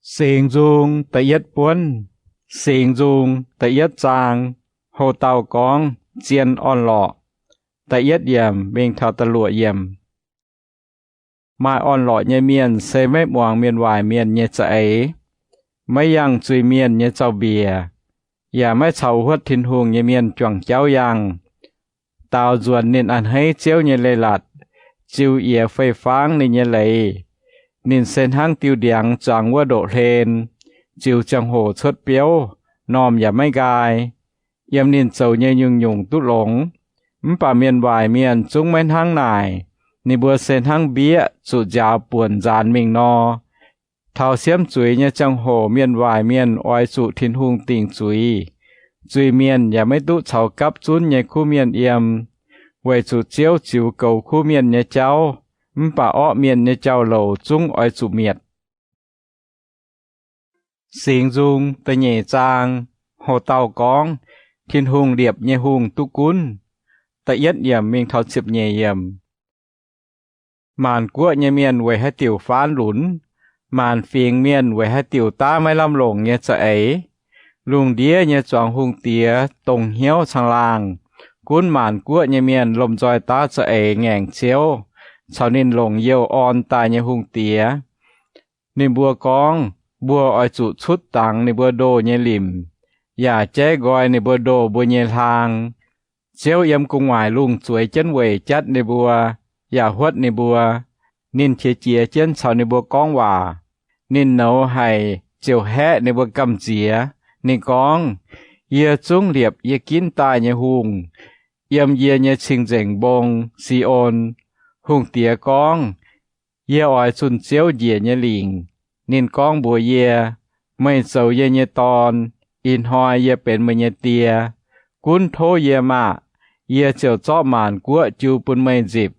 Singx Nzung da'yietv buonv. Singx Nzung da'yietv zaang, houc dauh gorngv zien orn-lorqc. Da'yietv yiemc mingh taux da'luoqc yiemc. Maaih orn-lorqc nyei mienh se maiv muangx mienh waaic mienh nyei za'eix, maiv yangh zuiz-mienh nyei zaux-mbiec, yaac maiv caux huotv Tin-Hungh nyei mienh juangc jauv yangh. Daaux nzuonx ninh a'hneiv Ziouv nyei leiz-latc, ziux yiez fei-fangv ninh nyei leiz. Ninh se hnangv diuh ndiangx zuangx wuov ndoqv-hlen, ziux ziangh hoc cuotv biouv, normh yaac maiv nqaai. Yiem ninh zoux nyei nyungc-nyungc duqv longx. Mv baac mienh waaic mienh zungv maiv hnangv naaic. Ninh mbuo se hnangv mbieqv zuqc nziaaux buonc nzaanx mingh nor. Taux siemv zuiz nyei ziangh hoc mienh waaic mienh oix zuqc Tin-Hungh dingc zuiz. Zuiz-mienh yaac maiv duqv caux gapv zunv nyei kuv mienh yiem, weic zuqc Ziouv ziux goux kuv mienh nyei jauv. Mv baac orqv mienh nyei jauv-louc zungv oix zuqc mietc. Singx Nzung da'nyeic zaang, houc dauh gorngv Tin-Hungh liepc nyei hungh duqv gunv. Da'yietv yiemc mingh taux ziepc nyeic yiemc. Maanc guoqv nyei mienh weic haaix diuc faanv lunx? Maanc fingx mienh weic haaix diuc daav maiv lamh longc nyei za'eix? Lungh ndiev nyei zuangx hungh diex dongh hnyouv caangh laangh. Gunv maanc guoqv nyei mienh lomh nzoih daav za'eix ngaengc Ziouv, caux ninh longc youh orn daaih nyei hungh diex. Ninh mbuo gorngv, mbuo oix zuqc cutv dangx ninh mbuo ndoh nyei limc, yaac jaiv nqoi ninh mbuo ndoh mbuo nyei hlaang. Ziouv yiem gu'nguaaic lungh zueiz jienv weic jatv ninh mbuo, yaac huotv ninh mbuo. Ninh qiex jiez jienv caux ninh mbuo gorngv waac. Ninh nouz haic ziouc haeqv ninh mbuo gamh nziex. Ninh gorngv, yie zungv liepc yie ginv daaih nyei hungh, yiem yie nyei cing-nzengc mbong, Si^on. Hungh diex gorngv, yie oix zunh Ziouv njiec nyei lingc. Ninh gorngv mbuox yie, meih zoux yie nyei dorn, ih hnoi yie benx meih nyei die. Gunv tov yie maah! Yie ziouc zorqv maanc guoqv jiu bun meih nzipc,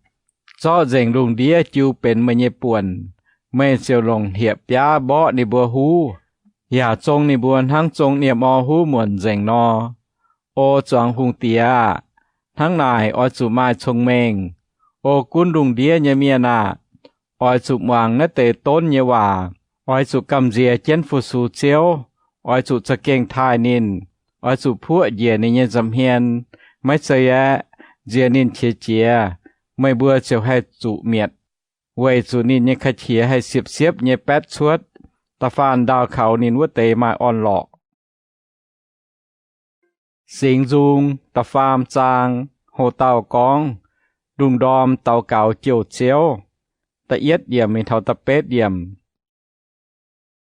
zorqv nzengc lungh ndiev jiu benx meih nyei buonc. Meih ziouc longc hlieqv-biaav mborqv ninh mbuo huv, yaac zong ninh mbuo hnangv zong nie-mor huv muonc nzengc nor. O zuangx hungh diex aah! Hnangv naaic oix zuqc maaih cong-mengh. O gunv lungh ndiev nyei mienh aah! Oix zuqc muangx naaiv deix donv nyei waac. Oix zuqc gamh nziex jienv fu-sux Ziouv. Oix zuqc za'gengh taaih ninh. Oix zuqc puoqv njiec ninh nyei nza'hmien. Maiv zeiz aeqv, nziex ninh qiex jiez, meih mbuo ziouc haih zuqc mietc, weic zuqc ninh nyei ka'qiex haih siepv-siepv nyei baetv cuotv. Da'faanh ndaauh kaux ninh wuov deix maaih orn-lorqc. Singx Nzung da'faam zaang, hoc dauh gorngv, lungh ndorm daux gaux jouh Ziouv. Da'yietv yiemc mingh taux da'betv yiemc.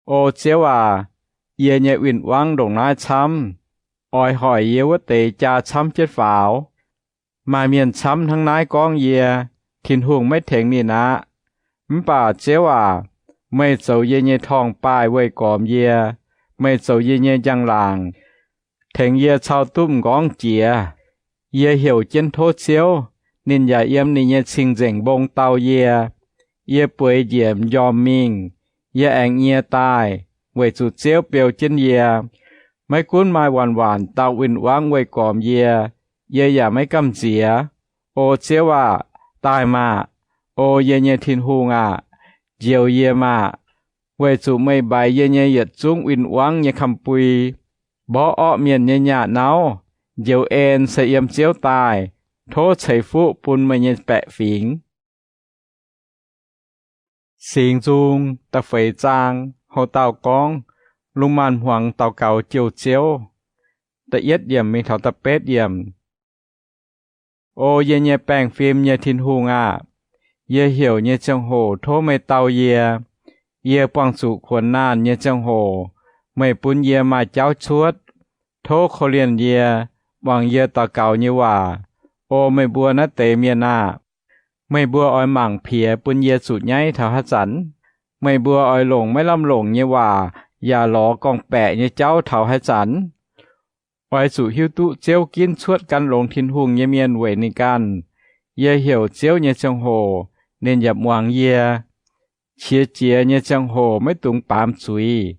O Ziouv aac, yie nyei win-wangv ndongc naaiv camv. Oix hoic yie wuov deix jaa camv jienv faaux. Maaih mienh camv hnangv naaiv gorngv yie, Tin-Hungh maiv tengx ninh aqv. Mv baac Ziouv aac, meih zoux yie nyei torngv-baaih weih gormx yie. Meih zoux yie nyei njang-laangc, tengx yie cau duqv m'nqorngv jiex. Yie heuc jienv tov Ziouv, ninh yaac yiem ninh nyei cing-nzengc mbong dau yie. Yie bueix njiec m'njormh mingh, yie aengx nyie daaih, weic zuqc Ziouv beu jienv yie. Maiv gunv maaih waanc-waanc dauh win-wangv weih gormx yie, yie yaac maiv gamh nziex. O Ziouv aah! Daaih maah! O yie nyei Tin-Hungh aah! Njoux yie maah! Weic zuqc meih mbaix yie nyei yietc zungv win-wangv nyei kamx-bui, mborqv orqv mienh nyei nyaah nauv, njoux en se yiem Ziouv daaih. Tov ceix fuqv bun meih nyei baeqc fingx. Singx Nzung da'feix zaang, houc dauh gorngv, lungh maanz-hmuangx daux gaux jouh Ziouv. Da'yietv yiemc mingh taux da'betv yiemc. O yie nyei baengh fim nyei Tin-Hungh aah! Yie heuc nyei ziangh hoc tov meih dau yie. Yie buangh zuqc kuonx naanh nyei ziangh hoc, meih bun yie maaih jauv cuotv. Tov korv-lienh yie, muangx yie daux gaux nyei waac. O meih mbuo naaiv deix mienh aah! Meih mbuo oix mangc piex bun yie zuqc nyaiv taux haaix zanc? Meih mbuo oix longc maiv lamh longc nyei waac yaac lorz gorngv-baeqc nyei jauv taux haaix zanc? Oix zuqc hiuv duqv Ziouv ginv cuotv gan longx Tin-Hungh nyei mienh weic ninh ganh. Yie heuc Ziouv nyei ziangh hoc, ninh yaac muangx yie. Qiex jiez nyei ziangh hoc maiv dungx baamz zuiz,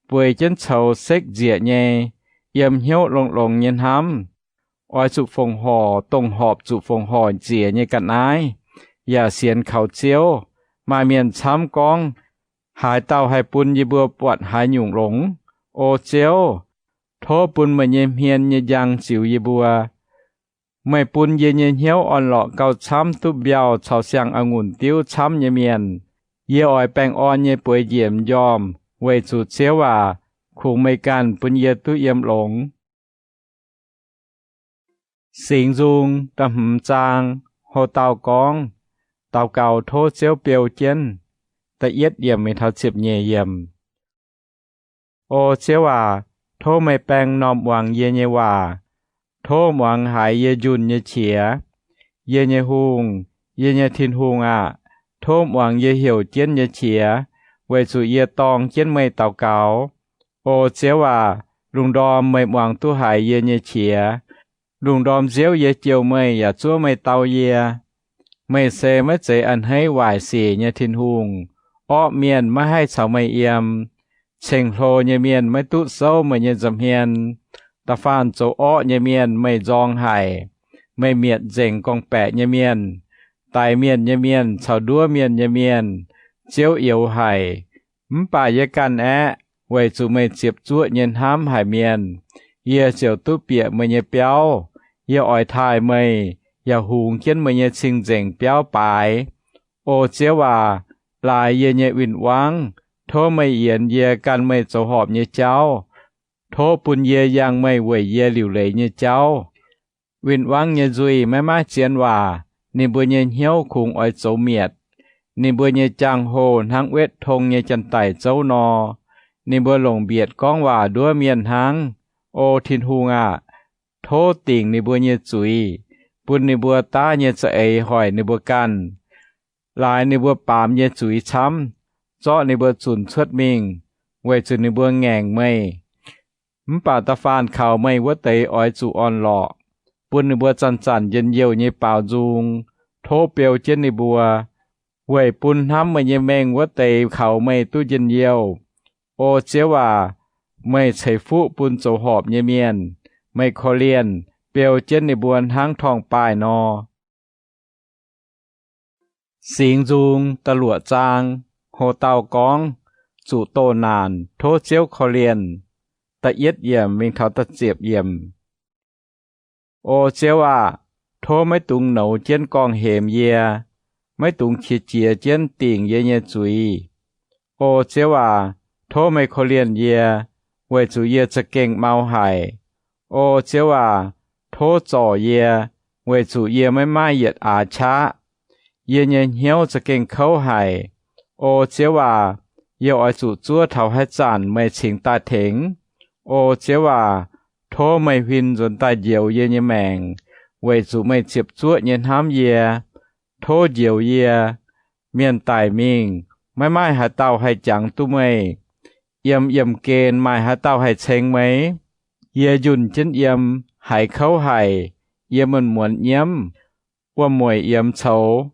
bueix jienv coux sekv nzieqc nyei, yiem hnyouv longx-longx nyei hnamv. Oix zuqc fongc horc dongh horpc zuqc fongc horc njiec nyei ga'naaiv, yaac sienx kaux Ziouv. Maaih mienh camv gorngv, Haaix dauh haih bun yie mbuo buatc haaix nyungc longx? O Ziouv, tov bun meih nyei hmien nyei njang ziux yie mbuo. Meih bun yie nyei hnyouv orn-lorqc gauh camv duqv mbiauh caux siang-a'ngunc diuv camv nyei mienh. Yie oix baengh orn nyei bueix njiec m'njormh weic zuqc Ziouv aac, kungx meih ganh bun yie duqv yiem longx. Singx Nzung da'hmz zaang, ho dau gorngv, daux gaux tov Ziouv beu jienv, da'yietv yiemc mingh taux ziepc nyeic yiemc. O Ziouv aac, tov meih baeng m'normh muangx yie nyei waac. Tov muangx haiz yie njunh nyei qiex. Yie nyei Hungh, yie nyei Tin-Hungh aah! Tov muangx yie heuc jienv nyei qiex, weic zuqc yie dorng jienv meih daux gaux. O Ziouv aac, lungh ndorm meih muangx duqv haiz yie nyei qiex. Lungh ndorm nziouv yie jouh meih yaac zuov meih dau yie. Meih se maiv zeiz a'hneiv waaic sic nyei Tin-Hungh. Orqv mienh maiv haih caux meih yiem. Ceng-hlo nyei mienh maiv duqv souv meih nyei nza'hmien. Da'faanh zoux orqv nyei mienh meih nzorng haic. Meih mietc nzengc gorngv-baeqc nyei mienh, daix mienh nyei mienh caux nduov mienh nyei mienh. Ziouv youx haic. Mv baac yie ganh aeqv, weic zuqc meih ziepc zuoqv nyei hnamv haic mienh. Yie ziouc duqv bieqc meih nyei biauv. Yie oix taaih meih, yaac hungx jienv meih nyei cing-nzengc biauv baaix. O Ziouv aac, laaix yie nyei win-wangv. Tov meih yienx yie gan meih zoux horpc nyei jauv. Tov bun yie yangh meih weic yie liuc leiz nyei jauv. Win-wangv nyei nzuih maiv maaih zien waac. Ninh mbuo nyei hnyouv kungx oix zoux mietc. Ninh mbuo nyei jangx-hoh hnangv wetv tong nyei janx-daic zouv nor. Ninh mbuo longc mbietc gorngv waac nduov mienh hnangv. O Tin-Hungh aah! Tov dingc ninh mbuo nyei zuiz, bun ninh mbuo daav nyei za'eix hoic ninh mbuo ganh. Laaix ninh mbuo baamz nyei zuiz camv, zorqv ninh mbuo zunc cuotv mingh, weic zuqc ninh mbuo ngaengc meih. Mv baac da'faanh kaux meih wuov deix oix zuqc orn-lorqc, bun ninh mbuo zanc-zanc njien-youh nyei baaux nzung. Tov beu jienv ninh mbuo, weic bun hnamv meih nyei mengh wuov deix kaux meih duqv njien-youh. O Ziouv aac, meih ceix fuqv bun zoux horpc nyei mienh. Meih korv-lienh, beu jienv ninh mbuo hnangv torngv-baaih nor. Singx Nzung da'luoqc zaang. Ho dauh gorngv, zuqc doh naanc tov Ziouv korv-lienh. Da'yietv yiemc mingh taux da'ziepc yiemc. O Ziouv aah! Tov maiv dungx nouz jienv gorngv-hemx yie. Maiv dungx qiex jiez jienv dingc yie nyei zuiz. O Ziouv aac, tov meih korv-lienh yie, weic zuqc yie za'gengh mau haic. O Ziouv aac, tov zorc yie, weic zuqc yie maiv maaih yietc aax qaqv. Yie nyei hnyouv za'gengh kouv haic. O Ziouv aac, yie oix zuqc zuov taux haaix zanc meih cingx daaih tengx? O Ziouv aac, tov meih huin nzuonx daaih njoux yie nyei maengc, weic zuqc meih ziepc zuoqv nyei hnamv yie. Tov njoux yie. Mienh daic mingh, maiv maaih haaix dauh haih jangx duqv meih. Yiem yiemh gen maaih haaix dauh haih ceng meih? Yie njunh jienv yiem, haiz kouv haic. Yie muonz-muonz nyiemv, wuom-mueic yiemx coux.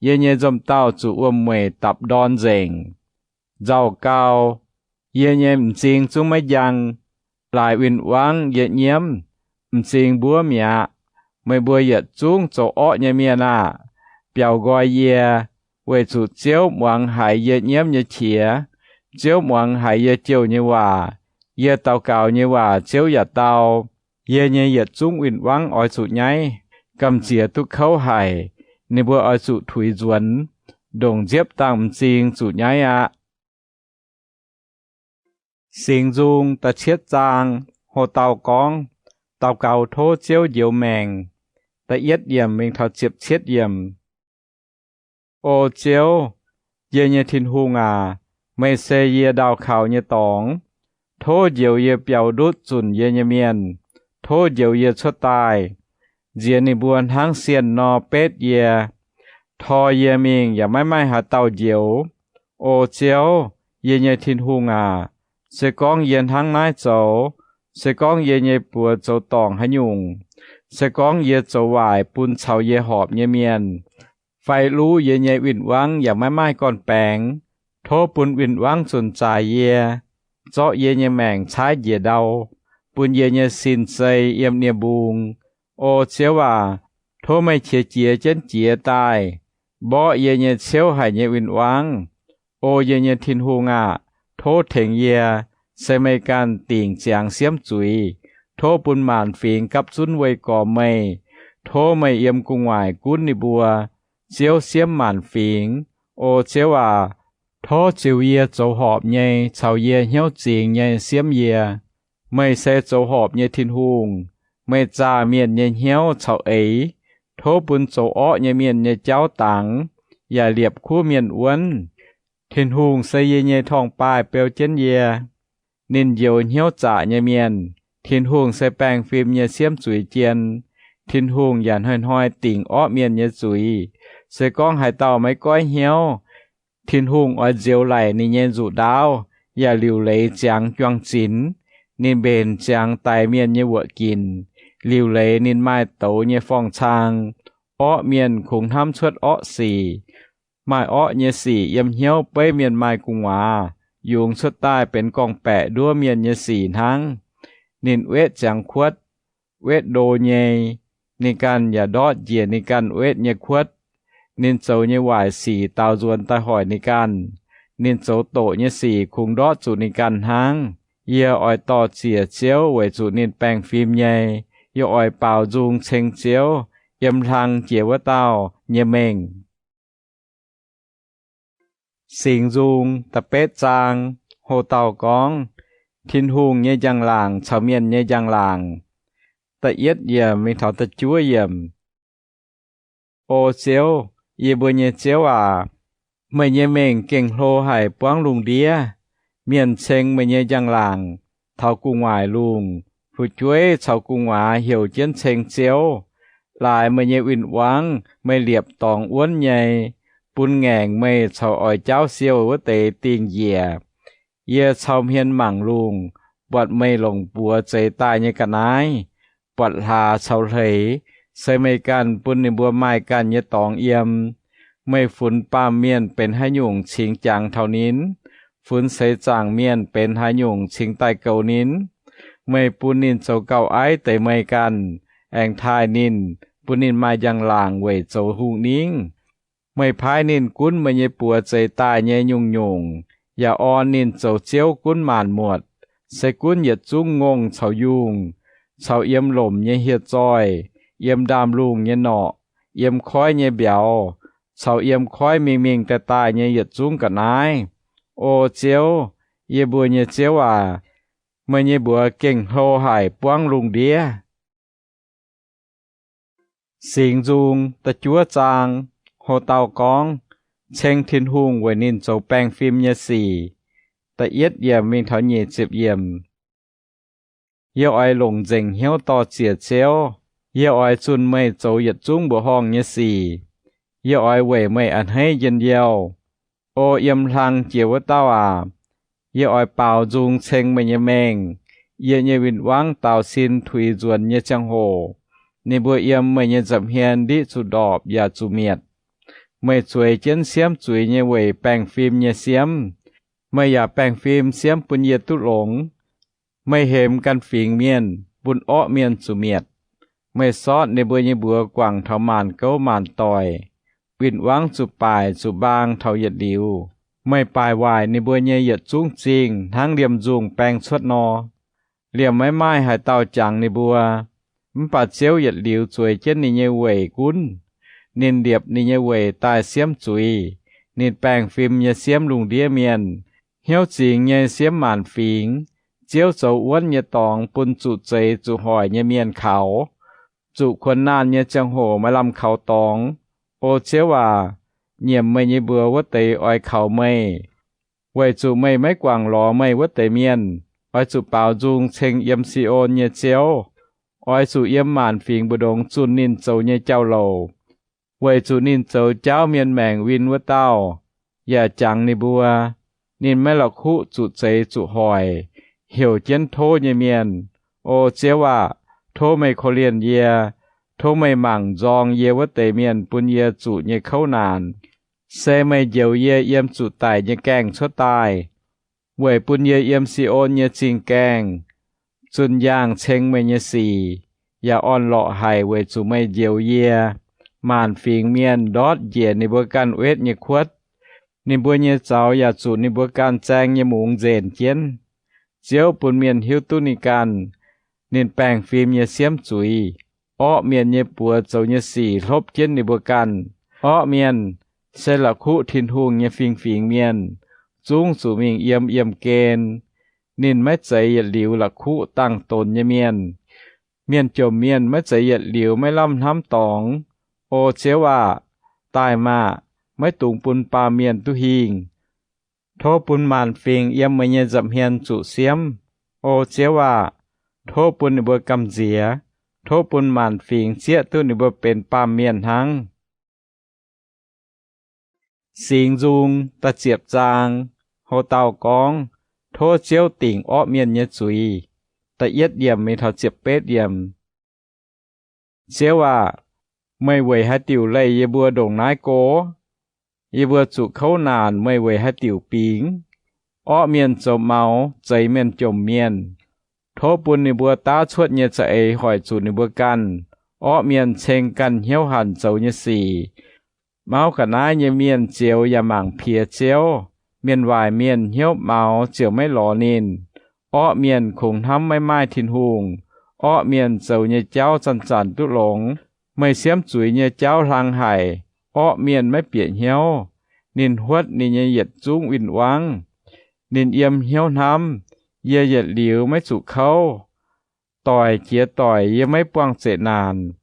Yie nyei nzomh dauh zuqc wuom-mueic dapc ndorn nzengc. Nzauh gau, yie nyei m'zing zungv maiv njang. Laaix win-wangv yie nyiemv, m'zing mbuov mi'aqv. Meih mbuo yietc zungv zoux orqv nyei mienh aah! Biaux nqoi yie, weic zuqc Ziouv muangx haiz yie nyiemv nyei qiex. Ziouv muangx haiz yie jouh nyei waac. Yie daux gaux nyei waac Ziouv yaac dau. Yie nyei yietc zungv win-wangv oix zuqc nyaiv, gamh nziex duqv kouv haic. Ninh mbuo oix zuqc tuix nzuonx, ndongc nziepv dangh m'zing zuqc nyaiv aqv. Singx Nzung da'cietv zaang. Ho dauh gorngv, daux gaux tov Ziouv njoux maengc. Da'yietv yiemc mingh taux ziepc cietv yiemc. O Ziouv, yie nyei Tin-Hungh aac, meih se yie ndau kaux nyei dorngx. Tov njoux yie biaux ndutv zunc yie nyei mienh. Tov njoux yie cuotv daaih, nziex ninh mbuo hnangv sienh nor betv yie. Tor yie mingh yaac maiv maaih haaix dauh njoux. O Ziouv, yie nyei Tin-Hungh aac, se gorngv yie hnangv naaiv zoux, se gorngv yie nyei buoz zoux dorngc haaix nyungc, se gorngv yie zoux waaic bun caux yie horpc nyei mienh, fai luv yie nyei win-wangv yaac maiv maaih gorn-baengx, tov bun win-wangv zunc zaaix yie, zorqv yie nyei maengc caaiv njiec ndau, bun yie nyei sin sei yiem nie-mbung. O Ziouv aac, tov meih qiex jiez jienv jiez daaih, mborqv yie nyei ciouv haic nyei win-wangv. O yie nyei Tin-Hungh aah! Tov tengx yie, se meih ganh dingc ziangx siemv zuiz. Tov bun maanc fingx gapv zunv weih gormx meih. Tov meih yiem gu'nguaaic gunv ninh mbuo. Ziouv siemv maanc fingx. O Ziouv aac, tov ziux yie zoux horpc nyei caux yie hnyouv zingx nyei siemv yie. Meih se zoux horpc nyei Tin-Hungh. Meih zaah mienh nyei hnyouv caux eix. Tov bun zoux orqv nyei mienh nyei jauv dangx, yaac liepc kuv mienh wuonv. Tin-Hungh se yie nyei torngv-baaih beu jienv yie. Ninh njoux hnyouv zaqc nyei mienh. Tin-Hungh se baengh fim nyei siemv zuiz jien. Tin-Hungh yaac hnoi-hnoi dingc orqv mienh nyei zuiz. Se gorngv haaix dauh maiv goiv hnyouv, Tin-Hungh oix nzioux laic ninh nyei nzuqc ndaauv, yaac liuc leiz ziangx juang-zinx. Ninh mbenc ziangx daix mienh nyei wuoqc ginc, liuc leiz ninh maaih douz nyei forng-cang. Orqv mienh kungx hnamv cuotv orqv sic. Maaih orqv nyei sic yiem hnyouv beiv mienh maaih gu'nguaaz, yungz cuotv daaih benx gorngv-baeqc nduov mienh nyei sic hnangv. Ninh wetv ziangx kuotv, wetv ndo nyei. Ninh ganh yaac ndortv njiec ninh ganh wetv nyei kuotv. Ninh zoux nyei waaic sic daaux nzuonx daaih hoic ninh ganh. Ninh zoux doqc nyei sic kungx ndortv zuqc ninh ganh hnangv. Yie oix dor-ziec Ziouv weic zuqc ninh baengh fim nyei. Yie oix baaux nzung ceng Ziouv, yiem hlang jiex wuov dauh nyei mengh. Singx Nzung da'betv zaang. Ho dauh gorngv, Tin-Hungh nyei njang-laangc caux mienh nyei njang-laangc. Da'yietv yiemc mingh taux da'juov yiemc. O Ziouv, yie mbuo nyei Ziouv aac, meih nyei mengh gengh hlo haic buangv lungh ndiev. Mienh ceng meih nyei njang-laangc taux gu'nguaaic lungh. Fu'jueiv caux gu'nguaaz heuc jienv ceng Ziouv. Laaix meih nyei win-wangv meih liepc dorngx wuonv nyei, bun ngaengc meih caux oix jaauv siouh wuov deix dingh njiec. Yie cau hmien mangc lungh, buatc meih longc buoz zeix daaih nyei ga'naaiv. Buatc hlaax caux hleix, se meih ganh bun ninh mbuo maaih ganh nyei dorngx yiem. Meih funx baamh mienh benx haaix nyungc cingx jangx taux ninh? Funx seix zaangc mienh benx haaix nyungc cingx daaih goux ninh? Meih bun ninh zoux gauh aiv deix meih ganh, aengx taaih ninh, bun ninh maaih njang-laangc weic zoux hungh ningv. Meih paaiv ninh gunv meih nyei buoz zeix daaih nyei nyungc-nyungc, yaac orn ninh zoux ziouv gunv maanc muotc. Se gunv yietc zungv ngongh caux yungh, caux yiem lomc nyei hieh zoih, yiem ndaamv-lungh nyei norqc, yiem koiv nyei mbiauz, caux yiem koiv mingh mingh daaih daaih nyei yietc zungv ga'naaiv. O Ziouv, yie mbuo nyei Ziouv aac, meih nyei mbuox gengh hlo haic buangv lungh ndiev. Singx Nzung da'juov zaang. Ho dauh gorngv, Ceng Tin-Hungh weic ninh zoux baengh fim nyei sic. Da'yietv yiemc mingh taux nyic ziepc yiemc. Yie oix longc nzengc hnyouv dor-ziec Ziouv. Yie oix zunh meih zoux yietc zungv mbuoqc horngh nyei sic. Yie oix weic meih a'hneiv njien-youh. O yiem hlang jiex wuov dauh aac, yie oix baaux nzung ceng meih nyei mengh. Yie nyei win-wangv daaux sin tuix nzuonx nyei ziangh hoc, ninh mbuo yiem meih nyei nza'hmien ndiqv zuqc ndorpc yaac zuqc mietc. Meih zueiz jienv siemv zuiz nyei weic baengh fim nyei siemv. Meih yaac baengh fim siemv bun yie duqv longx. Meih hemx ganh fingx mienh, bun orqv mienh zuqc mietc. Meih sortv ninh mbuo nyei mbuox guangc taux maanc gouv maanc doic. Win-wangv zuqc baaic zuqc mbaang taux yietc liuz. Meih baaic waaic ninh mbuo nyei yietc zungv zingh hnangv liemh nzungh baeng cuotv nor. Liemh maiv maaih haaix dauh jangx ninh mbuo. Mv baac Ziouv yietc liuz zueiz jienv ninh nyei weic gunv. Ninh liepc ninh nyei weic daaih siemv zuiz. Ninh baengh fim nyei siemv lungh ndiev mienh, hnyouv zingx nyei siemv maanc fingx. Ziouv zoux wuonv nyei dorngx bun zuqc zeix zuqc hoic nyei mienh kaux, zuqc kuonx naanh nyei ziangh hoc maaih lamh kaux dorngx. O Ziouv aac, nyiemc meih nyei mbuox wuov deix oix kaux meih, weic zuqc meih maiv guangc lorz meih wuov deix mienh. Oix zuqc baaux nzung ceng yiem Si^on nyei Ziouv. Oix zuqc yiem maanc fingx mbu'ndongx zunh ninh zoux nyei jauv-louc, weic zuqc ninh zoux jaauv mienh maengc win wuov dauh, yaac jangx ninh mbuo. Ninh maiv la'kuqv zuqc zeix zuqc hoic, heuc jienv tov nyei mienh. O Ziouv aah! Tov meih korv-lienh yie. Tov meih mangc nzorng yie wuov deix mienh bun yie zuqc nyei kouv naanc. Se meih njoux yie yiem zuqc daic nyei gaengh cuotv daaih, weic bun yie yiem Si^on nyei zingh gaengh zunh yaangh ceng meih nyei sic, yaac orn-lorqc haic weic zuqc meih njoux yie. Maanc fingx mienh ndortv njiec ninh mbuo ganh wetv nyei kuotv, Ninh mbuo nyei zaux yaac zuqc ninh mbuo ganh zaeng nyei mungz nzenc jienv. Ziouv bun mienh hiuv duqv ninh ganh. Ninh baengh fim nyei siemv zuiz. Orqv mienh nyei buoz zoux nyei sic hlopv jienv ninh mbuo ganh. Orqv mienh se la'kuqv Tin-Hungh nyei fingx-fingx mienh, zungv zuqc mingh yiem yiemh gen. Ninh maiv zeiz yietc liuz la'kuqv dangh donx nyei mienh. Mienh jomc mienh maiv zeiz yietc liuz maiv lamh hnamv dorngx. O Ziouv aah! Daaih maah! Maiv dungx bun baamh mienh duqv hingh. Tov bun maanc fingx yiem meih nyei nza'hmien zuqc siemv. O Ziouv aah! Tov bun ninh mbuo gamh nziex. Tov bun maanc fingx zieqv duqv ninh mbuo benx baamh mienh hnangv. Singx Nzung da'ziepc zaang. Ho dauh gorngv, Tov Ziouv dingc orqv mienh nyei zuiz. Da'yietv yiemc mingh taux ziepc betv yiemc. Ziouv aah! Meih weic haaix diuc leih yie mbuo ndongc naaiv go? Yie mbuo zuqc kouv naanc meih weic haaix diuc bingx? Orqv mienh zoux maux zeix mienh jomc mienh. Tov bun ninh mbuo daav cuotv nyei za'eix hoic zuqc ninh mbuo ganh. Orqv mienh ceng ganh hnyouv hanc zoux nyei sic. Mauv ga'naaiv nyei mienh zioux yaac mangc piex Ziouv. Mienh waaic mienh hnyouv maux ziouc maiv lorz ninh. Orqv mienh kungx hnamv maiv maaih Tin-Hungh. Orqv mienh zoux nyei jauv zanc-zanc duqv longx. Meih siemv zuiz nyei jauv hlang haic. Orqv mienh maiv bieqc hnyouv. Ninh huotv ninh nyei yietc zungv win-wangv. Ninh yiem hnyouv hnamv, Yie yietc liuz maiv zuqc kouv. Doic jiex doic yie maiv buangh zeqc naanc.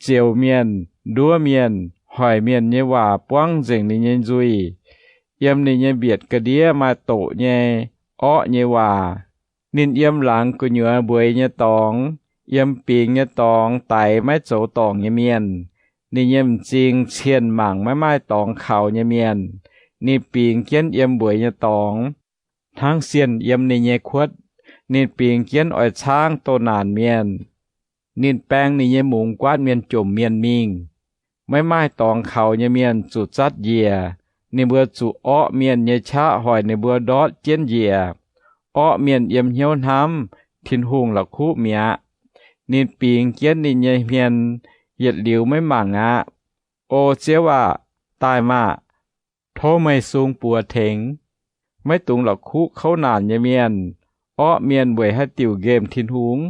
Zioux mienh, nduov mienh, hoic mienh nyei waac buangv nzengc ninh nyei nzuih. Yiem ninh nyei mbietc ga'ndiev maaih doqc nyei, orqv nyei waac. Ninh yiem laangz gu'nyuoz mbueiz nyei dorngx, yiem bingx nyei dorngx daix maiv zoux dorngc nyei mienh. Ninh nyei m'zing cienh mangc maiv maaih dorngx kaux nyei mienh. Ninh bingx jienv yiem mbueiz nyei dorngx, hnangv sienh yiem ninh nyei kuotv. Ninh bingx jienv oix caangv doh naanc mienh. Ninh baeng ninh nyei mungz guaatv mienh jomc mienh mingh. Maiv maaih dorngx kaux nyei mienh zuqc zatv njiec. Ninh mbuo zuqc orqv mienh nyei qaqv hoic ninh mbuo ndortv jienv njiec. Orqv mienh yiem hnyouv hnamv, Tin-Hungh la'kuqv mi'aqv. Ninh bingx jienv ninh nyei hmien, yietc liuz maiv mangc aqv. O Ziouv aah! Daaih maah! Tov meih sung buoz tengx. Maiv dungx la'kuqv kouv naanc nyei mienh. Orqv mienh weic haaix diuc nqemh Tin-Hungh?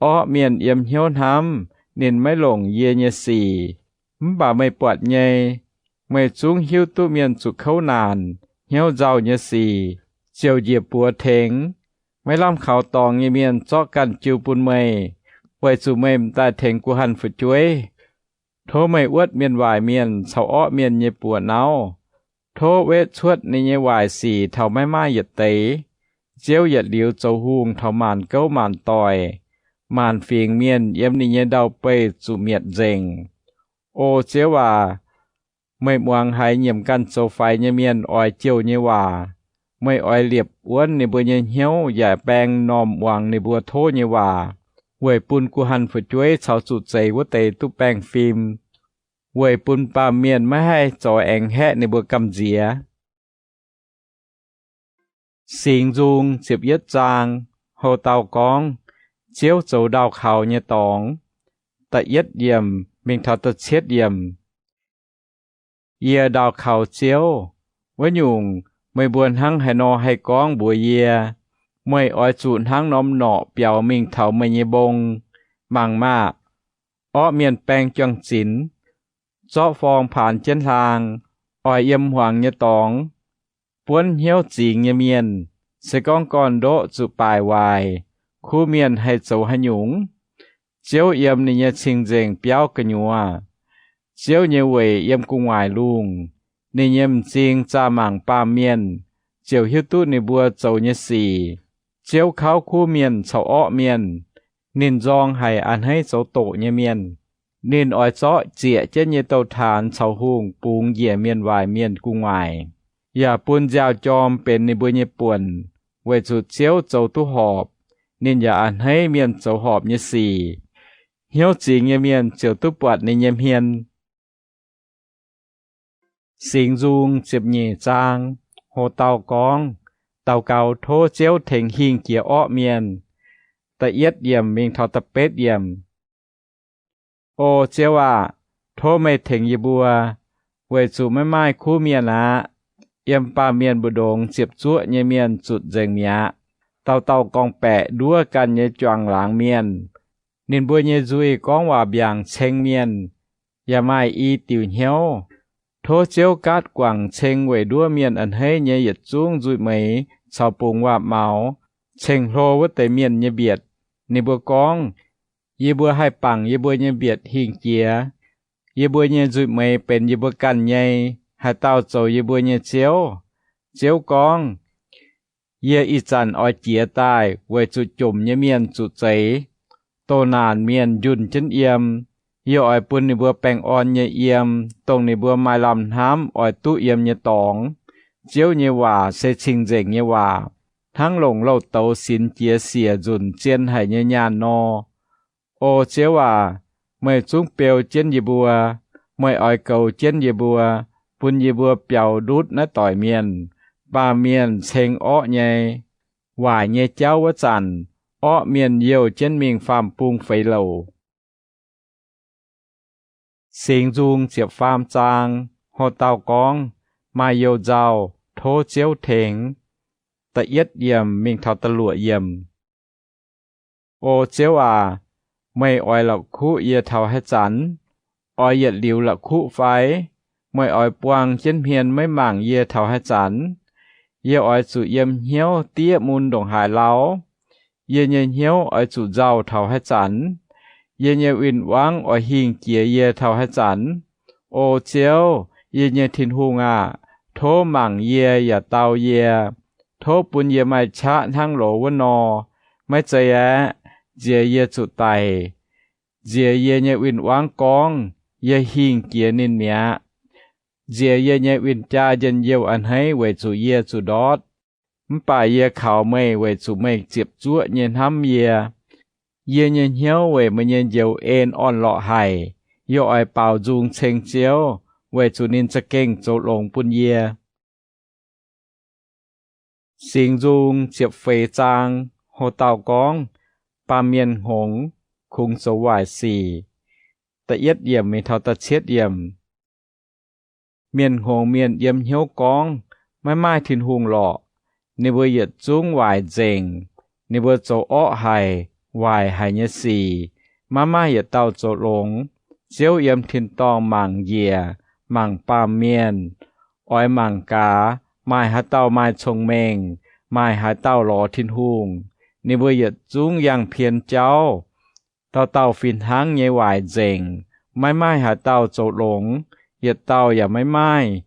Orqv mienh yiem hnyouv hnamv, ninh maiv longc yie nyei sic. Mv baac meih buatc nyei. Meih zungv hiuv duqv mienh zuqc kouv naanc, hnyouv nzauh nyei sic, ziouc njiec buoz tengx. Maiv lamh kaux dorngx nyei mienh zorqv ganh jiu bun meih, weic zuqc meih m'daaih tengx guh hanh fu'jueiv. Tov meih wuotv mienh waaic mienh caux orqv mienh nyei buoz nauv. Tov wetv cuotv ninh nyei waaic sic taux maiv maaih yietc deix. Ziouv yietc liuz zoux hungh taux maanc gouv maanc doic. Maanc fingx mienh yiem ninh nyei ndau-beih zuqc mietc nzengc. O Ziouv aac, meih muangx haiz nyiemc ganh zoux faix nyei mienh oix jouh nyei waac. Meih oix liepc wuonv ninh mbuo nyei hnyouv yaac baeng m'normh muangx ninh mbuo tov nyei waac, weic bun guh hanh fu'jueiv caux zuqc zeix wuov deix duqv baengh fim, weic bun baamh mienh maiv haih zorc aengx haeqv ninh mbuo gamh nziex. Singx Nzung ziepc yietv zaang. Houc dauh gorngv, Ziouv zoux ndau kaux nyei dorngx. Da'yietv yiemc mingh taux da'cietv yiemc. Yie ndau kaux Ziouv. Wuov nyungc, meih mbuo hnangv haaix nor haih gorngv mbuox yie? Meih oix zuqc hnangv norm norqc biaux mingh taux meih nyei mbong. Mangc maah! Orqv mienh baeng juang-zinx, zorqv forng paanx jienv hlaang, oix yiem hmuangx nyei dorngx. Buonv hnyouv zingx nyei mienh, se gorngv gorn-ndoqv zuqc baaic waaic, kuv mienh haih zoux haaix nyungc? Ziouv yiem ninh nyei cing-nzengc biauv gu'nyuoz. Ziouv nyei weic yiem gu'nguaaic lungh. Ninh nyei m'zing zaah mangc baamh mienh, ziouc hiuv duqv ninh mbuo zoux nyei sic. Ziouv kauv kuv mienh caux orqv mienh. Ninh nzorng haic a'hneiv zoux doqc nyei mienh. Ninh oix zorqv zieqc jienv nyei douz-taanx caux hungh bungx njiec mienh waaic mienh gu'nguaaic, yaac bun nziaaux-jorm benx ninh mbuo nyei buonc, weic zuqc Ziouv zoux duqv horpc. Ninh yaac a'hneiv mienh zoux horpc nyei sic. Hnyouv zingx nyei mienh ziouc duqv buatc ninh nyei hmien. Singx Nzung ziepc nyeic zaang. Ho dauh gorngv, Daux gaux tov Ziouv tengx hingh jiex orqv mienh. Da'yietv yiemc mingh taux da'betv yiemc. O Ziouv aah! Tov meih tengx yie mbuo. weic zuqc maiv maaih kuv mienh aqv. Yiem baamh mienh mbu'ndongx ziepc zuoqv nyei mienh zutc nzengc mi'aqv. Dauh dauh gorngv-baeqc nduov ganh nyei juangc laangz mienh. Ninh mbuo nyei nzuih gorngv waac mbiaangc ceng mienh, yaac maaih i diuc hnyouv. Tov Ziouv gaatv guangc ceng weic nduov mienh a'hneiv nyei yietc zungv nzuih meix caux bungx waac-maux, ceng-hlo wuov deix mienh nyei mbietc. Ninh mbuo gorngv, Yie mbuo haih bangc yie mbuo nyei mbietc hingh jiex. Yie mbuo nyei nzuih meix benx yie mbuo ganh nyei. Haaix dauh zoux yie mbuo nyei ziouv? Ziouv gorngv, Yie ih zanc oix jiez daaih weic zuqc jomc nyei mienh zuqc zeix. Doh naanc mienh njunh jienv yiem. Yie oix bun ninh mbuo baengh orn nyei yiem, dongh ninh mbuo maaih lamh hnamv oix duqv yiem nyei dorngx. Ziouv nyei waac se cing-nzengc nyei waac, hnangv longc louh douz sinx jiex siec nzunc zien haic nyei nyaanh nor. O Ziouv aac, meih zungv beu jienv yie mbuo. Meih oix goux jienv yie mbuo, bun yie mbuo biaux ndutv naaiv doic mienh. Baamh mienh ceng orqv nyei, waaic nyei jauv wuov zanc, orqv mienh youh jienv mingh faam bung feix louc. Singx Nzung ziepc faam zaang. Ho dauh gorngv, Maaih you-nzauh, tov Ziouv tengx. Da'yietv yiemc mingh taux da'luoqc yiemc. O Ziouv aac, meih oix la'kuqv yie taux haaix zanc? Oix yietc liuz la'kuqv fai? Meih oix buang jienv hmien maiv mangc yie taux haaix zanc? Yie oix zuqc yiem hnyouv diev mun ndongc haaix lauh? Yie nyei hnyouv oix zuqc nzauh taux haaix zanc? Yie nyei win-wangv oix hingh jiex yie taux haaix zanc? O Ziouv, yie nyei Tin-Hungh aah! Tov mangc yie yaac dau yie. Tov bun yie maaih qaqv hnangv loz wuov nor. Maiv zeiz aeqv, nziex yie zuqc daic. Nziex yie nyei win-wangv gorngv, Yie hingh jiex ninh mi'aqv. Nziex yie nyei win-jaa njien-youh a'hneiv weic zuqc yie zuqc ndortv. Mv baac yie kaux meih weic zuqc meih ziepc zuoqv nyei hnamv yie. Yie nyei hnyouv weic meih nyei njoux en orn-lorqc haic. Yie oix baaux nzung ceng Ziouv, weic zuqc ninh za'gengh zoux longx bun yie. Singx Nzung ziepc feix zaang. Ho dauh gorngv, Baamh mienh hngongx, kungx zoux waaic sic. Da'yietv yiemc mingh taux da'cietv yiemc. Mienh hngongx mienh yiem hnyouv gorngv, Maiv maaih Tin-Hungh lorqc. Ninh mbuo yietc zungv waaic nzengc. Ninh mbuo zoux orqv haic, waaic haic nyei sic. Maiv maaih yietc dauh zoux longx. Ziouv yiem tin-dorngh mangc njiec, mangc baamh mienh. Oix mangc gaax, maaih haaix dauh maaih cong-mengh, maaih haaix dauh lorz Tin-Hungh? Ninh mbuo yietc zungv yangh pien jauv. Dauh dauh fih hnangv nyei waaic nzengc. Maiv maaih haaix dauh zoux longx, yietc dauh yaac maiv maaih.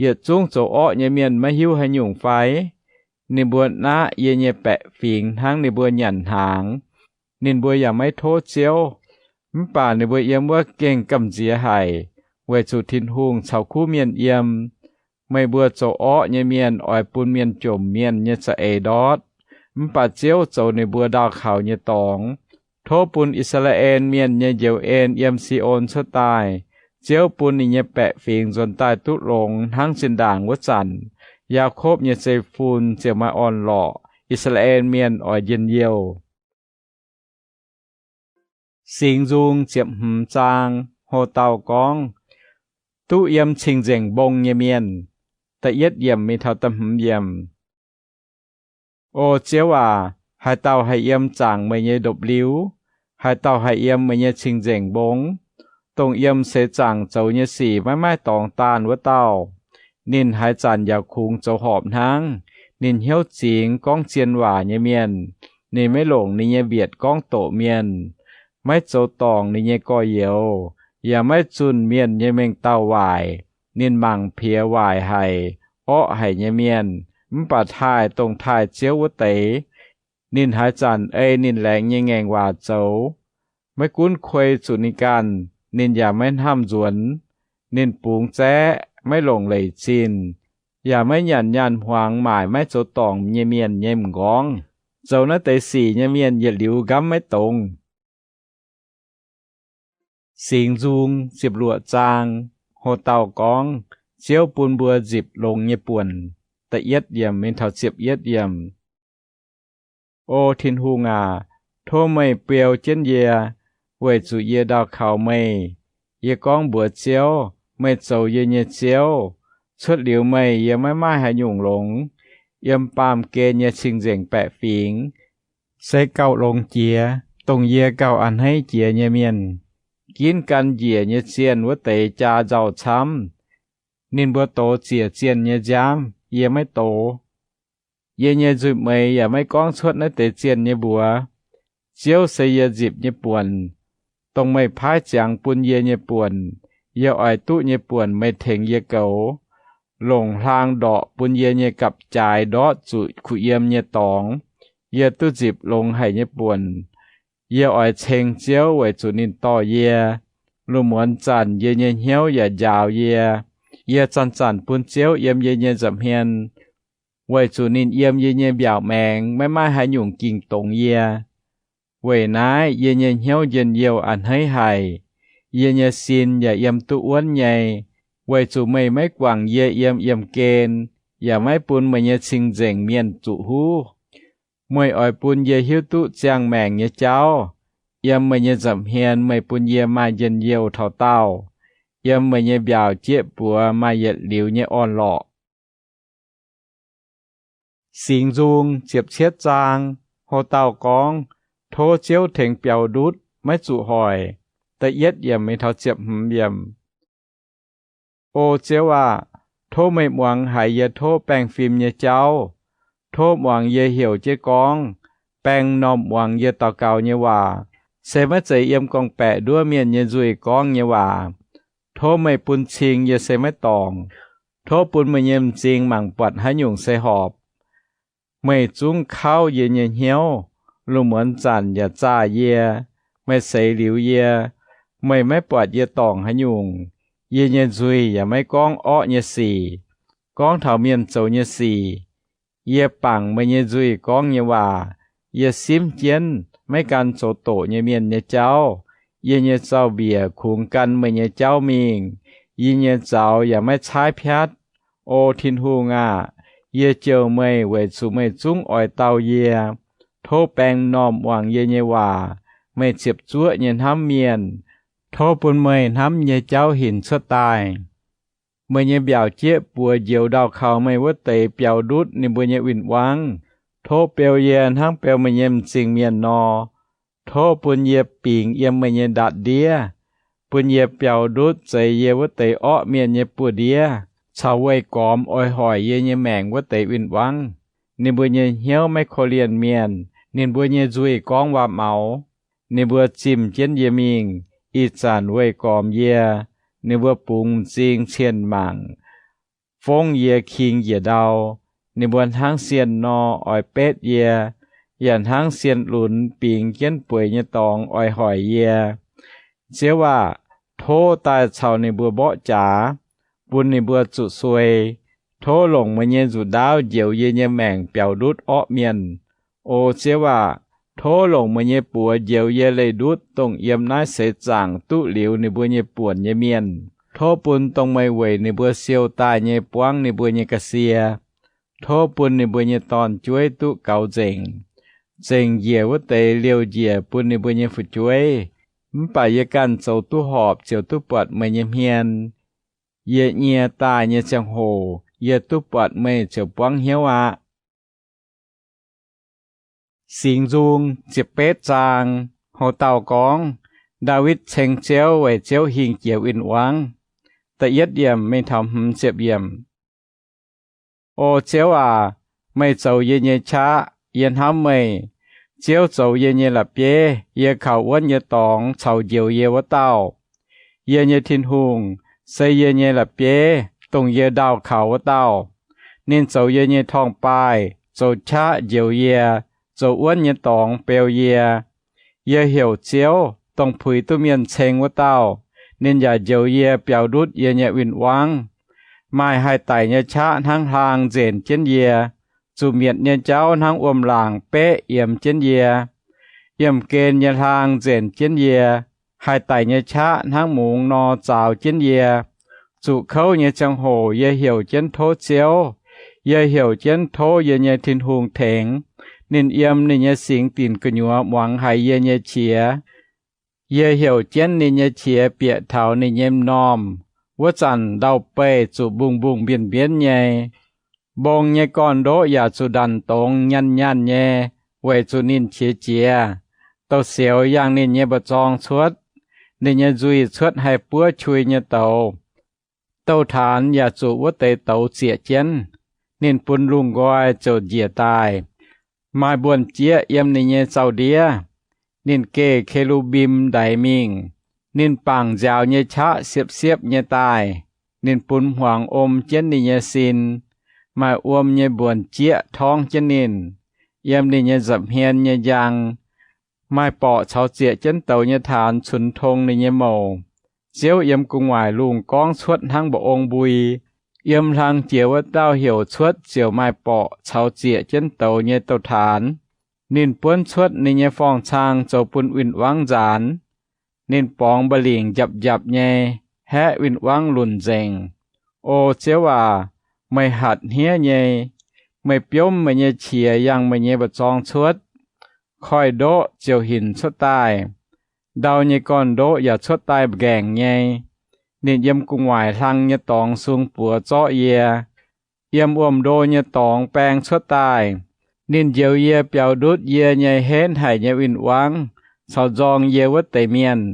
Yietc zungv zoux orqv nyei mienh maiv hiuv haaix nyungc fai? Ninh mbuo naqv yie nyei baeqc fingx hnangv ninh mbuo nyanc hnaangx. Ninh mbuo yaac maiv tov Ziouv. Mv baac ninh mbuo yiem wuov gengh gamh nziex haic, weic zuqc Tin-Hungh caux kuv mienh yiem. Meih mbuo zoux orqv nyei mienh oix bun mienh jomc mienh nyei za'eix ndortv. Mv baac Ziouv zoux ninh mbuo ndaauh kaux nyei dorngx. Tov bun I^saa^laa^en Mienh nyei njoux en yiem Si^on cuotv daaih. Ziouv bun ninh nyei baeqc fingx nzuonx daaih duqv longx hnangv zinh ndaangc wuov zanc. Yaakopv nyei zeiv-fun ziouc maaih orn-lorqc. I^saa^laa^en Mienh oix njien-youh. Singx Nzung ziepc hmz zaang. Ho dauh gorngv, Duqv yiem cing-nzengc mbong nyei mienh. Da'yietv yiemc mingh taux da'hmz yiemc. O Ziouv aac, haaix dauh haih yiem zaangc meih nyei ndopv-liuv? Haaix dauh haih yiem meih nyei cing-nzengc mbong? Dongh yiem seix zaangc zoux nyei sic maiv maaih dorngx daanh wuov dauh, ninh haaix zanc yaac kungx zoux horpc hnangv. Ninh hnyouv zingx gorngv zien waac nyei mienh. Ninh maiv longc ninh nyei mbietc gorngv doqc mienh, maiv zoux dorngc ninh nyei gorx-youz, yaac maiv zunh mienh nyei mengh dauh waaic. Ninh mangc piex waaic haic, orqv haic nyei mienh, mv baac taaih dongh taaih Ziouv wuov deix. Ninh haaix zanc ei ninh laengz nyei ngaengc waac zoux. Maiv gunv kuei zuqc ninh ganh, ninh yaac maiv hnamv nzuonx. Ninh bungx zaeqv, maiv longc leic zinh, yaac maiv nyanc nyaanh hmuangx maaic maiv zoux dorngc nyei mienh nyei m'nqorngv. Zoux naaiv deix sic nyei mienh yietc liuz nqamv maiv dongz. Singx Nzung ziepc luoqc zaang. Ho dauh gorngv, Ziouv bun mbuo nzipc longx nyei buonc. Da'yietv yiemc mingh taux ziepc yietv yiemc. O Tin-Hungh aac, tov meih beu jienv yie, weic zuqc yie ndau kaux meih. Yie gorngv mbuox Ziouv, Meih zoux yie nyei Ziouv. Cuotv liuz meih, yie maiv maaih haaix nyungc longx. Yiem baamh gen nyei cing-nzengc baeqc fingx, se gauh longx jiex, dongh yie gauh a'hneiv jiex nyei mienh. Ginv gan njiec nyei zienh wuov deix jaa nzauh camv. Ninh mbuo dox ziec zienh nyei nziaamv, yie maiv dox. Yie nyei nzuih meix yaac maiv gorngv cuotv naaiv deix zienh nyei mbuox. Ziouv se yie nzipc nyei buonc, dongh meih paaiv ziangx bun yie nyei buonc. Yie oix duqv nyei buonc meih tengx yie goux. Longc hlaang ndorqc bun yie nyei gapv-jaaix ndortv zuqc kuh yiem nyei dorngx, yie duqv nzipc longx haic nyei buonc. Yie oix ceng Ziouv weic zuqc ninh dorh yie. Lungh muonz zanc yie nyei hnyouv yaac njaaux yie. Yie zanc-zanc bun Ziouv yiem yie nyei nza'hmien, weic zuqc ninh yiem yie nyei mbiaauc maengx, maiv maaih haaix nyungc ging dongz yie. Weic naaiv yie nyei hnyouv njien-youh a'hneiv haic. Yie nyei sin yaac yiem duqv wuonv nyei, weic zuqc meih maiv guangc yie yiem yiemh gen, yaac maiv bun meih nyei cing-nzengc mienh zuqc huv. Meih oix bun yie hiuv duqv ziangh maengc nyei jauv. Yiem meih nyei nza'hmien meih bun yie maaih njien-youh taux daauh. Yiem meih nyei mbiaauc jieqv buoz maaih yietc liuz nyei orn-lorqc. Singx Nzung ziepc cietv zaang. Ho dauh gorngv, Tov Ziouv tengx biaux ndutv, maiv zuqc hoic. Da'yietv yiemc mingh taux ziepc hmz yiemc. O Ziouv aah! Tov meih muangx haiz yie tov baengh fim nyei jauv. Tov muangx yie heuc jienv gorngv, baeng m'normh muangx yie daux gaux nyei waac, se maiv zeiz yiem gorngv-baeqc nduov mienh nyei nzuih gorngv nyei waac. Tov meih bun cing yie se maiv dorngc. Tov bun meih nyei m'zing mangc buatc haaix nyungc se horpc. Meih zungv kauv yie nyei hnyouv, lungh muonz zanc yaac zaah yie. Meih seix liuz yie, meih maiv buatc yie dorngc haaix nyungc. Yie nyei nzuih yaac maiv gorngv orqv nyei sic, gorngv taux mienh zoux nyei sic. Yie bangc meih nyei nzuih gorngv nyei waac. Yie simv jienv, maiv gan zoux doqc nyei mienh nyei jauv. Yie nyei zaux-mbiec kungx gan meih nyei jauv mingh. Yie nyei zaux yaac maiv caaiv piatv. O Tin-Hungh aah! Yie jouh meih weic zuqc meih zungv oix dau yie. Tov baeng m'normh muangx yie nyei waac. Meih ziepc zuoqv nyei hnamv mienh. Tov bun meih hnamv nyei jauv hinc cuotv daaih. Meih nyei mbiaauc jieqv buoz njoux ndau kaux meih wuov deix biaux ndutv ninh mbuo nyei win-wangv. Tov beu yie hnangv beu meih nyei m'zing mienh nor. Tov bun yie bingx yiem meih nyei ndatc ndiev, bun yie biaux ndutv zeix yie wuov deix orqv mienh nyei buoz-ndiev, caux weih gormx oix hoic yie nyei maengc wuov deix win-wangv. Ninh mbuo nyei hnyouv maiv korv-lienh mienh. Ninh mbuo nyei nzuih gorngv waac-maux. Ninh mbuo zimh jienv yie mingh, ih zanc weih gormx yie. Ninh mbuo bungx m'zing cienh mangc, fongv yie king njiec ndau. Ninh mbuo hnangv sienh nor oix betv yie, yaac hnangv sienh lunx bingx jienv bueix nyei dorngx oix hoic yie. Ziouv aah! Tov daaih caux ninh mbuo mborqv jaax, bun ninh mbuo zuqc suei. Tov longc meih nyei nzuqc ndaauv njoux yie nyei maengc biaux ndutv orqv mienh. O Ziouv aah! Tov longc meih nyei buoz njoux yie leih ndutv dongh yiem naaiv seix zaangc duqv liuz ninh mbuo nyei buonc nyei mienh. Tov bun dongh meih weic ninh mbuo siou daaih nyei buangv ninh mbuo nyei ga'sie. Tov bun ninh mbuo nyei dorn-jueiv duqv gaux nzengc. Zengc njiec wuov deix liouh njiec bun ninh mbuo nyei fu'jueiv. Mv baac yie ganh zoux duqv horpc ziouc duqv buatc meih nyei hmien. Yie nyie daaih nyei ziangh hoc yie duqv buatc meih ziouc buangv hnyouv aqv. Singx Nzung ziepc betv zaang. Houc dauh gorngv, Ndaawitv ceng Ziouv weic Ziouv hingh jiex win-wangv. Da'yietv yiemc mingh taux hmz ziepc yiemc. O Ziouv aac, meih zoux yie nyei qaqv, yie hnamv meih. Ziouv zoux yie nyei la'bieiv, yie kaux wuonv nyei dorngx caux njoux yie wuov dauh. Yie nyei Tin-Hungh se yie nyei la'bieiv, dongh yie ndaauh kaux wuov dauh. Ninh zoux yie nyei torngv-baaih, zoux qaqv njoux yie, zoux wuonv nyei dorngx beu yie. Yie heuc Ziouv, dongh puix duqv mienh ceng wuov dauh. Ninh yaac njoux yie biaux ndutv yie nyei win-wangv. Maaih haih daic nyei qaqv hnangv hlaang nzenc jienv yie. Zuqc mietc nyei jauv hnangv wuom-laangc beqv yiemx jienv yie. Yiemh gen nyei hlaang nzenc jienv yie. Haih daic nyei qaqv hnangv mungz nor zaaux jienv yie. Zuqc kouv nyei ziangh hoc yie heuc jienv tov Ziouv. Yie heuc jienv tov yie nyei Tin-Hungh tengx. Ninh yiem ninh nyei singx dinc gu'nyuoz muangx haiz yie nyei qiex. Yie heuc jienv ninh nyei qiex bieqc taux ninh nyei m'normh. Wuov zanc ndau-beih zuqc mbungh-mbungh mbienv-mbienv nyei. Mbong nyei gorn-ndoqv yaac zuqc ndanc dongz nyanh nyanh nyei, weic zuqc ninh qiex jiez. Douz-sioux yangh ninh nyei mba'zorng cuotv. Ninh nyei nzuih cuotv haih buov qui nyei douz. Douz-taanx yaac zuqc wuov deix douz zieqc jienv. Ninh bun lungh nqoi ziouc njiec daaih. Maaih mbuonx-jieqv yiem ninh nyei zaux-ndiev. Ninh geh ke^lu^mbim ndaix mingh. Ninh bangc nziaaux nyei qaqv siepv-siepv nyei daaih. Ninh bun hmuangx om jienv ninh nyei sin. Maaih wuom nyei mbuonx-jieqv torngv jienv ninh. Yiem ninh nyei nza'hmien nyei njang, maaih borqc caux zieqc jienv douz nyei taanx cunx tong ninh nyei mouc. Ziouv yiem gu'nguaaic lungh gorngv cuotv hnangv mba'ong mbui. Yiem hlang jiex wuov dauh heuc cuotv ziouc maaih borqc caux zieqc jienv douz nyei douz-taanx. Ninh buonv cuotv ninh nyei forng-cang zoux bun win-wangv nzaanx. Ninh borngz mba'lingc njapc njapc nyei, haeqv win-wangv lunc nzengc. O Ziouv aac, meih hatc hniev nyei. Meih biomv meih nyei qiex yangh meih nyei mba'zorng cuotv. Koiv-ndoqv ziouc hinc cuotv daaih. Ndau nyei gorn-ndoqv yaac cuotv daaih nqaengc nyei. Ninh yiem gu'nguaaic hlang nyei dorngx sung buoz zorqv yie, yiem wuom-ndo nyei dorngx baeng cuotv daaih. Ninh njoux yie biaux ndutv yie nyei henv haic nyei win-wangv caux nzorng yie wuov deix mienh,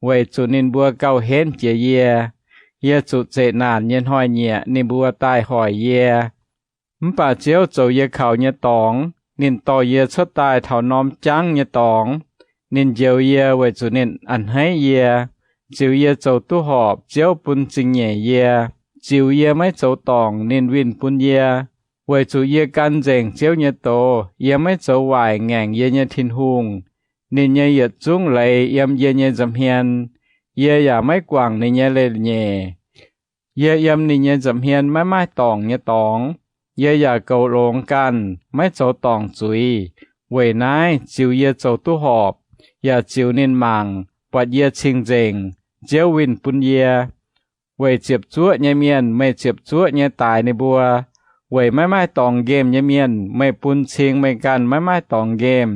weic zuqc ninh mbuo gauh henv jiex yie. Yie zuqc zeqc naanc nyei hnoi-nyieqc ninh mbuo daaih hoic yie. Mv baac Ziouv zoux yie kaux nyei dorngx. Ninh dorh yie cuotv daaih taux norm jangv nyei dorngx. Ninh njoux yie weic zuqc ninh a'hneiv yie. Ziux yie zoux duqv horpc, Ziouv bun zingh nyeic yie. Ziux yie maiv zoux dorngc, ninh winh bun yie. Weic zuqc yie gan nzengc Ziouv nyei doz, yie maiv zoux waaic ngaengc yie nyei Tin-Hungh. Ninh nyei yietc zungv leiz yiem yie nyei nza'hmien. Yie yaac maiv guangc ninh nyei leiz-nyeic. Yie yiem ninh nyei nza'hmien maiv maaih dorngc nyei dorngx. Yie yaac goux longx ganh, maiv zoux dorngc zuiz. Weic naaiv ziux yie zoux duqv horpc, yaac ziux ninh mangc, buatc yie cing-nzengc. Ziouv winh bun yie. Weic ziepc zuoqv nyei mienh meih ziepc zuoqv nyei daix ninh mbuo. Weic maiv maaih dorngx nqemh nyei mienh meih bun cing meih ganh maiv maaih dorngx nqemh.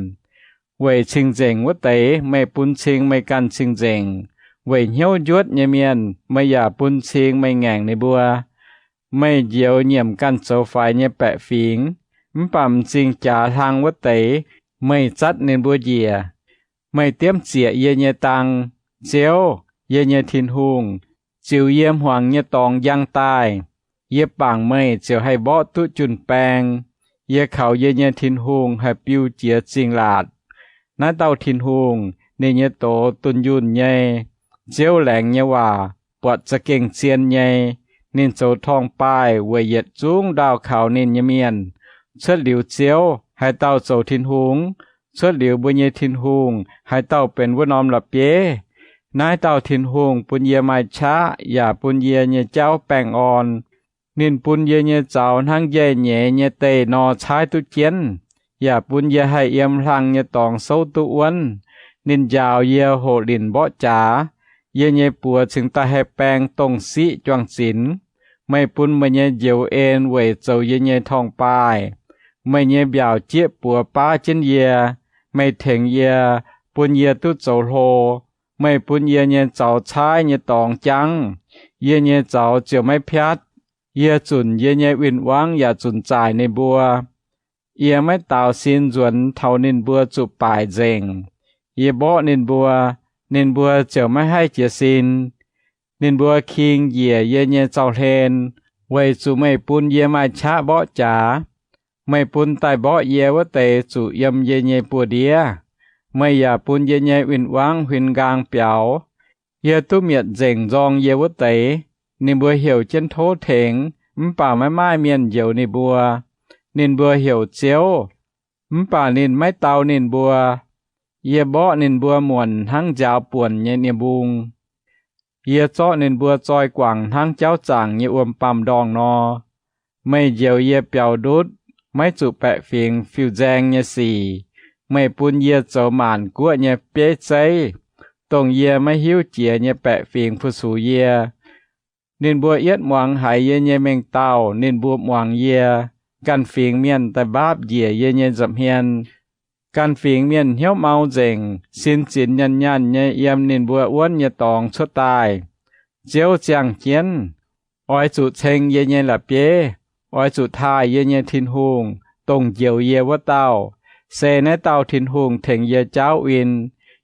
Weic cing-nzengc wuov deix meih bun cing meih ganh cing-nzengc. Weic hnyouv njuotv nyei mienh meih yaac bun cing meih ngaengc ninh mbuo. Meih njoux nyiemc ganh zoux faix nyei baeqc fingx, mv baac m'zing jaax hlang wuov deix meih zatv ninh mbuo njiec. Meih diemv zieqc yie nyei dang, Ziouv, yie nyei Tin-Hungh, ziux yie hmuangx nyei dorngx njang daaih. Yie bangc meih ziouc haih mborqv duqv jun-baeng. Yie kaux yie nyei Tin-Hungh haih biu jiex zingh laatc. Naaiv dauh Tin-Hungh, ninh nyei doz dunh yunh nyei. Ziouv laengz nyei waac buatc za'gengh zien nyei. Ninh zoux torngv-baaih weic yietc zungv ndaauh kaux ninh nyei mienh. Cuotv liuz Ziouv, haaix dauh zoux Tin-Hungh? Cuotv liuz mbuo nyei Tin-Hungh, haaix dauh benx wuov norm la'bieiv? Naaiv dauh Tin-Hungh bun yie maaih qaqv yaac bun yie nyei jauv baengh orn. Ninh bun yie nyei zaux hnangv njaih nyeiz nyei deih nor caaiv duqv jienv, yaac bun yie haih yiem hlang nyei dorngx souv duqv wuonv. Ninh njaaux yie hoqc linc mborqv jaax. Yie nyei buoz cingx daaih haih baeng dongh siqv juang-zinx. Meih bun meih nyei njoux en weic zoux yie nyei torngv-baaih. Meih nyei mbiaauc jieqv buoz baav jienv yie. Meih tengx yie, bun yie duqv zoux hlo. Meih bun yie nyei zaux caaiv nyei dorngx jangv, yie nyei zaux ziouc maiv piatv. Yie zunc yie nyei win-wangv yaac zunc zaaic ninh mbuo. Yie maiv daaux sin nzuonx taux ninh mbuo zuqc baaic nzengc. Yie mborqv ninh mbuo, ninh mbuo ziouc maiv haih jiez sin. Ninh mbuo king njiec yie nyei zaux-hlen, weic zuqc meih bun yie maaih qaqv mborqv jaax. Meih bun daaih mborqv yie wuov deix zuqc yiem yie nyei buoz-ndiev. Meih yaac bun yie nyei win-wangv huin nqaang biaux. Yie duqv mietc nzengc nzorng yie wuov deix. Ninh mbuo heuc jienv tov tengx, mv baac maiv maaih mienh njoux ninh mbuo. Ninh mbuo heuc Ziouv, mv baac ninh maiv dau ninh mbuo. Yie mborqv ninh mbuo muonc hnangv nziaaux buonc nyei nie-mbung. Yie zorqv ninh mbuo zoi guangc hnangv jauv zaangc nyei wuom-baamh ndorngh nor. Meih njoux yie biaux ndutv, maiv zuqc baeqc fingx fiuv-nzaeng nyei sic. Meih bun yie zoux maanc guoqv nyei bieiv zeiv, dongh yie maiv hiuv jiex nyei baeqc fingx fu-sux yie. Ninh mbuo yietv muangx haiz yie nyei mengh dauh, ninh mbuo muangx yie. Ganh fingx mienh daaih mbaapv njiec yie nyei nza'hmien. Ganh fingx mienh hnyouv mau nzengc, sin zinx nyanh nyanh nyei yiem ninh mbuo wuonv nyei dorngx cuotv daaih. Ziouv ziangh jienv, oix zuqc ceng yie nyei la'bieiv, oix zuqc taaih yie nyei Tin-Hungh, dongh njoux yie wuov dauh. Se naaiv dauh Tin-Hungh tengx yie jaauv win,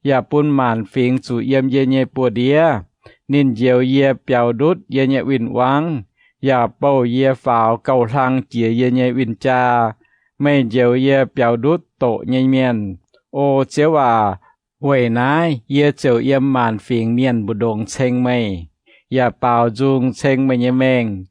yaac bun maanc fingx zuqc yiem yie nyei buoz-ndiev. Ninh njoux yie biaux ndutv yie nyei win-wangv, yaac bouh yie faaux gauh hlang jiex yie nyei win-jaa. Meih njoux yie biaux ndutv doqc nyei mienh. O Ziouv aac, weic naaiv yie ziouc yiem maanc fingx mienh mbu'ndongx ceng meih, yaac baaux nzung ceng meih nyei mengh.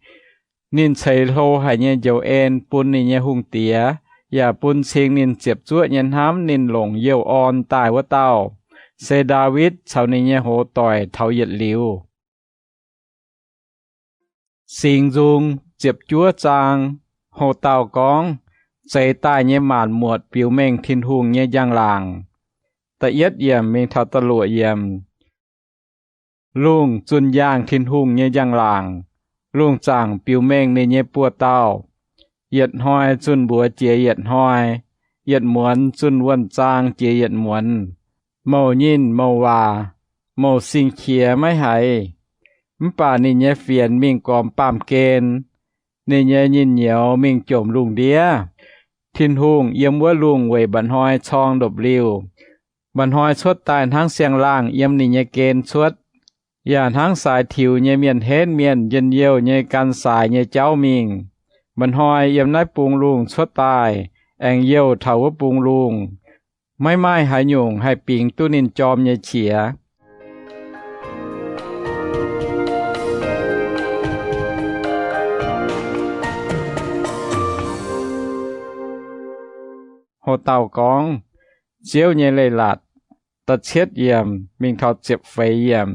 Ninh ceix hlo haic nyei njoux en bun ninh nyei hungh diex, yaac bun cing ninh ziepc zuoqv nyei hnamv ninh longc youh orn daaih wuov dauh, se Ndaawitv caux ninh nyei hoz doic taux yietc liuz. Singx Nzung ziepc juov zaang. Ho dauh gorngv, zeix daaih nyei maanc muotc biux mengh Tin-Hungh nyei njang-laangc. Da'yietv yiemc mingh taux da'luoqc yiemc. Lungh zunh yaangh Tin-Hungh nyei njang-laangc, lungh zaangc biux mengh ninh nyei buoz-dauh. Yietc hnoi zunh mbuox jiex yietc hnoi, yietc muonz zunh wuonh zaang jiex yietc muonz. Mouc nyinh mouc waac, mouc sing-qiex maiv haiz, mv baac ninh nyei fienx mingh gormx baamh gen, ninh nyei nyinh-nyouz mingh jomc lungh ndiev. Tin-Hungh yiem wuov lungh weic mba'hnoi corng ndopv-liuh. Mba'hnoi cuotv daaih hnangv siang-laangh yiem ninh nyei gen cuotv, yaac hnangv saaix tiux nyei mienh henv mienh njien-youh nyei gan saaix nyei jauv mingh. Mba'hnoi yiem naaiv bung lungh cuotv daaih, aengx youh taux wuov bung lungh. Maiv maaih haaix nyungc haih bingx duqv ninh jorm nyei qiex. Ho dauh gorngv, Ziouv nyei leiz-latc. Da'cietv yiemc mingh taux ziepc feix yiemc.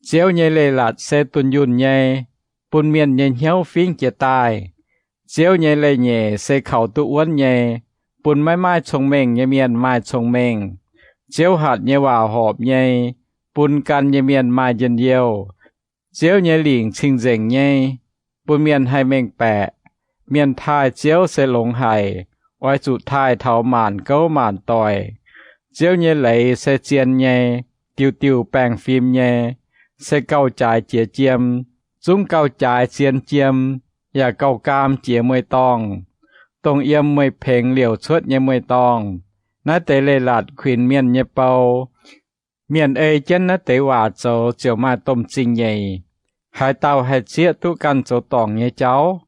Ziouv nyei leiz-latc se dunh yunh nyei, bun mienh nyei hnyouv fingv jiez daaih. Ziouv nyei leiz-nyeic se kaux duqv wuonv nyei, bun maiv maaih cong-mengh nyei mienh maaih cong-mengh. Ziouv hatc nyei waac horpc nyei, bun gan nyei mienh maaih njien-youh. Ziouv nyei lingc cing-nzengc nyei, bun mienh haih mengh baeqc. Mienh taaih Ziouv se longx haic, oix zuqc taaih taux maanc gouv maanc doic. Ziouv nyei leiz se zien nyei, diuh diuh baengh fim nyei, se gauh jaaix jiex jiem, zungv gauh jaaix zien jiem, yaac gauh gaam jiex mueiz-dorngh, dongh yiem meih pengx liouc cuotv nyei mueiz-dorngh. Naaiv deix leiz-latc kuinx mienh nyei bou. Mienh ei jienv naaiv deix waac zoux ziouc maaih domh zingh nyeic. Haaix dauh haih zieqv duqv ganh zoux dorngc nyei jauv?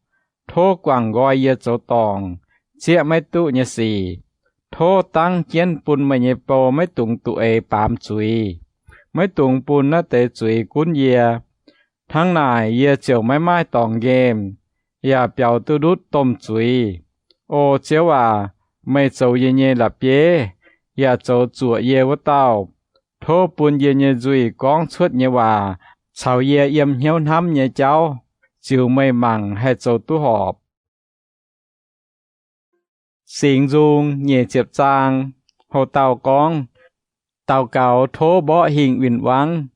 Tov guangc nqoi yie zoux dorngc, zieqv maiv duqv nyei sic. Tov dangv jienv bun meih nyei bou maiv dungx duqc eix baamz zuiz. Maiv dungx bun naaiv deix zuiz gunv yie. Hnangv naaic yie ziouc maiv maaih dorngx nqemh, yaac biaux duqv ndutv domh zuiz. O Ziouv aac, meih zoux yie nyei la'bieiv, yaac zoux zuoqc yie wuov dauh. Tov bun yie nyei nzuih gorngv cuotv nyei waac caux yie yiem hnyouv hnamv nyei jauv ziux meih mangc haih zoux duqv horpc. Singx Nzung nyic ziepc zaang. Ho dauh gorngv, daux gaux tov mborqv hingh win-wangv.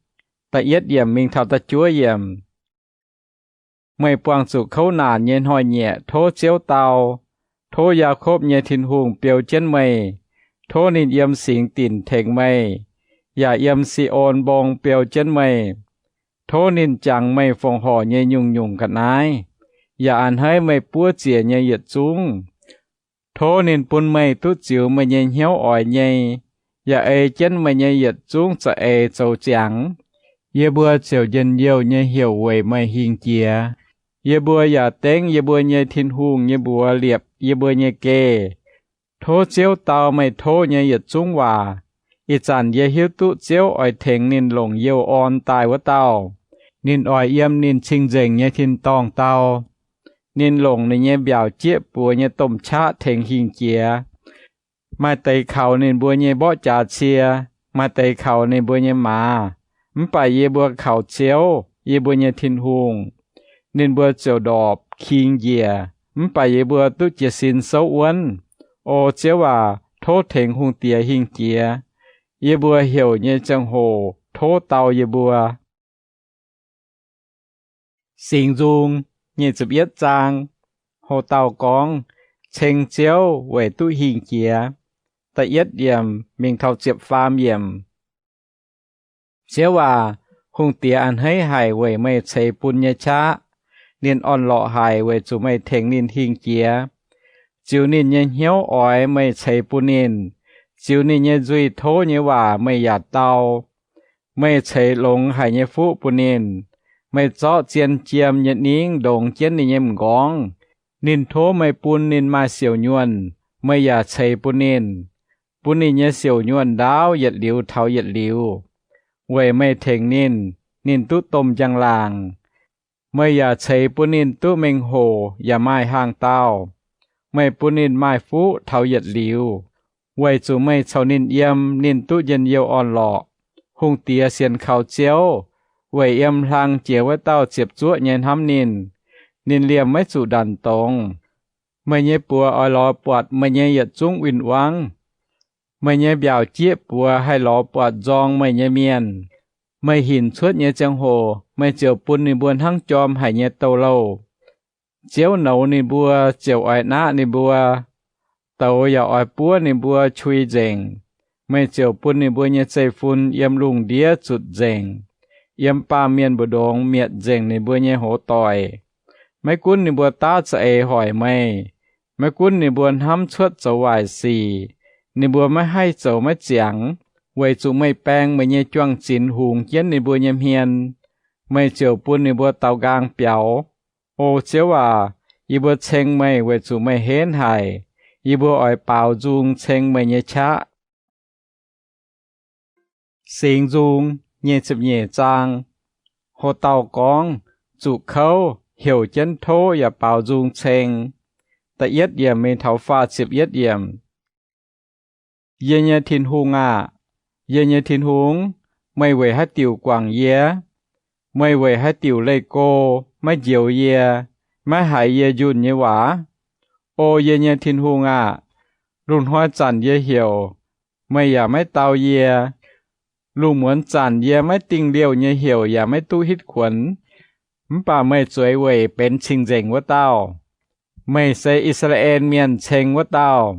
Da'yietv yiemc mingh taux da'juov yiemc. Meih buangh zuqc kouv naanc nyei hnoi-nyieqc tov Ziouv dau. Tov Yaakopv nyei Tin-Hungh beu jienv meih. Tov ninh yiem singx dinc tengx meih, yaac yiem Si^on Mbong beu jienv meih. Tov ninh jangx meih fongc horc nyei nyungc-nyungc ga'naaiv, yaac a'hneiv meih buov ziec nyei yietc zungv. Tov ninh bun meih duqv ziux meih nyei hnyouv oix nyei, yaac ei jienv meih nyei yietc zungv za'eix zoux ziangx. Yie mbuo ziouc njien-youh nyei heuc weic meih hingh jiex. Yie mbuo yaac dengv yie mbuo nyei Tin-Hungh nyei mbuox liepc yie mbuo nyei geh. Tov Ziouv dau meih tov nyei yietc zungv waac. Ih zanc yie hiuv duqv Ziouv oix tengx ninh longc youh orn daaih wuov dauh. Ninh oix yiem ninh cing-nzengc nyei tin-dorngh dau. Ninh longc ninh nyei mbiaauc jieqv buoz nyei domh qaqv tengx hingh jiex. Maaih deix kaux ninh mbuo nyei mborqv jaax cie, maaih deix kaux ninh mbuo nyei maaz. Mv baac yie mbuo kaux Ziouv, yie mbuo nyei Tin-Hungh. Ninh mbuo ziouc ndorpc king njiec, mv baac yie mbuo duqv jiez sin souv wuonv. O Ziouv aac, tov tengx hungh diex hingh jiex. Yie mbuo heuc nyei ziangh hoc tov dau yie mbuo. Singx Nzung nyic ziepc yietv zaang. Ho dauh gorngv, ceng Ziouv weic duqv hingh jiex. Da'yietv yiemc mingh taux ziepc faam yiemc. Ziouv aac, Hungh diex a'hneiv haic weic meih ceix bun nyei qaqv. Ninh orn-lorqc haic weic zuqc meih tengx ninh hingh jiex. Ziux ninh nyei hnyouv oix meih ceix bun ninh. Ziux ninh nyei nzuih tov nyei waac meih yaac dau. Meih ceix longx haic nyei fuqv bun ninh. Meih zorqv zien jiem nyei ningv ndongx jienv ninh nyei m'nqorngv. Ninh tov meih bun ninh maaih siouc nyuonh, meih yaac ceix bun ninh. Bun ninh nyei siouc nyuonh ndaauv yietc liuz taux yietc liuz, weic meih tengx ninh, ninh duqv domh njang-laangc. Meih yaac ceix bun ninh duqv mengh hoc yaac maaih hnaangx-daauh. Meih bun ninh maaih fuqv taux yietc liuz, weic zuqc meih caux ninh yiem, ninh duqv njien-youh orn-lorqc. Hungh diex sienx kaux Ziouv, weic yiem hlang jiex wuov dauh ziepc zuoqv nyei hnamv ninh. Ninh liemh maiv zuqc ndanc dongz. Meih nyei buoz oix lorz buatc meih nyei yietc zungv win-wangv. Meih nyei mbiaauc jieqv buoz haih lorz buatc nzorng meih nyei mienh. Meih hinc cuotv nyei ziangh hoc meih ziouc bun ninh mbuo hnangv jorm haic nyei douz-louh. Ziouv nouz ninh mbuo ziouc oix naqv ninh mbuo. Douz yaac oix buov ninh mbuo qui nzengc. Meih ziouc bun ninh mbuo nyei zeiv-fun yiem lungh ndiev zutc nzengc, yiem baamh mienh mbu'ndongx mietc nzengc ninh mbuo nyei hoz doic. Maiv gunv ninh mbuo daav za'eix hoic meih, maiv gunv ninh mbuo hnamv cuotv zoux waaic sic, ninh mbuo maiv haih zoux maiv ziangx, weic zuqc meih baeng meih nyei juang-zinx hungx jienv ninh mbuo nyei hmien. Meih ziouc bun ninh mbuo daux nqaang biaux. O Ziouv aac, yie mbuo ceng meih weic zuqc meih henv haic. Yie mbuo oix baaux nzung ceng meih nyei qaqv. Singx Nzung nyic ziepc nyeic zaang. Ho dauh gorngv, zuqc kouv, heuc jienv tov yaac baaux nzung ceng. Da'yietv yiemc mingh taux faah ziepc yietv yiemc. Yie nyei Tin-Hungh aah! Yie nyei Tin-Hungh, meih weic haaix diuc guangc yie? Meih weic haaix diuc leih go, maiv njoux yie, maiv haiz yie njunh nyei waac? O yie nyei Tin-Hungh aah! Lungh hnoi zanc yie heuc, meih yaac maiv dau yie. Lungh muonz zanc yie maiv dingh liouh nyei heuc yaac maiv duqv hitv kuonx. Mv baac meih zueiz weic benx cing-nzengc wuov dauh. Meih se I^saa^laa^en Mienh ceng wuov dauh.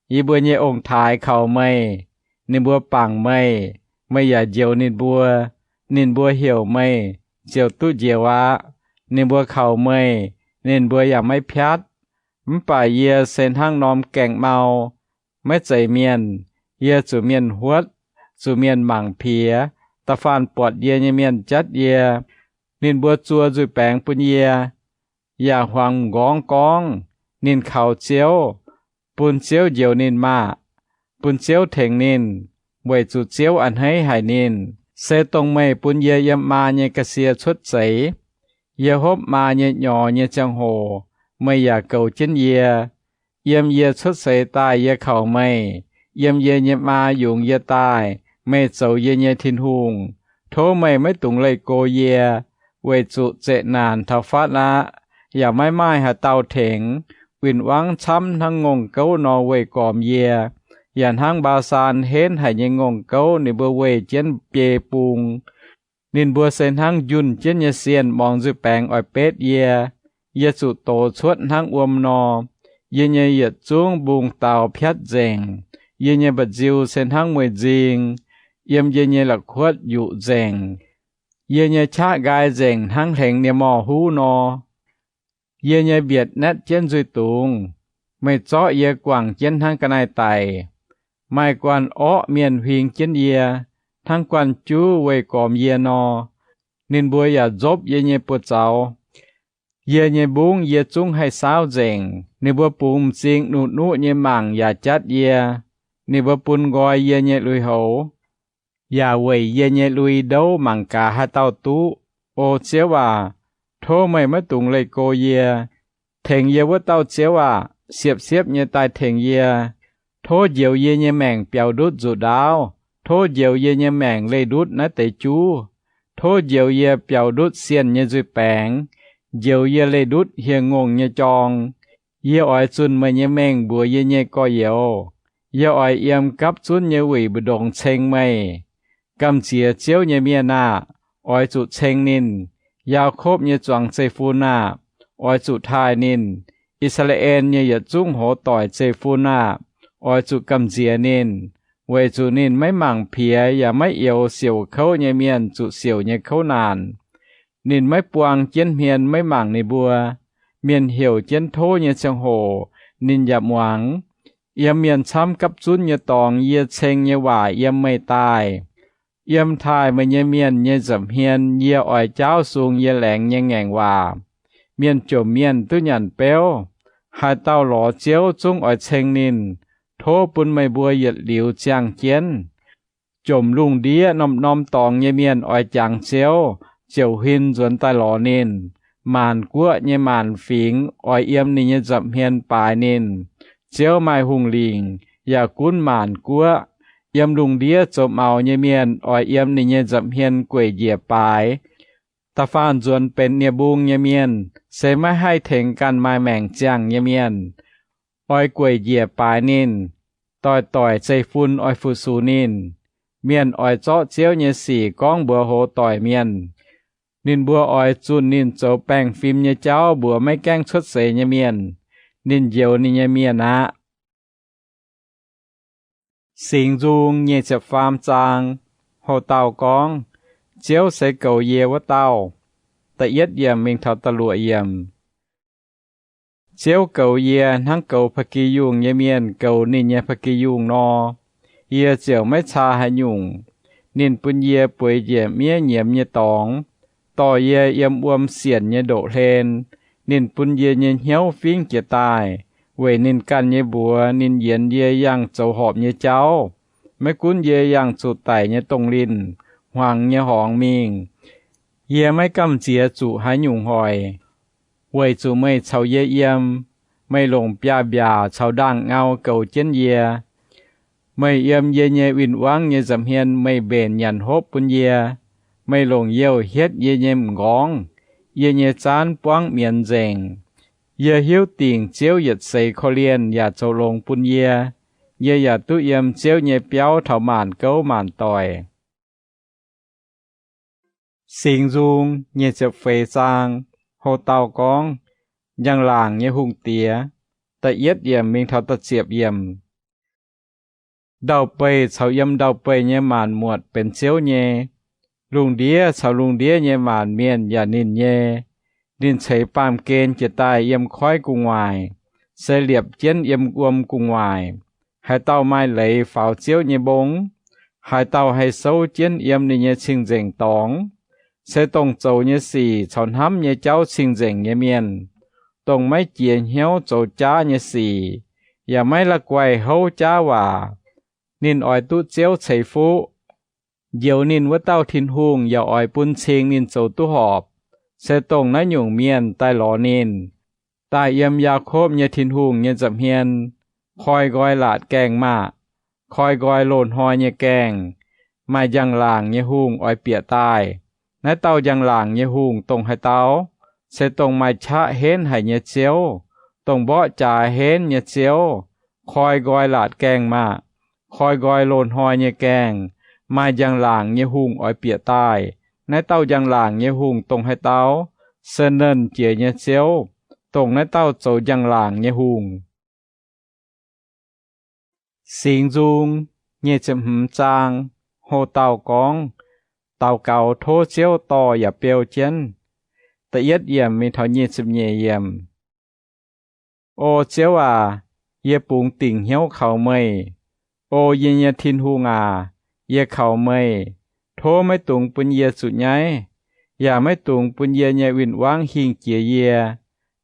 Yie mbuo nyei ong-taaix kaux meih, ninh mbuo bangc meih, meih yaac njoux ninh mbuo. Ninh mbuo heuc meih, ziouc duqv njoux aqv. Ninh mbuo kaux meih, ninh mbuo yaac maiv piatv. Mv baac yie se hnangv norm gaengh mau, maiv zeiz mienh. Yie zuqc mienh huotv, zuqc mienh mangc piex. Da'faanh buatc yie nyei mienh jatv yie. Ninh mbuo zuo nzuih baengx bun yie, yaac hmuangx m'nqorngv gorngv, ninh kaux Ziouv. Bun Ziouv njoux ninh maah! Bun Ziouv tengx ninh, weic zuqc Ziouv a'hneiv haic ninh. Se dongh meih bun yie yiem maa nyei ga'sie cuotv seix. Yie hopv maa nyei nyorx nyei ziangh hoc meih yaac goux jienv yie. Yiem yie cuotv seix daaih yie kaux meih. Yiem yie nyei maa yungz yie daaih meih zoux yie nyei Tin-Hungh. Tov meih maiv dungx leih go yie, weic zuqc zeqc naanc taux fatv aqv, yaac maiv maaih haaix dauh tengx. Win-wangv camv hnangv ngongh gouv nor weih gormx yie, yaac hnangv Mbaa^saan henv haic nyei ngongh gouv ninh mbuo weih jienv biei bung. Ninh mbuo se hnangv njunh jienv nyei sienh muangx nzuih baengx oix betv yie. Yie zuqc dox cuotv hnangv wuom nor. Yie nyei yietc zungv mbungh daux piatv nzengc. Yie nyei mba'nziu se hnangv mueiz-nzing, yiem yie nyei la'kuotv yuqc nzengc. Yie nyei qaqv nqaai nzengc hnangv hlengx nie-morh huv nor. Yie nyei mbietc naetv jienv nzuih dungz. Meih zorqv yie guangc jienv hnangv ga'naaiv-daic. Maaih guanh orqv mienh huing jienv yie, hnangv guanh juv weih gormx yie nor. Ninh mbuo yaac nzopv yie nyei buoz-zaux. Yie nyei mbungv yie zungv haih saauv nzengc. Ninh mbuo bungx m'zing nuqv-nuqv nyei mangc yaac jatv yie. Ninh mbuo bun nqoi yie nyei lui-houx, yaac weic yie nyei lui-ndouv mangc gaax haaix dauh duqv. O Ziouv aac, tov meih maiv dungx leih go yie. Tengx yie wuov dauh Ziouv aah! Siepv-siepv nyei daaih tengx yie. Tov njoux yie nyei maengc biaux ndutv nzuqc ndaauv. Tov njoux yie nyei maengc leih ndutv naaiv deix juv. Tov njoux yie biaux ndutv sienh nyei nzuih baengx, njoux yie leih ndutv hieh ngongh nyei jorng. Yie oix zunh meih nyei mengh mbuox yie nyei gorx-youz. Yie oix yiem gapv zunv nyei wuic mbu'ndongx ceng meih. Gamh nziex Ziouv nyei mienh aah! Oix zuqc ceng ninh. Yaakopv nyei zuangx zeiv-fun aah! Oix zuqc taaih ninh. I^saa^laa^en nyei yietc zungv hoz doic zeiv-fun aah! Oix zuqc gamh nziex ninh. weic zuqc ninh maiv mangc piex yaac maiv youx siouc kouv nyei mienh zuqc siouc nyei kouv naanc. Ninh maiv buang jienv hmien maiv mangc ninh mbuo. Mienh heuc jienv tov nyei ziangh hoc ninh yaac muangx. Yiem mienh camv gapv zunv nyei dorngx yie ceng nyei waac yiem meih daaih. Yiem taaih meih nyei mienh nyei nza'hmien yie oix jaauv sung yie laengz nyei ngaengc waac. Mienh jomc mienh duqv nyanc beuv. Haaix dauh lorz Ziouv zungv oix ceng ninh. Tov bun meih mbuo yietc liuz ziangh jienv. Jomc lungh ndiev norm-norm dorngx nyei mienh oix jangx Ziouv, ziouc huin nzuonx daaih lorz ninh. Maanc guoqv nyei maanc fingx oix yiem ninh nyei nza'hmien baaix ninh. Ziouv maaih hungh lingc yaac gunv maanc guoqv. Yiem lungh ndiev zoux maux nyei mienh oix yiem ninh nyei nza'hmien gueic njiec baaix. Da'faanh nzuonx benx nie-mbung nyei mienh se maiv haih tengx ganh maaih maengc ziangh nyei mienh. Oix gueic njiec baaix ninh. Doic-doic zeiv-fun oix fu-sux ninh. Mienh oix zorqv Ziouv nyei sic gorngv mbuox hoz doic mienh. Ninh mbuo oix zunh ninh zoux baengh fim nyei jauv mbuox maiv gaengh cuotv seix nyei mienh. Ninh njoux ninh nyei mienh aqv. Singx Nzung nyic ziepc faam zaang. Houc dauh gorngv, Ziouv se goux yie wuov dauh. Da'yietv yiemc mingh taux da'luoqc yiemc. Ziouv goux yie hnangv goux พระกิจจานุศาสน์ yungh nyei mienh goux ninh nyei พระกิจจานุศาสน์ yungh nor. Yie ziouc maiv caa haaix nyungc. Ninh bun yie bueix njiec miev nyiemz nyei dorngx, dorh yie yiem wuom sienc nyei ndoqv-hlen. Ninh bun yie nyei hnyouv fingv jiez daaih, weic ninh ganh nyei mbuox ninh yienx yie yangh zoux horpc nyei jauv. Maiv gunv yie yangh zuqc daic nyei dongh linh, hmuangx nyei horngz mingh, yie maiv gamh nziex zuqc haaix nyungc hoic, weic zuqc meih caux yie yiem. Meih longc biaav-mbiaac caux ndaangh-ngau goux jienv yie. Meih yiem yie nyei win-wangv nyei nza'hmien meih mbenc nyanc hopv bun yie. Meih longc youh hietv yie nyei m'nqorngv, yie nyei zaanv buangv mienz nzengc. Yie hiuv dingc Ziouv yietc seix korv-lienh yaac zoux longx bun yie. Yie yaac duqv yiem Ziouv nyei biauv taux maanc gouv maanc doic. Singx Nzung nyic ziepc feix zaang. Houc dauh gorngv, Njang-laangc nyei hungh diex. Da'yietv yiemc mingh taux da'ziepc yiemc. Ndau-beih caux yiem ndau-beih nyei maanc muotc benx Ziouv nyei. Lungh ndiev caux lungh ndiev nyei maanc mienh yaac ninh nyei. Ninh ceix baamh gen jiex daaih yiem koiv gu'nguaaic, se liepc jienv yiem wuom gu'nguaaic. Haaix dauh maaih leiz faaux Ziouv nyei mbong? Haaix dauh haih souv jienv yiem ninh nyei cing-nzengc dorngx? Se dongh zoux nyei sic caux hnamv nyei jauv cing-nzengc nyei mienh, dongh maiv jiex hnyouv zoux jaav nyei sic, yaac maiv la'guaih houv jaav waac. Ninh oix duqv Ziouv ceix fuqv. Njoux ninh wuov dauh Tin-Hungh yaac oix bun cing ninh zoux duqv horpc. Se dongh naaiv nyungc mienh daaih lorz ninh, daaih yiem Yaakopv nyei Tin-Hungh nyei nza'hmien, koi nqoi laatc gaengh maah! Koi nqoi loz-hnoi nyei gaengh. Maaih njang-laangc nyei hungh oix bieqc daaih. Naaiv dauh njang-laangc nyei hungh dongh haaix dauh? Se dongh maaih qaqv henv haic nyei Ziouv, dongh mborqv jaax henv nyei Ziouv. Koi nqoi laatc gaengh maah! Koi nqoi loz-hnoi nyei gaengh. Maaih njang-laangc nyei hungh oix bieqc daaih. Naaiv dauh njang-laangc nyei hungh dongh haaix dauh? Se Nernh Jiex nyei Ziouv, dongh naaiv dauh zoux njang-laangc nyei hungh. Singx Nzung nyic ziepc hmz zaang. Hlo dauh gorngv, Daux gaux tov Ziouv dorh yaac beu jienv. Da'yietv yiemc mingh taux nyic ziepc nyeic yiemc. O Ziouv aac, yie bungx dingc hnyouv kaux meih. O yie nyei Tin-Hungh aac, yie kaux meih. Tov maiv dungx bun yie zuqc nyaiv, yaac maiv dungx bun yie nyei win-wangv hingh jiex yie.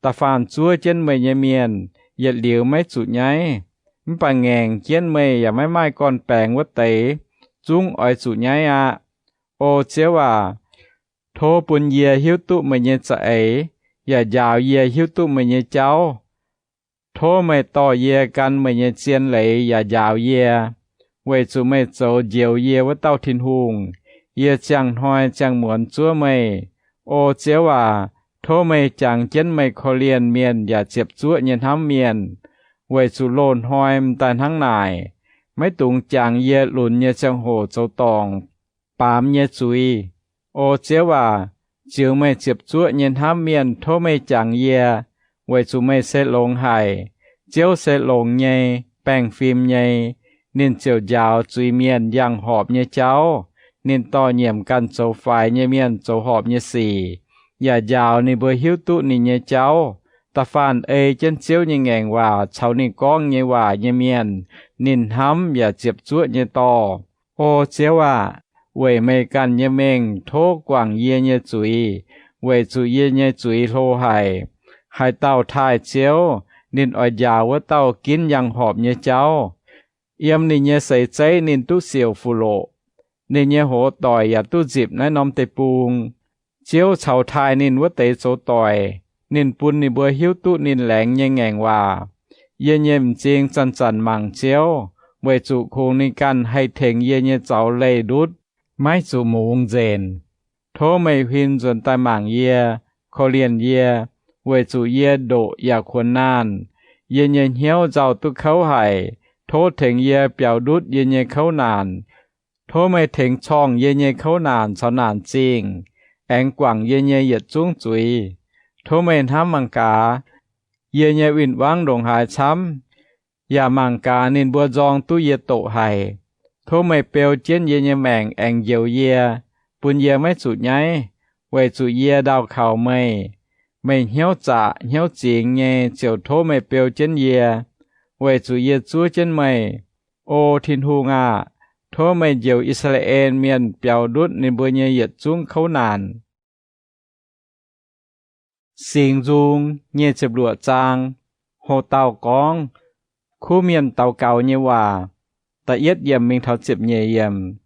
Da'faanh zuov jienv meih nyei mienh yietc liuz maiv zuqc nyaiv, mv baac ngaengc jienv meih yaac maiv maaih gorn-baengx wuov deix zungv oix zuqc nyaiv aqv. O Ziouv aac, tov bun yie hiuv duqv meih nyei za'eix, yaac njaaux yie hiuv duqv meih nyei jauv. Tov meih dorh yie gan meih nyei zien leiz yaac njaaux yie, weic zuqc meih zoux njoux yie wuov dauh Tin-Hungh. Yie ziangh hnoi ziangh muonz zuov meih. O Ziouv aac, tov meih jangx jienv meih korv-lienh mienh yaac ziepc zuoqv nyei hnamv mienh, weic zuqc loz-hnoi m'daaih hnangv naaic. Maiv dungx jangx yie lunx nyei ziangh hoc zoux dorngc baamz nyei zuiz. O Ziouv aac, ziux meih ziepc zuoqv nyei hnamv mienh tov meih jangx yie, weic zuqc meih se longx haic. Ziouv se longx nyei, baengh fim nyei. ninh ziouc njaaux zuiz-mienh yangh horpc nyei jauv. Ninh dorh nyiemc ganh zoux faix nyei mienh zoux horpc nyei sic, yaac njaaux ninh mbuo hiuv duqv ninh nyei jauv. Da'faanh ei jienv Ziouv nyei ngaengc waac caux ninh gorngv nyei waac nyei mienh, ninh hnamv yaac ziepc zuoqv nyei dorh, O Ziouv aah! Weic meih ganh nyei mengh tov guangc yie nyei zuiz, weic zuqc yie nyei zuiz hlo haic. Haaix dauh taaih Ziouv, ninh oix njaaux wuov dauh ginv yangh horpc nyei jauv. Yiem ninh nyei seix zeiv ninh duqv siouc fuqv loqc. Ninh nyei hoz doic yaac duqv nzipc naaiv norm deic-bung. Ziouv caux taaih ninh wuov deix zoux doic. Ninh bun ninh mbuo hiuv duqv ninh laengz nyei ngaengc waac. Yie nyei m'zing zanc-zanc mangc Ziouv, weic zuqc kungx ninh ganh haih tengx yie nyei zaux leih ndutv, maiv zuqc mungz nzenc. Tov meih huin nzuonx daaih mangc yie, korv-lienh yie, weic zuqc yie ndoqc yaac kuonx naanh. Yie nyei hnyouv nzauh duqv kouv haic. Tov tengx yie biaux ndutv yie nyei kouv naanc. Tov meih tengx corngh yie nyei kouv naanc caux naanc zingh, aengx guangc yie nyei yietc zungv zuiz. Tov meih hnamv mangc gaax, yie nyei win-wangv ndongc haaix camv, yaac mangc gaax ninh mbuo nzorng duqv yie doqc haic. Tov meih beu jienv yie nyei maengc aengx njoux yie, bun yie maiv zuqc nyaiv, weic zuqc yie ndaauh kaux meih. Meih hnyouv zaqc hnyouv zingx nyei ziouc tov meih beu jienv yie, weic zuqc yie zuov jienv meih. O Tin-Hungh aah! Tov meih njoux I^saa^laa^en Mienh biaux ndutv ninh mbuo nyei yietc zungv kouv naanc. Singx Nzung nyic ziepc luoqc zaang. Ho dauh gorngv, Kuv Mienh daux gaux nyei waac. Da'yietv yiemc mingh taux ziepc nyeic yiemc.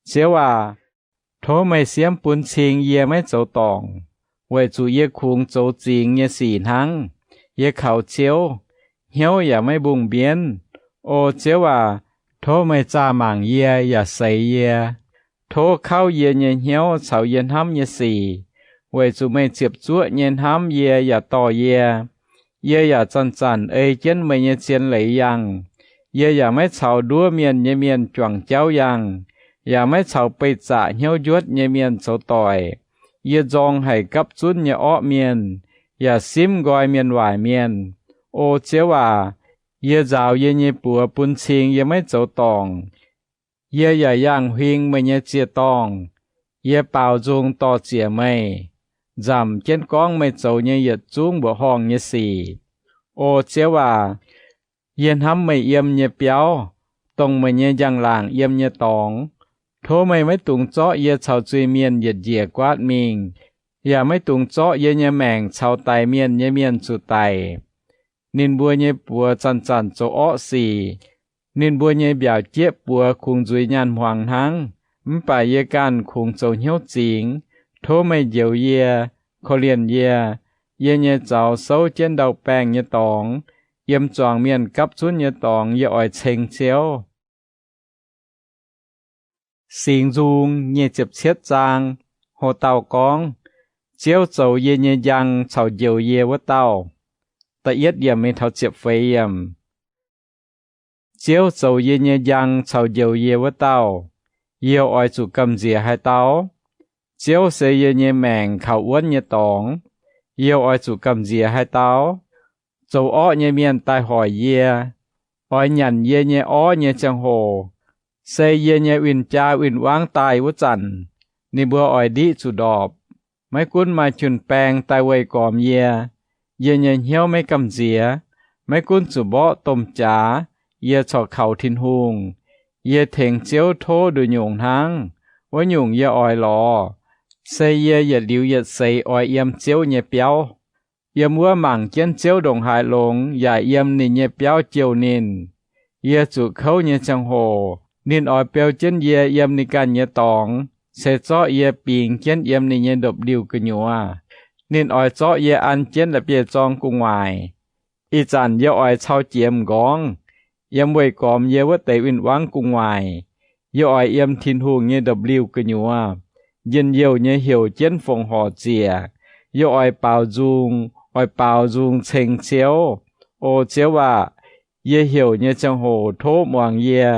Ziouv aac, tov meih siemv bun cing yie maiv zoux dorngc, weic zuqc yie kungx zoux zingx nyei sic hnangv. Yie kaux Ziouv, hnyouv yaac maiv mbungh mbienv. O Ziouv aac, tov meih zaah mangc yie yaac seix yie. Tov kauv yie nyei hnyouv caux yie hnamv nyei sic, weic zuqc meih ziepc zuoqv nyei hnamv yie yaac dorh yie. Yie yaac zanc-zanc ei jienv meih nyei zien leiz yangh. Yie yaac maiv caux nduov mienh nyei mienh juangc jauv yangh, yaac maiv caux beih zaqc hnyouv njuotv nyei mienh zoux doic. Yie nzorng haic gapv zunv nyei orqv mienh, yaac simv nqoi mienh waaic mienh. O Ziouv aac, yie nzaaux yie nyei buoz bun cing yie maiv zoux dorngc. Yie yaac yangh huing meih nyei ziec-dorngh. Yie baaux nzung dor-ziec meih, nzamc jienv gorngv meih zoux nyei yietc zungv mbuoqc horngh nyei sic. O Ziouv aac, yie hnamv meih yiem nyei biauv, dongh meih nyei njang-laangc yiem nyei dorngx. Tov meih maiv dungx zorqv yie caux zuiz-mienh yietc njiec guaatv mingh, yaac maiv dungx zorqv yie nyei maengc caux daix mienh nyei mienh zuqc daic. Ninh mbuo nyei buoz zanc-zanc zoux orqv sic. Ninh mbuo nyei mbiaauc jieqv buoz kungx nzuiz nyaanh hmuangx hnangv, mv baac yie ganh kungx zoux hnyouv zingx. Tov meih njoux yie, korv-lienh yie. Yie nyei zaux souv jienv ndau-baengh nyei dorngx, yiem zuangx mienh gapv zunv nyei dorngx yie oix ceng Ziouv. Singx Nzung nyic ziepc cietv zaang. Ho dauh gorngv, Ziouv zoux yie nyei njang caux njoux yie wuov dauh. Da'yietv yiemc mingh taux ziepc feix yiemc. Ziouv zoux yie nyei njang caux njoux yie wuov dauh, yie oix zuqc gamh nziex haaix dauh? Ziouv se yie nyei maengc kaux wuonv nyei dorngx, yie oix zuqc gamh nziex haaix dauh? Zoux orqv nyei mienh daaih hoic yie, oix nyanc yie nyei orv nyei ziangh hoc, se yie nyei win-jaa win-wangv daaih wuov zanc, ninh mbuo oix ndiqv zuqc ndorpc. Maiv gunv maaih jun-baeng daaih weih gormx yie, yie nyei hnyouv maiv gamh nziex. Maiv gunv zuqc mborqv domh jaax, yie corc kaux Tin-Hungh. Yie tengx Ziouv tov nduqc nyungc hnangv. Wuov nyungc yie oix lorz, se yie yietc liuz yietc seix oix yiem Ziouv nyei biauv. Yiem wuov mangc jienv Ziouv ndongc haaix longx yaac yiem ninh nyei biauv jouh ninh. Yie zuqc kouv nyei ziangh hoc, ninh oix beu jienv yie yiem ninh ganh nyei dorngx, se zorqv yie bingx jienv yiem ninh nyei ndopv-liuh gu'nyuoz. Ninh oix zorqv yie an jienv la'bieiv-zorng gu'nguaaic. Ih zanc yie oix cau jiex m'nqorngv, yiem weih gormx yie wuov deix win-wangv gu'nguaaic. Yie oix yiem Tin-Hungh nyei ndopv-liuh gu'nyuoz, njien-youh nyei heuc jienv fongc horc ziec. Yie oix baaux nzung, oix baaux nzung ceng Ziouv. O Ziouv aah! Yie heuc nyei ziangh hoc tov muangx yie,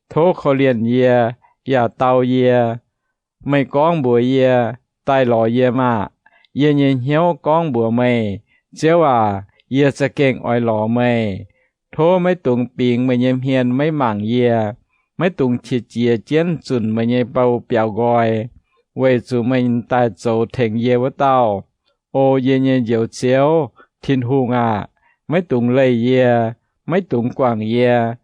tov korv-lienh yie, yaac dau yie. Meih gorngv mbuox yie, Daaih lorz yie maah! Yie nyei hnyouv gorngv mbuox meih, Ziouv aac, yie za'gengh oix lorz meih. Tov maiv dungx bingx meih nyei hmien maiv mangc yie. Maiv dungx qiex jiez jienv zunc meih nyei bou biaux nqoi, weic zuqc meih daaih zoux tengx yie wuov dauh. O yie nyei Njoux Ziouv, Tin-Hungh aah! Maiv dungx leih yie. Maiv dungx guangc yie.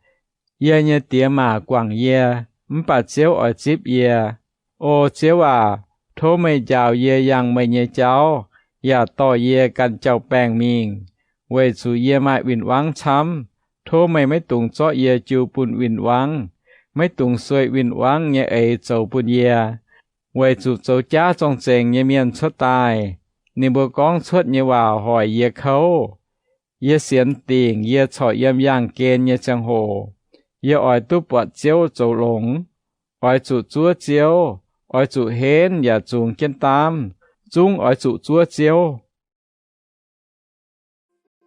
Yie nyei diex maac guangc yie, mv baac Ziouv oix zipv yie. O Ziouv aac, tov meih njaaux yie yangh meih nyei jauv, yaac dorh yie ganh jauv-baengh mingh, weic zuqc yie maaih win-wangv camv. Tov meih maiv dungx zorqv yie jiu bun win-wangv. Maiv dungx sueih win-wangv nyei eix zoux bun yie, weic zuqc zoux jaav zorng-zengx nyei mienh cuotv daaih. Ninh mbuo gorngv cuotv nyei waac hoic yie kouv. Yie sienx dingc yie corc yiem yaangh gen nyei ziangh hoc, yie oix duqv buatc Ziouv zoux longx. Oix zuqc zuov Ziouv. Oix zuqc henv yaac zungx jienv daamv. Zungv oix zuqc zuov Ziouv.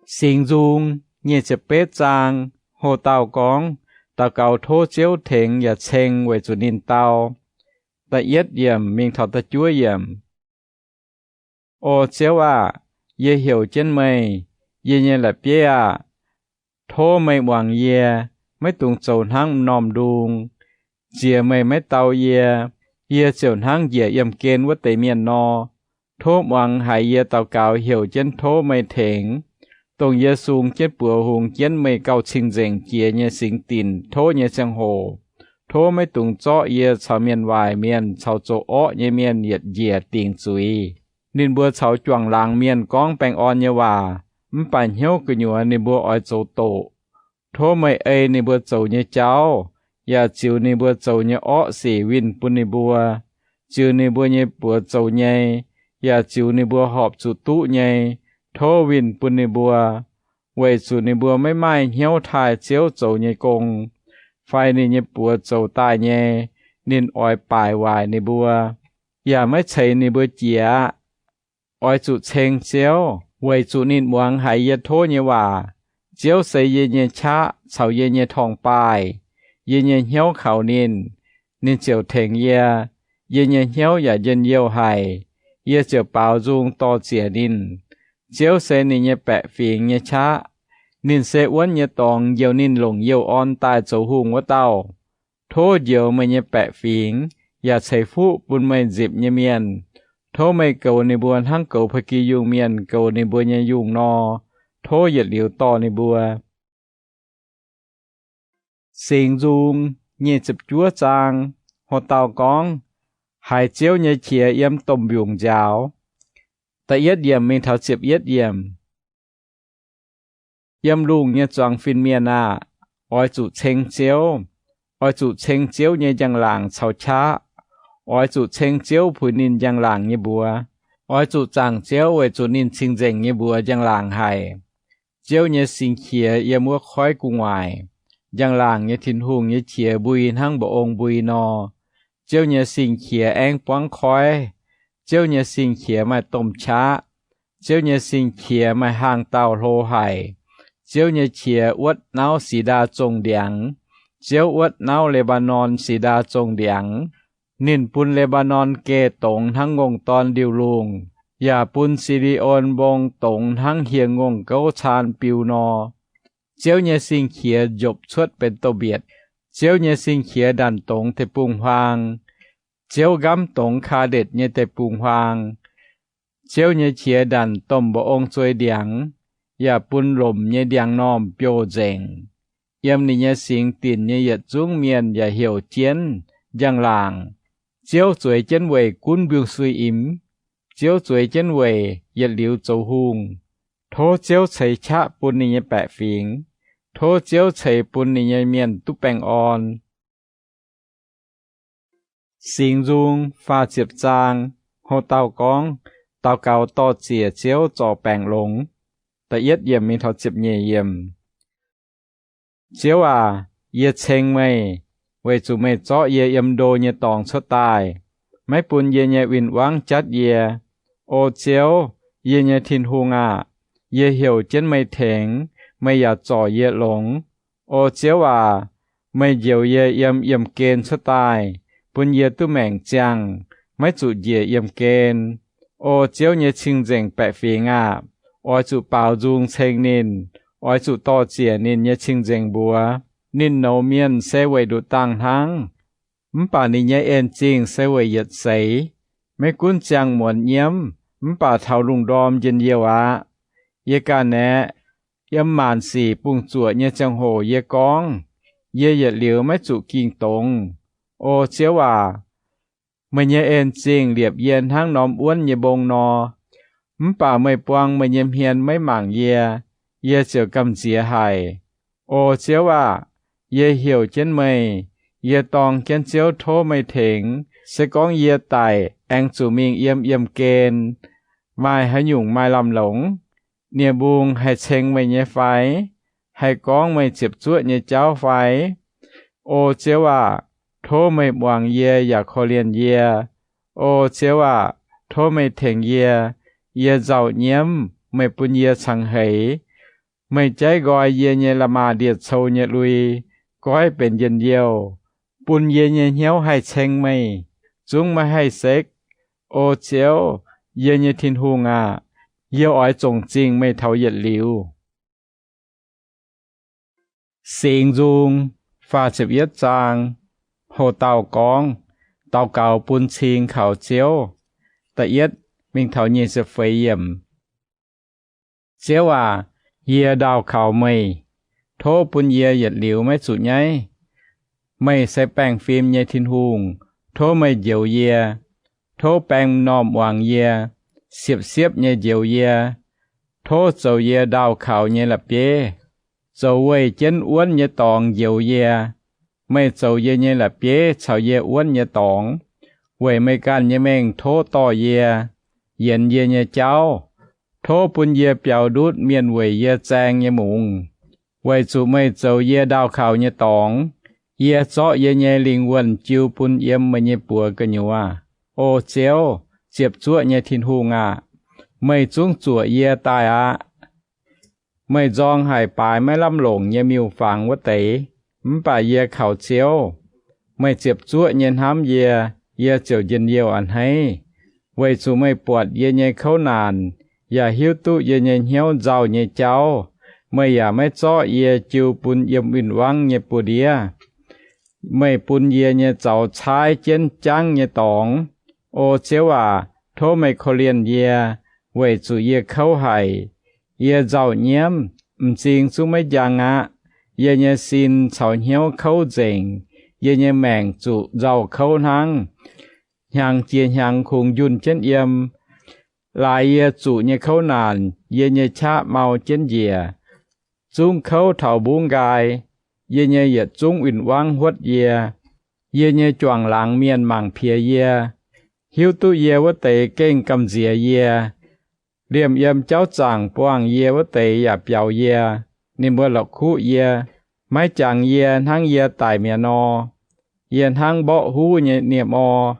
Singx Nzung nyic ziepc betv zaang. Ho dauh gorngv, daux gaux tov Ziouv tengx yaac ceng weic zuqc ninh dau. Da'yietv yiemc mingh taux da'juov yiemc. O Ziouv aah! Yie heuc jienv meih, yie nyei la'bieiv aah! Tov meih muangx yie. Maiv dungx zoux hnangv m'normh ndung. Nziex meih maiv dau yie, yie ziouc hnangv njiec yiemh gen wuov deix mienh nor. Tov muangx haiz yie daux gaux heuc jienv tov meih tengx, dongh yie sung jienv buoz hungx jienv meih gauh cing-nzengc jiex nyei singx dinc tov nyei ziangh hoc. Tov maiv dungx zorqv yie caux mienh waaic mienh caux zoux orqv nyei mienh yietc njiec dingc zuiz. Ninh mbuo caux juangc laangz mienh gorngv baengh orn nyei waac, mv baac hnyouv gu'nyuoz ninh mbuo oix zoux doqc. Tov meih ei ninh mbuo zoux nyei jauv, yaac ziux ninh mbuo zoux nyei orqv sic winh bun ninh mbuo. Ziux ninh mbuo nyei buoz zoux nyei, yaac ziux ninh mbuo horpc zuqc duqv nyei, tov winh bun ninh mbuo, weic zuqc ninh mbuo maiv maaih hnyouv taaih Ziouv zoux nyei gong, fai ninh nyei buoz zoux daaih nyei. Ninh oix baaic waaic ninh mbuo, yaac maiv ceix ninh mbuo jiex aqv. Oix zuqc ceng Ziouv, weic zuqc ninh muangx haiz yie tov nyei waac. Ziouv se yie nyei qaqv caux yie nyei torngv-baaih. Yie nyei hnyouv kaux ninh, ninh ziouc tengx yie. Yie nyei hnyouv yaac njien-youh haic, yie ziouc baaux nzung dor-ziec ninh. Ziouv se ninh nyei baeqc fingx nyei qaqv. Ninh se wuonv nyei dorngx njoux ninh longc youh orn daaih zoux hungh wuov dauh. Tov njoux meih nyei baeqc fingx, yaac ceix fuqv bun meih nzipc nyei mienh. Tov meih goux ninh mbuo hnangv goux Ba'gi Yungh Mienh goux ninh mbuo nyei yungh nor. Tov yietc liuz dorh ninh mbuo. Singx Nzung nyic ziepc juov zaang. Ho dauh gorngv, haiz Ziouv nyei qiex yiem domh mbiungc nziaaux. Da'yietv yiemc mingh taux ziepc yietv yiemc. Yiem lungh nyei zuangx fin-mienh aah! Oix zuqc ceng Ziouv. Oix zuqc ceng Ziouv nyei njang-laangc caux qaqv. Oix zuqc ceng Ziouv puix ninh njang-laangc nyei mbuox. Oix zuqc zaangc Ziouv weic zuqc ninh cing-nzengc nyei mbuox njang-laangc haic. Ziouv nyei sing-qiex yiem wuov koiv gu'nguaaic. Njang-laangc nyei Tin-Hungh nyei qiex mbui hnangv mba'ong mbui nor. Ziouv nyei sing-qiex aengv buangv koiv. Ziouv nyei sing-qiex maaih domh qaqv. Ziouv nyei sing-qiex maaih hlang dauh hlo haic. Ziouv nyei qiex wuotv nauv si^ndaa zongh ndiangx. Ziouv wuotv nauv Le^mbaa^norn si^ndaa zongh ndiangx. Ninh bun Le^mbaa^norn geh dongz hnangv ngongh dorn ndiuh lungh, yaac bun Si^li^on mbong dongz hnangv hieh ngongh gouv caan biu nor. Ziouv nyei sing-qiex njopc cuotv benx domh mbietc. Ziouv nyei sing-qiex ndanc dongz deic-bung-huaang. Ziouv nqamv dongz Kaa^ndetc nyei deic-bung-huaang. Ziouv nyei qiex ndanc domh mba'ong zuei ndiangx, yaac bun lomc nyei ndiangx-normh biouh nzengc. Yiem ninh nyei singx dinc nyei yietc zungv mienh yaac heuc jienv njang-laangc. Ziouv zueiz jienv weic gunv mbiungc-suiv-imx. Ziouv zueiz jienv weic yietc liuz zoux hungh. Tov Ziouv ceix qaqv bun ninh nyei baeqc fingx. Tov Ziouv ceix bun ninh nyei mienh duqv baengh orn. Singx Nzung faah ziepc zaang. Houv dauh gorngv, daux gaux dor-ziec Ziouv zorc baengc longx. Da'yietv yiemc mingh taux ziepc nyeic yiemc. Ziouv aac, yie ceng meih, weic zuqc meih zorqv yie yiem ndo nyei dorngx cuotv daaih. Maiv bun yie nyei win-wangv jatv yie. O Ziouv, yie nyei Tin-Hungh aah! Yie heuc jienv meih tengx, meih yaac zorc yie longx. O Ziouv aac, meih njoux yie yiem yiemh gen cuotv daaih, bun yie duqv maengc ziangh, maiv zuqc njiec yiemh gen. O Ziouv nyei cing-nzengc baeqc fingx aah! Oix zuqc baaux nzung ceng ninh. oix zuqc dor-ziec ninh nyei cing-nzengc mbuox. Ninh nouz mienh se weic nduqc dangh hnangv, mv baac ninh nyei en-zingh se weic yietc seix. Maiv gunv ziangh muonz nyiemv, mv baac taux lungh ndorm njien-youh aqv. Yie ganh aeqv, yiem maanc sic bungx-zuoqc nyei ziangh hoc yie gorngv, yie yietc liuz maiv zuqc ging dongz. O Ziouv aac, meih nyei en-zingh liepc yie hnangv norm wuonv nyei mbong nor, mv baac meih buang meih nyei hmien maiv mangc yie, yie ziouc gamh nziex haic. O Ziouv aah! Yie heuc jienv meih, yie dorng jienv Ziouv tov meih tengx. Se gorngv yie daic aengx zuqc mingh yiem yiemh gen, maaih haaix nyungc maaih lamh longc? Nie-mbung haih ceng meih nyei fai? Haih gorngv meih ziepc zuoqv nyei jauv fai? O Ziouv aah! Tov meih muangx yie yaac korv-lienh yie. O Ziouv aah! Tov meih tengx yie. Yie nzauh nyiemv, meih bun yie cangx heix. Meih jaiv nqoi yie nyei la'maah ndie-cou nyei lui, goiv benx njien-youh, bun yie nyei hnyouv haih ceng meih, zungv maiv haih sekv. O Ziouv, yie nyei Tin-Hungh aah! Yie oix zongc zingh meih taux yietc liuz. Singx Nzung faah ziepc yietv zaang. Hoc dauh gorngv, daux gaux bun cing kaux Ziouv. Da'yietv mingh taux nyic ziepc feix yiemc. Ziouv aac, yie ndaauh kaux meih, tov bun yie yietc liuz maiv zuqc nyaiv. Meih se baengh fim nyei Tin-Hungh, tov meih njoux yie. Tov baeng m'normh muangx yie, siepv-siepv nyei njoux yie. Tov zoux yie ndaauh kaux nyei la'bieiv, zoux weih jienv wuonv nyei dorngx njoux yie. Meih zoux yie nyei la'bieiv caux yie wuonv nyei dorngx, weic meih ganh nyei mengh tov dorh yie, yienx yie nyei jauv. Tov bun yie biaux ndutv mienh weic yie zaeng nyei mungz, weic zuqc meih zoux yie ndaauh kaux nyei dorngx. Yie zorqv yie nyei lingh wuonh jiu bun yiem meih nyei buoz gu'nyuoz. O Ziouv, ziepc zuoqv nyei Tin-Hungh aah! Meih zungv zuoqc yie daaih aqv. Meih nzorng haic baaix maiv lamh longc nyei miuc-fangx wuov deix. Mv baac yie kaux Ziouv, meih ziepc zuoqv nyei hnamv yie, yie ziouc njien-youh a'hneiv. Weic zuqc meih buatc yie nyei kouv naanc, yaac hiuv duqv yie nyei hnyouv nzauh nyei jauv. Meih yaac maiv zorqv yie jiu bun yiem win-wangv nyei buoz-ndiev. Meih bun yie nyei zaux caaiv jienv jangv nyei dorngx. O Ziouv aac, tov meih korv-lienh yie, weic zuqc yie kouv haic. Yie nzauh nyiemv, m'zing zungv maiv njang aqv. Yie nyei sin caux hnyouv kouv nzengc. Yie nyei maengc zuqc nzauh kouv hnangv. Hnyangx jiex hnyangx kungx njunh jienv yiem. Laaix yie zuqc nyei kouv naanc, yie nyei qaqv mau jienv njiec. Zungv kouv taux mbungv nqaai. Yie nyei yietc zungv win-wangv huotv yie. Yie nyei juangc laangz mienh mangc piex yie, hiuv duqv yie wuov deix gengh gamh nziex yie. Liemh yiem jauv zaangc buangh yie wuov deix yaac biaux yie. Ninh mbuo la'kuqv yie, maiv jangx yie hnangv yie daic mi'aqv nor. Yie hnangv mborqv huv nyei nie-mor.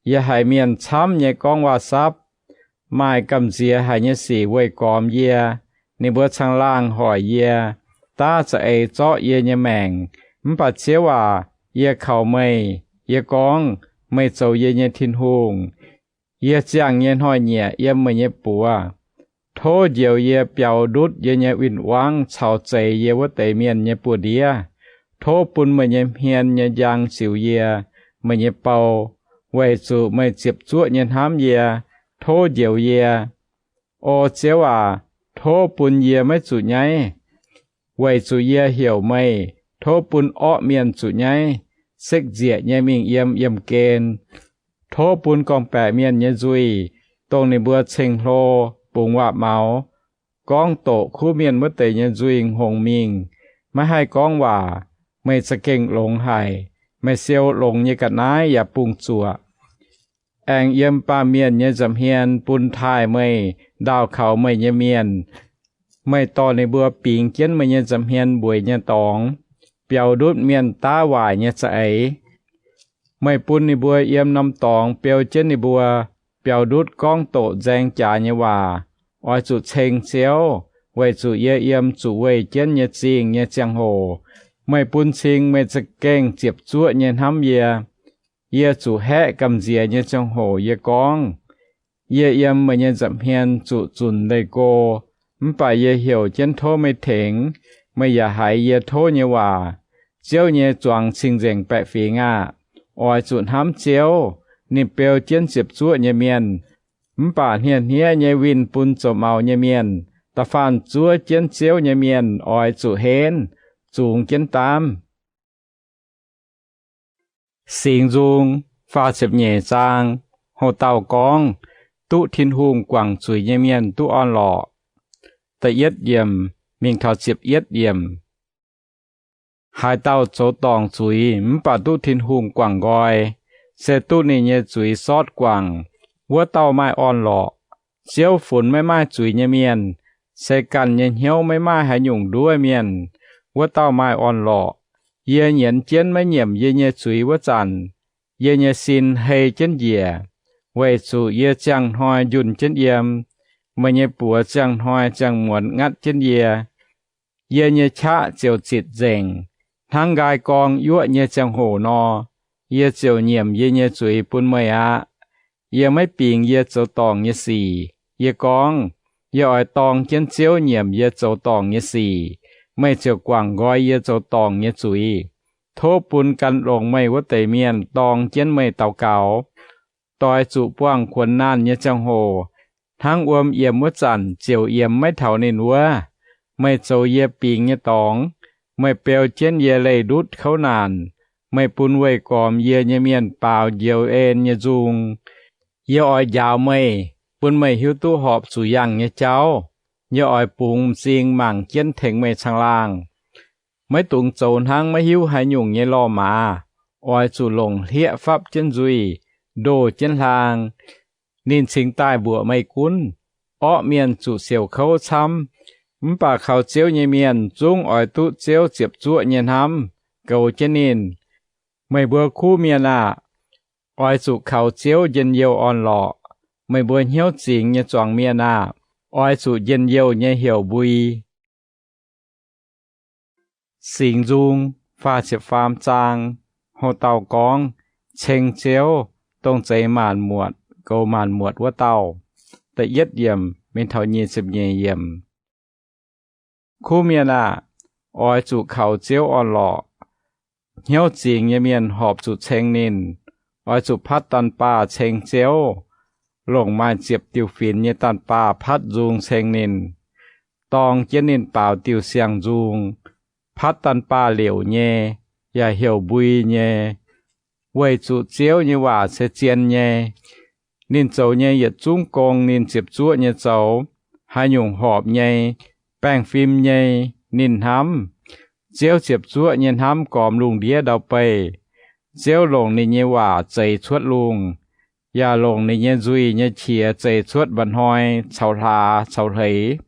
Yie haiz mienh camv nyei gorngv waac-sapv, maaih gamh nziex haic nyei sic weih gormx yie. Ninh mbuo caangh-laangh hoic yie, daav za'eix zorqv yie nyei maengc. Mv baac Ziouv aac, yie kaux meih. Yie gorngv, meih zoux yie nyei Tin-Hungh. Yie ziangh nyei hnoi-nyieqc yiem meih nyei buoz. Tov njoux yie biaux ndutv yie nyei win-wangv caux zeix yie wuov deix mienh nyei buoz-ndiev. Tov bun meih nyei hmien nyei njang ziux yie, meih nyei bou, weic zuqc meih ziepc zuoqv nyei hnamv yie. Tov njoux yie. O Ziouv aac, tov bun yie maiv zuqc nyaiv, weic zuqc yie heuc meih. Tov bun orqv mienh zuqc nyaiv, sekv-nzieqc nyei mingh yiem yiemh gen. Tov bun gorngv-baeqc mienh nyei nzuih, dongh ninh mbuo ceng-hlo, bungx waac-maux, gorngv doqc kuv mienh wuov deix nyei nzuih hngongx mingh, maiv haih gorngv waac. Meih za'gengh longx haic. Meih siou longx nyei ga'naaiv yaac bungx-zuoqc. Aengx yiem baamh mienh nyei nza'hmien bun taaih meih ndaauh kaux meih nyei mienh. Meih dorh ninh mbuo bingx jienv meih nyei nza'hmien mbueiz nyei dorngx, biaux ndutv mienh daav waaic nyei za'eix. Meih bun ninh mbuo yiem norm dorngx beu jienv ninh mbuo, biaux ndutv gorngv doqc nzaeng jaax nyei waac. Oix zuqc ceng Ziouv, weic zuqc yie yiem zuqc weih jienv nyei zingh nyei ziangh hoc. Meih bun cing meih za'gengh ziepc zuoqv nyei hnamv yie. Yie zuqc haeqv gamh nziex nyei ziangh hoc yie gorngv, yie yiem meih nyei nza'hmien zuqc zunc leih go. mv baac yie heuc jienv tov meih tengx. Meih yaac haiz yie tov nyei waac. Ziouv nyei zuangx cing-nzengc baeqc fingx aah! Oix zuqc hnamv Ziouv. Ninh beu jienv ziepc zuoqv nyei mienh, mv baac hniev-hniev nyei winh bun zoux maux nyei mienh. Da'faanh zuov jienv Ziouv nyei mienh oix zuqc henv, zungx jienv daamv. Singx Nzung faah ziepc nyeic zaang. Houx-dauh gorngv, Duqv Tin-Hungh guangc zuiz nyei mienh duqv orn-lorqc. Da'yietv yiemc mingh taux ziepc yietv yiemc. Haaix dauh zoux dorngc zuiz mv baac duqv Tin-Hungh guangc nqoi, se duqv ninh nyei zuiz sortv guangc, wuov dauh maaih orn-lorqc. Ziouv funx maiv maaih zuiz nyei mienh, se ganh nyei hnyouv maiv maaih haaix nyungc nduov mienh, wuov dauh maaih orn-lorqc. Yie nyienz jienv maiv nyiemc yie nyei zuiz wuov zanc, yie nyei sin hei jienv njiec, weic zuqc yie ziangh hnoi njunh jienv yiem. Meih nyei buoz ziangh hnoi ziangh muonz ngatv jienv yie. Yie nyei qaqv ziouc zitc nzengc, hnangv nqaai gorng yuoqv nyei ziangh hoc nor. Yie ziouc nyiemc yie nyei zuiz bun meih aqv. Yie maiv bingx yie zoux dorngc nyei sic. Yie gorngv, Yie oix dorng jienv Ziouv nyiemc yie zoux dorngc nyei sic. Meih ziouc guangc nqoi yie zoux dorngc nyei zuiz. Tov bun gan longx meih wuov deix mienh dorng jienv meih daux gaux, doix zuqc buangh kuonx naanh nyei ziangh hoc, hnangv wuom yiemx wuov zanc ziouc yiemx maiv taux ninh wuov. Meih zoux yie bingx nyei dorngx. Meih beu jienv yie leih ndutv kouv naanc. Meih bun weih gormx yie nyei mienh baaux njoux en nyei nzung. Yie oix njaaux meih, bun meih hiuv duqv horpc zuqc yangh nyei jauv. Yie oix bungx m'zing mangc jienv tengx meih caangh laangh. Maiv dungx zoux hnangv maiv hiuv haaix nyungc nyei lorh maaz. Oix zuqc longc hlieqv fapv jienv nzuih, ndoh jienv hlaang, ninh cingx daaih mbuoqc meih gunv. Orqv mienh zuqc siouc kouv camv, mv baac kaux Ziouv nyei mienh zungv oix duqv Ziouv ziepc zuoqv nyei hnamv goux jienv ninh. Meih mbuo kuv mienh aah! Oix zuqc kaux Ziouv njien-youh orn-lorqc. Meih mbuo hnyouv zingx nyei zuangx mienh aah! Oix zuqc njien-youh nyei heuc mbui. Singx Nzung faah ziepc faam zaang. Houx-dauh gorngv, Ceng Ziouv, dongh zeix maanc muotc, goux maanc muotc wuov dauh. Da'yietv yiemc mingh taux nyic ziepc nyeic yiemc. Kuv mienh aah! Oix zuqc kaux Ziouv orn-lorqc. Hnyouv zingx nyei mienh horpc zuqc ceng ninh. Oix zuqc patv daanh baah ceng Ziouv, longc maaih ziepc diuh finx nyei daanh baah patv nzung ceng ninh, dorng jienv ninh baaux diuh siang-nzung. Patv daanh baah liouc nyei, yaac heuc mbui nyei, weic zuqc Ziouv nyei waac se zien nyei. Ninh zoux nyei yietc zungv gong ninh ziepc zuoqv nyei zoux. Haaix nyungc horpc nyei, baengh fim nyei, ninh hnamv. Ziouv ziepc zuoqv nyei hnamv gormx lungh ndiev ndau-beih. Ziouv longc ninh nyei waac zeix cuotv lungh, yaac longc ninh nyei nzuih nyei qiex zeix cuotv mba'hnoi caux hlaax caux hleix.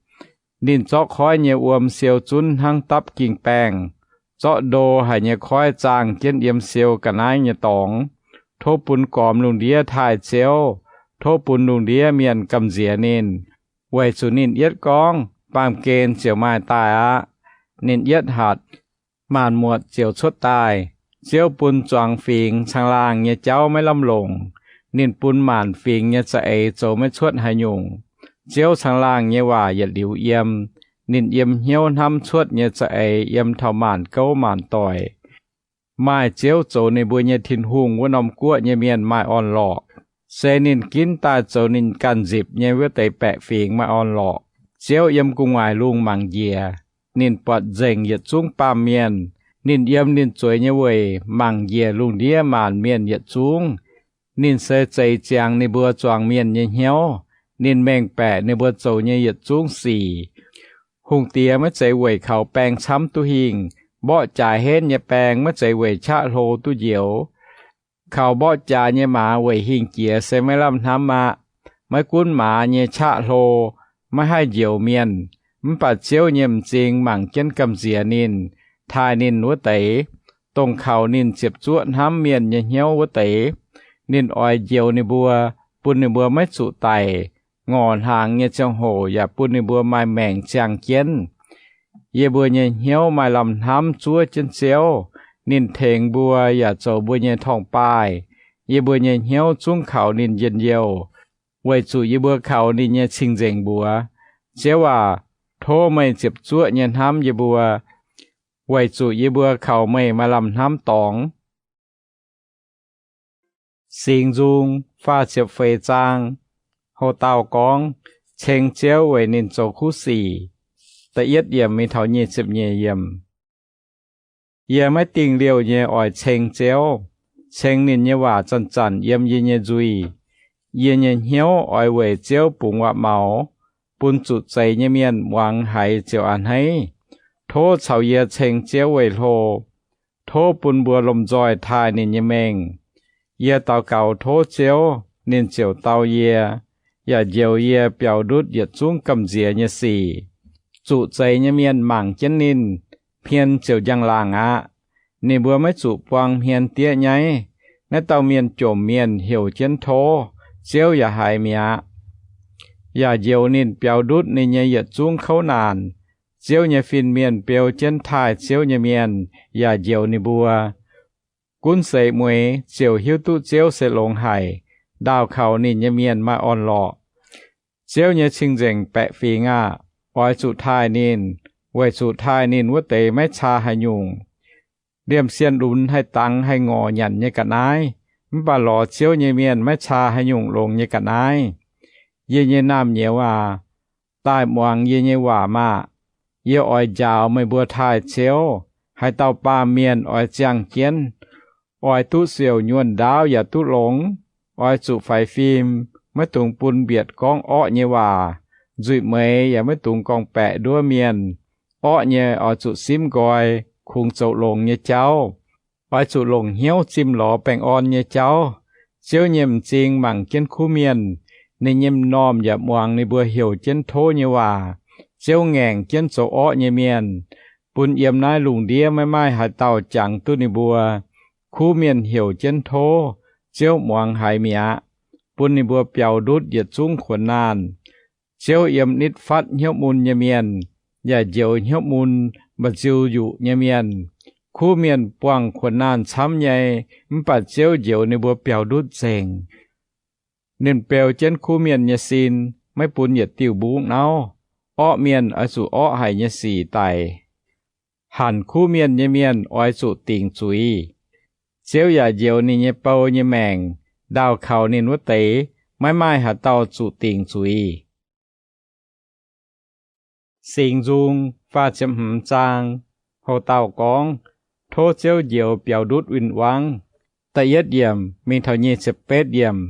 Ninh zorqv koiv nyei wuom siou zunv hnangv dapv ging-baengh, zorqv ndo haic nyei koiv zaangh jienv yiem siou ga'naaiv nyei dorngx. Tov bun gormx lungh ndiev taaih Ziouv. Tov bun lungh ndiev mienh gamh nziex ninh, weic zuqc ninh yietv gorngv, baamh gen ziouc maaih daaih aqv. Ninh yietv hatc, maanc muotc ziouc cuotv daaih. Ziouv bun zuangx fingx caangh laangh nyei jauv maiv lamh longc. Ninh bun maanc fingx nyei za'eix zoux maiv cuotv haaix nyungc. Ziouv caangh laangh nyei waac yietc liuz yiem. Ninh yiem hnyouv hnamv cuotv nyei za'eix yiem taux maanc gouv maanc doic. Maaih Ziouv zoux ninh mbuo nyei Tin-Hungh wuov norm guoqv nyei mienh maaih orn-lorqc. Se ninh ginv daaih zoux ninh ganh nzipc nyei wuov deix baeqc fingx maaih orn-lorqc. Ziouv yiem gu'nguaaic lungh mangc njiec. Ninh buatc nzengc yietc zungv baamh mienh. Ninh yiem ninh zueiz nyei weic mangc njiec lungh ndiev maanc mienh yietc zungv. Ninh se zeix ziangx ninh mbuo zuangx mienh nyei hnyouv. Ninh mengh baeqc ninh mbuo zoux nyei yietc zungv sic. Hungh diex maiv zeiz weic kaux baeng camv duqv hingh. Mborqv jaax henv nyei baeng maiv zeiz weic qaqv hlo duqv njoux. Kaux mborqv jaax nyei maaz weic hingh jiex se maiv lamh hnamv aqv. Maiv gunv maaz nyei qaqv hlo maiv haih njoux mienh, mv baac Ziouv nyei m'zing mangc jienv gamh nziex ninh, taaih ninh wuov deix, dongh kaux ninh ziepc zuoqv hnamv mienh nyei hnyouv wuov deix. Ninh oix njoux ninh mbuo, bun ninh mbuo maiv zuqc daic. Ngorc hnaangx nyei ziangh hoc yaac bun ninh mbuo maaih maengc ziangh jienv. Yie mbuo nyei hnyouv maaih lamh hnamv zuov jienv Ziouv. Ninh tengx mbuo yaac zoux mbuo nyei torngv-baaih. Yie mbuo nyei hnyouv zungv kaux ninh njien-youh, weic zuqc yie mbuo kaux ninh nyei cing-nzengc mbuox. Ziouv aac, Tov meih ziepc zuoqv nyei hnamv yie mbuo, weic zuqc yie mbuo kaux meih maaih lamh hnamv dorngx. Singx Nzung faah ziepc feix zaang. Houc dauh gorngv, Ceng Ziouv weic ninh zoux kuv sic. Da'yietv yiemc mingh taux nyic ziepc nyeic yiemc. Yie maiv dingh liouh nyei oix ceng Ziouv, ceng ninh nyei waac zanc-zanc yiem yie nyei nzuih. Yie nyei hnyouv oix weic Ziouv bungx waac-maux, bun zuqc zeix nyei mienh muangx haiz ziouc a'hneiv. Tov caux yie ceng Ziouv weic hlo. Tov bun mbuo lomh nzoih taaih ninh nyei mengh. Yie daux gaux tov Ziouv, ninh ziouc dau yie, yaac njoux yie biaux ndutv yietc zungv gamh nziex nyei sic. Zuqc zeix nyei mienh mangc jienv ninh, hmien ziouc njang-laangc aqv. Ninh mbuo maiv zuqc buang hmien diev nyaiv. Naaiv dauh mienh jomc mienh heuc jienv tov, Ziouv yaac haiz mi'aqv, yaac njoux ninh biaux ndutv ninh nyei yietc zungv kouv naanc. Ziouv nyei fin-mienh beu jienv taaih Ziouv nyei mienh yaac njoux ninh mbuo. Gunv seix mueiz ziouc hiuv duqv Ziouv se longx haic, ndaauh kaux ninh nyei mienh maaih orn-lorqc. Ziouv nyei cing-nzengc baeqc fingx aah! Oix zuqc taaih ninh, weic zuqc taaih ninh wuov deix maiv caa haaix nyungc. Liemh sienh lunx haih dangx haih ngorc nyanc nyei ga'naaiv, mv baac lorz Ziouv nyei mienh maiv caa haaix nyungc longx nyei ga'naaiv. Yie nyei naamh nyouz aac, daaih muangx yie nyei waac maah! Yie oix njaaux meih mbuo taaih Ziouv. Haaix dauh baamh mienh oix ziangh jienv, oix duqv siouc nyuonh ndaauv yaac duqv longx, oix zuqc faix fim, maiv dungx bun mbietc gorngv orqv nyei waac. Nzuih meix yaac maiv dungx gorngv-baeqc nduov mienh. Orqv nyei oix zuqc simv nqoi, kungx zoux longx nyei jauv. Oix zuqc longc hnyouv zimh lorz baengh orn nyei jauv. Ziouv nyei m'zing mangc jienv kuv mienh. Ninh nyei m'normh yaac muangx ninh mbuo heuc jienv tov nyei waac. Ziouv ngaengc jienv zoux orqv nyei mienh, bun yiem naaiv lungh ndiev maiv maaih haaix dauh jangx duqv ninh mbuo. Kuv mienh heuc jienv tov, Ziouv muangx haiz mi'aqv, bun ninh mbuo biaux ndutv yietc zungv kuonx naanh. Ziouv yiem nitv fatv hnyouv mun nyei mienh, yaac njoux hnyouv mun mba'nziu yuqc nyei mienh. Kuv mienh buangh kuonx naanh camv nyei, mv baac Ziouv njoux ninh mbuo biaux ndutv nzengc. Ninh beu jienv kuv mienh nyei sin, maiv bun yietc diuh mbungv nauv. Orqv mienh oix zuqc orqv haic nyei sic daic. Hanc kuv mienh nyei mienh oix zuqc dingc zuiz. Ziouv yaac njoux ninh nyei bou nyei maengc, ndaauh kaux ninh wuov deix maiv maaih haaix dauh zuqc dingc zuiz. Singx Nzung faah ziepc hmz zaang. Houc dauh gorngv, Tov Ziouv njoux biaux ndutv win-wangv. Da'yietv yiemc mingh taux nyic ziepc betv yiemc.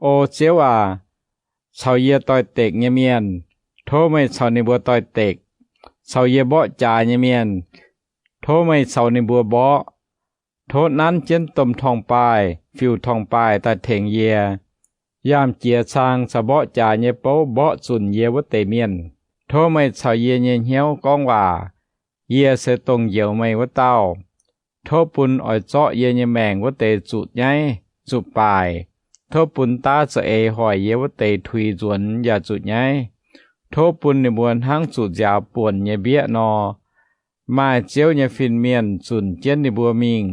O Ziouv aac, caux yie doix-dekc nyei mienh, tov meih caux ninh mbuo doix-dekc. Caux yie mborqv jaax nyei mienh, tov meih caux ninh mbuo mborqv. Tov nanv jienv domh torngv-baaih, fiuv torngv-baaih daaih tengx yie. Yaam jiex cang caux mborqv jaax nyei bouv mborqv zunc yie wuov deix mienh. Tov meih caux yie nyei hnyouv gorngv waac. Yie se dongh njoux meih wuov dauh. Tov bun oix zorqv yie nyei maengc wuov deix zuqc nyaiv, zuqc baaic. Tov bun daav za'eix hoic yie wuov deix tuix nzuonx yaac zuqc nyaiv. Tov bun ninh mbuo hnangv zuqc nziaaux buonc nyei mbieqv nor, maaih Ziouv nyei fin-mienh zunc jienv ninh mbuo mingh.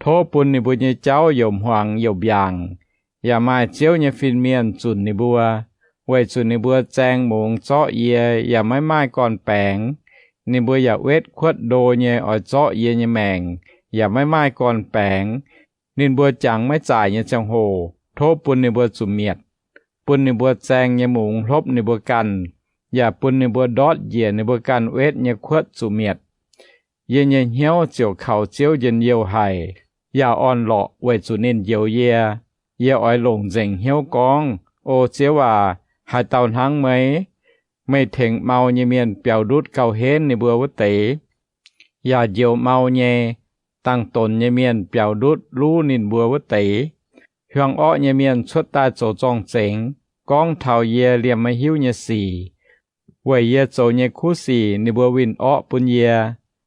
Tov bun ninh mbuo nyei jauv youc hmuangx youc mbiaangc, yaac maaih Ziouv nyei fin-mienh zunc ninh mbuo, weic zuqc ninh mbuo zaeng mungz zorqv yie yaac maiv maaih gorn-baengx. Ninh mbuo yaac wetv kuotv ndo nyei oix zorqv yie nyei maengc, yaac maiv maaih gorn-baengx. Ninh mbuo jangx maiv zaaic nyei ziangh hoc, tov bun ninh mbuo zuqc mietc. Bun ninh mbuo zaeng nyei mungz hlopv ninh mbuo ganh, yaac bun ninh mbuo ndortv njiec ninh mbuo ganh wetv nyei kuotv zuqc mietc. Yie nyei hnyouv ziouc kaux Ziouv njien-youh haic, yaac orn-lorqc weic zuqc ninh njoux yie. Yie oix longc nzengc hnyouv gorngv, O Ziouv aac, haaix dauh hnangv meih? Meih tengx mau nyei mienh biaux ndutv gauh henv ninh mbuo wuov deix, yaac njoux mau nyei, dangh donx nyei mienh biaux ndutv luv ninh mbuo wuov deix. Hiuang orqv nyei mienh cuotv daaih zoux zorng-zengx, gorngv taux yie liemh maiv hiuv nyei sic. Weic yie zoux nyei kuv sic ninh mbuo winh orqv bun yie.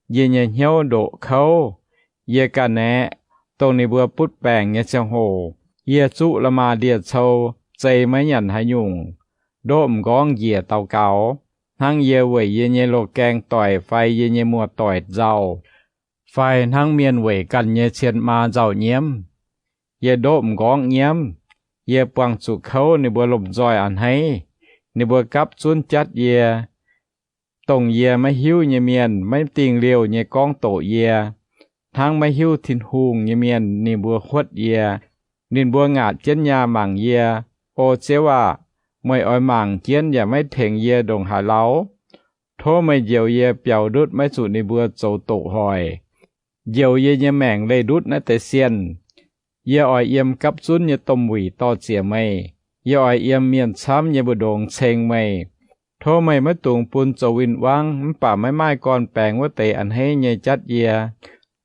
Yie nyei hnyouv ndoqc kouv. Yie ganh aeqv, dongh ninh mbuo butv baengc nyei ziangh hoc, yie zuqv la'maah ndie-cou, zei maiv nyanc haaix nyungc, ndoqv m'nqorngv njiec daux gaux, hnangv yie weic yie nyei loz-gaeng doic fai yie nyei muoz-doic nzauh, fai hnangv mienh weic ganh nyei cien maa nzauh nyiemv. Yie ndoqv m'nqorngv nyiemv. Yie buangh zuqc kouv ninh mbuo lomh nzoih a'hneiv. Ninh mbuo gapv zunv jatv yie. Dongh yie maiv hiuv nyei mienh maiv dingh liouh nyei gorngv doqc yie. Hnangv maiv hiuv Tin-Hungh nyei mienh ninh mbuo huotv yie. Ninh mbuo ngaatc jienv nyaah mangc yie. O Ziouv aah! Meih oix mangc jienv yaac maiv tengx yie ndongc haaix lauh? Tov meih njoux yie biaux ndutv maiv zuqc ninh mbuo zoux doqc hoic. Njoux yie nyei maengc leih ndutv naaiv deix sienh. Yie oix yiem gapv zunv nyei domh wuic dor-ziec meih. Yie oix yiem mienh camv nyei mbu'ndongx ceng meih. Tov meih maiv dungx bun zoux win-wangv mv baac maiv maaih gorn-baengx wuov deix a'hneiv nyei jatv yie.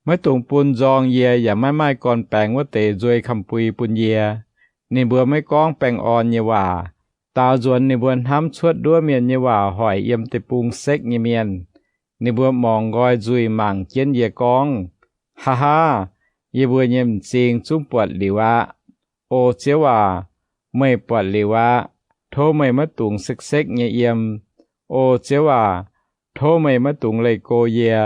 Maiv dungx bun nzorng yie yaac maiv maaih gorn-baengx wuov deix nzuei kamx-bui bun yie. Ninh mbuo maiv gorngv baengh orn nyei waac. Daaux nzuonx ninh mbuo hnamv cuotv nduov mienh nyei waac hoic yiem deic-bung sekv nyei mienh. Ninh mbuo morngx nqoi nzuih mangc jienv yie gorngv, Haa haa! Yie mbuo nyei m'zing zungv buatc liuz aqv. O Ziouv aac, meih buatc liuz aqv. Tov meih maiv dungx sekv-sekv nyei yiem. O Ziouv aac, tov meih maiv dungx leih go yie.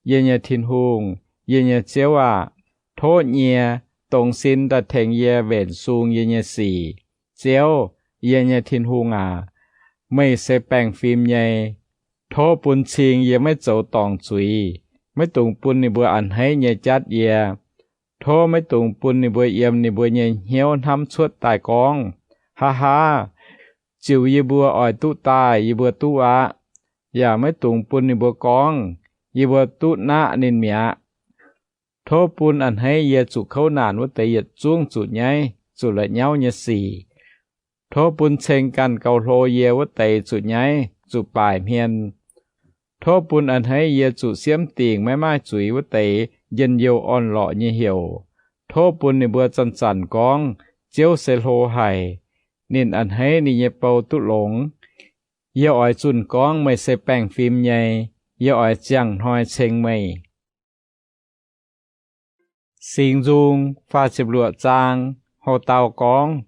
Yie nyei Tin-Hungh, yie nyei Ziouv aah! Tov nyie, dongz sin daaih tengx yie mbenc sung yie nyei sic. Ziouv, yie nyei Tin-Hungh aac, meih se baengh fim nyei. Tov bun cing yie maiv zoux dorngc zuiz. Maiv dungx bun ninh mbuo a'hneiv nyei jatv yie. Tov maiv dungx bun ninh mbuo yiem ninh mbuo nyei hnyouv hnamv cuotv daaih gorngv, Haa haa! Ziux yie mbuo oix duqv daaih yie mbuo duqv aqv. Yaac maiv dungx bun ninh mbuo gorngv, Yie mbuo duqv naqv ninh mi'aqv. Tov bun a'hneiv yie zuqc kouv naanc wuov deix yietc zungv zuqc nyaiv, zuqc la'nyauv nyei sic. Tov bun ceng ganh gauh hlo yie wuov deix zuqc nyaiv, zuqc baaic hmien. Tov bun a'hneiv yie zuqc siemv dingc maiv maaih zuiz wuov deix njien-youh orn-lorqc nyei heuc. Tov bun ninh mbuo zanc-zanc gorngv, Ziouv se hlo haic. Ninh a'hneiv ninh nyei bou duqv longx. Yie oix zunh gorngv meih se baengh fim nyei. Yie oix ziangh hnoi ceng meih. Singx Nzung faah ziepc luoqc zaang, houc dauh gorngv,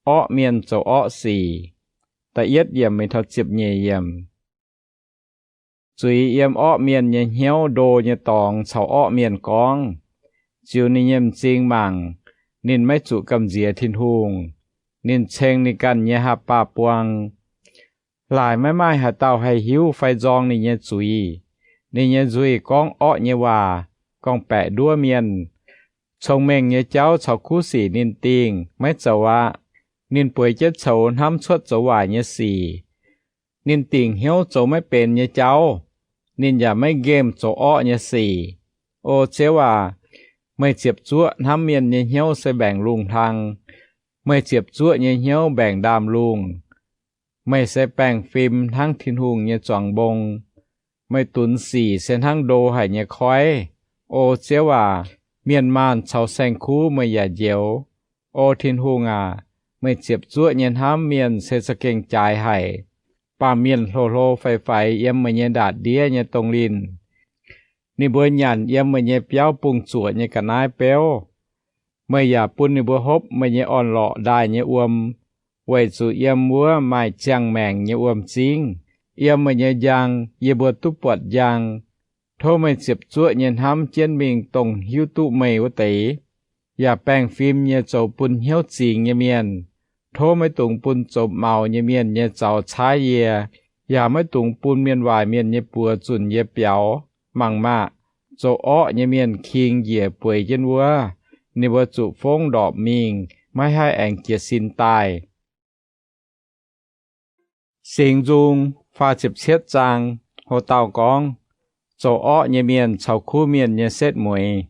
Orqv mienh zoux orqv sic. Da'yietv yiemc mingh taux ziepc nyeic yiemc. Zuiz yiem orqv mienh nyei hnyouv ndo nyei dorngx caux orqv mienh gorngv. Ziux ninh nyei m'zing mangc, ninh maiv zuqc gamh nziex Tin-Hungh. Ninh ceng ninh ganh nyei haa^baa buang. Laaix maiv maaih haaix dauh haih hiuv fai nzorng ninh nyei zuiz. Ninh nyei nzuih gorngv orqv nyei waac, gorngv-baeqc nduov mienh. Cong-mengh nyei jauv caux kuv sic ninh dingh maiv zoux aqv. Ninh bueix jienv coux hnamv cuotv zoux waaic nyei sic. Ninh dingc hnyouv zoux maiv benx nyei jauv. Ninh yaac maiv nqemh zoux orqv nyei sic. O Ziouv aac, meih ziepc zuoqv hnamv mienh nyei hnyouv se mbaengc lungh hlang. Meih ziepc zuoqv nyei hnyouv mbaengc ndaamv-lungh. Meih se baengh fim hnangv Tin-Hungh nyei zuangx mbong. Meih dunx sic se hnangv ndo haic nyei koiv. O Ziouv aac, mienh maanh caux saeng-kuv meih yaac njoux. O Tin-Hungh aac, meih ziepc zuoqv nyei hnamv mienh se za'gengh jaaix haic. Baamh mienh hlo-hlo faix-faix yiem meih nyei ndaatv-ndiev nyei dongh linh. Ninh mbuo nyanc yiem meih nyei biauv bungx-zuoqc nyei ga'naaiv beuv. Meih yaac bun ninh mbuo hopv meih nyei orn-lorqc ndaaih nyei wuom, weic zuqc yiem wuov maaih ziangh maengc nyei wuom-zingv. Yiem meih nyei njang yie mbuo duqv buatc njang. Tov meih ziepc zuoqv nyei hnamv jienv mingh dongh hiuv duqv meih wuov deix, yaac baengh fim nyei zoux bun hnyouv zingx nyei mienh. Tov maiv dungx bun zoux maux nyei mienh nyei zaux caaiv yie, yaac maiv dungx bun mienh waaic mienh nyei buoz zunc yie biaux. Mangc maah! Zoux orqv nyei mienh king njiec bueix jienv wuov. Ninh mbuo zuqc fongv ndorpc mingh, maiv haih aengx jiez sin daaih. Singx Nzung faah ziepc cietv zaang, houc dauh gorngv, zoux orqv nyei mienh caux kuv mienh nyei setv mueiz.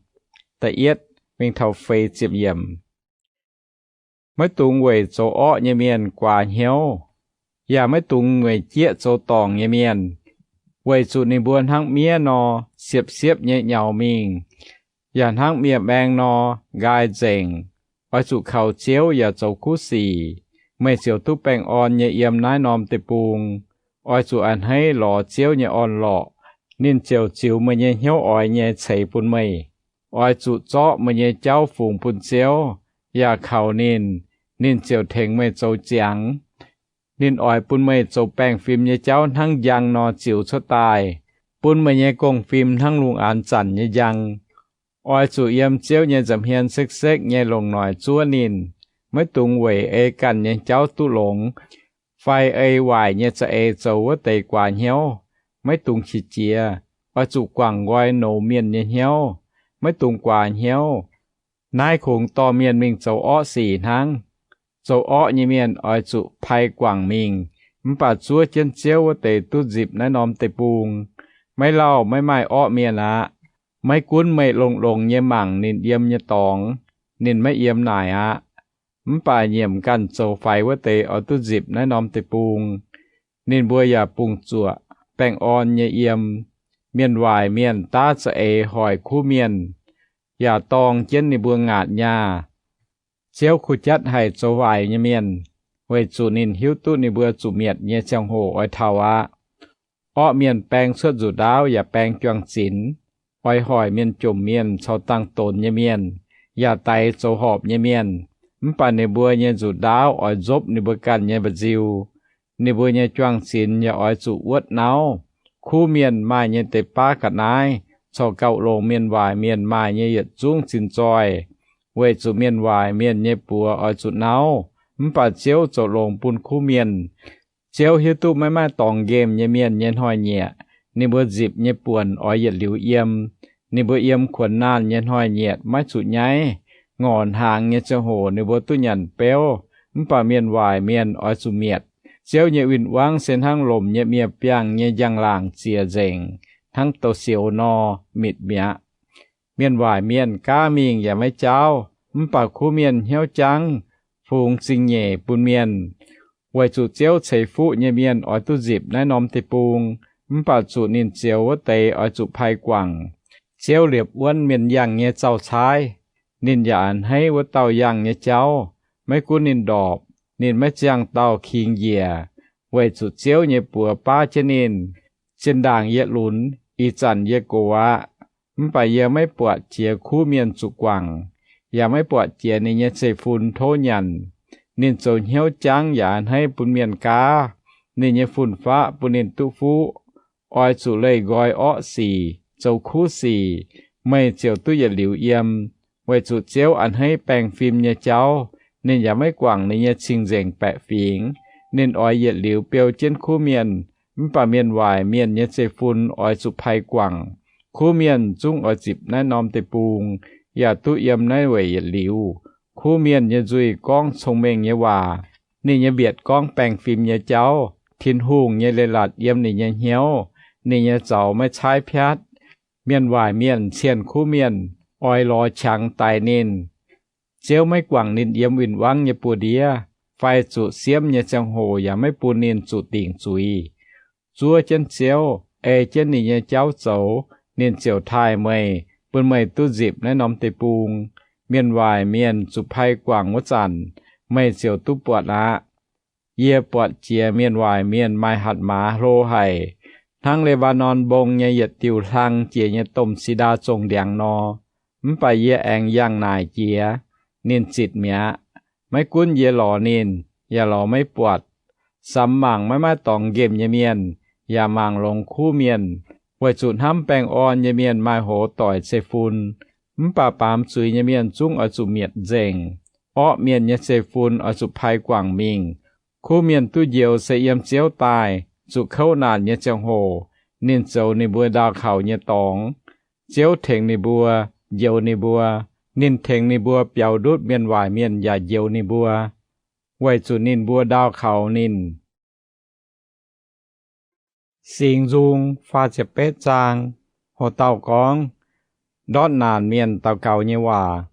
Da'yietv mingh taux feix ziepc yiemc. Maiv dungx weic zoux orqv nyei mienh guaax hnyouv, yaac maiv dungx weic jieqv zoux dorngc nyei mienh, weic zuqc ninh mbuo hnangv miev nor, siepv-siepv nyei nyaux mingh, yaac hnangv miev-maeng nor, nqaai nzengc. Oix zuqc kaux Ziouv yaac zoux kuv sic, meih ziouc duqv baengh orn nyei yiem naaiv norm deic-bung. Oix zuqc a'hneiv lorz Ziouv nyei orn-lorqc, ninh ziouc ziux meih nyei hnyouv oix nyei ceix bun meih. Oix zuqc zorqv meih nyei jauv fungx bun Ziouv, yaac kaux ninh, ninh ziouc tengx meih zoux ziangx. Ninh oix bun meih zoux baengh fim nyei jauv hnangv njang nor ziux cuotv daaih, bun meih nyei gong-fim hnangv lungh aanx zanc nyei njang. Oix zuqc yiem Ziouv nyei nza'hmien sekv-sekv nyei longc noic zuov ninh. Maiv dungx weic ei ganh nyei jauv duqv longx, fai ei waaic nyei za'eix zoux wuov deix guaax hnyouv. Maiv dungx qiex jiez. Oix zuqc guangc nqoi nouz mienh nyei hnyouv. Maiv dungx guaax hnyouv. Naaiv kungx dorh mienh mingh zoux orqv sic hnangv. Zoux orqv nyei mienh oix zuqc pai guangc mingh, mv baac zuov jienv Ziouv wuov deix duqv nzipc naaiv norm deic-bung. Maiv lauh maiv maaih orqv mienh aqv. Maiv gunv meih longx-longx nyei mangc ninh yiem nyei dorngx, ninh maiv yiem naaic aqv. Mv baac nyiemc ganh zoux faix wuov deix oix duqv nzipc naaiv norm deic-bung. Ninh mbuo yaac bungx zuoqc baengh orn nyei yiem. Mienh waaic mienh daav za'eix hoic kuv mienh, yaac dorng jienv ninh mbuo ngaatc nyaah. Ziouv kuh jatv haic zoux waaic nyei mienh, weic zuqc ninh hiuv duqv ninh mbuo zuqc mietc nyei ziangh hoc oix taux aqv. Orqv mienh baeng cuotv nzuqc ndaauv yaac baeng juang-zinx, oix hoic mienh jomc mienh caux dangx-donx nyei mienh, yaac daix zoux horpc nyei mienh. Mv baac ninh mbuo nyei nzuqc ndaauv oix nzopv ninh mbuo ganh nyei mba'nziu. Ninh mbuo nyei juang-zinx yaac oix zuqc wuotv nauv. Kuv mienh maaih nyei deix baav ga'naaiv, corc gauh longc mienh waaic mienh maaih nyei yietc zungv zinh zoih, weic zuqc mienh waaic mienh nyei buoz oix zuqc nauv. Mv baac Ziouv zoux longx bun kuv mienh. Ziouv hiuv duqv maiv maaih dorngx nqemh nyei mienh nyei hnoi-nyieqc. Ninh mbuo nzipc nyei buonc oix yietc liuz yiem. Ninh mbuo yiem kuonx naanh nyei hnoi-nyieqc maiv zuqc nyaiv. Ngorc hnaangx nyei ziangh hoc ninh mbuo duqv nyanc beuv. Mv baac mienh waaic mienh oix zuqc mietc. Ziouv nyei win-wangv se hnangv lomc nyei miev-biangh nyei njang-laangc zieqc nzengc, hnangv douz-sioux nor, mitc mi'aqv. Mienh waaic mienh gaav mingh yaac maiv jaauv, mv baac kuv mienh hnyouv jangv, fungx zingh nyeic bun mienh. Weic zuqc Ziouv ceix fuqv nyei mienh oix duqv nzipc naaiv norm deic-bung, mv baac zuqc ninh zioux wuov deix oix zuqc pai guangc. Ziouv liepc wuonv mienh yangh nyei zaux-caaiv. Ninh yaac a'hneiv wuov dauh yangh nyei jauv. Maiv gunv ninh ndorpc, ninh maiv ziangh dauh kingx njiec, weic zuqc Ziouv nyei buoz baav jienv ninh. Zinh ndaangc yie lunx, ih zanc yie gox aqv. Mv baac yie maiv buatc jiex kuv mienh zuqc guangc, yaac maiv buatc jiex ninh nyei zeiv-fun tov nyanc. Ninh zoux hnyouv jangv yaac a'hneiv bun mienh gaav. Ninh nyei fun-faqv bun ninh duqv fuqv. Oix zuqc leih nqoi orqv sic, zoux kuv sic, meih ziouc duqv yietc liuz yiem. Weic zuqc Ziouv a'hneiv baengh fim nyei jauv. Ninh yaac maiv guangc ninh nyei cing-nzengc baeqc fingx. Ninh oix yietc liuz beu jienv kuv mienh. Mv baac mienh waaic mienh nyei zeiv-fun oix zuqc pai guangc. Kuv mienh zungv oix zipc naaiv norm deic-bung, yaac duqv yiem naaiv weic yietc liuz. Kuv mienh nyei nzuih gorngv cong-mengh nyei waac. Ninh nyei mbietc gorngv baengh fim nyei jauv. Tin-Hungh nyei leiz-latc yiem ninh nyei hnyouv. Ninh nyei zaux maiv caaiv piatv. Mienh waaic mienh cienh kuv mienh, oix lorz qangx daix ninh. Ziouv maiv guangc ninh yiem win-wangv nyei buoz-ndiev, fai zuqc siemv nyei ziangh hoc yaac maiv bun ninh zuqc dingc zuiz. Zuov jienv Ziouv, ei jienv ninh nyei jauv zoux, ninh ziouc taaih meih, bun meih duqv nzipc naaiv norm deic-bung. Mienh waaic mienh zuqc pai guangc wuov zanc, meih ziouc duqv buatc aqv. Yie buatc jiex mienh waaic mienh maaih hatc maaz hlo haic, hnangv Le^mbaa^norn Mbong nyei yietc diuh hlang jiex nyei domh si^ndaa zongh ndiangx nor. Mv baac yie aengx yangh naaic jiex, ninh zitc mi'aqv. Maiv gunv yie lorz ninh, yaac lorz maiv buatc. Samx mangc maiv maaih dorngx nqemh nyei mienh, yaac mangc longx kuv mienh, weic zuqc hnamv baengh orn nyei mienh maaih hoz doic zeiv-fun. Mv baac baamz zuiz nyei mienh zungv oix zuqc mietc nzengc. Orqv mienh nyei zeiv-fun oix zuqc pai guangc mingh. Kuv mienh duqv njoux se yiem Ziouv daaih. Zuqc kouv naanc nyei ziangh hoc, ninh zoux ninh mbuo ndaauh kaux nyei dorngx. Ziouv tengx ninh mbuo, njoux ninh mbuo. Ninh tengx ninh mbuo biaux ndutv mienh waaic mienh yaac njoux ninh mbuo, weic zuqc ninh mbuo ndaauh kaux ninh. Singx Nzung faah ziepc betv zaang. Hoc dauh gorngv ndortv naanc mienh daux gaux nyei waac.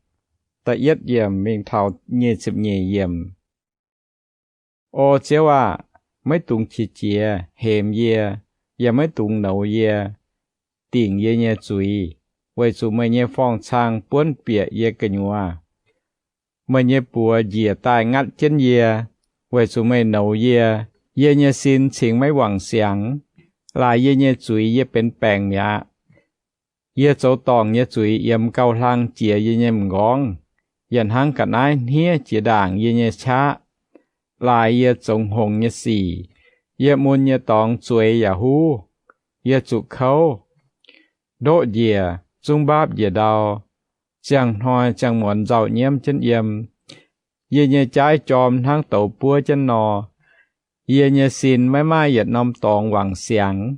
Da'yietv yiemc mingh taux nyic ziepc nyeic yiemc. O Ziouv aah! Maiv dungx qiex jiez hemx yie, yaac maiv dungx nouz yie, dingc yie nyei zuiz, weic zuqc meih nyei forng-cang buonv bieqc yie gu'nyuoz. Meih nyei buoz njiec daaih ngatv jienv yie, weic zuqc meih nouz yie. Yie nyei sin cingx maiv wangc siangx. Laaix yie nyei zuiz yie benx baengc mi'aqv. Yie zoux dorngc nyei zuiz yiemx gauh hlang jiex yie nyei m'nqorngv, yaac hnangv ga'naaiv hniev jiex ndaangc yie nyei qaqv. Laaix yie zoux hngongx nyei sic, yie mun nyei dorngx zueiz yaac huv. Yie zuqc kouv, ndoqv njiec, zungv mbaapv njiec ndau. Ziangh hnoi ziangh muonz nzauh nyiemv jienv yiem. Yie nyei jaaiv jorm hnangv douz buov jienv nor. Yie nyei sin maiv maaih yietc norm dorngx wangc siangx.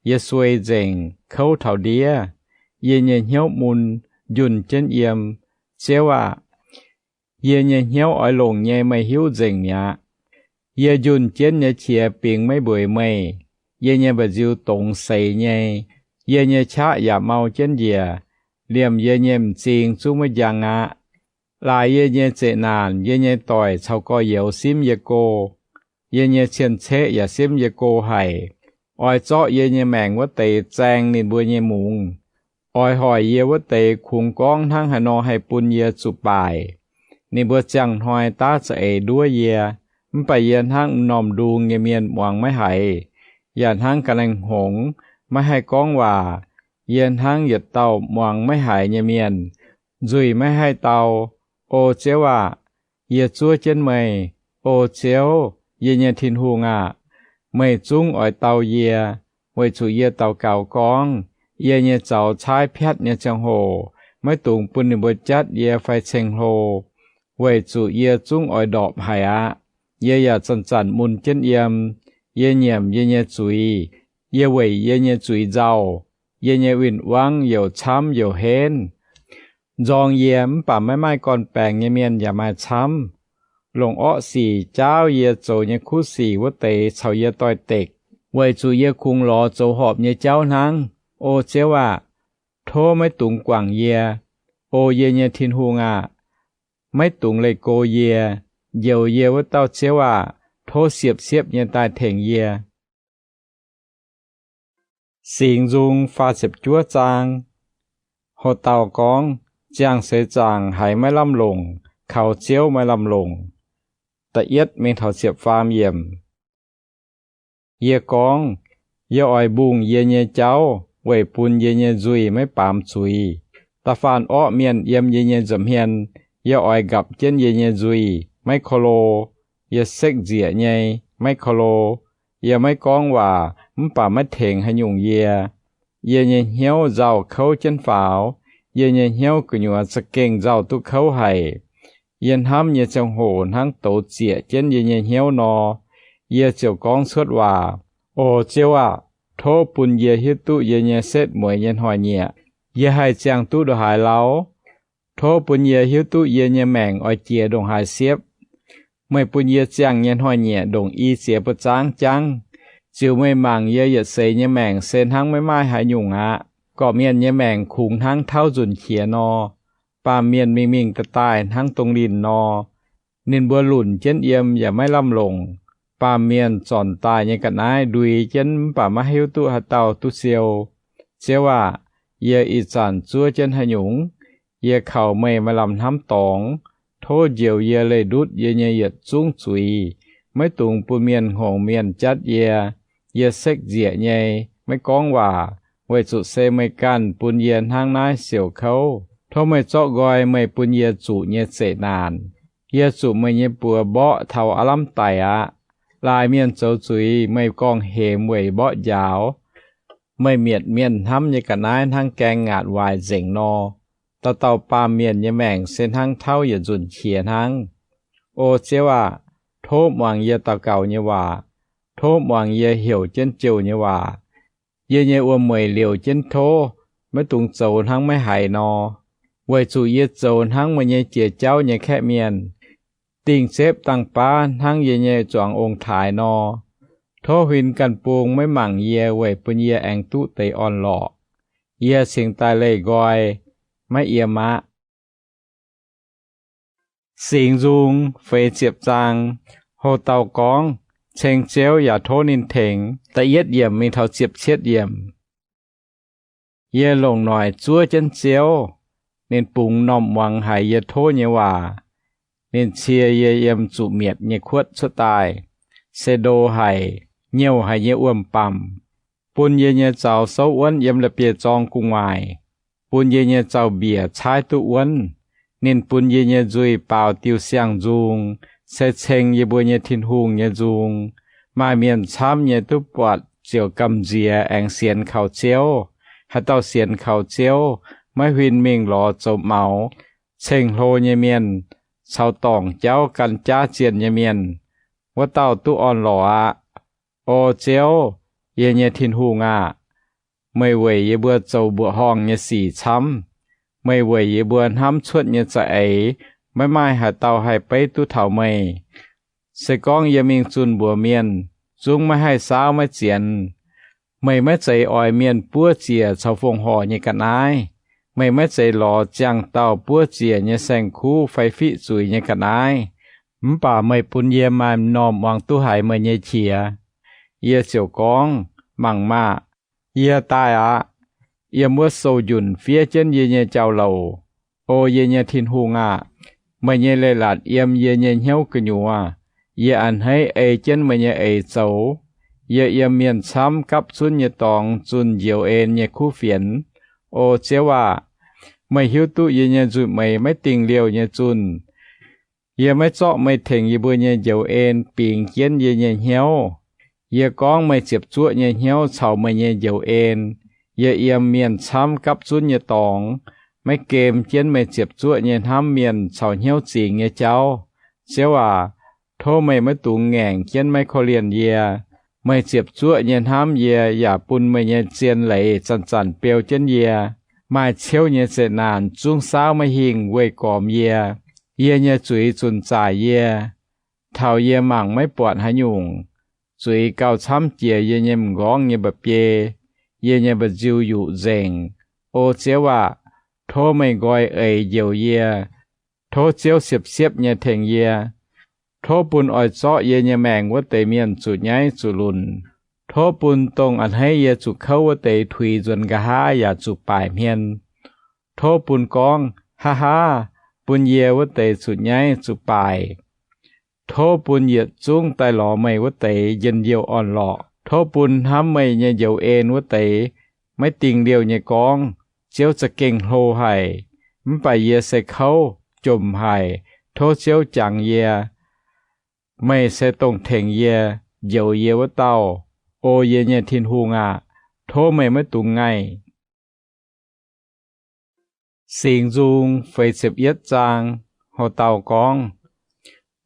Yie suei nzengc, kouv taux ndiev. Yie nyei hnyouv mun, njunh jienv yiem. Ziouv aah! Yie nyei hnyouv oix longc nyei meih hiuv nzengc mi'aqv. Yie njunh jienv nyei qiex bingx maiv mbueiz meih. Yie nyei mba'nziu dongz seix nyei. Yie nyei qaqv yaac mau jienv njiec. Liemh yie nyei m'zing zungv maiv njang aqv. Laaix yie nyei zeqc naanc, yie nyei doic caux gorx-youz simv yie go. Yie nyei cien-ceqv yaac simv yie go haic. Oix zorqv yie nyei maengc wuov deix zaeng ninh mbuo nyei mungz. Oix hoic yie wuov deix kungx gorngv hnangv haaix nor haih bun yie zuqc baaic. Ninh mbuo ziangh hnoi daav za'eix nduov yie, mv baac yie hnangv m'normh ndung nyei mienh muangx maiv haiz, yaac hnangv ga'naaiv hngongx maiv haih gorngv waac. Yie hnangv yietc dauh muangx maiv haiz nyei mienh, nzuih maiv haih dau. O Ziouv aah! Yie zuov jienv meih. O Ziouv, yie nyei Tin-Hungh aah! Meih zungv oix dau yie, weic zuqc yie daux gaux gorngv, yie nyei zaux caaiv piatv nyei ziangh hoc maiv dungx bun ninh mbuo jatv yie fai ceng-hlo, weic zuqc yie zungv oix ndorpc haic aqv. Yie yaac zanc-zanc mun jienv yiem. Yie nyiemc yie nyei zuiz. Yie weic yie nyei zuiz nzauh. Yie nyei win-wangv youc camv youc henv. Nzorng yie mv baac maiv maaih gorn-baengx nyei mienh yaac maaih camv. Longc orqv sic jaauv yie zoux nyei kuv sic wuov deix caux yie doix-dekc, weic zuqc yie kungx lorz zoux horpc nyei jauv hnangv. O Ziouv aah! Tov maiv dungx guangc yie. O yie nyei Tin-Hungh aah! Maiv dungx leih go yie. Njoux yie wuov dauh Ziouv aah! Tov siepv-siepv nyei daaih tengx yie. Singx Nzung faah ziepc juov zaang. Ho dauh gorngv, ziangh seix zaangc haiz maiv lamh longc, kaux Ziouv maiv lamh longc. Da'yietv mingh taux ziepc faam yiemc. Yie gorngv, yie oix mbungh yie nyei jauv weic bun yie nyei nzuih maiv baamz zuiz. Da'faanh orqv mienh yiem yie nyei nza'hmien, yie oix nqapc jienv yie nyei nzuih, maiv ko lo. Yie sekv nzieqc nyei, maiv ko lo. Yie maiv gorngv waac, mv baac maiv tengx haaix nyungc yie. Yie nyei hnyouv nzauh kouv jienv faaux. Yie nyei hnyouv gu'nyuoz za'gengh nzauh duqv kouv haic. Yie hnamv nyei ziangh hoc hnangv douz zieqc jienv yie nyei hnyouv nor, yie ziouc gorngv cuotv waac. O Ziouv aah! Tov bun yie hiuv duqv yie nyei setv mueiz nyei hnoi-nyieqc. Yie haih ziangh duqv ndongc haaix lauh? Tov bun yie hiuv duqv yie nyei maengc oix jiex ndongc haaix siepv. Meih bun yie ziangh nyei hnoi-nyieqc ndongc i ziex buoz zaangv jangv. Ziux meih mangc yie yietc seix nyei maengc se hnangv maiv maaih haaix nyungc aqv. Gorqv-mienh nyei maengc kungx hnangv tauv nzunc qiex nor. Baamh mienh mingh mingh daaih daaih hnangv dongh linh nor. Ninh mbuo lunc jienv yiem yaac maiv lamh longc. Baamh mienh zornc daaih nyei ga'naaiv ndui jienv mv baac maiv hiuv duqv haaix dauh duqv siou. Ziouv aah! Yie ih zanc zuov jienv haaix nyungc? Yie kaux meih maaih lamh hnamv dorngx. Tov njoux yie leih ndutv yie nyei yietc zungv zuiz. Maiv dungx bun mienh hngongx mienh jatv yie. Yie sekv nzieqc nyei, maiv gorngv waac, weic zuqc se meih ganh bun yie hnangv naaiv siouc kouv. Tov meih zorqv nqoi meih bun yie zuqc nyei zeqc naanc. Yie zuqc meih nyei buoz mborqv taux aav lamh daic aqv. Laaix mienh zoux zuiz meih gorngv-hemx weic mborqv njaaux. Meih mietc mienh hnamv nyei ga'naaiv hnangv gaeng ngaatc waaic nzengc nor. Dauh dauh baamh mienh nyei maengc se hnangv tauv yietc nzunc qiex hnangv. O Ziouv aah! Tov muangx yie daux gaux nyei waac. Tov muangx yie heuc jienv jouh nyei waac. Yie nyei wuom-mueic liouc jienv tov, maiv dungx zoux hnangv maiv haiz nor. Weic zuqc yie zoux hnangv meih nyei jiex jauv nyei kaeqv mienh, dingh zepv dangh baav hnangv yie nyei zuangx ong-taaix nor. Tov huin ganh bung maiv mangc yie weic bun yie aengx duqv deix orn-lorqc. Yie cingx daaih leih nqoi, maiv yiem aqv. Singx Nzung feix ziepc zaang. Houc dauh gorngv, ceng Ziouv yaac tov ninh tengx. Da'yietv yiemc mingh taux ziepc cietv yiemc. Yie longc noic zuov jienv Ziouv. Ninh bungx m'normh muangx haic yie tov nyei waac. Ninh cie yie yiem zuqc mietc nyei kuotv cuotv daaih, se ndo haic, nyouh haic nyei wuom-bamc, bun yie nyei zaux souv wuonv yiem la'bieiv-zorng gu'nguaaic, bun yie nyei zaux-mbiec caaiv duqv wuonv. Ninh bun yie nyei nzuih baaux diuh siang-nzung, se ceng yie mbuo nyei Tin-Hungh nyei nzung. Maaih mienh camv nyei duqv buatc ziouc gamh nziex aengx sienx kaux Ziouv. Haaix dauh sienx kaux Ziouv, maiv huin mingh lorz zoux maux, ceng-hlo nyei mienh, caux dorngc jauv gan jaav zienh nyei mienh, wuov dauh duqv orn-lorqc aqv. O Ziouv, yie nyei Tin-Hungh aah! Meih weic yie mbuo zoux mbuoqc horngh nyei sic camv. Meih weic yie mbuo hnamv cuotv nyei za'eix maiv maaih haaix dauh haih beiv duqv taux meih. Se gorngv yie mingh zunh mbuox mienh, zungv maiv haih saauv maiv zienx. Meih maiv zeiz oix mienh buov ziec caux fongc horc nyei ga'naaiv. Meih maiv zeiz lorz ziangh dauh buov ziec nyei saeng-kuv fai fiqv zuiz nyei ga'naaiv. Mv baac meih bun yie maaih m'normh muangx duqv haiz meih nyei qiex. Yie ziouc gorngv, Mangc maah! Yie daaih aqv. Yiem wuov sou-njunc fiev jienv yie nyei jauv-louc. O yie nyei Tin-Hungh aah! Meih nyei leiz-latc yiem yie nyei hnyouv gu'nyuoz. Yie a'hneiv ei jienv meih nyei eix zoux. Yie yiem mienh camv gapv zunv nyei dorngx zunh njoux en nyei kuv fienx. O Ziouv aah! Meih hiuv duqv yie nyei nzuih meix maiv dingh liouh nyei zunh. Yie maiv zorqv meih tengx yie mbuo nyei njoux en bingx jienv yie nyei hnyouv. Yie gorngv meih ziepc zuoqv nyei hnyouv caux meih nyei njoux en. Yie yiem mienh camv gapv zunv nyei dorngx, maiv gem jienv meih ziepc zuoqv nyei hnamv mienh caux hnyouv zingx nyei jauv. Ziouv aac, tov meih maiv dungx ngaengc jienv maiv korv-lienh yie. Meih ziepc zuoqv nyei hnamv yie yaac bun meih nyei zien leiz zanc-zanc beu jienv yie. Maaih ciouv nyei zeqc naanc zungv saauv maiv hingh weih gormx yie. Yie nyei zuiz zunc zaaic yie, taux yie mangc maiv buatc haaix nyungc. Zuiz gauh camv jiex yie nyei m'nqorngv nyei mba'biei. Yie nyei mba'nziu yuqc nzengc. O Ziouv aah! Tov meih nqoi eix njoux yie. Tov Ziouv siepv-siepv nyei tengx yie. Tov bun oix zorqv yie nyei maengc wuov deix mienh zuqc nyaiv zuqc lunc. Tov bun dongh a'hneiv yie zuqc kouv wuov deix tuix nzuonx nqa'haav yaac zuqc baaic hmien. Tov bun gorngv Haa, haa! bun yie wuov deix zuqc nyaiv zuqc baaic. Tov bun yietc zungv daaih lorz meih wuov deix njien-youh orn-lorqc. Tov bun hnamv meih nyei njoux en wuov deix maiv dingh liouh nyei gorngv, Ziouv za'gengh hlo haic, mv baac yie se kouv jomc haic. Tov Ziouv jangx yie. Meih se dongh tengx yie, njoux yie wuov dauh. O yie nyei Tin-Hungh aah! Tov meih maiv dungx ngaih. Singx Nzung feix ziepc yietv zaang. Ho dauh gorngv,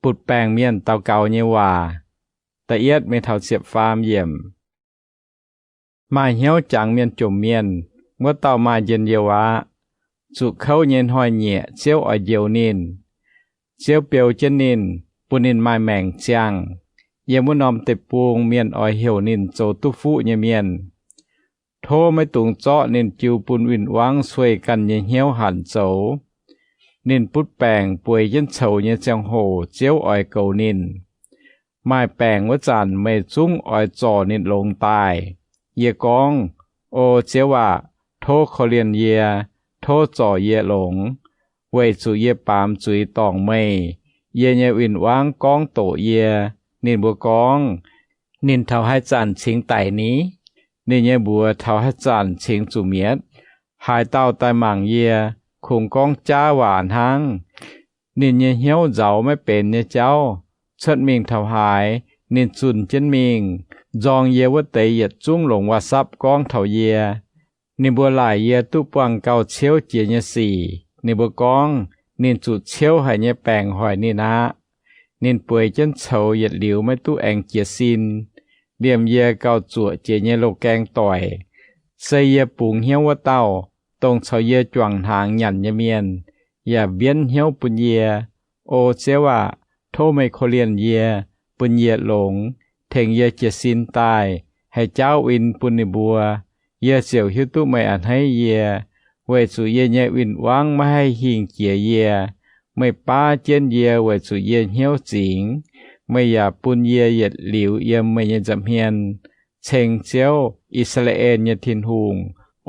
Butc Baengc Mienh Daux Gaux Nyei Waac. Da'yietv mingh taux ziepc faam yiemc. Maaih hnyouv jangx mienh jomc mienh, wuov dauh maaih njien-youh aqv. Zuqc kouv nyei hnoi-nyieqc Ziouv oix njoux ninh. Ziouv beu jienv ninh, bun ninh maaih maengc ziangh. Yiem wuov norm deic-bung mienh oix heuc ninh zoux duqv fuqv nyei mienh. Tov maiv dungx zorqv ninh jiu bun win-wangv sueih ganh nyei hnyouv hanc zoux. Ninh butv baengc bueix jienv coux nyei ziangh hoc Ziouv oix goux ninh. Maaih baengc wuov zanc meih zungv oix zorc ninh longx daaih. Yie gorngv, O Ziouv aah! Tov korv-lienh yie. Tov zorc yie longx, weic zuqc yie baamz zuiz dorngc meih. Yie nyei win-wangv gorngv doqc yie. Ninh mbuo gorngv, Ninh taux haaix zanc cingx daic ni? Ninh nyei mbuox taux haaix zanc cingx zuqc mietv? Haaix dauh daaih mangc yie, kungx gorngv jaav waac hnangv. Ninh nyei hnyouv nzauz maiv benx nyei jauv. Cuotv mingh taux haaix, ninh zunh jienv mingh. Nzorng yie wuov deix yietc zungv longc waac-sapv gorngv taux yie. Ninh mbuo laaic yie duqv buangh gauh ciouv jiex nyei sic. Ninh mbuo gorngv, Ninh zuqc ciouv haic nyei baengc hoic ninh aqv. Ninh bueix jienv coux yietc liuz maiv duqv aengx jiez sin. Liemh yie gauh zuoqc jiex nyei loz-gaeng doic, se yie bungx hnyouv wuov dauh, dongh caux yie juangc hnaangx nyanc nyei mienh, yaac mbienv hnyouv bun yie. O Ziouv aah! Tov meih korv-lienh yie, bun yie longx, tengx yie jiez sin daaih, haih jaauv win bun ninh mbuo. Yie ziouc hiuv duqv meih a'hneiv yie, weic zuqc yie nyei win-wangv maiv haih hingh jiex yie. Meih baav jienv yie weic zuqc yie hnyouv zingx. Meih yaac bun yie yietc liuz yiem meih nyei nza'hmien. Ceng Ziouv, I^saa^laa^en nyei Tin-Hungh,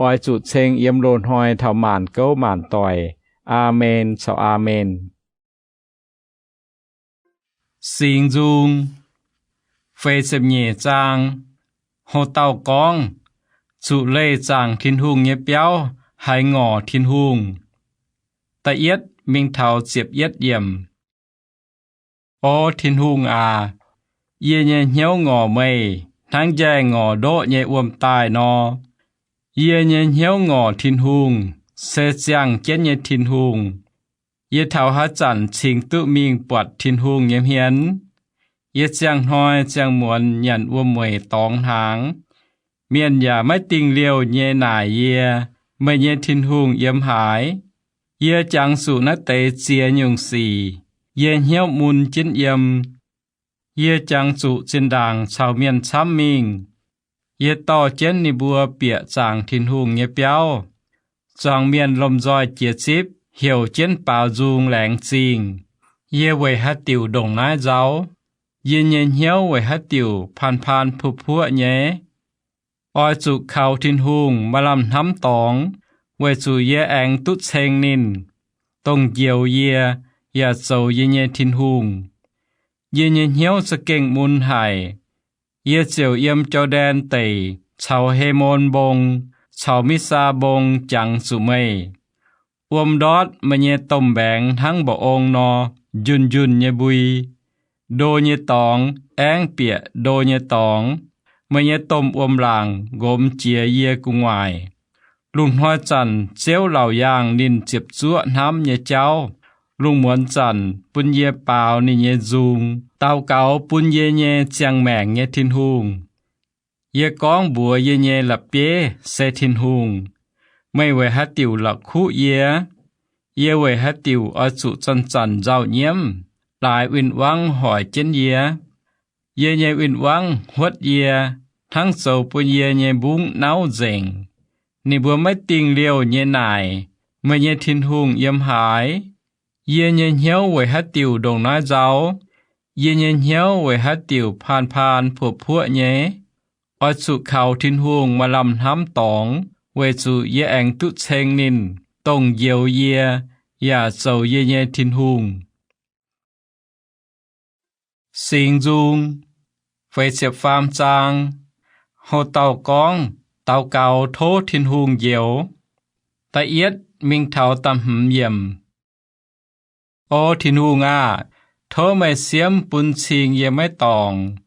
oix zuqc ceng yiem loz-hnoi taux maanc gouv maanc doic. Aamen caux aamen. Singx Nzung feix ziepc nyeic zaang. Ho dauh gorngv, Zuqc leih zaangc Tin-Hungh nyei biauv haiz ngorc Tin-Hungh. Da'yietv mingh taux ziepc yietv yiemc. O Tin-Hungh aac, yie nyei hnyouv ngorc meih hnangv njaih ngorc ndoqv nyei wuom-daaih nor. Yie nyei hnyouv ngorc Tin-Hungh, se ziangh jienv nyei Tin-Hungh. Yie taux haaix zanc cingx duqv mingh buatc Tin-Hungh nyei hmien? Yie ziangh hnoi ziangh muonz nyanc wuom-mueic dorngx hnaangx. Mienh yaac maiv dingh liouh nyei naaic yie, meih nyei Tin-Hungh yiem haaix? Yie jangx zuqc naaiv deix ziex nyungc sic, yie hnyouv mun jienv yiem. Yie jangx zuqc zinh ndaangc caux mienh camv mingh. Yie dorh jienv ninh mbuo bieqc zaangc Tin-Hungh nyei biauv. Zuangx mienh lomh nzoih jiex zipv, heuc jienv baaux nzung laengz zingh. Yie weic haaix diuc ndongc naaiv nzauh? Yie nyei hnyouv weic haaix diuc paan paan puoqv puoqv nyei? Oix zuqc kaux Tin-Hungh maaih lamh hnamv dorngx, weic zuqc yie aengx duqv ceng ninh, dongh njoux yie yaac zoux yie nyei Tin-Hungh. Yie nyei hnyouv za'gengh mun haic. Yie ziouc yiem Jor^ndaen Deic caux He^mon Mbong caux Miqsaa Mbong jangx zuqc meih. Wuom ndortv meih nyei domh mbaengx hnangv mba'ong nor, njunh njunh nyei mbui. Ndo nyei dorngx aengv bieqc ndo nyei dorngx. Meih nyei domh wuom-laangc nqomz jiex yie gu'nguaaic. Lungh hnoi zanc Ziouv laauc yaangh ninh ziepc zuoqv hnamv nyei jauv. Lungh muonz zanc bun yie baaux ninh nyei nzung, daux gaux bun yie nyei ziangh maengc nyei Tin-Hungh. Yie gorngv mbuox yie nyei la'bieiv se Tin-Hungh, Meih weic haaix diuc la'kuqv yie? Yie weic haaix diuc oix zuqc zanc-zanc nzauh nyiemv, laaix win-wangv hoic jienv yie? Yie nyei win-wangv huotv yie, hnangv zoux bun yie nyei mbungv nauv nzengc. Ninh mbuo maiv dingh liouh nyei naaic, Meih nyei Tin-Hungh yiem haaix? Yie nyei hnyouv weic haaix diuc ndongc naaiv nzauh? Yie nyei hnyouv weic haaix diuc paan paan puoqv puoqv nyei? Oix zuqc kaux Tin-Hungh maaih lamh hnamv dorngx, weic zuqc yie aengx duqv ceng ninh, dongh njoux yie yaac zoux yie nyei Tin-Hungh. Singx Nzung, feix ziepc faam zaang. Houc dauh gorngv, Daux gaux tov Tin-Hungh njoux. Da'yietv mingh taux da'hmz yiemc. O Tin-Hungh aah! Tov meih siemv bun cing yie maiv dorngc.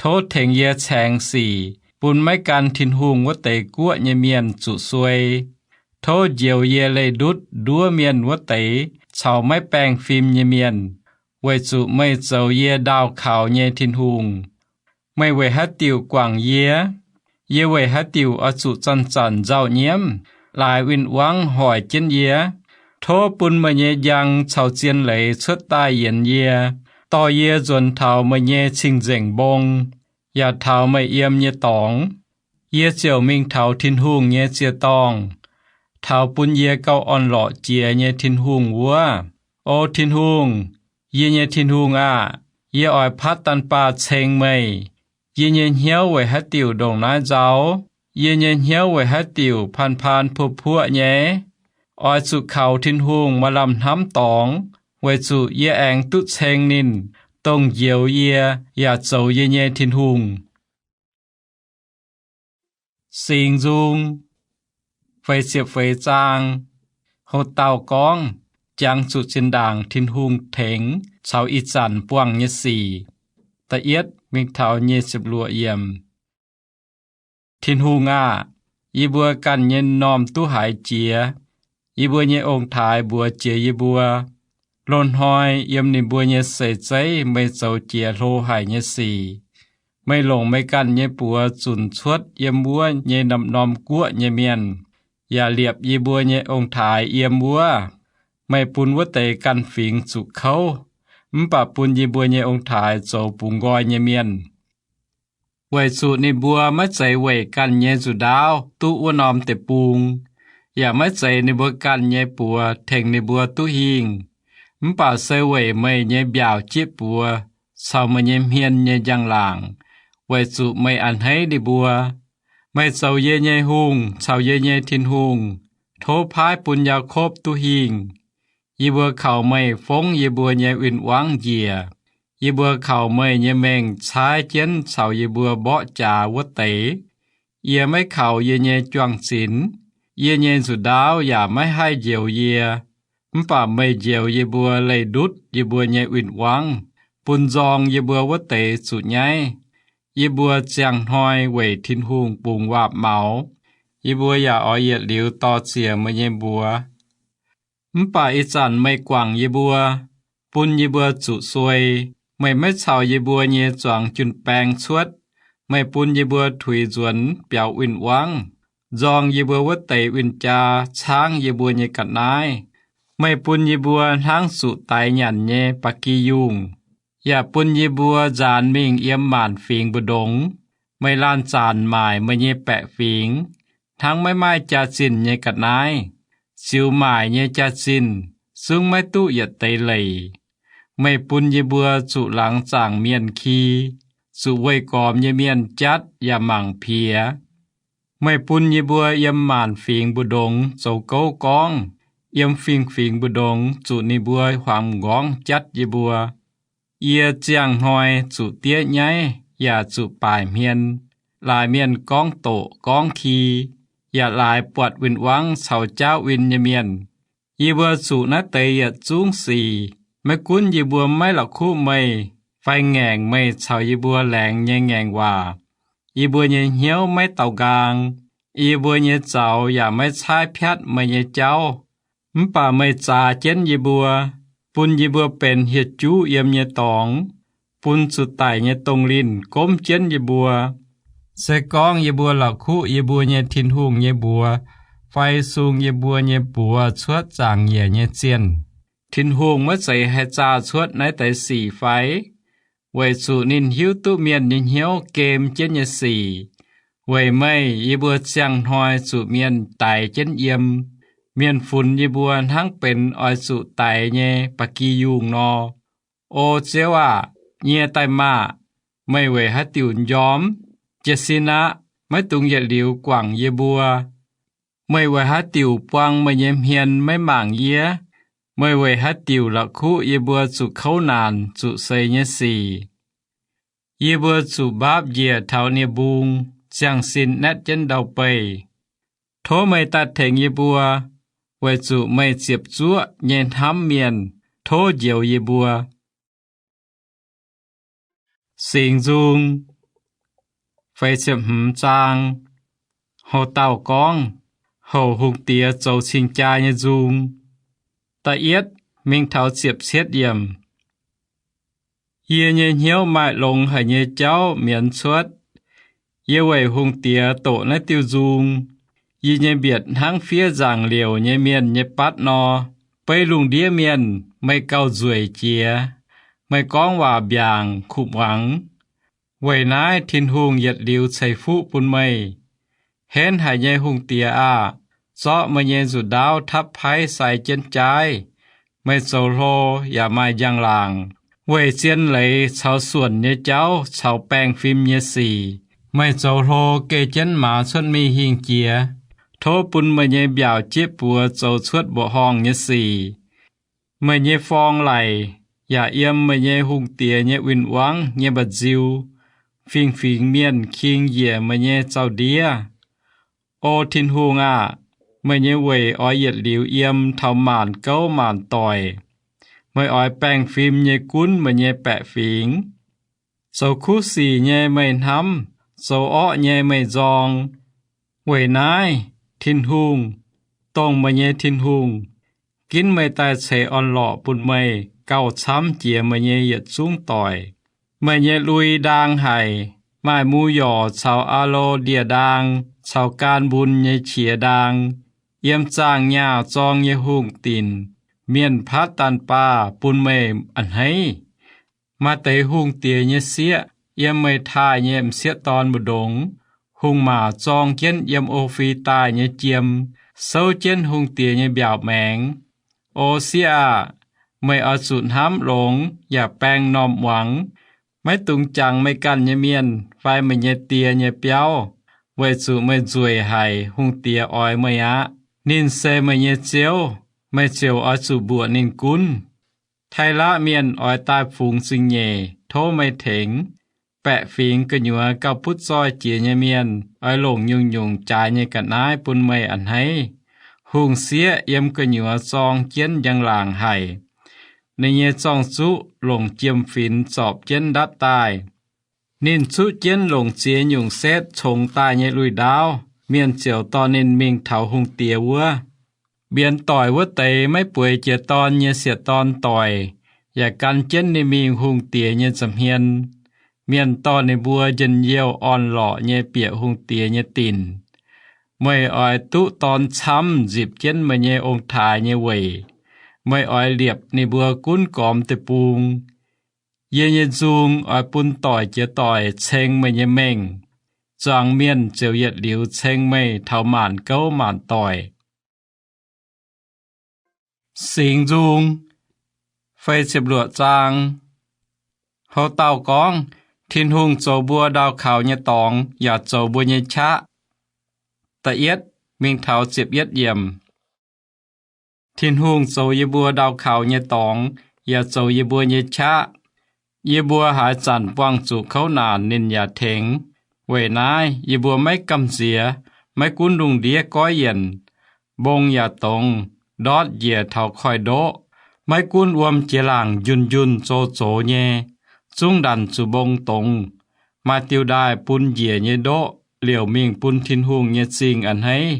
Tov tengx yie caengx sic bun maiv gan Tin-Hungh wuov deix guoqv nyei mienh zuqc suei. Tov njoux yie leih ndutv nduov mienh wuov deix caux maiv baengh fim nyei mienh, weic zuqc meih zoux yie ndaauh kaux nyei Tin-Hungh. Meih weic haaix diuc guangc yie? Yie weic haaix diuc oix zuqc zanc-zanc nzauh nyiemv, laaix win-wangv hoic jienv yie? Tov bun meih nyei njang caux zien leiz cuotv daaih yienx yie, dorh yie nzuonx taux meih nyei cing-nzengc mbong, yaac taux meih yiem nyei dorngx. Yie ziouc mingh taux Tin-Hungh nyei ziec-dorngh, taux bun yie gauh orn-lorqc jiex nyei Tin-Hungh wuov. O Tin-Hungh, yie nyei Tin-Hungh aah! Yie oix patv daan baah ceng meih. Yie nyei hnyouv weic haaix diuc ndongc naaiv nzauh? Yie nyei hnyouv weic haaix diuc paan paan puoqv puoqv nyei? Oix zuqc kaux Tin-Hungh maaih lamh hnamv dorngx, weic zuqc yie aengx duqv ceng ninh, dongh njoux yie yaac zoux yie nyei Tin-Hungh. Singx Nzung, feix ziepc feix zaang. Houc dauh gorngv, jangx zuqc zinh ndaangc Tin-Hungh tengx caux ih zanc buangh nyei sic. Da'yietv mingh taux nyic ziepc luoqc yiemc. Tin-Hungh aah! Yie mbuo ganh nyei m'normh duqv haiz jiex. Yie mbuo nyei ong-taaix mbuox jiex yie mbuo. Loz-hnoi yiem ninh mbuo nyei seix zeiv meih zoux jiex hlo haic nyei sic. Meih longc meih ganh nyei buoz zunc cuotv yiem wuov nyei norm-norm guoqv nyei mienh, yaac liepc yie mbuo nyei ong-taaix yiem wuov. Meih bun wuov deix ganh fingx zuqc kouv, mv baac bun yie mbuo nyei ong-taaix zoux bungx nqoi nyei mienh. Weic zuqc ninh mbuo maiv zeiz weic ganh nyei nzuqc ndaauv duqv wuov norm deic-bung, yaac maiv zeiz ninh mbuo ganh nyei buoz tengx ninh mbuo duqv hingh, mv baac se weic meih nyei mbiaauc jieqv buoz caux meih nyei hmien nyei njang-laangc, weic zuqc meih a'hneiv ninh mbuo. Meih zoux yie nyei hungh caux yie nyei Tin-Hungh. Tov paaiv bun Yaakopv duqv hingh. Yie mbuo kaux meih fongv yie mbuo nyei win-wangv njiec. Yie mbuo kaux meih nyei mengh caaiv jienv caux yie mbuo mborqv jaax wuov deix. Yie maiv kaux yie nyei juang-zinx. Yie nyei nzuqc ndaauv yaac maiv haih njoux yie. Mv baac meih njoux yie mbuo leih ndutv yie mbuo nyei win-wangv, bun nzorng yie mbuo wuov deix zuqc nyaiv. Yie mbuo ziangh hnoi weic Tin-Hungh bungx waac-maux. Yie mbuo yaac oix yietc liuz dor-ziec meih nyei mbuox. Mv baac ih zanc meih guangc yie mbuo, bun yie mbuo zuqc suei. Meih maiv caux yie mbuo nyei zuangx jun-baeng cuotv. Meih bun yie mbuo tuix nzuonx biaux win-wangv, nzorng yie mbuo wuov deix win-jaa caangv yie mbuo nyei ga'naaiv. Meih bun yie mbuo hnangv zuqc daix nyanc nyei ba'gi yungh, yaac bun yie mbuo nzaanx mingh yiem maanc fingx mbu'ndongx. Meih laanh zaanc maaic meih nyei baeqc fingx hnangv maiv maaih jaax-zinh nyei ga'naaiv. Ziux maaic nyei jaax-zinh zungv maiv duqv yietc deix leic. Meih bun yie mbuo zuqc laangz zaangc mienh ki, zuqc weih gormx nyei mienh jatv yaac mangc piex. Meih bun yie mbuo yiem maanc fingx mbu'ndongx zoux gouv gorngv, yiem fingx-fingx mbu'ndongx zuqc ninh mbuo huaam nqorngv jatv yie mbuo. Yie ziangh hnoi zuqc diev nyaiv yaac zuqc baaic hmien. Laaix mienh gorngv doqc gorngv ki, yaac laaix buatc win-wangv caux jaauv win nyei mienh. Yie mbuo zuqc naaiv deix yietc zungv sic. Maiv gunv yie mbuo maiv la'kuqv meih fai ngaengc meih caux yie mbuo laengz nyei ngaengc waac, yie mbuo nyei hnyouv maiv daaux nqaang. Yie mbuo nyei zaux yaac maiv caaiv piatv meih nyei jauv. Mv baac meih zaax jienv yie mbuo, bun yie mbuo benx hieh juv yiem nyei dorngx, bun zuqc daic nyei dongh linh gomv jienv yie mbuo. Se gorngv yie mbuo la'kuqv yie mbuo nyei Tin-Hungh nyei mbuox fai sung yie mbuo nyei buoz cuotv zaangc nyiec nyei zienh, Tin-Hungh maiv zeiz haih zaah cuotv naaiv deix sic fai? Weic zuqc ninh hiuv duqv mienh nyei hnyouv gem jienv nyei sic. Weic meih yie mbuo ziangh hnoi zuqc mienh daix jienv yiem. Mienh funx yie mbuo hnangv benx oix zuqc daix nyei ba'gi yungh nor. O Ziouv aah! Nyie daaih maah! Meih weic haaix diuc njormh? Jiez sin aqv, maiv dungx yietc liuz guangc yie mbuo. Meih weic haaix diuc buang meih nyei hmien maiv mangc yie? Meih weic haaix diuc la'kuqv yie mbuo zuqc kouv naanc zuqc seix nyei sic? Yie mbuo zuqc mbaapv njiec taux nie-mbung, ziangh sin naetv jienv ndau-beih. Tov meih daaih tengx yie mbuo, weic zuqc meih ziepc zuoqv nyei hnamv mienh tov njoux yie mbuo. Singx Nzung, feix ziepc hmz zaang. Houc dauh gorngv, houc hungh diex zoux cing-jaa nyei nzung. Da'yietv mingh taux ziepc cietv yiemc. Yie nyei hnyouv maaih longx haic nyei jauv mienz cuotv. Yie weic hungh diex doqc naaiv diuh nzung. Yie nyei mbietc hnangv fiev nzaangc liouc nyei mienh nyei batv nor. Beiv lungh ndiev mienh, meih gauh nzueic jiex. Meih gorngv waac mbiaangc kuv muangx. Weic naaiv Tin-Hungh yietc liuz ceix fuqv bun meih. Henv haic nyei hungh diex aah! Zorqv meih nyei nzuqc ndaauv tapv paiv sai jienv jaaiv. Meih zoux hlo yaac maaih njang-laangc, weic zien leiz caux suonc nyei jauv caux baengh fim nyei sic. Meih zoux hlo geh jienv maaz cuotv mingh hingh jiex. Tov bun meih nyei mbiaauc jieqv buoz zoux cuotv mbuoqc horngh nyei sic. Meih nyei forng laic yaac yiem meih nyei hungh diex nyei win-wangv nyei mba'nziu. Fingx-fingx mienh king njiec meih nyei zaux-ndiev. O Tin-Hungh aah! Meih nyei weic oix yietc liuz yiem taux maanc gouv maanc doic. Meih oix baengh fim nyei gunv meih nyei baeqc fingx. Zoux kuv sic nyei meih hnamv, zoux orqv nyei meih nzorng. Weic naaiv, Tin-Hungh, dongh meih nyei Tin-Hungh, ginv meih daaih ceix orn-lorqc bun meih gauh camv jiex meih nyei yietc zungv doic. Meih nyei lui ndaang haic, maaih mu yorc caux aa lo ndie-ndaang caux gaan mbun nyei qiex ndaang, yiem zaangh nyaah zorng nyei hungh dinc, mienh patv daanh baah bun meih a'hneiv. Maaih deix hungh diex nyei sieqv yiem meih taaih nyei m'sieqv dorn mbu'ndongx. Hungh maac zorng jienv yiem O^fi daaih nyei jiem, souv jienv hungh diex nyei mbiaauc maengx. O sieqv aah! Meih oix zuqc hnamv longx yaac baeng m'normh muangx. Maiv dungx jangx meih ganh nyei mienh fai meih nyei die nyei biauv, weic zuqc meih nzueic haic hungh diex oix meih aqv. Ninh se meih nyei Ziouv, meih ziouc oix zuqc mbuoqc ninh gunv. Taiv-Laqv mienh oix daaih fungx zingh nyeic tov meih tengx. Baeqc fingx gu'nyuoz gauh butv zoih jiex nyei mienh oix longc nyungc-nyungc jaaix nyei ga'naaiv bun meih a'hneiv. Hungh sieqv yiem gu'nyuoz zorng jienv njang-laangc haic. Ninh nyei zorng-zuqv longc jiem-finx zorpc jienv ndatv daaih. Ninh zuqv jienv longc ziex nyungc setv congx daaih nyei lui-ndaauv, mienh ziouc dorh ninh mingh taux hungh diex wuov. Mbienx doic wuov deix maiv bueix jiez dorn nyei sieqv-dorn doic, yaac gan jienv ninh mingh hungh diex nyei nza'hmien. Mienh dorh ninh mbuo njien-youh orn-lorqc nyei bieqc hungh diex nyei dinc. Meih oix duqv dorn camv nzipc jienv meih nyei ong-taaix nyei weic. Meih oix liepc ninh mbuo gunv gormx deic-bung. Yie nyei nzung oix bun doic jiex doic ceng meih nyei mengh. Zuangx mienh ziouc yietc liuz ceng meih taux maanc gouv maanc doic. Singx Nzung feix ziepc luoqc zaang. Houc dauh gorngv, Tin-Hungh zoux mbuo ndau kaux nyei dorngx yaac zoux mbuo nyei qaqv. Da'yietv mingh taux ziepc yietv yiemc. Tin-Hungh zoux yie mbuo ndau kaux nyei dorngx yaac zoux yie mbuo nyei qaqv. Yie mbuo haaix zanc buangh zuqc kouv naanc ninh yaac tengx. Weic naaiv yie mbuo maiv gamh nziex, maiv gunv lungh ndiev goiv yienc, mbong yaac dongz, ndortv njiec taux koiv-ndoqv, maiv gunv wuom jiex laangc njunh njunh zoux zoux nyei, zungv ndanc zuqc mbong dongz, maaih diuh ndaaih bun njiec nyei ndoqv liouc mingh bun Tin-Hungh nyei zingh a'hneiv.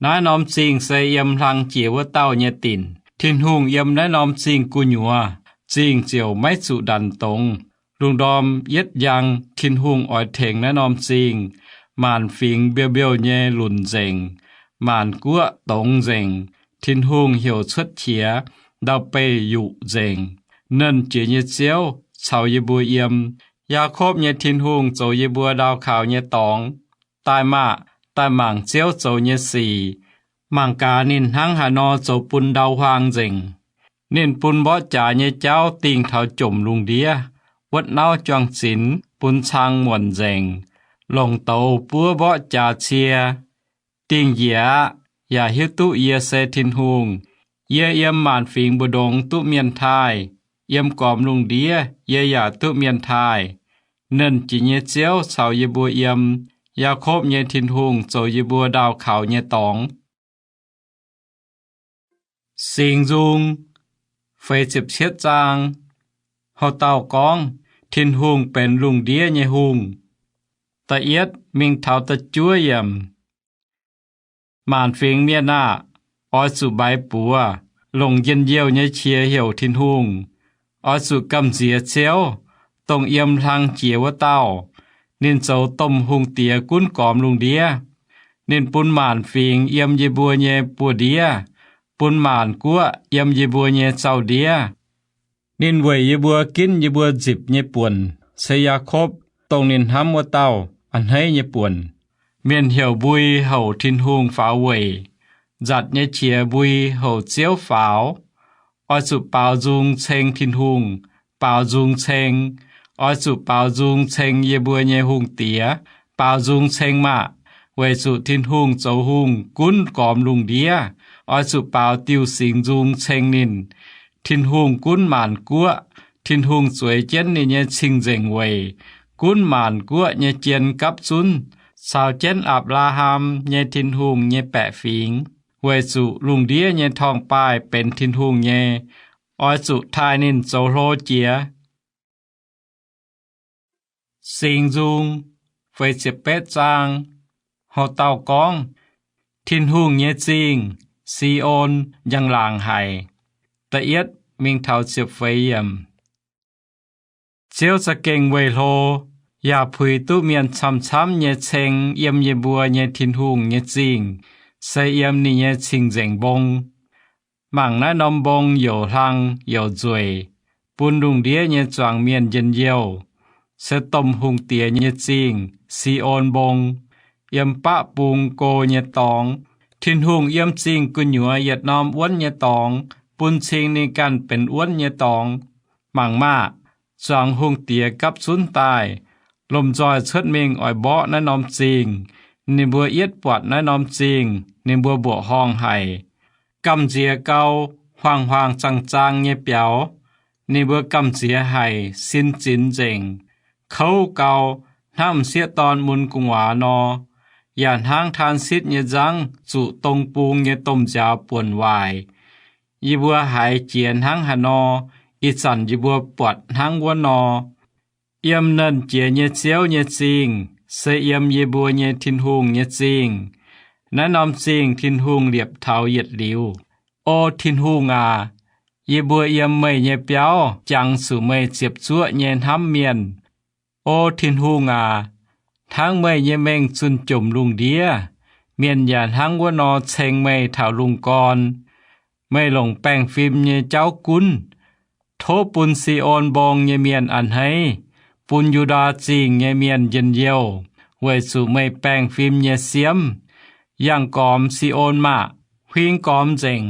Naaiv norm zingh se yiem hlang jiex wuov dauh nyei dinc. Tin-Hungh yiem naaiv norm zingh gu'nyuoz, zingh ziouc maiv zuqc ndanc dongz. Lungh ndorm yietv njang Tin-Hungh oix tengx naaiv norm zingh. Maanc fingx mbiouh mbiouh nyei lunc nzengc, maanc guoqv dongz nzengc. Tin-Hungh heuc cuotv qiex, ndau-beih yuqc nzengc. Nernh Jiex nyei Ziouv caux yie mbuo yiem. Yaakopv nyei Tin-Hungh zoux yie mbuo ndau kaux nyei dorngx. Daaih maah! Daaih mangc Ziouv zoux nyei sic. Mangc gaax ninh hnangv haaix nor zoux bun ndau-huaang nzengc. Ninh bun mborqv jaax nyei jauv dingh taux jomc lungh ndiev, wuotv nauv juang-zinx bun cang muonc nzengc, longc douz buov mborqv jaax cie. Dingh njiec aqv, yaac hiuv duqv yie se Tin-Hungh. Yie yiem maanc fingx mbu'ndongx duqv mienh taaih, yiem gormx lungh ndiev yie yaac duqv mienh taaih. Nernh Jiex nyei Ziouv caux yie mbuo yiem. Yaakopv nyei Tin-Hungh zoux yie mbuo ndau kaux nyei dorngx. Singx Nzung feix ziepc cietv zaang. Houc dauh gorngv, Tin-Hungh benx lungh ndiev nyei hungh. Da'yietv mingh taux da'juov yiemc. Maanc fingx mienh aah! Oix zuqc mbaix buoz, longc njien-youh nyei qiex heuc Tin-Hungh. Oix zuqc gamh nziex Ziouv, dongh yiem hlang jiex wuov dauh. Ninh zoux domh hungh diex gunv gormx lungh ndiev. Ninh bun maanc fingx yiem yie mbuo nyei buoz-ndiev, bun maanc guoqv yiem yie mbuo nyei zaux-ndiev. Ninh weic yie mbuo ginv yie mbuo nzipc nyei buonc, se Yaakopv, dongh ninh hnamv wuov dauh, a'hneiv nyei buonc. Mienh heuc mbui houc Tin-Hungh faaux weic, nzatc nyei qiex mbui houc Ziouv faaux. Oix zuqc baaux nzung ceng Tin-Hungh, baaux nzung ceng. Oix zuqc baaux nzung ceng yie mbuo nyei hungh diex, baaux nzung ceng maah! Weic zuqc Tin-Hungh zoux hungh gunv gormx lungh ndiev. Oix zuqc baaux diuh singx nzung ceng ninh. Tin-Hungh gunv maanc guoqv. Tin-Hungh zueiz jienv ninh nyei cing-nzengc weic, gunv maanc guoqv nyei jien gapv zunv, caux jienv Apc^laa^ham nyei Tin-Hungh nyei baeqc fingx, weic zuqc lungh ndiev nyei torngv-baaih benx Tin-Hungh nyei. Oix zuqc taaih ninh zoux hlo jiex. Singx Nzung feix ziepc betv zaang. Houc dauh gorngv, Tin-Hungh nyei zingh, Si^on, njang-laangc haic. Da'yietv mingh taux ziepc feix yiemc. Ziouv za'gengh weih hlo, yaac puix duqv mienh camv-camv nyei ceng yiem yie mbuo nyei Tin-Hungh nyei zingh, se yiem ninh nyei cing-nzengc mbong. Mangc naaiv norm mbong youc hlang youc nzueic, bun lungh ndiev nyei zuangx mienh njien-youh, se domh hungh diex nyei zingh, Si^on Mbong, yiem baqv bung go nyei dorngx. Tin-Hungh yiem zingh gu'nyuoz yietc norm wuonv nyei dorngx, bun cing ninh ganh benx wuonv nyei dorngx. Mangc maah! Zuangx hungh diex gapv zunv daaih, lomh nzoih cuotv mingh oix mborqv naaiv norm zingh. Ninh mbuo yietv buatc naaiv norm zingh, ninh mbuo mbuoqc horngh haic. Gamh nziex gau, huaang-huaang zaang-zaang nyei biaux, ninh mbuo gamh nziex haic, sin zinx nzengc. Kouv gau, hnangv m'sieqv dorn mun gu'nguaaz nor, yaac hnangv Taansitv nyei nzangv zuqc dong bung nyei domh nziaaux buonc waaic. Yie mbuo haiz jiex hnangv haaix nor, ih zanc yie mbuo buatc hnangv wuov nor. Yiem Nernh Jiex nyei Ziouv nyei zingh, se yiem yie mbuo nyei Tin-Hungh nyei zingh. Naaiv norm zingh Tin-Hungh liepc taux yietc liuz. O Tin-Hungh aac, Yie mbuo yiem meih nyei biauv jangx zuqc meih ziepc zuoqv nyei hnamv mienh. O Tin-Hungh aac, hnangv meih nyei mengh zunh jomc lungh ndiev, mienh yaac hnangv wuov nor ceng meih taux lungh gorn. Meih longc baengh fim nyei jauv gunv. Tov bun Si^on Mbong nyei mienh a'hneiv, bun Yu^ndaa Zingh nyei mienh njien-youh, weic zuqc meih baengh fim nyei siemv. Yangh gormx Si^on maah! Huing gormx nzengc!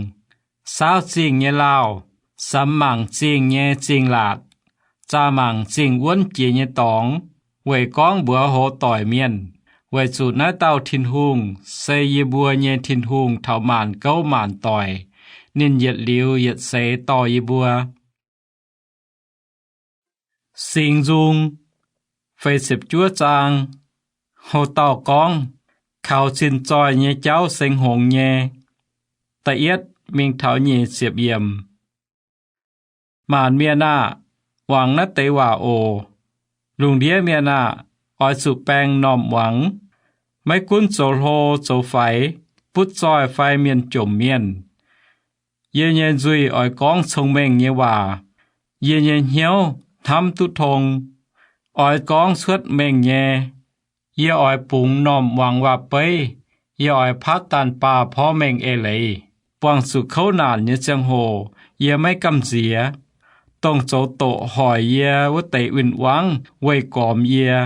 Saauv zingh nyei laauh, samx mangc zingh nyei zingh laatc, zaah mangc zingh wuonv jiex nyei dorngx, weic gorngv mbuox hoz doic mienh, weic zuqc naaiv dauh Tin-Hungh se yie mbuo nyei Tin-Hungh taux maanc gouv maanc doic. Ninh yietc liuz yietc seix dorh yie mbuo. Singx Nzung feix ziepc juov zaang. Houc dauh gorngv, kaux zinh zoih nyei jauv seng hngongx nyei. Da'yietv mingh taux nyic ziepc yiemc. Maanc mienh aah! Muangx naaiv deix waac oc. Lungh ndiev mienh aah! Oix zuqc baeng m'normh muangx. Maiv gunv zoux hlo zoux faix, butv zoih fai mienh jomc mienh, yie nyei nzuih oix gorngv cong-mengh nyei waac. Yie nyei hnyouv hnamv duqv tong, oix gorngv cuotv mengh nyei. Yie oix bungx m'normh muangx waac-beiv. Yie oix patv daanh baah porv mengh eix leiz. Buangh zuqc kouv naanc nyei ziangh hoc yie maiv gamh nziex. Dongh zoux doqc hoic yie wuov deix win-wangv weih gormx yie.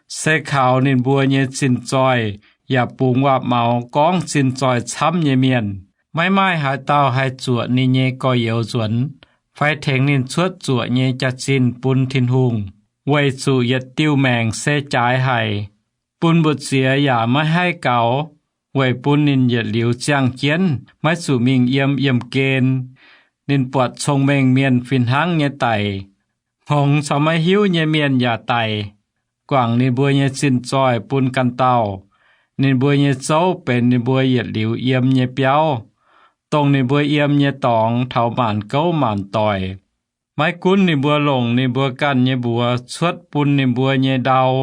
Se kaux ninh mbuo nyei zinh zoih yaac bungx waac-maux gorngv zinh zoih camv nyei mienh. Maiv maaih haaix dauh haih zuoqc ninh nyei gorx-youz nzuonx, fai tengx ninh cuotv zuoqc nyei jaax-zinh bun Tin-Hungh, weic zuqc yietc diuh maengc se jaaix haic, bun mbu'ziex yaac maiv haih gaux, weic bun ninh yietc liuz ziangh jienv maiv zuqc mingh yiem yiemh gen. Ninh buatc cong-mengh mienh fih hnangv nyei daic, hngongx caux maiv hiuv nyei mienh yaac daic, guangc ninh mbuo nyei zinh zoih bun ganh dauh. Ninh mbuo nyei zouv benx ninh mbuo yietc liuz yiem nyei biauv, dongh ninh mbuo yiem nyei dorngx taux maanc gouv maanc doic. Maiv gunv ninh mbuo longc ninh mbuo ganh nyei mbuox cuotv bun ninh mbuo nyei ndau,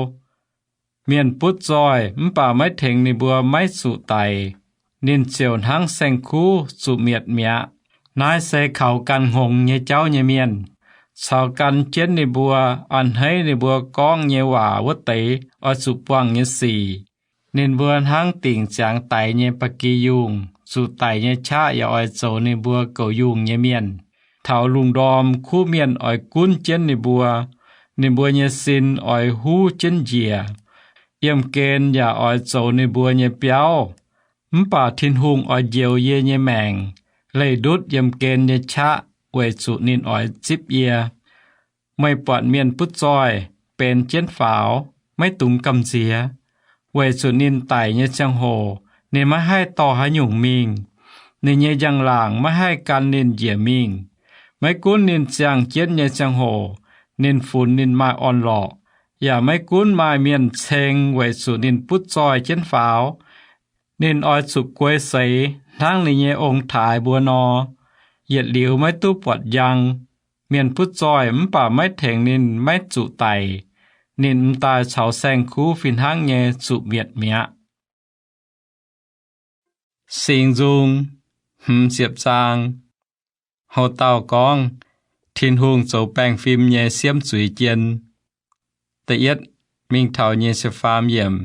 mienh butv zoih mv baac maiv tengx ninh mbuo maiv zuqc daic, ninh ziouc hnangv saeng-kuv zuqc mietc mi'aqv. Naaiv se kaux gan hngongx nyei jauv nyei mienh, caux gan jienv ninh mbuo, a'hneiv ninh mbuo gorngv nyei waac wuov deix oix zuqc buangh nyei sic. Ninh mbuo hnangv dingc ziangx daix nyei ba'gi yungh, zuqc daic nyei qaqv yaac oix zoux ninh mbuo goux yungh nyei mienh. Taux lungh ndorm kuv mienh oix gunv jienv ninh mbuo. Ninh mbuo nyei sin oix huv jienv njiec. Yiemh gen yaac oix zoux ninh mbuo nyei biauv. Mv baac Tin-Hungh oix njoux yie nyei maengc. Leih ndutv yiemh gen nyei qaqv weic zuqc ninh oix zipv yie. Meih buatc mienh butv zoih, benx jienv faaux, maiv dungx gamh nziex, weic zuqc ninh daic nyei ziangh hoc ninh maiv haih dorh haaix nyungc mingh. Ninh nyei njang-laangc maiv haih gan ninh njiec mingh. Maiv gunv ninh ziangh jienv nyei ziangh hoc ninh funx ninh maaih orn-lorqc, yaac maiv gunv maaih mienh ceng weic zuqc ninh butv zoih jienv faaux. Ninh oix zuqc guei seix hnangv ninh nyei ong-taaix mbuo nor, yietc liuz maiv duqv buatc njang. Mienh butv zoih mv baac maiv tengx ninh maiv zuqc daic. Ninh m'daaih caux saeng-kuv fih hnangv nyei zuqc mietc mi'aqv. Singx Nzung hmz ziepc zaang. Houc dauh gorngv, Tin-Hungh zoux baengh fim nyei siemv zuiz jien. Da'yietv mingh taux nyic ziepc faam yiemc.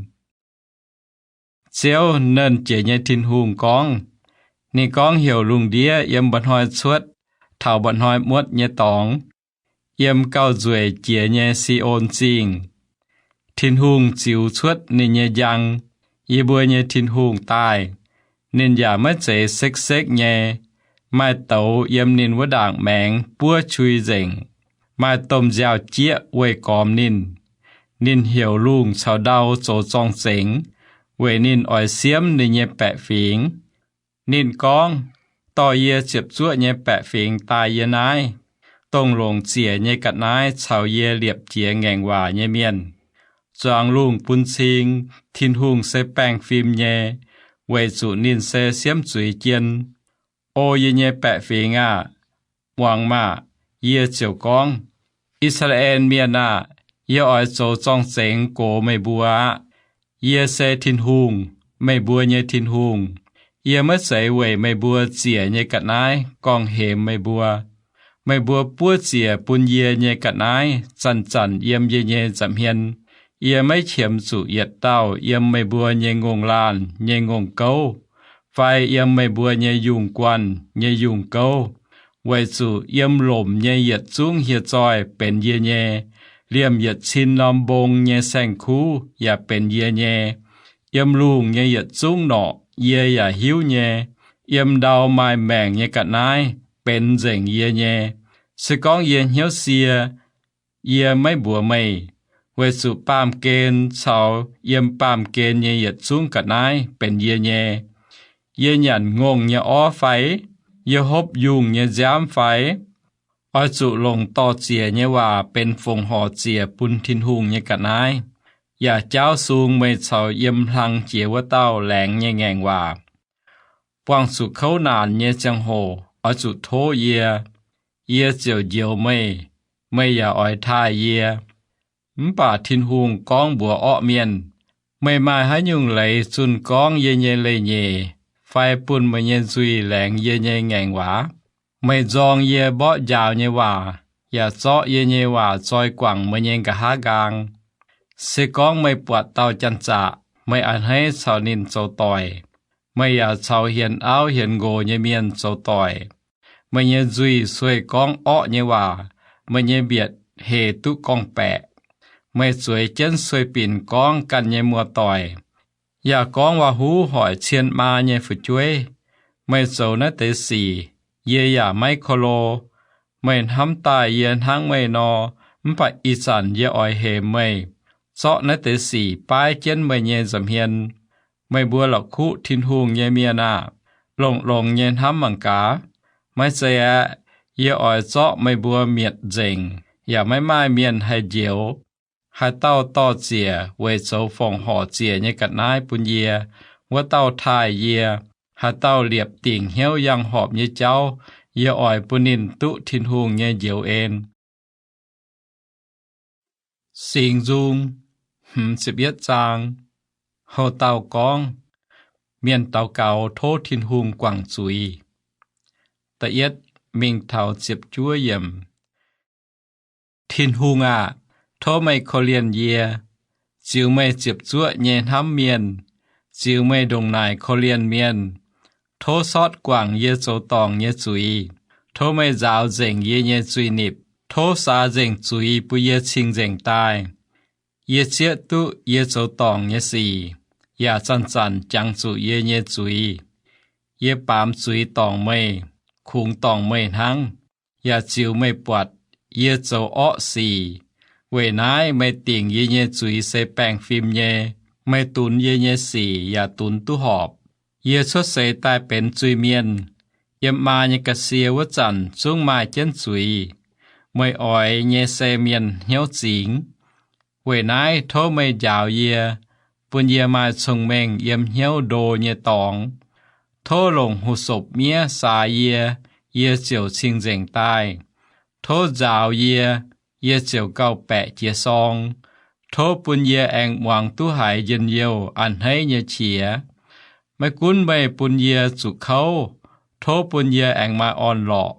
Ziouv, Nernh Jiex nyei Tin-Hungh gorngv. Ninh gorngv heuc lungh ndiev yiem mba'hnoi cuotv taux mba'hnoi muotv nyei dorngx, yiem gauh nzueic jiex nyei Si^on Zingh. Tin-Hungh ziux cuotv ninh nyei njang, yie mbuo nyei Tin-Hungh, daaih. Ninh yaac maiv zeiz sekv-sekv nyei. Maaih douz yiem ninh wuov ndaangc maengx buov qui nzengc. Maaih domh nziaaux-jieqv weih gormx ninh. Ninh heuc lungh caux ndau zoux zorng-zengx, weic ninh oix siemv ninh nyei baeqc fingx. Ninh gorngv, Dorh yie ziepc zuoqv nyei baeqc fingx daaih yie naaiv, dongh longc ziec nyei ga'naaiv caux yie liepc jiez ngaengc waac nyei mienh. Zuangx lungh bun cing. Tin-Hungh se baengh fim nyei, weic zuqc ninh se siemv zuiz jien. O yie nyei baeqc fingx aah! Muangx maah! Yie ziouc gorngv, I^saa^laa^en Mienh aah! Yie oix zoux zorng-zengx gox meih mbuo aqv. Yie se Tin-Hungh, meih mbuo nyei Tin-Hungh. Yie maiv zeiz weic meih mbuo ziec nyei ga'naaiv gorngv-hemx meih mbuo. Meih mbuo buov ziec bun yie nyei ga'naaiv zanc-zanc yiem yie nyei nza'hmien. Yie maiv qiemx zuqc yietc dauh yiem meih mbuo nyei ngongh laanh nyei ngongh gouv fai yiem meih mbuo nyei yungh guanh nyei yungh gouv, weic zuqc yiem lomc nyei yietc zungv hieh zoih benx yie nyei. Liemh yietc cin norm mbong nyei saeng-kuv yaac benx yie nyei. Yiem lungh nyei yietc zungv norqc yie yaac hiuv nyei. Yiem ndau maaih maengc nyei ga'naaiv benx nzengc yie nyei. Se gorngv yie hnyouv sie, yie maiv mbuox meih, weic zuqc baamh gen caux yiem baamh gen nyei yietc zungv ga'naaiv benx yie nyei. Yie nyanc ngongh nyei orv fai? Yie hopv yungh nyei nziaamv fai? Oix zuqc longc dor-ziec nyei waac benx fongc horc ziec bun Tin-Hungh nyei ga'naaiv, yaac jaauv sung meih caux yiem hlang jiex wuov dauh laengz nyei ngaengc waac. Buangh zuqc kouv naanc nyei ziangh hoc oix zuqc tov yie. Yie ziouc njoux meih, meih yaac oix taaih yie. Mv baac Tin-Hungh gorngv mbuox orqv mienh, Meih maaih haaix nyungc leiz zunh gorngv yie nyei leiz-nyeic fai bun meih nyei nzuih laengz yie nyei ngaengc waac? Meih nzorng yie mborqv njaaux nyei waac, yaac zorqv yie nyei waac zoi guangc meih nyei nqa'haav nqaang. Se gorngv meih buatc dauh janx-zaqc, meih a'hneiv caux ninh zoux doic. Meih yaac caux hienx auv hienx nqox nyei mienh zoux doic. Meih nyei nzuih sueih gorngv orqv nyei waac, meih nyei mbietc hec duqv gorngv-baeqc. Meih zueiz jienv sueih binc gorngv ganh nyei muoz-doic, yaac gorngv waac-huv hoic cien maa nyei fu'jueiv. Meih zoux naaiv deix sic, yie yaac maiv ko lo. Meih hnamv daaih yie hnangv meih nor, mv baac ih zanc yie oix hemx meih, zorqv naaiv deix sic baaiv jienv meih nyei nza'hmien. Meih mbuo la'kuqv Tin-Hungh nyei mienh aah! Longx-longx nyei hnamv mangc gaax. Maiv zeiz aeqv, yie oix zorqv meih mbuo mietc nzengc, yaac maiv maaih mienh haih njoux. Haaix dauh dor-ziec weic zoux fongc horc ziec nyei ga'naaiv bun yie, wuov dauh taaih yie. Haaix dauh liepc dingc hnyouv yangh horpc nyei jauv, yie oix bun ninh duqv Tin-Hungh nyei njoux en. Singx Nzung hmz ziepc yietv zaang. Houc dauh gorngv, mienh daux gaux tov Tin-Hungh guangc zuiz. Da'yietv mingh taux ziepc juov yiemc. Tin-Hungh aah! Tov meih korv-lienh yie, ziux meih ziepc zuoqv nyei hnamv mienh, ziux meih ndongc naaic korv-lienh mienh. Tov sortv guangc yie zoux dorngc nyei zuiz. Tov meih nzaaux nzengc yie nyei zuiz-nipc. Tov saax nzengc zuiz bun yie cing-nzengc daaih. Yie zieqv duqv yie zoux dorngc nyei sic, yaac zanc-zanc jangx zuqc yie nyei zuiz. Yie baamz zuiz dorngc meih, kungx dorngc meih hnangv, yaac ziux meih buatc yie zoux orqv sic. Weic naaiv meih dingc yie nyei zuiz se baengh fim nyei. Meih dunx yie nyei sic yaac dunx duqv horpc. Yie cuotv seix daaih benx zuiz-mienh. Yiem maa nyei ga'sie wuov zanc zungv maaih jienv zuiz. Meih oix nyei se mienh hnyouv zingx. Weic naaiv tov meih njaaux yie, bun yie maaih cong-mengh yiem hnyouv ndo nyei dorngx. Tov longc hu-sopc miev saax yie, yie ziouc cing-nzengc daaih. Tov nzaaux yie, yie ziouc gauh baeqc jiez sorng. Tov bun yie aengx muangx duqv haiz njien-youh a'hneiv nyei qiex. Maiv gunv meih bun yie zuqc kouv, tov bun yie aengx maaih orn-lorqc.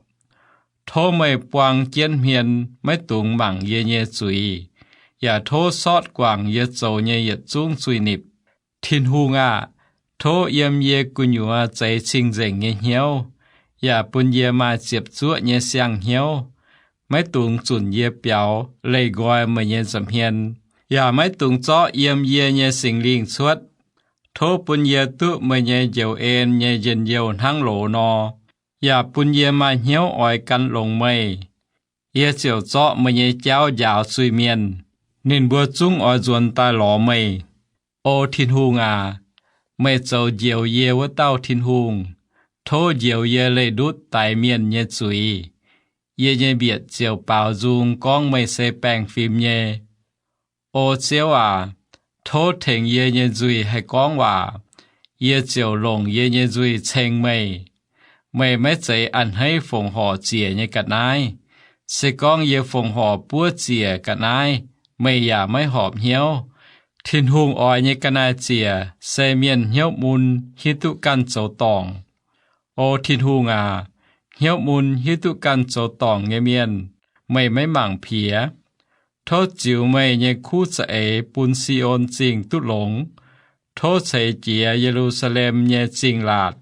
Tov meih buang jienv hmien maiv dungx mangc yie nyei zuiz, yaac tov sortv guangc yie zoux nyei yietc zungv zuiz-nipc. Tin-Hungh aah! Tov yiem yie gu'nyuoz zeix cing-nzengc nyei hnyouv, yaac bun yie maaih ziepc zuoqv nyei siang-hnyouv. Maiv dungx zunc yie biaux leih nqoi meih nyei nza'hmien, yaac maiv dungx zorqv yiem yie nyei Singx Lingh cuotv. Tov bun yie duqv meih nyei njoux en nyei njien-youh hnangv loz nor, yaac bun yie maaih hnyouv oix gan longx meih. Yie ziouc zorqv meih nyei jauv njaaux zuiz-mienh. Ninh mbuo zungv oix nzuonx daaih lorz meih. O Tin-Hungh aac, meih zoux njoux yie wuov dauh Tin-Hungh. Tov njoux yie leih ndutv daix mienh nyei zuiz. Yie nyei mbietc ziouc baaux nzung gorngv meih se baengh fim nyei. O Ziouv aac, tov tengx yie nyei nzuih haih gorngv waac. Yie ziouc longc yie nyei nzuih ceng meih. Meih maiv zeiz a'hneiv fongc horc ziec nyei ga'naaiv. Se gorngv yie fongc horc buov ziec ga'naaiv, meih yaac maiv horpc hnyouv. Tin-Hungh oix nyei ga'naaiv ziec se mienh hnyouv mun, hiuv duqv ganh zoux dorngc. O Tin-Hungh aac, Hnyouv mun hiuv duqv ganh zoux dorngc nyei mienh, meih maiv mangc piex. Tov ziux meih nyei kuv za'eix bun Si^on Zingh duqv longx. Tov ceix jiez Ye^lu^saa^lem nyei zingh laatc.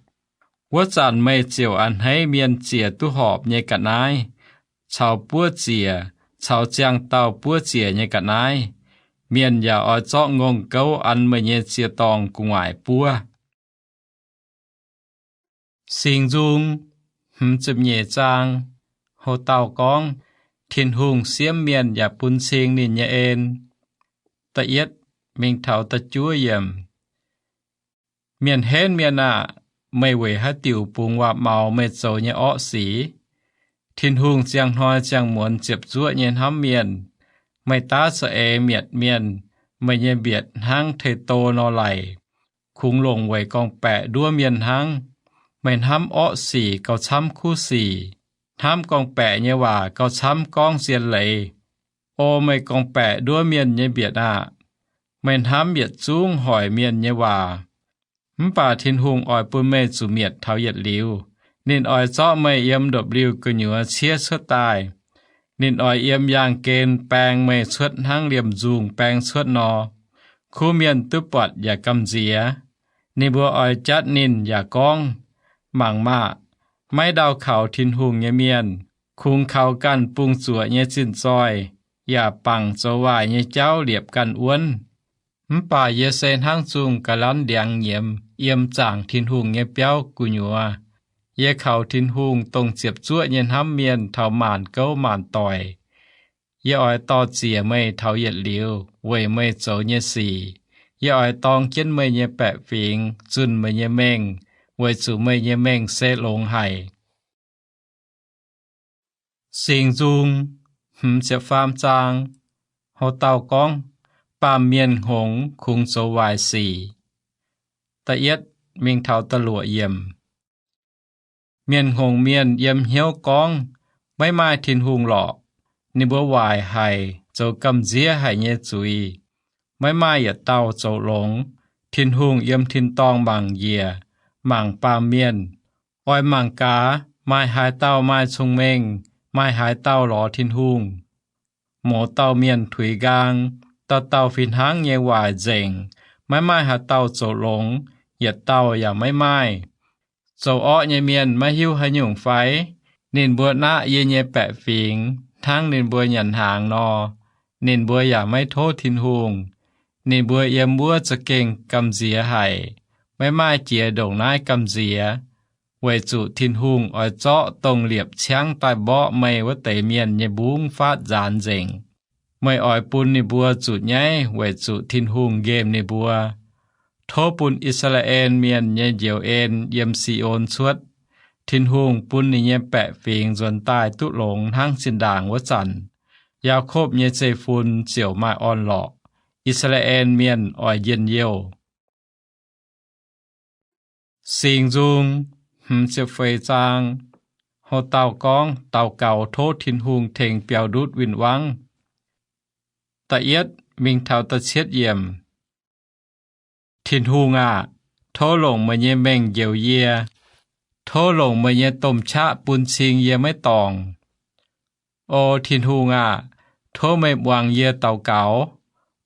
Wuov zanc meih ziouc a'hneiv mienh ziec duqv horpc nyei ga'naaiv, caux buov ziec, caux ziangh dauh buov ziec nyei ga'naaiv. Mienh yaac oix zorqv ngongh gouv an meih nyei ziex dorngh gu'nguaaic buov. Singx Nzung hmz ziepc nyeic zaang. Ho dauh gorngv, Tin-Hungh siemv mienh yaac bun cing ninh nyei en. Da'yietv mingh taux da'juov yiemc. Mienh henv mienh aah! Meih weic haaix diuc bungx waac-maux meih zoux nyei orqv sic? Tin-Hungh ziangh hnoi ziangh muonz ziepc zuoqv nyei hnamv mienh. Meih daav za'eix mietc mienh, meih nyei mbietc hnangv tei-do nor laic, kungx longc weic gorngv-baeqc nduov mienh hnangv. Meih hnamv orqv sic gauh camv kuv sic, hnamv gorngv-baeqc nyei waac gauh camv gorngv zien leiz. O meih gorngv-baeqc nduov mienh nyei mbietc aah! Meih hnamv yietc zungv hoic mienh nyei waac. Mv baac Tin-Hungh oix bun meih zuqc mietc taux yietc liuz. Ninh oix zorqv meih yiem ndopv-liuh gu'nyuoz ciev cuotv daaih. Ninh oix yiem yaangh gen baeng meih cuotv hnangv liemh nzungh baeng cuotv nor. Kuv mienh duqv buatc yaac gamh nziex. Ninh mbuo oix jatv ninh yaac gorngv, Mangc maah! Maiv ndau kaux Tin-Hungh nyei mienh, kungx kaux ganh bungx zuoqc nyei zinh zoih, yaac bangc zoux waaic nyei jauv liepc ganh wuonv. Mv baac yie se hnangv zungh ga'lanv ndiangx nyiemz yiem zaangc Tin-Hungh nyei biauv gu'nyuoz. Yie kaux Tin-Hungh, dongh ziepc zuoqv nyei hnamv mienh taux maanc gouv maanc doic. Yie oix dorh ziec meih taux yietc liuz weic meih zoux nyei sic. Yie oix dorng jienv meih nyei baeqc fingx zunh meih nyei mengh, weic zuqc meih nyei mengh se longx haic. Singx Nzung hmz ziepc faam zaang. Ho dauh gorngv, Baamh mienh hngongx kungx zoux waaic sic. Da'yietv mingh taux da'luoqc yiemc. Mienh hngongx mienh yiem hnyouv gorngv, Maiv maaih Tin-Hungh lorqc. Ninh mbuo waaic haic, zoux gamh nziev haic nyei zuiz. Maiv maaih yietc dauh zoux longx. Tin-Hungh yiem tin-dorngh mangc njiec, mangc baamh mienh. Oix mangc gaax, maaih haaix dauh maaih cong-mengh? Maaih haaix dauh lorz Tin-Hungh? Mouz dauh mienh tuix nqaang, dauh dauh fih hnangv nyei waaic nzengc. Maiv maaih haaix dauh zoux longx, yietc dauh yaac maiv maaih. Zoux orqv nyei mienh maiv hiuv haaix nyungc fai? Ninh mbuo naqv yie nyei baeqc fingx hnangv ninh mbuo nyanc hnaangx nor. Ninh mbuo yaac maiv tov Tin-Hungh. Ninh mbuo yiem wuov za'gengh gamh nziex haic. Maiv maaih jiex ndongc naaiv gamh nziex, weic zuqc Tin-Hungh oix zorqv dongh liepc ciangv daaih mborqv meih wuov deix mienh nyei mbungv faatv nzaanx nzengc. Meih oix bun ninh mbuo zuqc nyaiv weic zuqc Tin-Hungh nqemh ninh mbuo. Tov bun I^saa^laa^en Mienh nyei njoux en yiem Si^on cuotv. Tin-Hungh bun ninh nyei baeqc fingx nzuonx daaih duqv longx hnangv zinh ndaangc wuov zanc. Yaakopv nyei zeiv-fun ziouc maaih orn-lorqc. I^saa^laa^en Mienh oix njien-youh. Singx Nzung hmz ziepc feix zaang. Houc dauh gorngv daux gaux tov Tin-Hungh tengx biaux ndutv win-wangv. Da'yietv mingh taux da'cietv yiemc. Tin-Hungh aah! Tov longc meih nyei mengh njoux yie. Tov longc meih nyei domh qaqv bun cing yie maiv dorngc. O Tin-Hungh aah! Tov meih muangx yie daux gaux,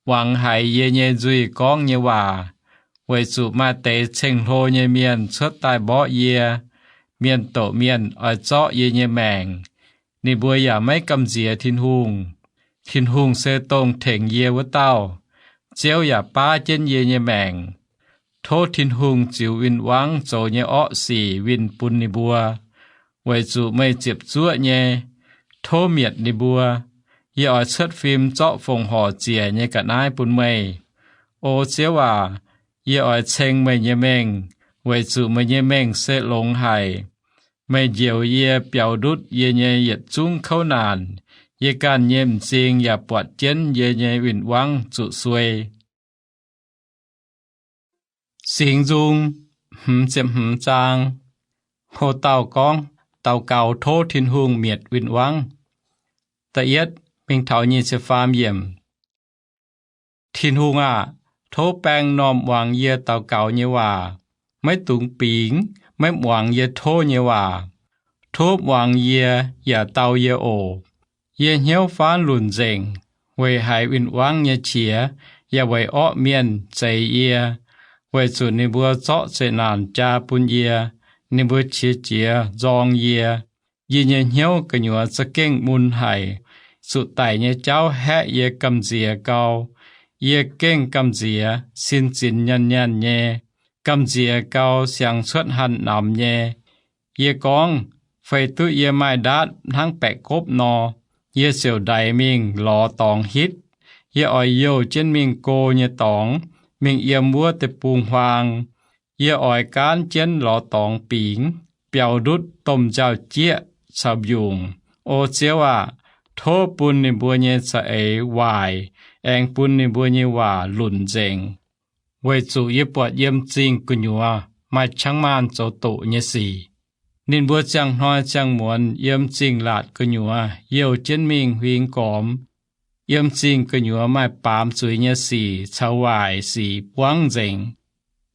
muangx haiz yie nyei nzuih gorngv nyei waac, weic zuqc maaih deix ceng-hlo nyei mienh cuotv daaih mborqv yie. Mienh doqc mienh oix zorqv yie nyei maengc. Ninh mbuo yaac maiv gamh nziex Tin-Hungh. Tin-Hungh se dongh tengx yie wuov dauh. Ziouv yaac baav jienv yie nyei maengc. Tov Tin-Hungh ziux win-wangv zoux nyei orqv sic winh bun ninh mbuo, weic zuqc meih ziepc zuoqv nyei. Tov mietc ninh mbuo. Yie oix cuotv fim zorqv fongc horc ziec nyei ga'naaiv bun meih. O Ziouv aac, yie oix ceng meih nyei mengh, weic zuqc meih nyei mengh se longx haic. Meih njoux yie biaux ndutv yie nyei yietc zungv kouv naanc. Yie ganh nyei m'zing yaac buatc jienv yie nyei win-wangv zuqc suei. Singx Nzung hmz ziepc hmz zaang. Houc dauh gorngv daux gaux tov Tin-Hungh mietc win-wangv. Da'yietv mingh taux nyic ziepc faam yiemc. Tin-Hungh aah! Tov baeng m'normh muangx yie daux gaux nyei waac. Maiv dungx bingx, maiv muangx yie tov nyei waac. Tov muangx yie yaac dau yie oc. Yie hnyouv faanv lunc nzengc weic haiz win-wangv nyei qiex, yaac weic orqv mienh zeix yie, weic zuqc ninh mbuo zorqv zeqc naanc jaa bun yie. Ninh mbuo qiex jiez nzorng yie. Yie nyei hnyouv gu'nyuoz za'gengh mun haic. Zuqc daic nyei jauv haeqv yie gamh nziex gau. Yie gengh gamh nziex, sin zinx nyanc nyanc nyei, gamh nziex gau, siangx cuotv hanh namx nyei. Yie gorngv, Feix duqv yie maaih ndaatv hnangv baeqc gopv nor, yie ziouc ndaix mingh lorz dorngx hitv. Yie oix youh jienv mingh go nyei dorngx, mingh yiem wuov deic-bung-huaang. Yie oix gaanv jienv lorz dorngx bingx, biaux ndutv domh nziaaux-jieqv caux mbiungc. O Ziouv aah! Tov bun ninh mbuo nyei za'eix waaic, aengx bun ninh mbuo nyei waac lunc nzengc, weic zuqc yie buatc yiem zingh gu'nyuoz maaih qangv maanh zoux doqc nyei sic. Ninh mbuo ziangh hnoi ziangh muonz yiem zingh laatc gu'nyuoz youh jienv mingh huingx gormx. Yiem zingh gu'nyuoz maaih baamz zuiz nyei sic caux waaic sic buangv nzengc.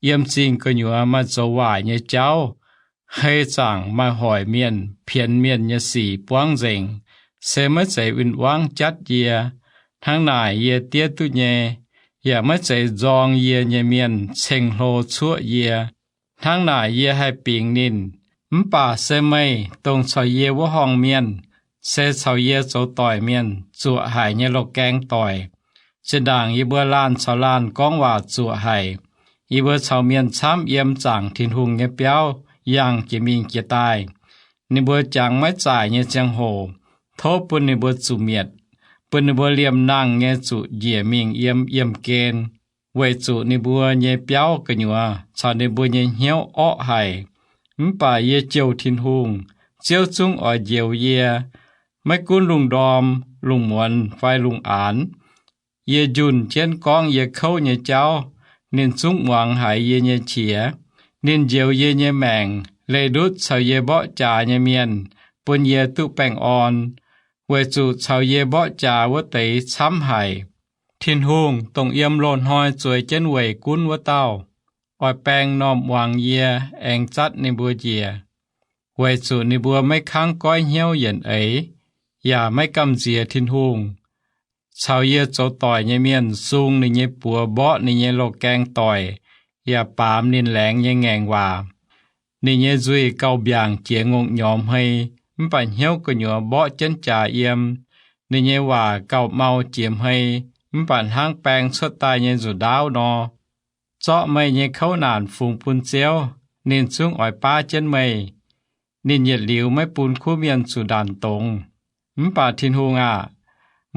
Yiem zingh gu'nyuoz maaih zoux waaic nyei jauv. Hei zaangc maaih hoic mienh, pienx mienh nyei sic buangv nzengc. Se maiv zeiz win-wangv jatv yie, hnangv naaic yie diev duqv nyei, yaac maiv zeiz nzorng yie nyei mienh ceng-hlo cuoqv yie, hnangv naaic yie haih bingx ninh. Mv baac se meih, dongh caux yie wuov horngh mienh, se caux yie zoux doic mienh zuoqc haic nyei loz-gaeng doic. Zinh ndaangc yie mbuo laanh caux laanh gorngv waac zuoqc haic. Yie mbuo caux mienh camv yiem zaangc Tin-Hungh nyei biauv yangh jiex mingh jiex daaih. Ninh mbuo jangx maiv zaaic nyei ziangh hoc, tov bun ninh mbuo zuqc mietc, bun ninh mbuo liemh nangh nyei zuqc njiec mingh yiem yiemh gen, weic zuqc ninh mbuo nyei biauv gu'nyuoz caux ninh mbuo nyei hnyouv orqv haic. Mv baac yie jouh Tin-Hungh, Ziouv zungv oix njoux yie. Maiv gunv lungh ndorm, lungh muonz fai lungh aanx, yie njunh jienv gorngv yie kouv nyei jauv, ninh zungv muangx haiz yie nyei qiex. Ninh njoux yie nyei maengc, leih ndutv caux yie mborqv jaax nyei mienh, bun yie duqv baengh orn, weic zuqc caux yie mborqv jaax wuov deix camv haic. Tin-Hungh, dongh yiem loz-hnoi zueiz jienv weic gunv wuov dauh, oix baeng m'normh muangx yie, aengx zatv ninh mbuo njiec, weic zuqc ninh mbuo maiv kangv goiv hnyouv yienc eix, yaac maiv gamh nziex Tin-Hungh. Caux yie zoux doic nyei mienh sung ninh nyei buoz mborqv ninh nyei loz-gaeng doic, yaac baamz ninh laengz nyei ngaengc waac. Ninh nyei nzuih gauh mbiaangc jiex ngongh nyormx hmei, mv baac hnyouv gu'nyuoz mborqv jienv jaax yiem. Ninh nyei waac gauh mau jiex hmei, mv baac hnangv baeng cuotv daaih nyei nzuqc ndaauv nor. Zorqv meih nyei kouv naanc fungx bun Ziouv, ninh zungv oix baav jienv meih. Ninh yietc liuz maiv bun kuv mienh zuqc ndanc dongz. Mv baac Tin-Hungh aah!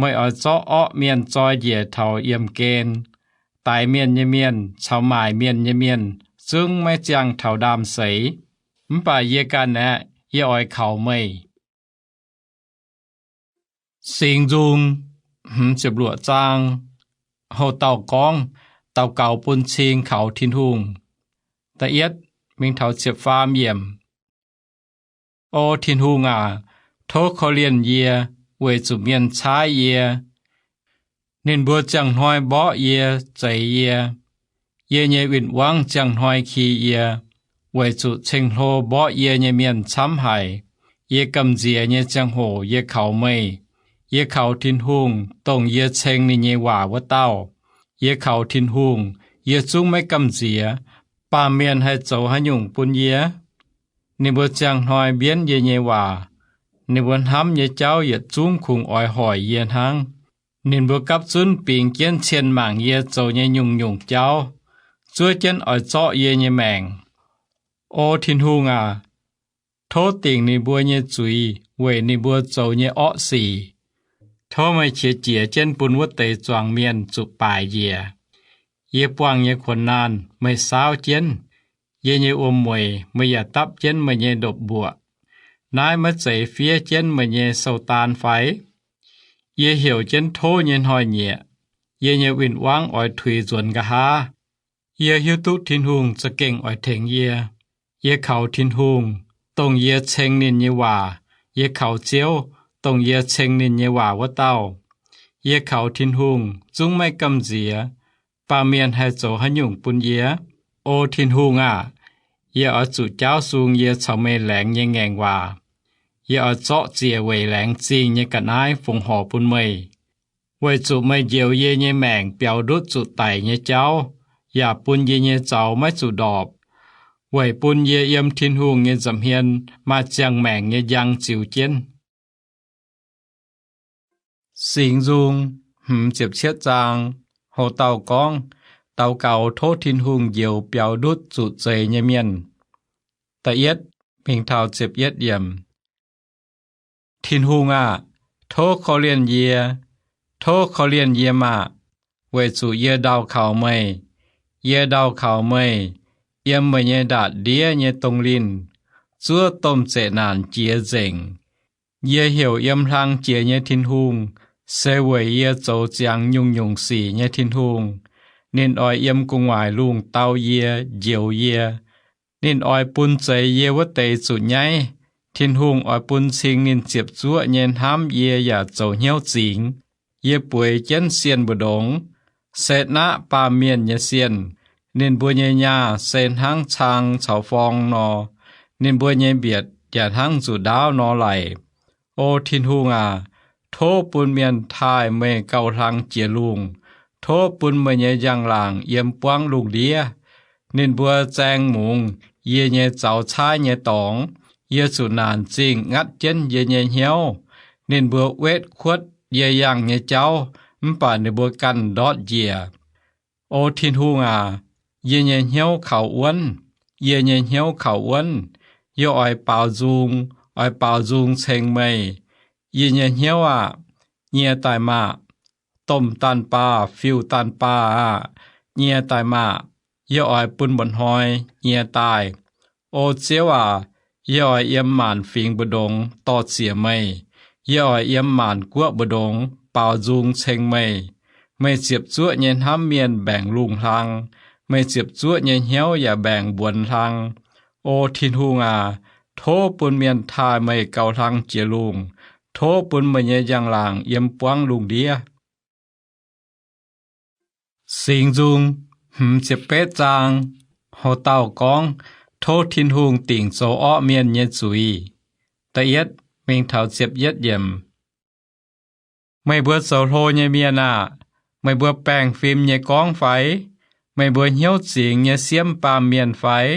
Meih oix zorqv orqv mienh zoi njiec taux yiemh gen. Daix mienh nyei mienh caux maaic mienh nyei mienh zungv maiv ziangh taux ndaamv-seix. Mv baac yie ganh aeqv, yie oix kaux meih. Singx Nzung hmz ziepc luoqc zaang. Houh dauh gorngv, daux gaux bun cing kaux Tin-Hungh. Da'yietv mingh taux ziepc faam yiemc. O Tin-Hungh aac, tov korv-lienh yie, weic zuqc mienh caaiv yie. Ninh mbuo ziangh hnoi mborqv yie, zeix yie. Yie nyei win-wangv ziangh hnoi ki yie, weic zuqc ceng-hlo mborqv yie nyei mienh camv haic. Yie gamh nziex nyei ziangh hoc yie kaux meih. Yie kaux Tin-Hungh, dongh yie ceng ninh nyei waac wuov dauh. Yie kaux Tin-Hungh, yie zungv maiv gamh nziex. Baamh mienh haih zoux haaix nyungc bun yie? Ninh mbuo ziangh hnoi mbienv yie nyei waac. Ninh mbuo hnamv nyei jauv yietc zungv kungx oix hoic yie hnangv. Ninh mbuo gapv zunv bingx jienv cien mangc yie zoux nyei nyungc-nyungc jauv, zuov jienv oix zorqv yie nyei maengc. O Tin-Hungh aac, tov dingc ninh mbuo nyei zuiz weic ninh mbuo zoux nyei orqv sic. Tov meih qiex jiez jienv bun wuov deix zuangx mienh zuqc baaic njiec. Yie buangh nyei kuonx naanh meih saauv jienv. Yie nyei wuom-mueic meih yaac dapv jienv meih nyei ndopv-mbuoqc. Naaiv maiv zeiz fiev jienv meih nyei sou-daan fai? Yie heuc jienv tov nyei hnoi-nyieqc. Yie nyei win-wangv oix tuix nzuonx nqa'haav. Yie hiuv duqv Tin-Hungh za'gengh oix tengx yie. Yie kaux Tin-Hungh, dongh yie ceng ninh nyei waac. Yie kaux Ziouv, dongh yie ceng ninh nyei waac wuov dauh. Yie kaux Tin-Hungh, zungv maiv gamh nziex. Baamh mienh haih zoux haaix nyungc bun yie? O Tin-Hungh aah! Yie oix zuqc jaauv sung yie caux meih laengz nyei ngaengc waac. yie oix zorqv ziec weic laengz zingh nyei ga'naaiv fongc horc bun meih, weic zuqc meih njoux yie nyei maengc biaux ndutv zuqc daic nyei jauv, yaac bun yie nyei zaux maiv zuqc ndorpc, weic bun yie yiem Tin-Hungh nyei nza'hmien maaih ziangh maengc nyei njang ziux jienv. Singx Nzung hmz ziepc cietv zaang. Ho dauh gorngv, daux gaux tov Tin-Hungh njoux biaux ndutv zuqc zeix nyei mienh. Da'yietv mingh taux ziepc yietv yiemc. Tin-Hungh aah! Tov korv-lienh yie, tov korv-lienh yie maah! Weic zuqc yie ndau kaux meih. Yie ndau kaux meih yiem meih nyei ndaatv-ndiev nyei dongh linh, zuov domh zeqc naanc jiex nzengc. Yie heuc yiem hlang jiex nyei Tin-Hungh, se weic yie zoux ziangx nyungc-nyungc sic nyei Tin-Hungh. Ninh oix yiem gu'nguaaic lungh dau yie, njoux yie. Ninh oix bun zeix yie wuov deix zuqc nyaiv. Tin-Hungh oix bun cing ninh ziepc zuoqv nyei hnamv yie yaac zoux hnyouv zingx. Yie bueix jienv sienh mbu'ndongx, se naqv baamh mienh nyei sienh. Ninh mbuo nyei nyaah se hnangv cang caux forng nor. Ninh mbuo nyei mbietc yaac hnangv nzuqc ndaauv nor laic. O Tin-Hungh aac, tov bun mienh taaih meih gauh hlang jiex lungh. Tov bun meih nyei njang-laangc yiem buangv lungh ndiev. Ninh mbuo zaeng mungz yie nyei zaux caaiv nyei dorngx. Yie zuqc naanc zingh ngatv jienv yie nyei hnyouv. Ninh mbuo wetv kuotv yie yangh nyei jauv, mv baac ninh mbuo ganh ndortv njiec. O Tin-Hungh aac, yie nyei hnyouv kaux wuonv, yie nyei hnyouv kaux wuonv. Yie oix baaux nzung, oix baaux nzung ceng meih. Yie nyei hnyouv aah! Nyie daaih maah! Domh daanh baah, fiuv-daanh baah aah! Nyie daaih maah! Yie oix bun mba'hnoi nyie daaih. O Ziouv aac, yie oix yiem maanc fingx mbu'ndongx dor-ziec meih. Yie oix yiem maanc guoqv mbu'ndongx baaux nzung ceng meih. Meih ziepc zuoqv nyei hnamv mienh mbaengc lungh hlang. Meih ziepc zuoqv nyei hnyouv yaac mbaengc mbuonx hlang. O Tin-Hungh aac, tov bun mienh taaih meih gauh hlang jiex lungh. Tov bun meih nyei njang-laangc yiem buangv lungh ndiev. Singx Nzung hmz ziepc betv zaang. Ho dauh gorngv, tov Tin-Hungh dingc zoux orqv mienh nyei zuiz. Da'yietv mingh taux ziepc yietv yiemc. Meih mbuo zoux hlo nyei mienh aah! Meih mbuo baengh fim nyei gorngv fai? Meih mbuo hnyouv zingx nyei siemv baamh mienh fai?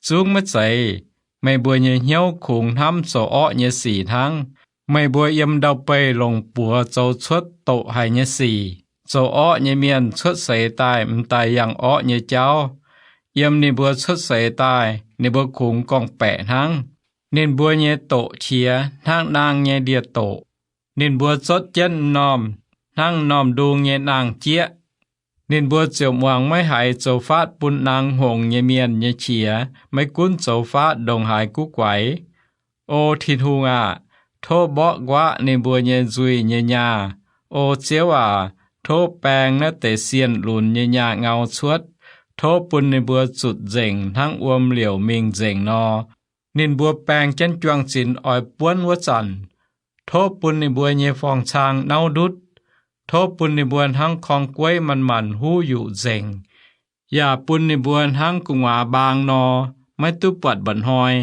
Zungv maiv zeiz. Meih mbuo nyei hnyouv kungx hnamv zoux orqv nyei sic hnangv. Meih mbuo yiem ndau-beih longc buoz zoux cuotv doqc haic nyei sic. Zoux orqv nyei mienh cuotv seix daaih m'daaih yangh orqv nyei jauv. Yiem ninh mbuo cuotv seix daaih, ninh mbuo kungx gorngv-baeqc hnangv. Ninh mbuo nyei doqc qiex hnangv naang nyei ndie-doqc. Ninh mbuo zotv jienv m'normh hnangv m'normh ndung nyei naang-jieqv. Ninh mbuo ziouc muangx maiv haiz zoux faatv bun naang hngongx nyei mienh nyei qiex, maiv gunv zoux faatv ndongc haaix guv guaix. O Tin-Hungh aah! Tov mborqv nquaqv ninh mbuo nyei nzuih nyei nyaah. O Ziouv aac, tov baeng naaiv deix sienh lunx nyei nyaah ngau cuotv. Tov bun ninh mbuo zutc nzengc hnangv wuom liouc mingh nzengc nor. Ninh mbuo baeng jienv juang-zinx oix buonv wuov zanc, tov bun ninh mbuo nyei forng-cang nauv ndutv. Tov bun ninh mbuo hnangv korng-gueiv manc-manc huv yuqc nzengc, yaac bun ninh mbuo hnangv gu'nguaaz mbaang nor, maiv duqv buatc mba'hnoi.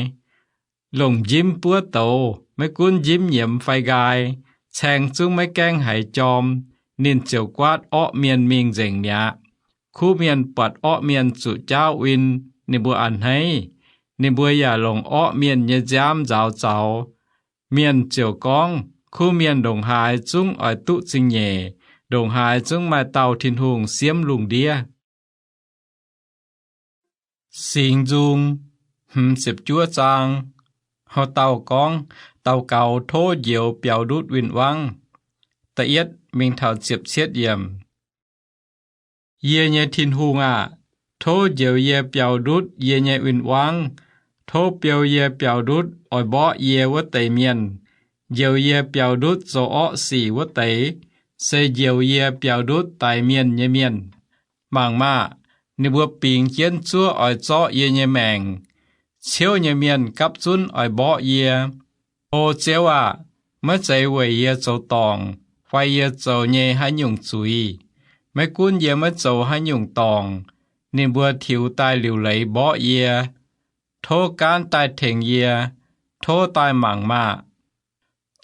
Longc njimv buov douz, maiv gunv njimv nyiemz fai nqaai, caeng zungv maiv gaengh haiz jorm, ninh ziouc guaatv orqv mienh mingh nzengc mi'aqv. Kuv mienh buatc orqv mienh zuqc jaauv win, ninh mbuo a'hneiv. Ninh mbuo yaac longc orqv mienh nyei nziaamv nzaaux zaux. Mienh ziouc gorngv, kuv mienh ndongc haaix zungv oix duqv zingh nyeic, ndongc haaix zungv maaih dauh Tin-Hungh siemv lungh ndiev. Singx Nzung hmz ziepc juov zaang. Haaix dauh gorngv, daux gaux tov njoux biaux ndutv win-wangv. Da'yietv mingh taux ziepc cietv yiemc. Yie nyei Tin-Hungh aah! Tov njoux yie biaux ndutv yie nyei win-wangv. Tov biou yie biaux ndutv oix mborqv yie wuov deix mienh, njoux yie biaux ndutv zoux orqv sic wuov deix, se njoux yie biaux ndutv daix mienh nyei mienh. Mangc maah! Ninh mbuo bingx jienv zuov oix zorqv yie nyei maengc. Ciouv nyei mienh gapv zunv oix mborqv yie. O Ziouv aah! Maiv zeiz weic yie zoux dorngc fai yie zoux nyei haaix nyungc zuiz. Maiv gunv yie maiv zoux haaix nyungc dorngc, ninh mbuo tiux daaih liuc leiz mborqv yie. Tov gaanv daaih tengx yie. Tov daaih mangc maah!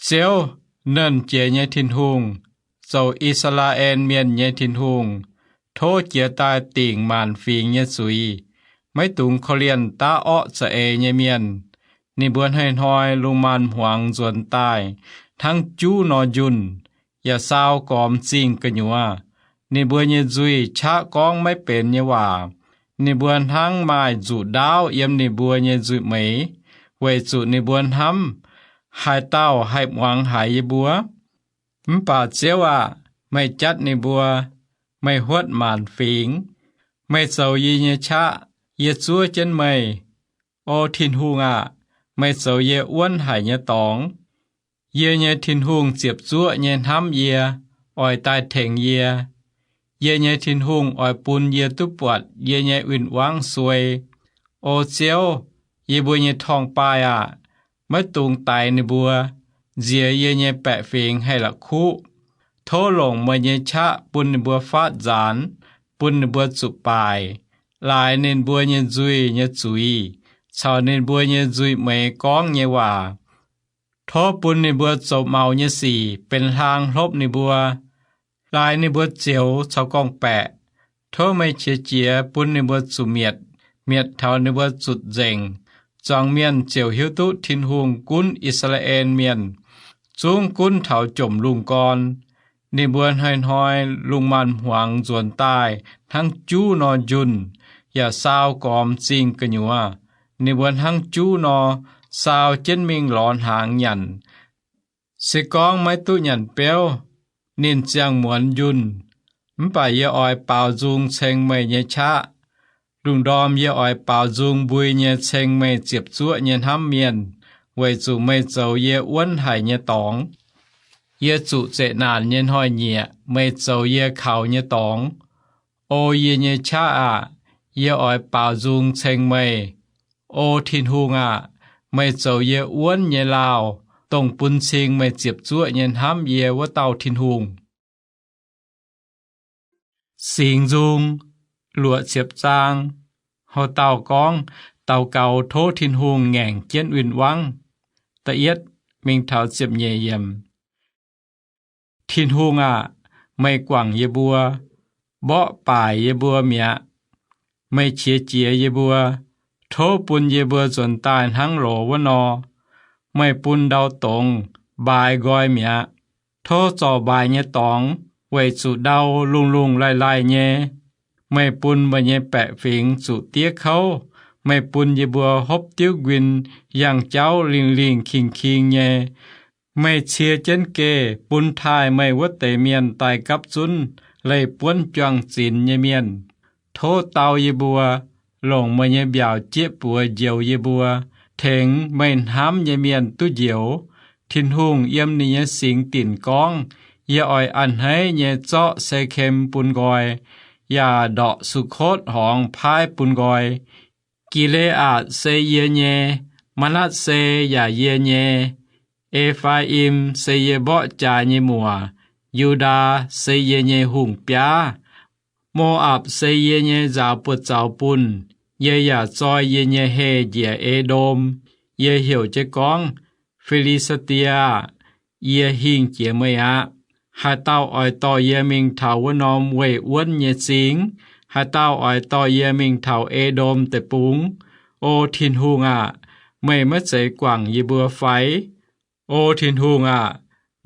Ziouv, Nernh Jiex nyei Tin-Hungh, zoux I^saa^laa^en Mienh nyei Tin-Hungh, tov jiez daaih dingc maanc fingx nyei zuiz. Maiv dungx korv-lienh daav orqv za'eix nyei mienh. Ninh mbuo hnoi-hnoi lungh maanz-hmuangx nzuonx daaih hnangv juv nor njunh, yaac saau gormx zingh gu'nyuoz. Ninh mbuo nyei nzuih qaqv gorngv maiv benx nyei waac. Ninh mbuo hnangv maaih nzuqc ndaauv yiem ninh mbuo nyei nzuih meix, weic zuqc ninh mbuo hnamv, Haaix dauh haih muangx haiz yie mbuo? Mv baac Ziouv aah! Meih jatv ninh mbuo, meih huotv maanc fingx. Meih zoux yie nyei qaqv, yie zuov jienv meih. O Tin-Hungh aah! Meih zoux yie wuonv haic nyei dorngx. Yie nyei Tin-Hungh ziepc zuoqv nyei hnamv yie, oix daaih tengx yie. Yie nyei Tin-Hungh oix bun yie duqv buatc yie nyei win-wangv suei. O Ziouv, yie mbuo nyei torngv-baaih aah! Maiv dungx daix ninh mbuo, nziex yie nyei baeqc fingx haih la'kuqv. Tov longc meih nyei qaqv bun ninh mbuo faatv nzaanx, bun ninh mbuo zuqc baaic, laaix ninh mbuo nyei nzuih nyei zuiz caux ninh mbuo nyei nzuih meix gorngv nyei waac. Tov bun ninh mbuo zoux maux nyei sic benx hlaang hlopv ninh mbuo, laaix ninh mbuo zioux caux gorngv-baeqc. Tov meih qiex jiez bun ninh mbuo zuqc mietc, mietc taux ninh mbuo zutc nzengc. Zuangx mienh ziouc hiuv duqv Tin-Hungh gunv I^saa^laa^en Mienh, zungv gunv taux jomc lungh gorn. Ninh mbuo hnoi-hnoi lungh maanz-hmuangx nzuonx daaih hnangv juv nor njunh, yaac saau gormx zingh gu'nyuoz. Ninh mbuo hnangv juv nor, saau jienv mingh lorz hnaangx nyanc. Se gorngv maiv duqv nyanc beuv, ninh ziangh muonz njunh. Mv baac yie oix baaux nzung ceng meih nyei qaqv. Lungh ndorm yie oix baaux nzung mbui nyei ceng meih ziepc zuoqv nyei hnamv mienh, weic zuqc meih zoux yie wuonv haic nyei dorngx. Yie zuqc zeqc naanc nyei hnoi-nyieqc meih zoux yie kaux nyei dorngx. O yie nyei qaqv aah! Yie oix baaux nzung ceng meih. O Tin-Hungh aah! Meih zoux yie wuonv nyei laauh, dongh bun cing meih ziepc zuoqv nyei hnamv yie wuov dauh Tin-Hungh. Singx Nzung luoqc ziepc zaang. Ho dauh gorngv daux gaux tov Tin-Hungh ngaengc jienv win-wangv. Da'yietv mingh taux ziepc nyeic yiemc. Tin-Hungh aah! Meih guangc yie mbuo, mborqv baaic yie mbuo mi'aqv. Meih qiex jiez yie mbuo, tov bun yie mbuo nzuonx daaih hnangv loz wuov nor. Meih bun ndau dongz mbaaix nqoi mi'aqv. Tov zorc mbaaix nyei dorngx, weic zuqc ndau lungh lungh laih laih nyei. Meih bun meih nyei baeqc fingx zuqc diev kouv. Meih bun yie mbuo hopv diuv nquin yangh jauv lingh lingh king king nyei. Meih cie jienv geh bun taaih meih wuov deix mienh daaih gapv zunv leih buonv juang-zinx nyei mienh. Tov dau yie mbuo, longc meih nyei mbiaauc jieqv buoz njoux yie mbuo, tengx meih hnamv nyei mienh duqv njoux. Tin-Hungh yiem ninh nyei singx dinc gorngv, Yie oix a'hneiv nyei zorqv Sekem bun nqoi, yaac ndorqc Sukotv Horngz paaiv bun nqoi. Gi^le^aatc se yie nyei, Maa^natv^se yaac yie nyei, E^faa^im se yie mborqv jaax nyei muoc, Yu^ndaa se yie nyei hungh biaav. Mo^apc se yie nyei nzaaux buoz-zaux bunh, yie yaac zoi yie nyei heh njiec E^ndom. Yie heuc jienv gorngv, Fi^li^saa^die aah! Yie hingh jiex meih aqv. Haaix dauh oix dorh yie mingh taux wuov norm weih wuonv nyei zingh? Haaix dauh oix dorh yie mingh taux E^ndom Deic-Bung? O Tin-Hungh aah! Meih maiv zeiz guangc yie mbuo fai? O Tin-Hungh aah!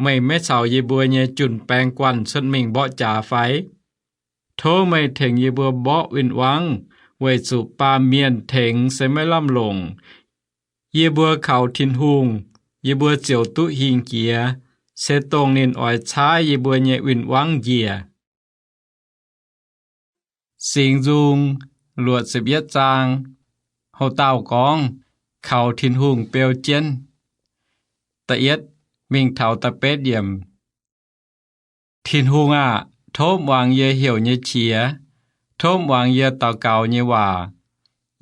Meih maiv caux yie mbuo nyei jun-baeng guanh cuotv mingh mborqv jaax fai? Tov meih tengx yie mbuo mborqv win-wangv, weic zuqc baamh mienh tengx se maiv lamh longc. Yie mbuo kaux Tin-Hungh, yie mbuo ziouc duqv hingh jiex, se dongh ninh oix caaiv yie mbuo nyei win-wangv njiec. Singx Nzung luoqc ziepc yietv zaang. Houc dauh gorngv kaux Tin-Hungh beu jienv. Da'yietv mingh taux da'betv yiemc. Tin-Hungh aah! Tov muangx yie heuc nyei qiex. Tov muangx yie daux gaux nyei waac.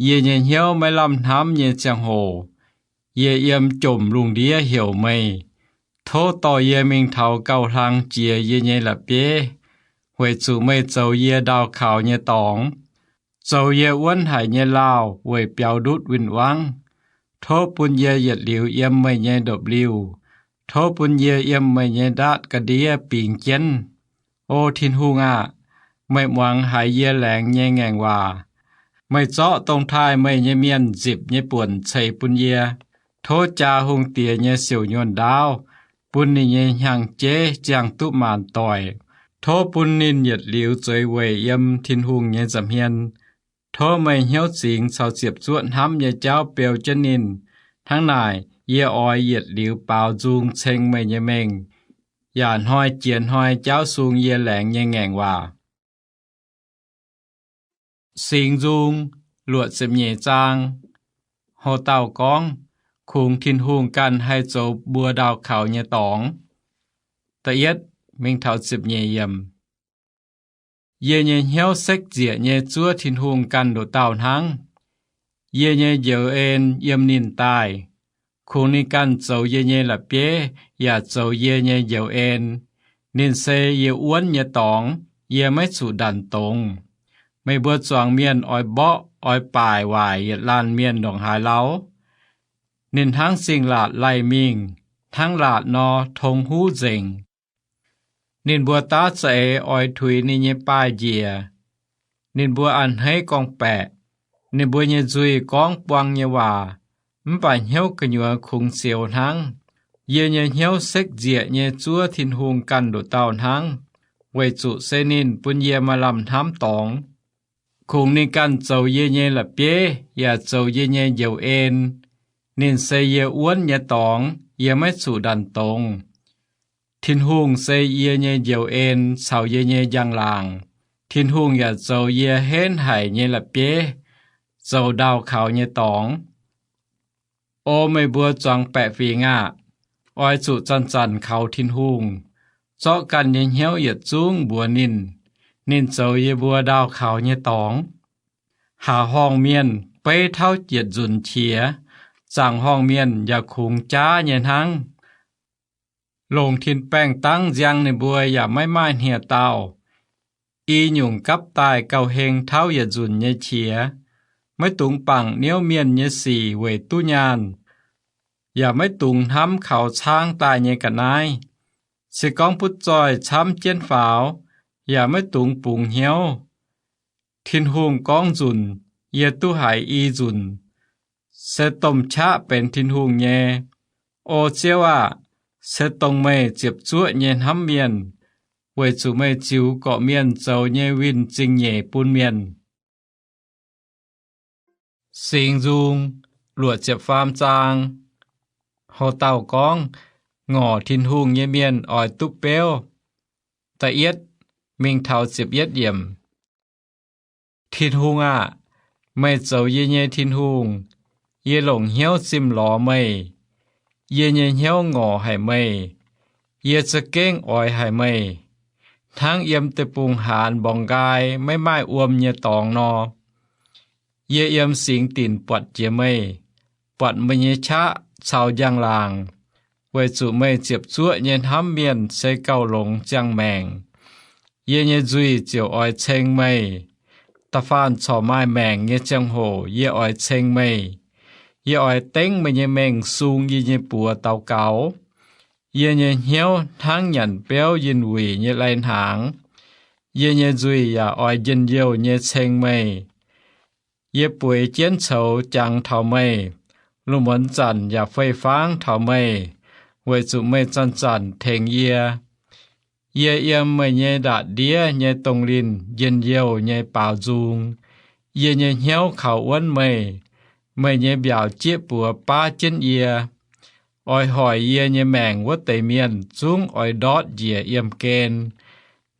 Yie nyei hnyouv maiv lamh hnamv nyei ziangh hoc, yie yiem jomc lungh ndiev heuc meih. Tov dorh yie mingh taux gauh hlang jiex yie nyei la'bieiv, weic zuqc meih zoux yie ndaauh kaux nyei dorngx, zoux yie wuonv haic nyei laauh weic biaux ndutv win-wangv. Tov bun yie yietc liuz yiem meih nyei ndopv-liuh. Tov bun yie yiem meih nyei ndaatv ga'ndiev bingx jienv. O Tin-Hungh aah! Meih muangx haiz yie laengz nyei ngaengc waac. Meih zorqv dongh taaih meih nyei mienh nzipc nyei buonc ceix bun yie. Tov jaa hungh diex nyei siouc nyuonh ndaauv, bun ninh nyei hnyangx-jeiv ziangh duqv maanc doic. Tov bun ninh yietc liuz zueiz weic yiem Tin-Hungh nyei nza'hmien. Tov meih hnyouv zingx caux ziepc zuoqv hnamv nyei jauv beu jienv ninh. Hnangv naaic, yie oix yietc liuz baaux nzung ceng meih nyei mengh, yaac hnoi jiex hnoi jaauv sung yie laengz nyei ngaengc waac. Singx Nzung luoqc ziepc nyeic zaang. Ho dauh gorngv, Kungx Tin-Hungh ganh haih zoux mbuo ndaauh kaux nyei dorngx. Da'yietv mingh taux ziepc nyeic yiemc. Yie nyei hnyouv sekv nzieqc nyei zuov Tin-Hungh ganh nduqc dauh hnangv. Yie nyei njoux en yiem ninh daaih. Kungx ninh ganh zoux yie nyei la'bieiv yaac zoux yie nyei njoux en. Ninh se yie wuonv nyei dorngx, yie maiv zuqc ndanc dongz. Meih mbuo zuangx mienh oix mborqv oix baaic waaic yietc laanh mienh ndongc haaix lauh? Ninh hnangv zingh laatc laih mingh, hnangv laatc nor tong huv nzengc. Ninh mbuo daav za'eix oix tuix ninh nyei baaih njiec. Ninh mbuo a'hneiv gorngv-baeqc. Ninh mbuo nyei nzuih gorngv buang nyei waac, mv baac hnyouv gu'nyuoz kungx zioux hnangv. Yie nyei hnyouv sekv nzieqc nyei zuov Tin-Hungh ganh nduqc dauh hnangv, weic zuqc se ninh bun yie maaih lamh hnamv dorngx. Kungx ninh ganh zoux yie nyei la'bieiv yaac zoux yie nyei njoux en. Ninh se yie wuonv nyei dorngx, yie maiv zuqc ndanc dongz. Tin-Hungh se yie nyei njoux en caux yie nyei njang-laangc. Tin-Hungh yaac zoux yie henv haic nyei la'bieiv, zoux ndaauh kaux nyei dorngx. O meih mbuo zuangx baeqc fingx aah! Oix zuqc zanc-zanc kaux Tin-Hungh, zorqv ganh nyei hnyouv yietc zungv mbuox ninh. Ninh zoux yie mbuo ndaauh kaux nyei dorngx. Haaz-horngh mienh beiv tauv yietc nzunc qiex, zaangc horngh mienh yaac kungx jaav nyei hnangv. Longc tin-baengh dangv nziang ninh mbuo yaac maiv maaih hniev-daauh. I nyungc gapv daaih gauh heng tauv yietc nzunc nyei qiex. Maiv dungx bangc niouv mienh nyei sic weic duqv nyaanh, yaac maiv dungx hnamv kaux caangv daaih nyei ga'naaiv. Se gorngv butv zoih camv jienv faaux, yaac maiv dungx bungx hnyouv. Tin-Hungh gorngv nzunc, yie duqv haiz i nzunc. Se domh qaqv benx Tin-Hungh nyei. O Ziouv aah! Se dongh meih ziepc zuoqv nyei hnamv mienh, weic zuqc meih ziux gorqv mienh zoux nyei winh zingh nyeic bun mienh. Singx Nzung luoqc ziepc faam zaang. Houc dauh gorngv, Ngorc Tin-Hungh nyei mienh oix duqv beuv. Da'yietv mingh taux ziepc yietv yiemc. Tin-Hungh aah! Meih zoux yie nyei Tin-Hungh. Yie longc hnyouv zimh lorz meih. Yie nyei hnyouv ngorc haic meih. Yie za'gengh oix haic meih, hnangv yiem deic-bung-haanz mborngx nqaai maiv maaih wuom nyei dorngx nor. Yie yiem singx dinc buatc jiex meih, buatc meih nyei qaqv caux njang-laangc, weic zuqc meih ziepc zuoqv nyei hnamv mienh se gauh longx ziangh maengc. Yie nyei nzuih ziouc oix ceng meih. Da'faanh corc maaih maengc nyei ziangh hoc yie oix ceng meih. Yie oix dengv meih nyei mengh sung yie nyei buoz daux gaux. Yie nyei hnyouv hnangv nyanc biauv yinh wuic nyei lai-hnaangx. Yie nyei nzuih yaac oix njien-youh nyei ceng meih. Yie bueix jienv coux jangx taux meih, lungh muonz zanc yaac fei-fangv taux meih, weic zuqc meih zanc-zanc tengx yie. Yie yiem meih nyei ndaatv-ndiev nyei dongh linh njien-youh nyei baaux nzung. Yie nyei hnyouv kaux wuonv meih. Meih nyei mbiaauc jieqv buoz baav jienv yie. Oix hoic yie nyei maengc wuov deix mienh zungv oix ndortv njiec yiemh gen.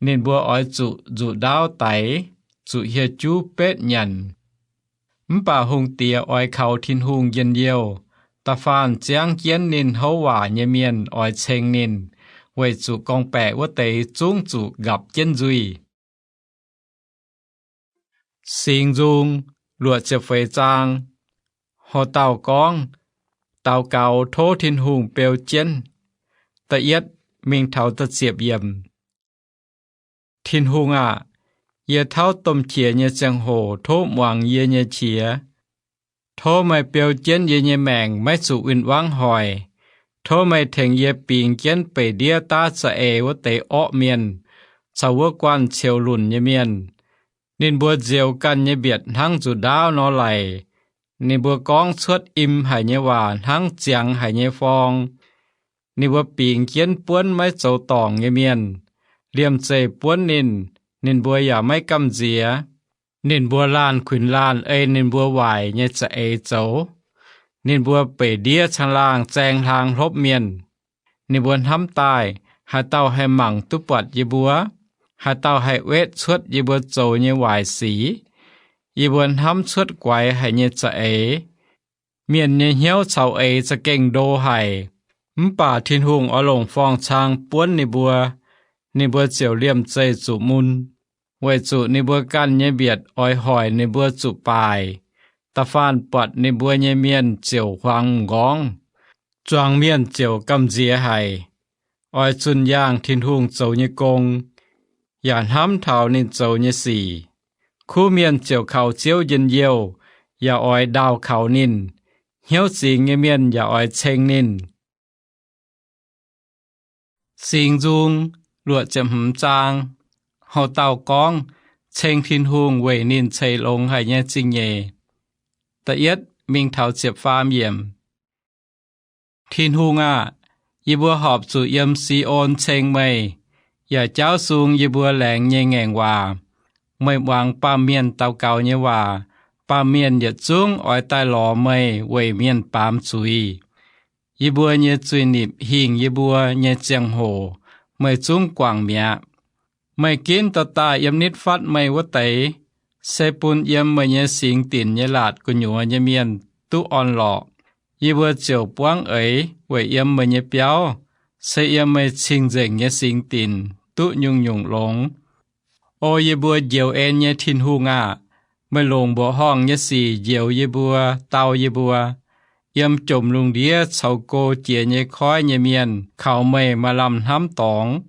Ninh mbuo oix zuqc nzuqc ndaauv daix, zuqc hieh juv betv nyanc. Mv baac hungh diex oix kaux Tin-Hungh njien-youh. Da'faanh ziangv jienv ninh houv waac nyei mienh oix ceng ninh, weic zuqc gorngv-baeqc wuov deix zungv zuqc nqapc jienv nzuih. Singx Nzung luoqc ziepc feix zaang. Houc dauh gorngv, Daux gaux tov Tin-Hungh beu jienv. Da'yietv mingh taux da'ziepc yiemc. Tin-Hungh aah! Yie tauv domh qiex nyei ziangh hoc tov muangx yie nyei qiex. Tov meih beu jienv yie nyei maengc maiv zuqc win-wangv hoic. Tov meih tengx yie bingx jienv beic ndiev daav za'eix wuov deix orqv mienh caux wuov guanh ceux lunc nyei mienh. Ninh mbuo nzioux ganh nyei mbietc hnangv nzuqc ndaauv nor laic. Ninh mbuo gorngv cuotv im haic nyei waac hnangv ziangx haic nyei forng. Ninh mbuo bingx jienv buonv maiv zoux dorngc nyei mienh. Liemh zeih buonv ninh, ninh mbuo yaac maiv gamh nziex. Ninh mbuo laanh kuinx laanh ei ninh mbuo waaic nyei za'eix zoux. Ninh mbuo beic ndiev caangh laangh zaeng hlaang hlopv mienh. Ninh mbuo hnamv daaih, haaix dauh haih mangc duqv buatc yie mbuo? Haaix dauh haih wetv cuotv yie mbuo zoux nyei waaic sic? Yie mbuo hnamv cuotv guaix haic nyei za'eix. Mienh nyei hnyouv caux eix za'gengh ndo haic. Mv baac Tin-Hungh oix longc forng-cang buonv ninh mbuo. Ninh mbuo ziouc liemh zeih zuqc mun, weic zuqc ninh mbuo ganh nyei mbietc oix hoic ninh mbuo zuqc baaic. Da'faanh buatc ninh mbuo nyei mienh ziouc huangx m'nqorngv. Zuangx mienh ziouc gamh nziex haic, oix zunh yaangh Tin-Hungh zoux nyei gong, yaac hnamv taux ninh zoux nyei sic. Kuv mienh ziouc kaux Ziouv njien-youh, yaac oix ndaauh kaux ninh. Hnyouv zingx nyei mienh yaac oix ceng ninh. Singx Nzung luoqc ziepc hmz zaang. Houx-dauh gorngv ceng Tin-Hungh weic ninh ceix longx haic nyei zingh nyeic. Da'yietv mingh taux ziepc faam yiemc. Tin-Hungh aah! Yie mbuo horpc zuqc yiem Si^on ceng meih, yaac jaauv sung yie mbuo laengz nyei ngaengc waac. Meih muangx baamh mienh daux gaux nyei waac. Baamh mienh yietc zungv oix daaih lorz meih weic mienh baamz zuiz. Yie mbuo nyei zuiz-nipc hingh yie mbuo nyei ziangh hoc meih zungv guangc mi'aqv. Meih ginv dorh daaih yiem nitv fatv meih wuov deix, se bun yiem meih nyei singx dinc nyei laatc gu'nyuoz nyei mienh duqv orn-lorqc. Yie mbuo ziouc buangv eix weic yiem meih nyei biauv, se yiem meih cing-nzengc nyei singx dinc duqv nyungc-nyungc longx. O yie mbuo njoux en nyei Tin-Hungh aah! Meih longc mbuoqc horngh nyei sic njoux yie mbuo, dau yie mbuo. Yiem jomc lungh ndiev caux go jiex nyei koiv nyei mienh kaux meih maaih lamh hnamv dorngx.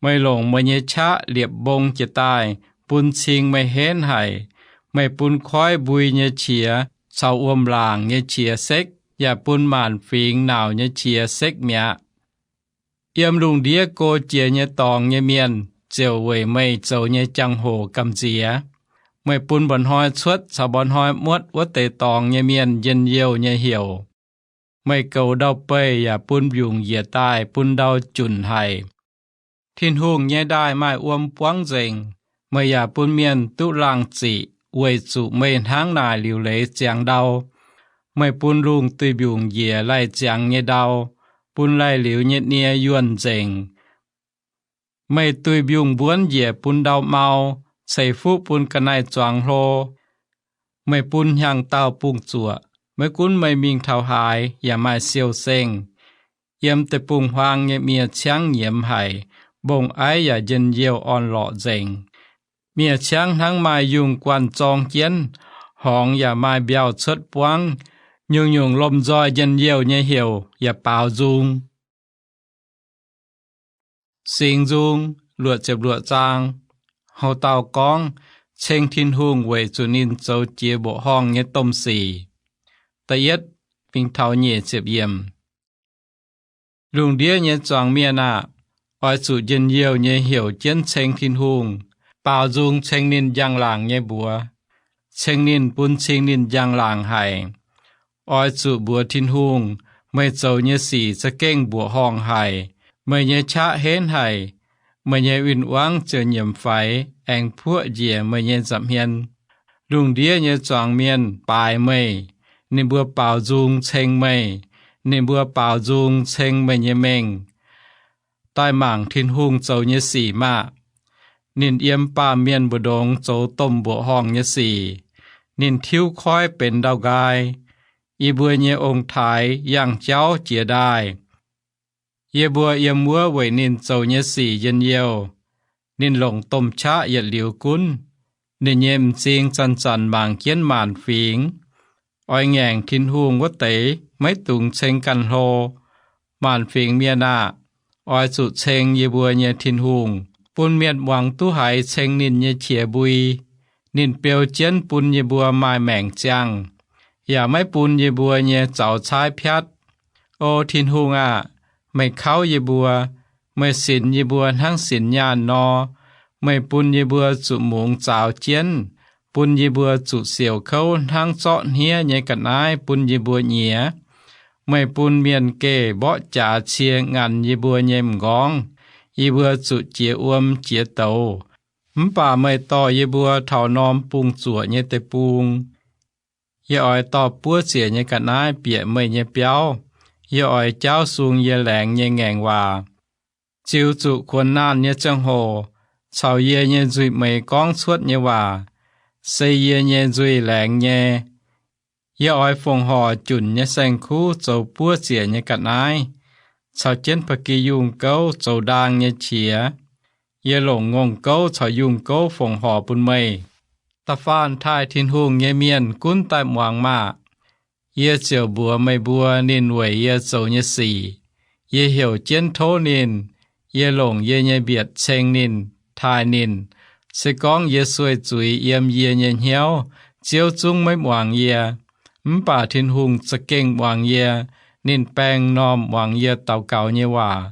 Meih longc meih nyei qaqv liepc mbong jiez daaih bun cing meih henv haic. Meih bun koiv mbui nyei qiex caux wuom-laangc nyei qiex sekv, yaac bun maanc fingx nauc nyei qiex sekv mi'aqv. Yiem lungh ndiev go jiex nyei dorngx nyei mienh ziouc weic meih zoux nyei jangx-hoc gamh nziex. Meih bun mba'hnoi cuotv caux mba'hnoi muotv wuov deix dorngx nyei mienh njien-youh nyei heuc. Meih goux ndau-beih yaac bun mbiungc njiec daaih bun ndau junc haic. Tin-Hungh nyei ndaaih maaih wuom buangv nzengc. Meih yaac bun mienh duqv laangh ziqc weic zuqc meih hnangv naaic liuc leiz ziangx ndau. Meih bun lungh duih mbiungc njiec lai-ziangx nyei ndau, bun laih liuz nyei nie yuonh nzengc. Meih duih mbiungc-mbuonv njiec bun ndau mau, ceix fuqv bun ga'naaiv-zuangx hlo. Meih bun hnyangx-daauh bungx-zuoqc, maiv gunv meih mingh taux haaix yaac maaih siou-sengh. Yiem deic-bung-huaang nyei miev-ciangv nyiemz haic, mbong-aiv yaac njien-youh orn-lorqc nzengc. Miev-ciangv hnangv maaih yungh guanh zorng jienv, horngz yaac maaih mbiauh cuotv buangv. Nyungc-nyungc lomh nzoih njien-youh nyei heuc yaac baaux nzung. Singx Nzung luoqc ziepc luoqc zaang. Houx-dauh gorngv ceng Tin-Hungh weic zuqc ninh zoux jiex mbuoqc horngh nyei domh sic. Da'yietv mingh taux nyic ziepc yiemc. Lungh ndiev nyei zuangx mienh aah! Oix zuqc njien-youh nyei heuc jienv ceng Tin-Hungh, baaux nzung ceng ninh njang-laangc nyei mbuox, ceng ninh bun cing ninh njang-laangc haic. Oix zuqc mbuox Tin-Hungh, meih zoux nyei sic za'gengh mbuoqc horngh haic. Meih nyei qaqv henv haic. Meih nyei win-wangv ziouc nyiemc faix aengx puoqv njiec meih nyei nza'hmien. Lungh ndiev nyei zuangx mienh baaix meih. Ninh mbuo baaux nzung ceng meih. Ninh mbuo baaux nzung ceng meih nyei mengh. Daaih mangc Tin-Hungh zoux nyei sic maah! Ninh yiem baamh mienh mbu'ndongx zoux domh mbuoqc horngh nyei sic. Ninh tiuv koiv benx ndau-nqaai. Yie mbuo nyei ong-taaix yangh jauv jiez ndaaih. Yie mbuo yiem wuov weic ninh zoux nyei sic njien-youh. Ninh longc domh qaqv yietc liuz gunv. Ninh nyei m'zing zanc-zanc mangc jienv maanc fingx. Oix ngaengc Tin-Hungh wuov deix maiv dungx ceng ganh hlo. Maanc fingx mienh aah! Oix zuqc ceng yie mbuo nyei Tin-Hungh, bun mienh muangx duqv haiz ceng ninh nyei qiex mbui. Ninh beu jienv bun yie mbuo maaih maengc ziangh, yaac maiv bun yie mbuo nyei zaux caaiv piatv. O Tin-Hungh aah! Meih kauv yie mbuo. Meih sinx yie mbuo hnangv sinx nyaanh nor. Meih bun yie mbuo zuqc mungz zaaux jienv, bun yie mbuo zuqc siouc kouv hnangv zorqv hniev nyei ga'naaiv bun yie mbuo nyiex. Meih bun mienh geh mborqv jaax cie nganx yie mbuo nyei m'nqorngv. Yie mbuo zuqc jiex wuom jiex douz. Mv baac meih dorh yie mbuo taux norm bungx-zuoqc nyei deic-bung. Yie oix dorh buov ziec nyei ga'naaiv bieqc meih nyei biauv. Yie oix jaauv sung yie laengz nyei ngaengc waac, ziux zuqc kuonx naanh nyei ziangh hoc caux yie nyei nzuih meix gorngv cuotv nyei waac, se yie nyei nzuih laengz nyei. Yie oix fongc horc junc nyei saeng-kuv zoux buov ziec nyei ga'naaiv, caux jienv ba'gi yungh gouv zoux ndaang nyei qiex. Yie longc ngongh gouv caux yungh gouv fongc horc bun meih. Da'faanh taaih Tin-Hungh nyei mienh gunv daaih muangx maah! Yie ziouc mbuox meih mbuo ninh weic yie zoux nyei sic. Yie heuc jienv tov ninh. Yie longc yie nyei mbietc ceng ninh, taaih ninh. Se gorngv yie sueih zuiz yiem yie nyei hnyouv, Ziouv zungv maiv muangx yie. Mv baac Tin-Hungh za'gengh muangx yie. Ninh baeng m'normh muangx yie daux gaux nyei waac.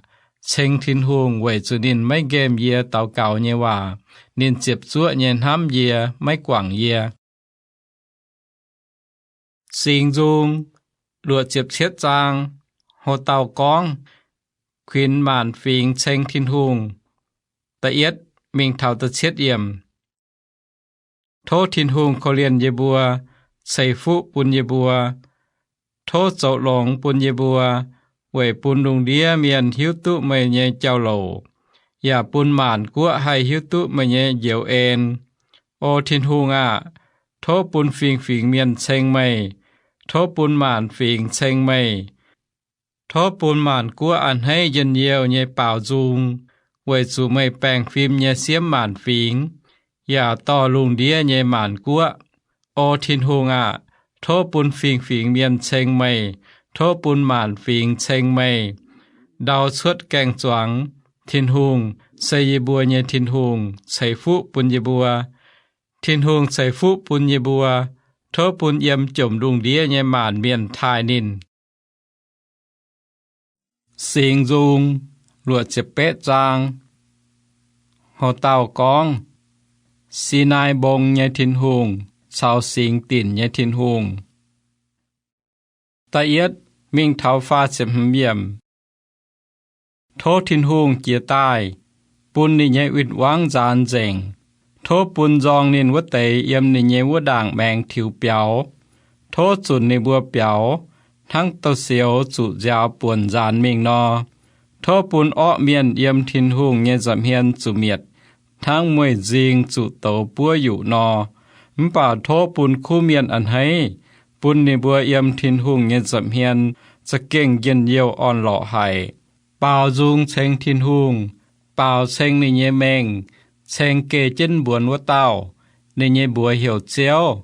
Ceng Tin-Hungh weic zuqc ninh maiv nqemh yie daux gaux nyei waac. Ninh ziepc zuoqv nyei hnamv yie, maiv guangc yie. Singx Nzung luoqc ziepc cietv zaang. Ho dauh gorngv, Kuinx maanc fingx ceng Tin-Hungh. Da'yietv mingh taux da'cietv yiemc. Tov Tin-Hungh korv-lienh yie mbuo, ceix fuqv bun yie mbuo. Tov zoux longx bun yie mbuo, weic bun lungh ndiev mienh hiuv duqv meih nyei jauv-louc, yaac bun maanc guoqv haih hiuv duqv meih nyei njoux en. O Tin-Hungh aah! Tov bun fingx-fingx mienh ceng meih. Tov bun maanc fingx ceng meih. Tov bun maanc guoqv a'hneiv njien-youh nyei baaux nzung, weic zuqc meih baengh fim nyei siemv maanc fingx, yaac dorh lungh ndiev nyei maanc guoqv. O Tin-Hungh aah! Tov bun fingx-fingx mienh ceng meih. Tov bun maanc fingx ceng meih. Ndau cuotv gaeng-zuangx. Tin-Hungh, se yie mbuo nyei Tin-Hungh, ceix fuqv bun yie mbuo. Tin-Hungh ceix fuqv bun yie mbuo. Tov bun yiem jomc lungh ndiev nyei maanc mienh taaih ninh. Singx Nzung luoqc ziepc betv zaang. Ho dauh gorngv, Sinaai Mbong nyei Tin-Hungh caux singx dinc nyei Tin-Hungh. Da'yietv mingh taux faah ziepc hmz yiemc. Tov Tin-Hungh jiez daaih, bun ninh nyei win-wangv nzaanx nzengc. Tov bun nzorng ninh wuov deix yiem ninh nyei wuov ndaangc maengx tiux biaux. Tov zunc ninh mbuo biaux, hnangv douz-sioux zuqc nziaaux buonc nzaanx mingh nor. Tov bun orqv mienh yiem Tin-Hungh nyei nza'hmien zuqc mietc, hnangv mueiz-nzing zuqc douz buov yuqc nor. Mv baac tov bun kuv mienh a'hneiv, bun ninh mbuo yiem Tin-Hungh nyei nza'hmien za'gengh njien-youh orn-lorqc haic. Baaux nzung ceng Tin-Hungh, baaux ceng ninh nyei mengh, ceng geh jienv mbuonx wuov dauh. Ninh nyei mbuox heuc Ziouv.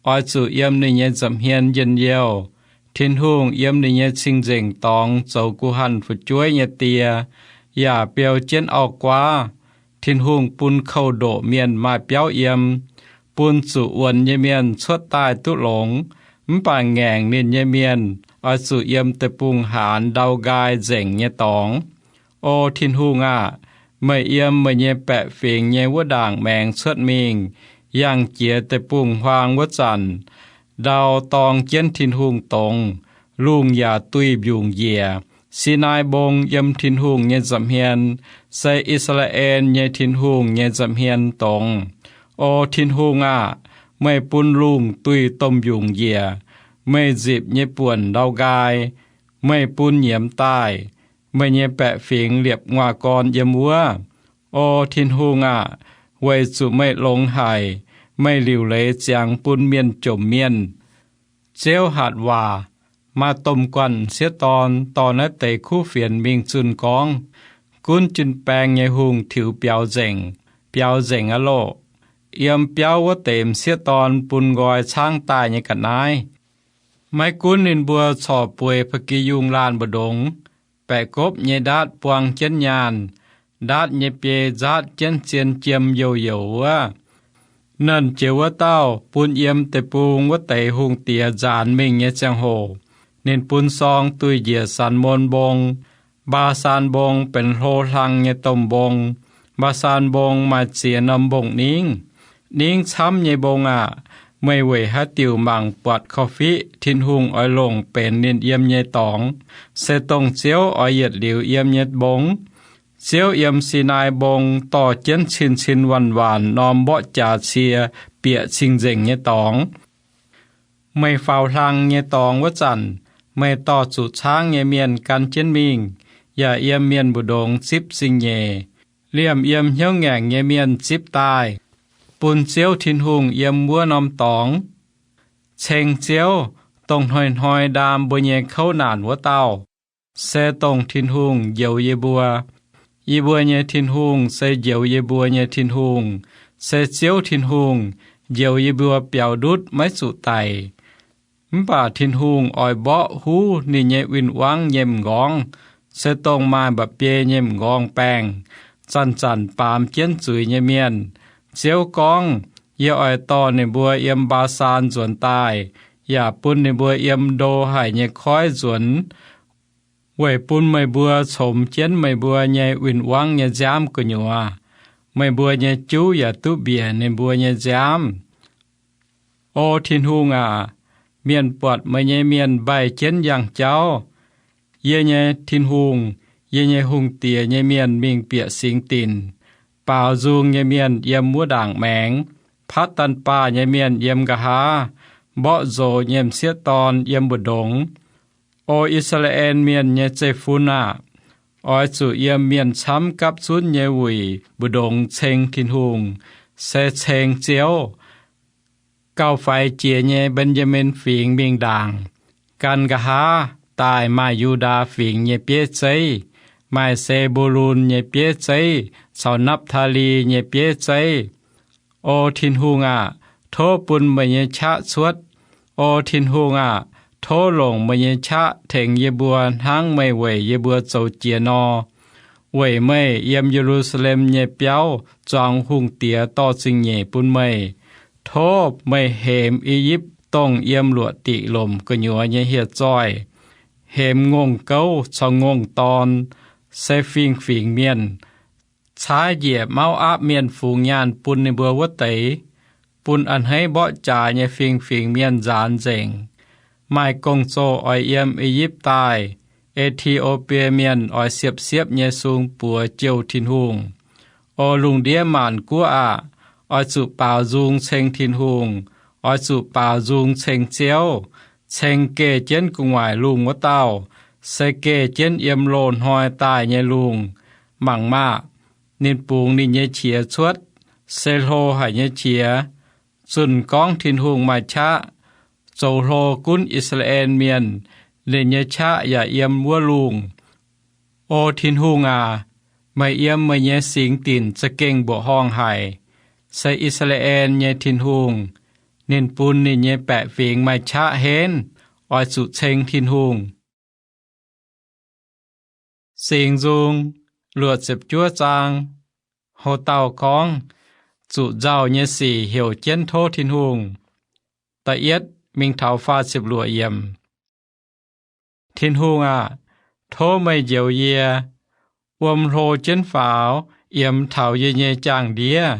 Oix zuqc yiem ninh nyei nza'hmien njien-youh. Tin-Hungh yiem ninh nyei cing-nzengc dorngx zoux guh hanh fu'jueiv nyei die, yaac biou jienv auv-guaav. Tin-Hungh bun kouv-ndoqc mienh maaih biauv yiem, bun zuqc wuonx nyei mienh cuotv daaih duqv longx. Mv baac ngaengc ninh nyei mienh oix zuqc yiem deic-bung-haanz ndau nqaai nzengc nyei dorngx. O Tin-Hungh aah! Meih yiem meih nyei baeqc fingx nyei wuov ndaangc maengx cuotv mingh, yangh jiex deic-bung-huaang wuov zanc, ndau dorng jienv Tin-Hungh dongz, lungh yaac duih mbiungc njiec. Sinaai Mbong yiem Tin-Hungh nyei nza'hmien, se I^saa^laa^en nyei Tin-Hungh nyei nza'hmien dongz. O Tin-Hungh aah! Meih bun lungh duih domh mbiungc njiec, meih nzipc nyei buonc ndau nqaai, meih bun nyiemz daaih, meih nyei baeqc fingx liepc nguaaz-gorn yiem wuov. O Tin-Hungh aah! Weic zuqc meih longx haic, meih liuc leiz ziangx bun mienh jomc mienh. Ziouv hatc waac, maaih domh guanh m'sieqv dorn dorh naaiv deix kuv fienx mingh zunh gorngv, Gunv jun-baeng nyei hungh tiux biaux nzengc, biaux nzengc aqv loh! Yiem biauv wuov deix m'sieqv dorn bun nqoi caangv daaih nyei ga'naaiv. Maiv gunv ninh mbuo corc bueix ba'gi yungh laanh mbu'ndongx, baeqc gopv nyei ndaatv buang jienv nyaanh, ndaatv nyei biei nzaatv jienv zien jiem youh youc wuov, Nernh Jiex Wuov Dauh bun yiem deic-bung wuov deix hungh diex nzaanx mingh nyei ziangh hoc, Ninh bun sorng duih njiec Sanc^mon Mbong. Mbaa^saan Mbong benx hlo hlang nyei domh mbong. Mbaa^saan Mbong maaih ziex norm mbong-ningv. Ningv camv nyei mbong aah! Meih weic haaix diuc mangc buatc korv-fiqv Tin-Hungh oix longc benx ninh yiem nyei dorngx, se dongh Ziouv oix yietc liuz yiem nyei mbong? Ziouv yiem Sinaai Mbong dorh jienv cin-cin waanc-waanc norm mborqv jaax cie bieqc cing-nzengc nyei dorngx. Meih faaux hlang nyei dorngx wuov zanc, meih dorh zuqc caangv nyei mienh gan jienv mingh, yaac yiem mienh mbu'ndongx zipv zingh nyeic, liemh yiem hnyouv ngaengc nyei mienh zipv daaih, bun Ziouv Tin-Hungh yiem wuov norm dorngx. Ceng Ziouv, dongh hnoi-hnoi ndaam mbuo nyei kouv naanc wuov dauh, se dongh Tin-Hungh njoux yie mbuo. Yie mbuo nyei Tin-Hungh se njoux yie mbuo nyei Tin-Hungh, se Ziouv Tin-Hungh, njoux yie mbuo biaux ndutv maiv zuqc daic. Mv baac Tin-Hungh oix mborqv huv ninh nyei win-wangv nyei m'nqorngv, se dongh maaih mba'biei nyei m'nqorngv-baengh, zanc-zanc baamz jienv zuiz nyei mienh. Ziouv gorngv, Yie oix dorh ninh mbuo yiem Mbaa^saan nzuonx daaih, yaac bun ninh mbuo yiem ndo haic nyei koiv nzuonx, weic bun meih mbuo comx jienv meih mbuo nyei win-wangv nyei nziaamv gu'nyuoz. Meih mbuo nyei juv yaac duqv mbiec ninh mbuo nyei nziaamv. O Tin-Hungh aac, mienh buatc meih nyei mienh mbaih jienv yangh jauv. Yie nyei Tin-Hungh, yie nyei hungh diex nyei mienh mingh bieqc singx dinc. Baaux nzung nyei mienh yiem wuov ndaangc maengx. Patv-dan^baa nyei mienh yiem nqa'haav. Mborqv nzox nyei m'sieqv dorn yiem mbu'ndongx. O I^saa^laa^en Mienh nyei zeiv-fun aah! Oix zuqc yiem mienh camv gapv zunv nyei wuic mbu'ndongx ceng Tin-Hungh, se ceng Ziouv. Gauh faix jiex nyei Mben^yaa^min Fingx mingh ndaangc, gan nqa'haav daaih maaih Yu^ndaa Fingx nyei bieiv zeiv, maaih Se^mbu^lun nyei bieiv zeiv caux Napv^taa^li nyei bieiv zeiv. O Tin-Hungh aah! Tov bun meih nyei qaqv cuotv. O Tin-Hungh aah! Tov longc meih nyei qaqv tengx yie mbuo hnangv meih weic yie mbuo zoux jiex nor. Weic meih yiem Ye^lu^saa^lem nyei biauv zuangx hungh diex dorh zingh nyeic bun meih. Tov meih hemx I^yipv Dongh yiem luoqc diqc lomc gu'nyuoz nyei hieh zoih, hemx ngongh gouv caux ngongh dorn, se fingx-fingx mienh, caaiv njiec Mauv^apv Mienh fungx nyaanh bun ninh mbuo wuov deix, bun a'hneiv mborqv jaax nyei fingx-fingx mienh nzaanx nzengc. Maaih gong-zoh oix yiem I^yipv daaih. E^ti^o^bie Mienh oix siepv-siepv nyei sung buoz jouh Tin-Hungh. O lungh ndiev maanc guoqv aah! Oix zuqc baaux nzung ceng Tin-Hungh. Oix zuqc baaux nzung ceng Ziouv. Ceng geh jienv gu'nguaaic lungh wuov dauh, se geh jienv yiem loz-hnoi daaih nyei lungh. Mangc maah! Ninh bungx ninh nyei qiex cuotv, se hlo haic nyei qiex, zunh gorngv Tin-Hungh maaih qaqv. Zoux hlo gunv I^saa^laa^en Mienh, ninh nyei qaqv yaac yiem wuov lungh. O Tin-Hungh aac, meih yiem meih nyei singx dinc za'gengh mbuoqc horngh haic. Se I^saa^laa^en nyei Tin-Hungh. Ninh bun ninh nyei baeqc fingx maaih qaqv henv. Oix zuqc ceng Tin-Hungh. Singx Nzung luoqc ziepc juov zaang. Houc dauh gorngv, zuqc nzauh nyei sic heuc jienv tov Tin-Hungh. Da'yietv mingh taux faah ziepc luoqc yiemc. Tin-Hungh aah! Tov meih njoux yie. Wuom hlo jienv faaux, yiemx taux yie nyei jaang-ndiev.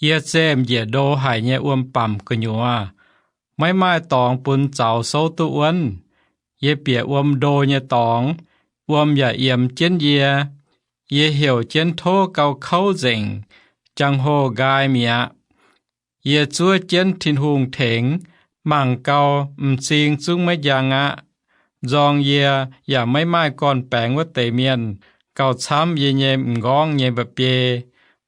Yie zemh njiec ndo haic nyei wuom-bamc gu'nyuoz, maiv maaih dorngx bun zaux souv duqv wuonv. Yie bieqc wuom ndo nyei dorngx, wuom yaac yiemx jienv yie. Yie heuc jienv tov gauh kouv nzengc, jangx-hoh nqaai mi'aqv. Yie zuov jienv Tin-Hungh tengx, mangc gau, m'zing zungv maiv njang aqv. Nzorng yie yaac maiv maaih gorn-baengx wuov deix mienh, gauh camv yie nyei m'nqorngv nyei mba'biei.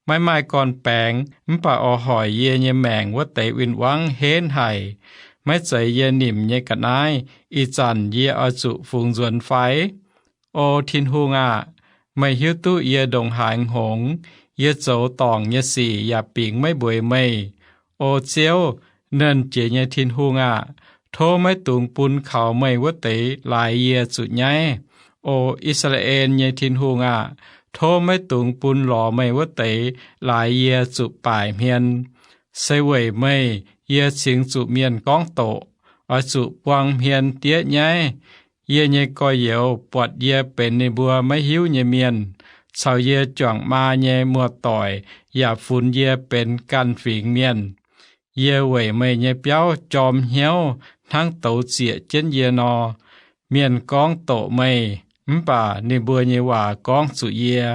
Maiv maaih gorn-baengx mv baac oix hoic yie nyei maengc wuov deix win-wangv henv haic. Maiv zeiz yie nimc nyei ga'naaiv ih zanc yie oix zuqc fungx nzuonx fai? O Tin-Hungh aah! Meih hiuv duqv yie ndongc haaix hngongx. Yie zoux dorngc nyei sic yaac bingx maiv mbueiz meih. O Ziouv, Nernh Jiex nyei Tin-Hungh aah! Tov maiv dungx bun kaux meih wuov deix laaix yie zuqc nyaiv. O I^saa^laa^en nyei Tin-Hungh aah! Tov maiv dungx bun lorz meih wuov deix laaix yie zuqc baaic hmien. Se weic meih yie cingx zuqc mienh gorngv doqc. oix zuqc buang hmien diev nyaiv. Yie nyei gorx-youz buatc yie benx ninh mbuo maiv hiuv nyei mienh, caux yie juangc maa nyei muoz-doic yaac funx yie benx ganh fingx mienh. Yie weic meih nyei biauv jorm hnyouv hnangv douz zieqc jienv yie nor. Mienh gorngv doqc meih, mv baac ninh mbuo nyei waac gorngv zuqc yie.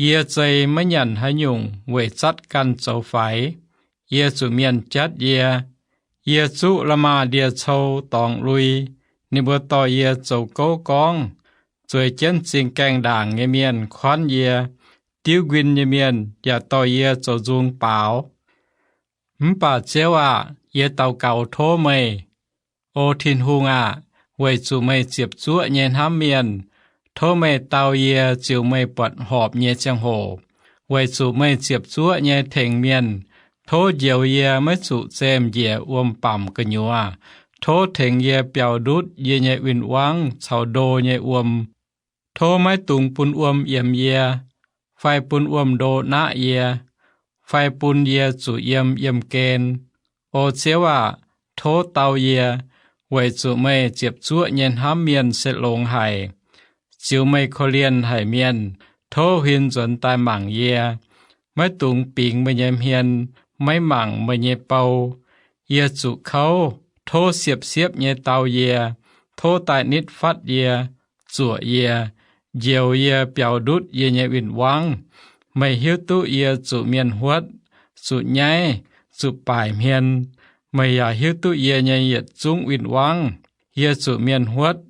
Yie zei maiv nyanc haaix nyungc weic zatv ganh zoux faix. Yie zuqc mienh jatv yie. Yie zuqv la'maah ndie-cou dorngx lui. Ninh mbuo dorh yie zoux gouv gorngv. Zueiz jienv zingh gaengh ndaangc nyei mienh kuanv yie. Diuv nquin nyei mienh yaac dorh yie zoux nzung baaux. Mv baac Ziouv aah! Yie daux gaux tov meih. O Tin-Hungh aah! Weic zuqc meih ziepc zuoqv nyei hnamv mienh, tov meih dau yie ziux meih buatc horpc nyei ziangh hoc. Weic zuqc meih ziepc zuoqv nyei tengx mienh, tov njoux yie maiv zuqc zemh njiec wuom-bamc gu'nyuoz. Tov tengx yie biaux ndutv yie nyei win-wangv caux ndo nyei wuom. Tov maiv dungx bun wuom yiemx yie, fai bun wuom-ndo naqv yie, fai bun yie zuqc yiem yiemh gen. O Ziouv aah! Tov dau yie, weic zuqc meih ziepc zuoqv nyei hnamv mienh se longx haic. Ziux meih korv-lienh haic mienh, tov huin nzuonx daaih mangc yie. Maiv dungx bingx meih nyei hmien, maiv mangc meih nyei bou. Yie zuqc kouv, tov siepv-siepv nyei dau yie. Tov daaih nitv fatv yie, zuoqc yie, njoux yie biaux ndutv yie nyei win-wangv. Meih hiuv duqv yie zuqc mienh huotv, zuqc nyaiv, zuqc baaic hmien. Meih yaac hiuv duqv yie nyei yietc zungv win-wangv. Yie zuqc mienh huotv,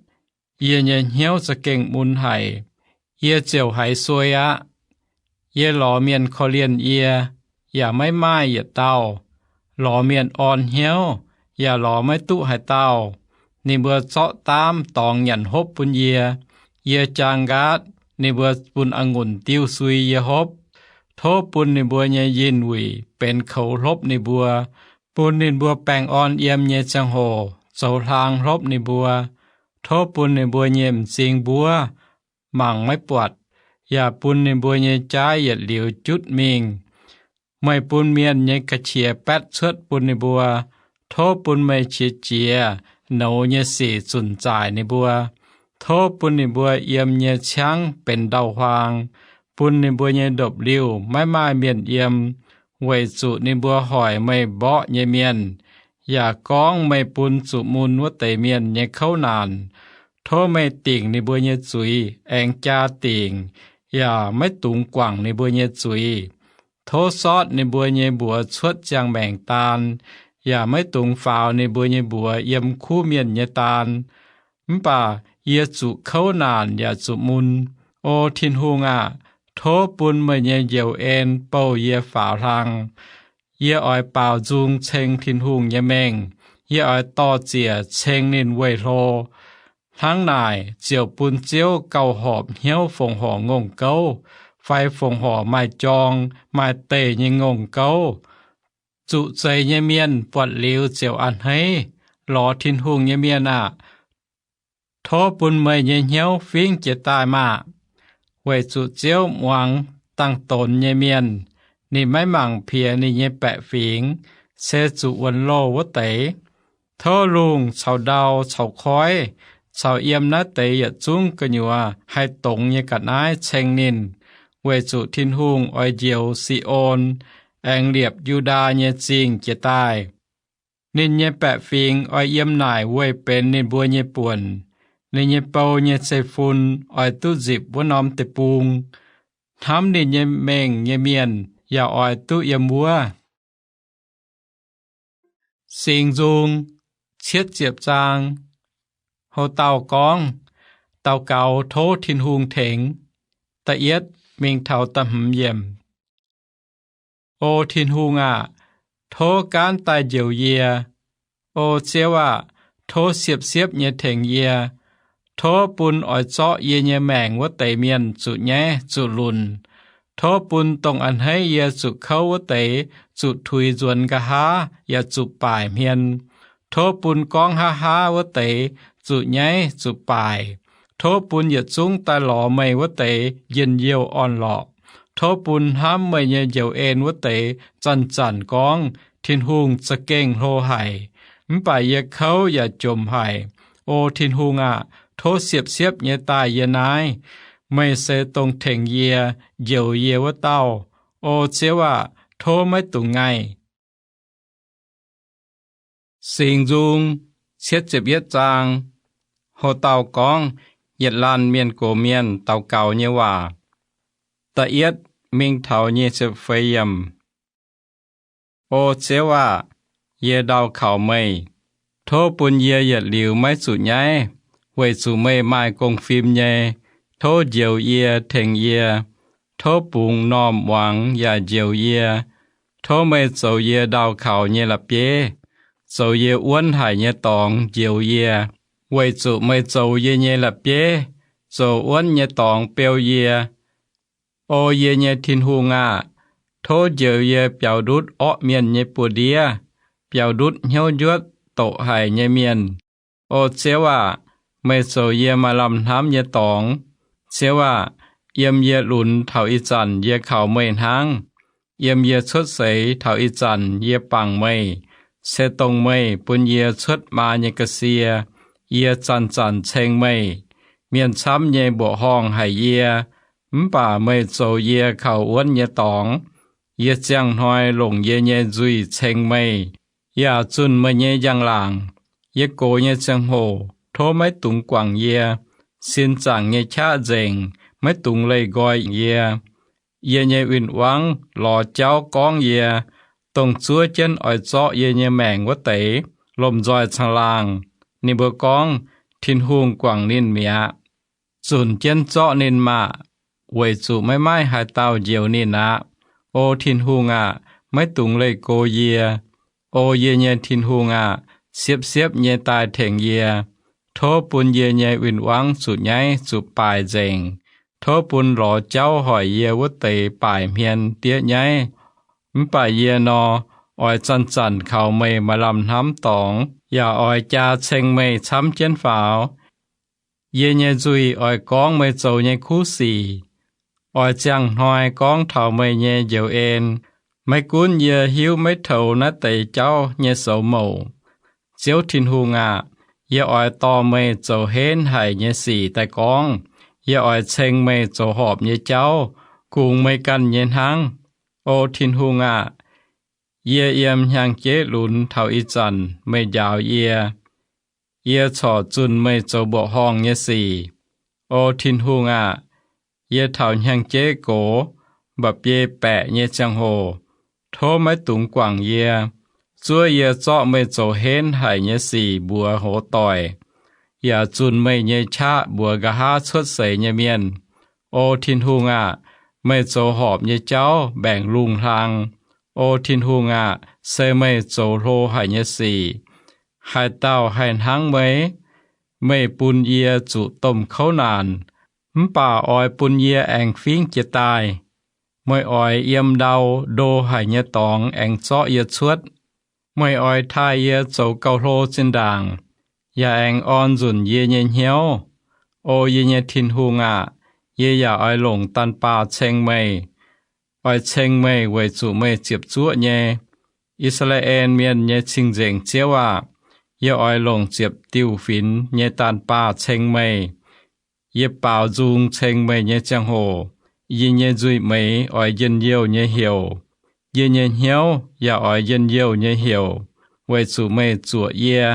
yie nyei hnyouv za'gengh mun haic. Yie ziouc haiz suei aqv. Yie lorz mienh korv-lienh yie, yaac maiv maaih yietc dauh. Lorz mienh orn hnyouv, yaac lorz maiv duqv haaix dauh. Ninh mbuo zorqv daamv dorngx nyanc hopv bun yie. Yie jaang nqaatv, ninh mbuo bun a'ngunc diuv sui yie hopv. Tov bun ninh mbuo nyei yinh wuic benx koux hlopv ninh mbuo, bun ninh mbuo baengh orn yiem nyei ziangh hoc zoux hlaang hlopv ninh mbuo. Tov bun ninh mbuo nyei m'zing mbuov mangc maiv buatc, yaac bun ninh mbuo nyei jaaiv yietc liuz jutv mingh. Meih bun mienh nyei ga'qiex baetv cuotv bun ninh mbuo. Tov bun meih qiex jiez nouz nyei sic zunc zaaic ninh mbuo. Tov bun ninh mbuo yiem nyei ciangv benx ndau-huaang, bun ninh mbuo nyei ndopv-liuh maiv maaih mienh yiem, weic zuqc ninh mbuo hoic meih mborqv nyei mienh, yaac gorngv meih bun zuqc mun wuov deix mienh nyei kouv naanc. Tov meih dingc ninh mbuo nyei zuiz aengx jaa dingc, yaac maiv dungx guangc ninh mbuo nyei zuiz. Tov sortv ninh mbuo nyei mbuox cuotv ziangh maengc daan, yaac maiv dungx faaux ninh mbuo nyei mbuox yiem kuv mienh nyei daan. Mv baac yie zuqc kouv naanc yaac zuqc mun. O Tin-Hungh aah! Tov bun meih nyei njoux en bouh yie faaux hlang. Yie oix baaux nzung ceng Tin-Hungh nyei mengh. Yie oix dor-ziec ceng ninh weih hlo. Hnangv naaic ziouc bun Ziouv gauh horpc hnyouv fongc horc ngongh gouv, fai fongc horc maaih jorng maaih deih nyei ngongh gouv. Zuqc zeix nyei mienh buatc liuz ziouc a'hneiv. Lorz Tin-Hungh nyei mienh aah! Tov bun meih nyei hnyouv fingv jiez daaih maah! Weic zuqc Ziouv muangx dangh donx nyei mienh. Ninh maiv mangc piex ninh nyei baeqc fingx, se zuqc wuonx loh wuov deix. Tov lungh caux ndau caux koiv caux yiem naaiv deix yietc zungv gu'nyuoz haih dongz nyei ga'naaiv ceng ninh, weic zuqc Tin-Hungh oix njoux Si^on, aengx liepc Yu^ndaa nyei zingh jiez daaih. Ninh nyei baeqc fingx oix yiem naaic weih benx ninh mbuo nyei buonc. Ninh nyei bou nyei zeiv-fun oix duqv nzipc wuov norm deic-bung. Hnamv ninh nyei mengh nyei mienh yaac oix duqv yiem wuov. Singx Nzung cietv ziepc zaang. Houc dauh gorngv, daux gaux tov Tin-Hungh tengx. Da'yietv mingh taux da'hmz yiemc. O Tin-Hungh aah! Tov gaanv daaih njoux yie. O Ziouv aah! Tov siepv-siepv nyei tengx yie. Tov bun oix zorqv yie nyei maengc wuov deix mienh zuqc nyaiv zuqc lunc. Tov bun dongh a'hneiv yie zuqc kouv wuov deix zuqc tuix nzuonx nqa'haav yaac zuqc baaic hmien. Tov bun gorngv haav haav wuov deix zuqc nyaiv zuqc baaic. Tov bun yietc zungv daaih lorz meih wuov deix njien-youh orn-lorqc. Tov bun hnamv meih nyei njoux en wuov deix zanc-zanc gorngv, Tin-Hungh za'gengh hlo haic. Mv baac yie kouv yaac jomc haic. O Tin-Hungh aah! Tov siepv-siepv nyei daaih yie naaiv. Meih se dongh tengx yie, njoux yie wuov dauh. O Ziouv aah! Tov maiv dungx ngaih. Singx Nzung cietv ziepc yietv zaang. Ho dauh gorngv yietc laanh mienh gox mienh daux gaux nyei waac. Da'yietv mingh taux nyic ziepc feix yiemc. O Ziouv aah! Yie ndau kaux meih. Tov bun yie yietc liuz maiv zuqc nyaiv, weic zuqc meih maaih gong-fim nyei. Tov njoux yie, tengx yie. Tov bungx m'normh muangx yaac njoux yie. Tov meih zoux yie ndau kaux nyei la'bieiv, zoux yie wuonv haic nyei dorngx njoux yie, weic zuqc meih zoux yie nyei la'bieiv, zoux wuonv nyei dorngx beu yie. O yie nyei Tin-Hungh aah! Tov njoux yie biaux ndutv orqv mienh nyei buoz-ndiev, biaux ndutv hnyouv njuotv doqc haic nyei mienh. O Ziouv aah! Meih zoux yie maaih lamh hnamv nyei dorngx. Ziouv aah! Yiem yie lunx taux ih zanc yie kaux meih hnangv. Yiem yie cuotv seix taux ih zanc yie bangc meih, se dongh meih bun yie cuotv maa nyei ga'sie. Yie zanc-zanc ceng meih. Mienh camv nyei mbuoqc horngh haic yie, mv baac meih zoux yie kaux wuonv nyei dorngx. Yie ziangh hnoi longc yie nyei nzuih ceng meih, yaac zunh meih nyei njang-laangc. Yie gox nyei ziangh hoc tov maiv dungx guangc yie. Sin zaangc nyei qaqv nzengc, maiv dungx leih nqoi yie. Yie nyei win-wangv lorz jauv gorngv yie, dongh zuov jienv oix zorqv yie nyei maengc wuov deix lomh nzoih caangh laangh. Ninh mbuo gorngv, Tin-Hungh guangc ninh mi'aqv. Zunc jienv zorqv ninh maah! Weic zuqc maiv maaih haaix dauh njoux ninh aqv. O Tin-Hungh aah! Maiv dungx leih go yie. O yie nyei Tin-Hungh aah! Siepv-siepv nyei daaih tengx yie. Tov bun yie nyei win-wangv zuqc nyaiv zuqc baaic nzengc. Tov bun lorz jauv hoic yie wuov deix baaic hmien diev nyaiv. Mv baac yie nor, oix zanc-zanc kaux meih maaih lamh hnamv dorngx, yaac oix jaa ceng meih camv jienv faaux. Yie nyei nzuih oix gorngv meih zoux nyei kuv sic, oix ziangh hnoi gorngv taux meih nyei njoux en. Maiv gunv yie hiuv maiv toux naaiv deix jauv nyei soux mouc, Ziouv Tin-Hungh aah! Yie oix dorh meih zoux henv haic nyei sic daaih gorngv. Yie oix ceng meih zoux horpc nyei jauv, kungx meih ganh nyei hnangv. O Tin-Hungh aah! Yie yiem hnyangx-jeiv lunx taux ih zanc meih njaaux yie. Yie corc zunh meih zoux mbuoqc horngh nyei sic. O Tin-Hungh aah! Yie taux hnyangx-jeiv gox, mba'biei baeqc nyei ziangh hoc, tov maiv dungx guangc yie. Zuov yie zorqv meih zoux henv haic nyei sic mbuox hoz doic, yaac zunh meih nyei qaqv mbuox nqa'haav cuotv seix nyei mienh. O Tin-Hungh aah! Meih zoux horpc nyei jauv mbaengc lungh hlang. O Tin-Hungh aah! Se meih zoux hlo haic nyei sic. Haaix dauh haih hnangv meih? Meih bun yie zuqc domh kouv naanc, mv baac oix bun yie aengx fingv jiez daaih. Meih oix yiem ndau ndo haic nyei dorngx aengx zorqv yie cuotv. Meih oix taaih yie zoux gauh hlo zinh ndaangc, yaac aengx orn nzunc yie nyei hnyouv. O yie nyei Tin-Hungh aah! Yie yaac oix longc daanh baah ceng meih, oix ceng meih weic zuqc meih ziepc zuoqv nyei. I^saa^laa^en Mienh nyei Cing-Nzengc Ziouv aah! Yie oix longc ziepc diuh finx nyei daanh baah ceng meih. Yie baaux nzung ceng meih nyei ziangh hoc, yie nyei nzuih meix oix njien-youh nyei heuc. Yie nyei hnyouv yaac oix njien-youh nyei heuc, weic zuqc meih zuoqc yie.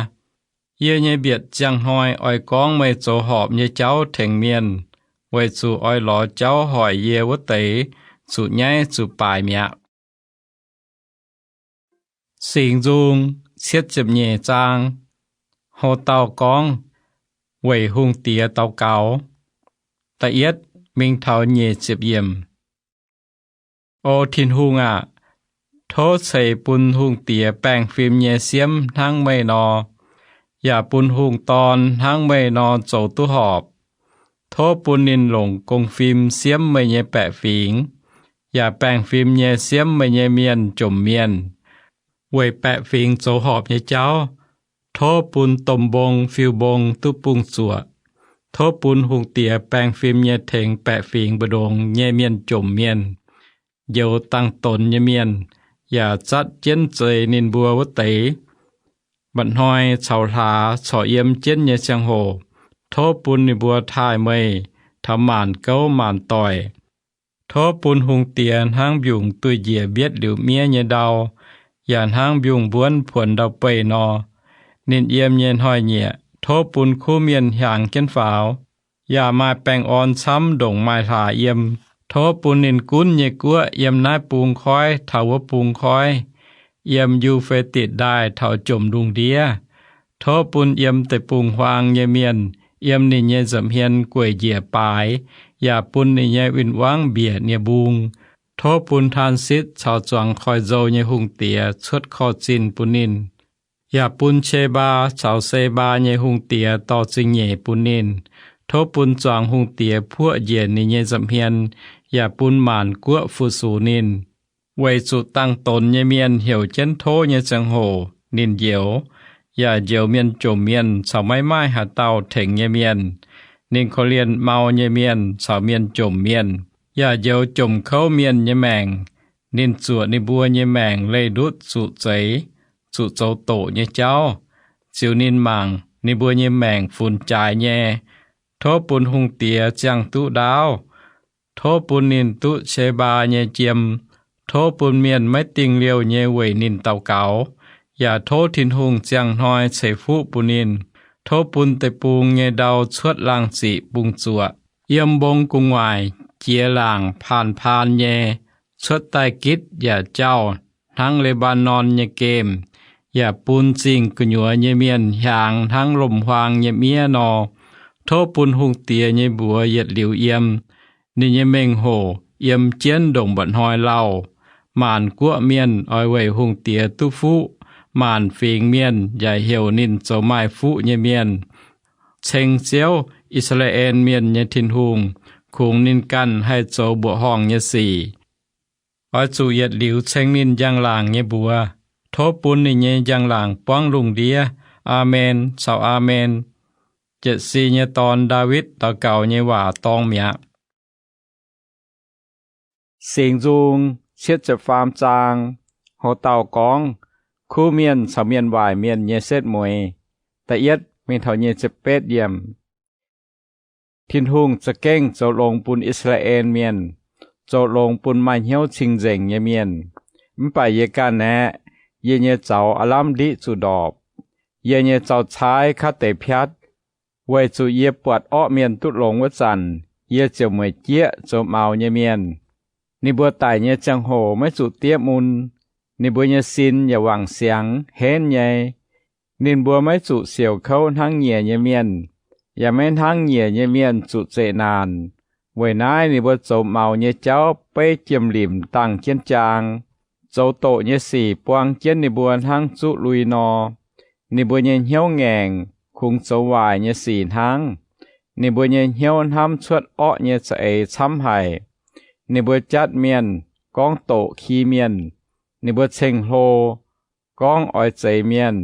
Yie nyei mbietc ziangh hnoi oix gorngv meih zoux horpc nyei jauv tengx mienh, weic zuqc oix lorz jauv hoic yie wuov deix zuqc nyaiv zuqc baaic mi'aqv. Singx Nzung cietv ziepc nyeic zaang. Ho dauh gorngv weic hungh diex daux gaux. Da'yietv mingh taux nyeic ziepc yiemc. O Tin-Hungh aah! Tov ceix bun hungh diex baengh fim nyei siemv hnangv meih nor, yaac bun hungh dorn hnangv meih nor zoux duqv horpc. Tov bun ninh longc gong-fim siemv meih nyei baeqc fingx, yaac baengh fim nyei siemv meih nyei mienh jomc mienh. Weic baeqc fingx zoux horpc nyei jauv, tov bun domh mbong fiuv-mbong duqv bungx zuoqc. Tov bun hungh diex baengh fim nyei tengx baeqc fingx mbu'ndongx nyei mienh jomc mienh, njoux dangx-donx nyei mienh, yaac zatv jienv zeix ninh mbuo wuov deix. mba'hnoi caux hlaax corc yiem jienv nyei ziangh hoc, tov bun ninh mbuo taaih meih taux maanc gouv maanc doic. Tov bun hungh diex hnangv mbiungc duih njiec mbietv liuz miev nyei ndau, yaac hnangv mbiungc mbuonv puonx ndau-beih nor, ninh yiem nyei hnoi-nyieqc. Tov bun kuv mienh hiaangx jienv faaux, yaac maaih baengh orn camv ndongc maaih hlaax yiem. Tov bun ninh gunv nyei guoqv yiem naaiv bung koiv taux wuov bung koiv, yiem Yu^fe^ditc Ndaaih taux jomc lungh ndiev. Tov bun yiem deic-bung-huaang nyei mienh yiem ninh nyei nza'hmien gueic njiec baaix, yaac bun ninh nyei win-wangv mbiec nie mbung. Tov bun Taansitv caux zuangx koi nzou nyei hungh diex cuotv korv-zinh bun ninh, yaac bun Qe^mbaa caux Se^mbaa nyei hungh diex dorh zingh nyeic bun ninh. Tov bun zuangx hungh diex puoqv njiec ninh nyei nza'hmien, yaac bun maanc guoqv fu-sux ninh. Weic zuqc dangh donx nyei mienh heuc jienv tov nyei ziangh hoc ninh njoux, yaac njoux mienh jomc mienh caux maiv maaih haaix dauh tengx nyei mienh. Ninh korv-lienh mau nyei mienh caux mienh jomc mienh, yaac njoux jomc kouv mienh nyei maengc. Ninh zuoqc ninh mbuo nyei maengc leih ndutv zuqc zeix, zuqc zoux doqc nyei jauv, ziux ninh mangc ninh mbuo nyei maengc funx jaaix nyei. Tov bun hungh diex ziangh duqv ndaauv. Tov bun ninh duqv Qe^mbaa nyei jiem. Tov bun mienh maiv dingh liouh nyei weic ninh daux gaux, yaac tov Tin-Hungh ziangh hnoi ceix fuqv bun ninh. Tov bun deic-bung nyei ndau cuotv laangh ziqc bung zuoqc, yiem mbong gu'nguaaic jiex laangc paan-paan nyei, cuotv daaih gitv yaac jauh hnangv Le^mbaa^norn nyei gemh, yaac bun zingh gu'nyuoz nyei mienh hiaangx hnangv lomc-huaang nyei miev nor. Tov bun hungh diex nyei mbuox yietc liuz yiem. Ninh nyei mengh hoc yiem jienv ndongc mba'hnoi lauh. Maanc guoqv mienh oix weic hungh diex duqv fuqv. Maanc fingx mienh yaac heuc ninh zoux maaih fuqv nyei mienh. Ceng Ziouv, I^saa^laa^en Mienh nyei Tin-Hungh, kungx ninh ganh haih zoux mbuoqc horngh nyei sic. Oix zuqc yietc liuz ceng ninh njang-laangc nyei mbuox. Tov bun ninh nyei njang-laangc buangv lungh ndiev. Aamen caux aamen. Jietc si nyei dorn, Ndaawitv, daux gaux nyei waac dorng mi'aqv. Singx Nzung cietv ziepc faam zaang. Hoc dauh gorngv kuv mienh caux mienh waaic mienh nyei setv mueiz. Da'yietv mingh taux nyic ziepc betv yiemc. Tin-Hungh za'gengh zoux longx bun I^saa^laa^en Mienh, zoux longx bun maaih hnyouv cing-nzengc nyei mienh. Mv baac yie ganh aeqv, yie nyei zaux aav lamh ndiqv zuqc ndorpc. Yie nyei zaux-caaiv kaav deix piatv. Weic zuqc yie buatc orqv mienh duqv longx wuov zanc, yie ziouc mueic jieqv zoux maux nyei mienh. Ninh mbuo daic nyei ziangh hoc maiv zuqc diev mun. Ninh mbuo nyei sin yaac wangc siangx henv nyei. Ninh mbuo maiv zuqc siouc kouv hnangv nyiec nyei mienh, yaac maiv hnangv nyiec nyei mienh zuqc zeqc naanc. Weic naaiv ninh mbuo zoux maux nyei jauv beiv jiem-limc dangh jienv jaang. Zoux doqc nyei sic buang jienv ninh mbuo hnangv zuqv lui nor. Ninh mbuo nyei hnyouv ngaengc, kungx zoux waaic nyei sic hnangv. Ninh mbuo nyei hnyouv hnamv cuotv orqv nyei za'eix camv haic. Ninh mbuo jatv mienh, gorngv doqc ki mienh. Ninh mbuo ceng-hlo, gorngv oix zeix mienh.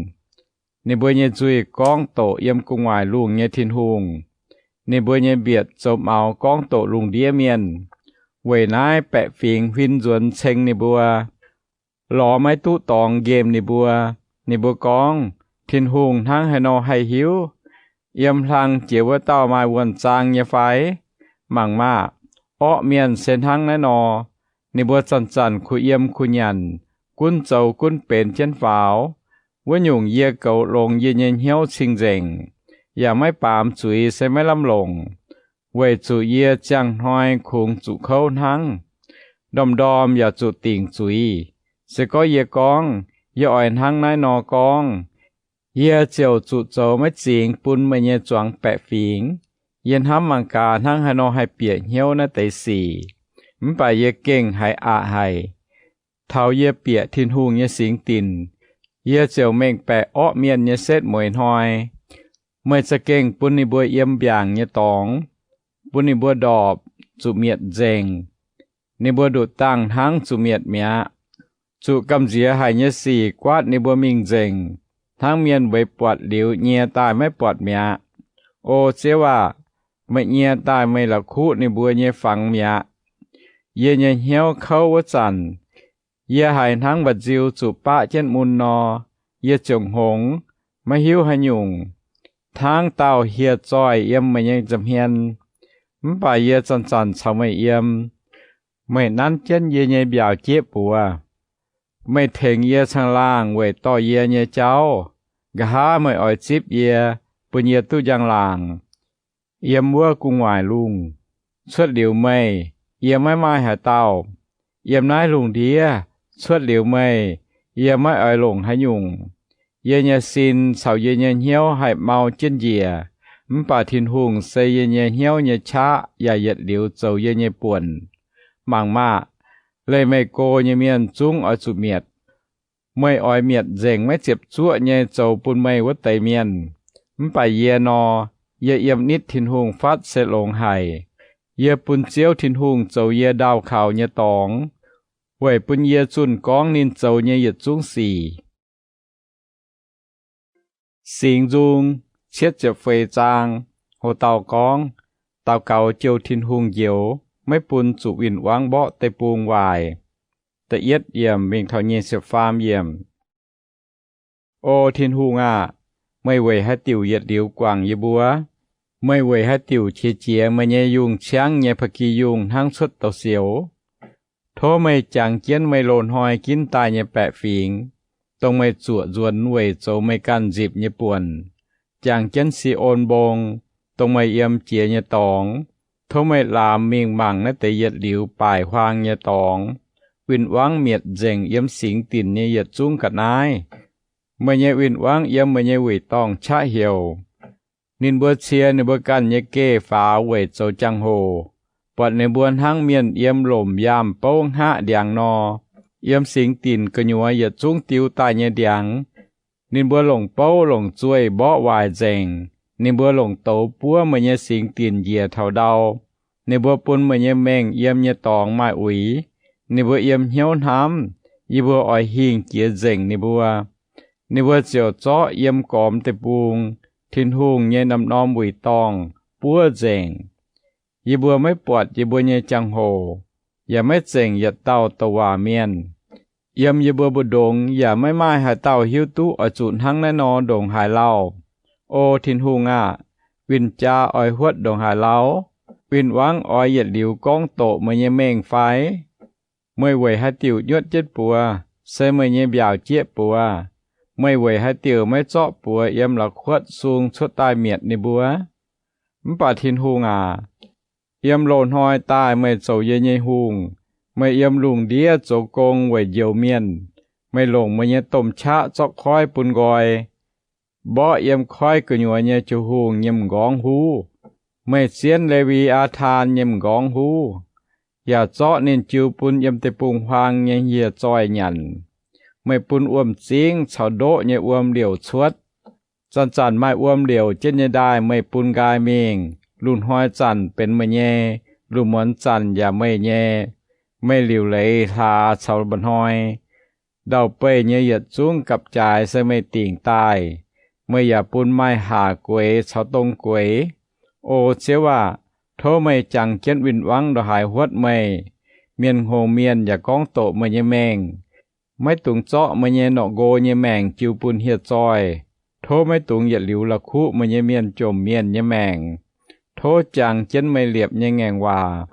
Ninh mbuo nyei nzuih gorngv doqc yiem gu'nguaaic lungh nyei Tin-Hungh. Ninh mbuo nyei mbietc zoux maux gorngv doqc lungh ndiev mienh. Weic naaiv baeqc fingx huin nzuonx ceng ninh mbuo, lorz maiv duqv dorngx nqemh ninh mbuo. Ninh mbuo gorngv, Tin-Hungh hnangv haaix nor haih hiuv? Yiem hlang jiex wuov dauh maaih wuonh zaang nyei fai? Mangc maah! Orqv mienh se hnangv naaiv nor. Ninh mbuo zanc-zanc kuh yiem kuh nyanc, gunv zoux gunv benx jienv faaux. Wuov nyungc yie goux longx yie nyei hnyouv cing-nzengc, yaac maiv baamz zuiz se maiv lamh longc, weic zuqc yie ziangh hnoi kungx zuqc kouv hnangv. Ndorm-ndorm yaac zuqc dingc zuiz. Se gorngv yie gorngv, Yie oix hnangv naaiv nor gorngv, yie ziouc zuqc zoux maiv zingx bun meih nyei zuangx baeqc fingx. Yie hnamv mangc gaax hnangv haaix nor haih bieqc hnyouv naaiv deix sic, mv baac yie gengh haiz aqc haic. Taux yie bieqc Tin-Hungh nyei singx dinc, yie ziouc mengh baeqc orqv mienh nyei setv mueiz hnoi. Meih za'gengh bun ninh mbuo yiem mbiaangc nyei dorngx, bun ninh mbuo ndorpc, zuqc mietc nzengc. Ninh mbuo nduqc dangh hnangv zuqc mietc mi'aqv. Zuqc gamh nziex haic nyei sic guaatv ninh mbuo mingh nzengc, hnangv mienh weic buatc liuz nyie daaih maiv buatc mi'aqv. O Ziouv aah! Meih nyie daaih meih la'kuqv ninh mbuo nyei fangx mi'aqv. Yie nyei hnyouv kouv wuov zanc, yie haiz hnangv mba'nziu zuqc baqv jienv mun nor. Yie ziouc hngongx, maiv hiuv haaix nyungc, hnangv dauh hieh zoih yiem meih nyei nza'hmien. Mv baac yie zanc-zanc caux meih yiem. Meih nanv jienv yie nyei mbiaauc jieqv buoz. Meih tengx yie caangh laangh weic dorh yie nyei jauv. Nqa'haav meih oix zipv yie, bun yie duqv njang-laangc. Yiem wuov gu'nguaaic lungh, cuotv liuz meih, yie maiv maaih haaix dauh. Yiem naaiv lungh ndiev, cuotv liuz meih, yie maiv oix longc haaix nyungc. Yie nyei sin caux yie nyei hnyouv haih mau jienv njiec, mv baac Tin-Hungh se yie nyei hnyouv nyei qaqv yaac yietc liuz zoux yie nyei buonc. Mangc maah! Leih meih go nyei mienh zungv oix zuqc mietc. Meih oix mietc nzengc maiv ziepc zuoqv nyei zoux bun meih wuov deix mienh. Mv baac yie nor, yie yiem nitv Tin-Hungh fatv se longx haic. Yie bun Ziouv Tin-Hungh zoux yie ndaauh kaux nyei dorngx, weic bun yie zunh gorngv ninh zoux nyei yietc zungv sic. Singx Nzung cietv ziepc feix zaang. Ho dauh gorngv, daux gaux jouh Tin-Hungh njoux, maiv bun zuqc win-wangv mborqv deic-bung waaic. Da'yietv yiemc mingh taux nyic ziepc faam yiemc. O Tin-Hungh aah! Meih weic haaix diuc yietc liuz guangc yie mbuo? Meih weic haaix diuc qiex jiez meih nyei yungh ciangv nyei ba'gi yungh hnangv cuotv douz-sioux? Tov meih jangx jienv meih loz-hnoi ginv daaih nyei baeqc fingx, dongh meih zuoqc nzuonx weic zoux meih ganh nzipc nyei buonc. Jangx jienv Si^on Mbong, dongh meih yiem jiex nyei dorngx. Tov meih laamx mingh mangc naaiv deix yietc liuz baaic huaang nyei dorngx, win-wangv mietc nzengc yiem singx dinc nyei yietc zungv ga'naaiv. Meih nyei win-wangv yiem meih nyei wuic dorngh qaqv heuc. Ninh mbuo cie ninh mbuo ganh nyei geh faaux weic zoux jangx-hoc, buatc ninh mbuo hnangv mienh yiem lomc yaam bouv hngaqv ndiangx nor, yiem singx dinc gu'nyuoz yietc zungv diu daaih nyei ndiangx. Ninh mbuo longc bouv longc zueih mborqv waaic nzengc. Ninh mbuo longc douz buov meih nyei singx dinc njiec taux ndau. Ninh mbuo bun meih nyei mengh yiem nyei dorngx maaih uix. Ninh mbuo yiem hnyouv hnamv, yie mbuo oix hingh jiex nzengc ninh mbuo. Ninh mbuo ziouc zorqv yiem gormx deic-bung, Tin-Hungh nyei norm-norm wuic dorngh, buov nzengc. Yie mbuo maiv buatc yie mbuo nyei jangx-hoc, yaac maiv zengc yietc dauh douc waac mienh. Yiem yie mbuo mbu'ndongx yaac maiv maaih haaix dauh hiuv duqv oix zuqc hnangv naaiv nor ndongc haaix lauh. O Tin-Hungh aah! Win-jaa oix huotv ndongc haaix lauh? Win-wangv oix yietc liuz gorngv doqc meih nyei mengh fai? Meih weic haaix diuc nyuotv jienv buoz, se meih nyei mbiaauc jieqv buoz? Meih weic haaix diuc maiv zorqv buoz yiem la'kuotv sung cuotv daaih mietc ninh mbuo? Mv baac Tin-Hungh aac, yiem loz-hnoi daaih meih zoux yie nyei hungh. Meih yiem lungh ndiev zoux gong weic njoux mienh. Meih longc meih nyei domh qaqv zorqv koiv bun nqoi, mborqv yiem koiv gu'nyuoz nyei jiu-hungh nyei m'nqorngv huv. Meih zienv Le^wi^aa^taan nyei m'nqorngv huv, yaac zorqv ninh jiu bun yiem deic-bung-huaang nyei hieh zoih nyanc. Meih bun wuom-zingv caux ndoqv nyei wuom liouc cuotv. Zanc-zanc maaih wuom liouc jienv nyei ndaaih meih bun nqaai mingh. Lungh hnoi zanc benx meih nyei, lungh muonz zanc yaac meih nyei. Meih liuc leiz hlaax caux mba'hnoi. Ndau-beih nyei yietc zungv gapv-jaaix se meih dingc daaih. Meih yaac bun maaih haac gueix caux dong gueix. O Ziouv aah! Tov meih jangx jienv win-wangv ndongc haaix huotv meih. Mienh hngongx mienh yaac gorngv doqc meih nyei mengh. Maiv dungx zorqv meih nyei norqc nqo nyei maengc jiu bun hieh zoih. Tov maiv dungx yietc liuz la'kuqv meih nyei mienh jomc mienh nyei maengc. Tov jangx jienv meih liepc nyei ngaengc waac,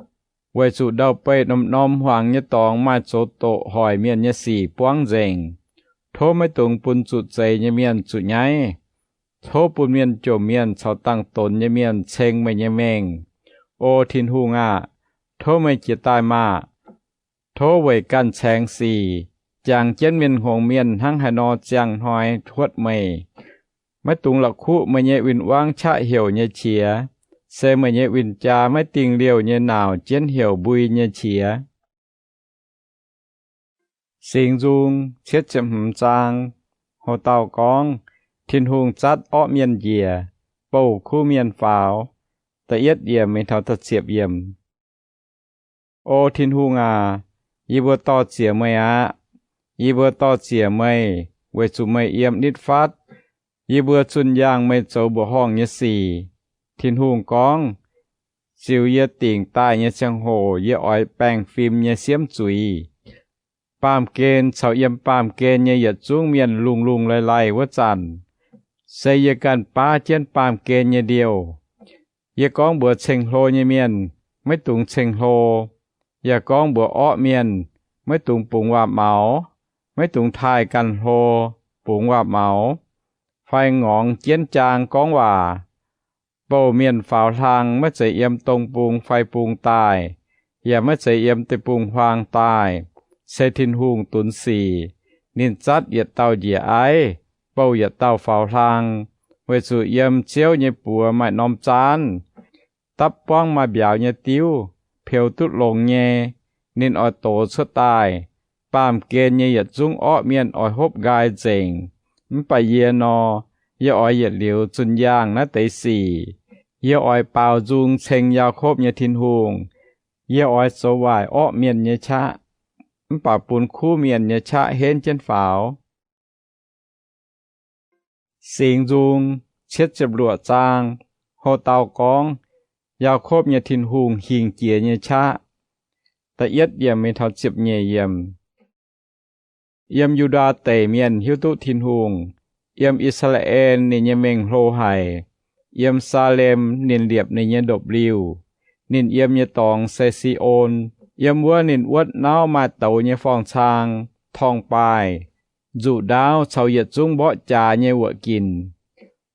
weic zuqc ndau-beih norm-norm hmuangx nyei dorngx maaih zoux doqc hoic mienh nyei sic buangv nzengc. Tov maiv dungx bun zuqc zeix nyei mienh zuqc nyaiv. Tov bun mienh jomc mienh caux dangx-donx nyei mienh ceng meih nyei mengh. O Tin-Hungh aah! Tov meih jiez daaih maah! Tov weic ganh caengx sic, jangx jienv mienh hngongx mienh hnangv haaix nor ziangh hnoi huotv meih. Maiv dungx la'kuqv meih nyei win-wangv qaqv heuc nyei qiex, se meih nyei win-jaa maiv dingh liouh nyei nauc jienv heuc mbui nyei qiex. Singx Nzung cietv ziepc hmz zaang. Ho dauh gorngv, Tin-Hungh zatv orqv mienh njiec, bouh kuv mienh faaux. Da'yietv yiemc mingh taux da'ziepc yiemc. O Tin-Hungh aac, yie mbuo dor-ziec meih aqv. Yie mbuo dor-ziec meih, weic zuqc meih yiem nitv fatv. Yie mbuo zunh yaangh meih zoux mbuoqc horngh nyei sic. Tin-Hungh gorngv, Ziux yie dingc daaih nyei ziangh hoc yie oix baengh fim nyei siemv zuiz. Baamh gen caux yiem baamh gen nyei yietc zungv mienh lungh lungh laih laih wuov zanc, se yie ganh baav jienv baamh gen nyei ndiouh. Yie gorngv mbuox ceng-hlo nyei mienh, maiv dungx ceng-hlo, yaac gorngv mbuox orqv mienh, maiv dungx bungx waac-maux. Maiv dungx taaih ganh hlo, bungx waac-maux, fai ngorngx jienv jaang gorngv waac. Bouh mienh faaux hlang maiv zeiz yiem dong bung fai bung daaih, yaac maiv zeiz yiem deic-bung-huaang daaih, se Tin-Hungh dunx sic. Ninh zatv yietc dauh njiec aiv, bouh yietc dauh faaux hlang, weic zuqc yiem Ziouv nyei buoz maaih norm zaanv, dapv buangv maaih mbiauz nyei diuv, peux duqv longx nyei. Ninh oix dox cuotv daaih. Baamh gen nyei yietc zungv orqv mienh oix hopv nqaai nzengc. Mv baac yie nor, yie oix yietc liuz zunh yaangh naaiv deix sic. Yie oix baaux nzung ceng Yaakopv nyei Tin-Hungh. Yie oix zoux waaic orqv mienh nyei qaqv, mv baac bun kuv mienh nyei qaqv henv jienv faaux. Singx Nzung cietv ziepc luoqc zaang, ho dau gorngv Yaakopv nyei Tin-Hungh hingh jiex nyei qaqv. Da'yietv yiemc mingh taux ziepc nyeic yiemc. Yiem Yu^ndaa Deic mienh hiuv duqv Tin-Hungh. Yiem I^saa^laa^en ninh nyei mengh hlo haic. Yiem Saalem ninh liepc ninh nyei ndopv-liuh. Ninh yiem nyei dorngx se Si^on. Yiem wuov ninh wuotv nauv maaih douz nyei forng-cang, torngv-baaih, nzuqc ndaauv caux yietc zungv mborqv jaax nyei wuoqc ginc.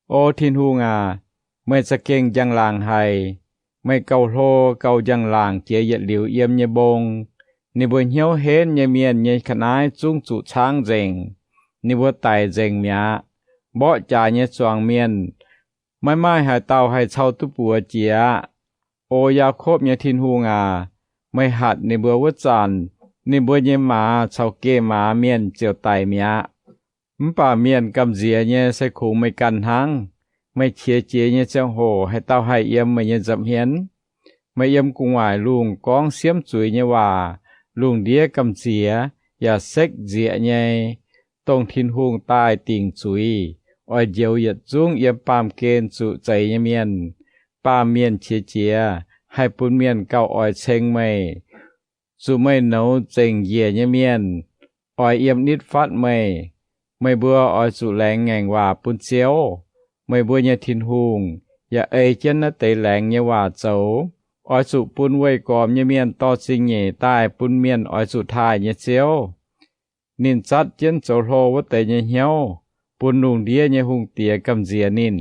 O Tin-Hungh aac, meih za'gengh njang-laangc haic. Meih gauh hlo gauh njang-laangc jiex yietc liuz yiem nyei mbong. Ninh mbuo hnyouv henv nyei mienh nyei ga'naaiv zungv zuqc caangv nzengc. Ninh mbuo daic nzengc mi'aqv. Mborqv jaax nyei zuangx mienh, maiv maaih haaix dauh haih cau duqv buoz jiex aqv. O Yaakopv nyei Tin-Hungh aac, meih hatc ninh mbuo wuov zanc, ninh mbuo nyei maaz caux geh maaz mienh ziouc daic mi'aqv. Mv baac mienh gamh nziex nyei se kungx meih ganh hnangv. Meih qiex jiez nyei ziangh hoc haaix dauh haih yiem meih nyei nza'hmien? Meih yiem gu'nguaaic lungh gorngv siemv zuiz nyei waac. Lungh ndiev gamh nziex yaac sekv nzieqc nyei. Dongh Tin-Hungh daaih dingc zuiz, oix njoux yietc zungv yiem baamh gen zuqc zeix nyei mienh. Baamh mienh qiex jiez, haih bun mienh gauh oix ceng meih. Zuqc meih nouz zengc njiec nyei mienh oix yiem nitv fatv meih. Meih mbuo oix zuqc laengz ngaengc waac bun Ziouv, meih mbuo nyei Tin-Hungh, yaac ei jienv naaiv deix laengz nyei waac zoux. Oix zuqc bun weih gormx nyei mienh dorh zingh nyeic daaih bun mienh oix zuqc taaih nyei Ziouv. Ninh zatv jienv zoux hlo wuov deix nyei hnyouv, bun lungh ndiev nyei hungh diex gamh nziex ninh.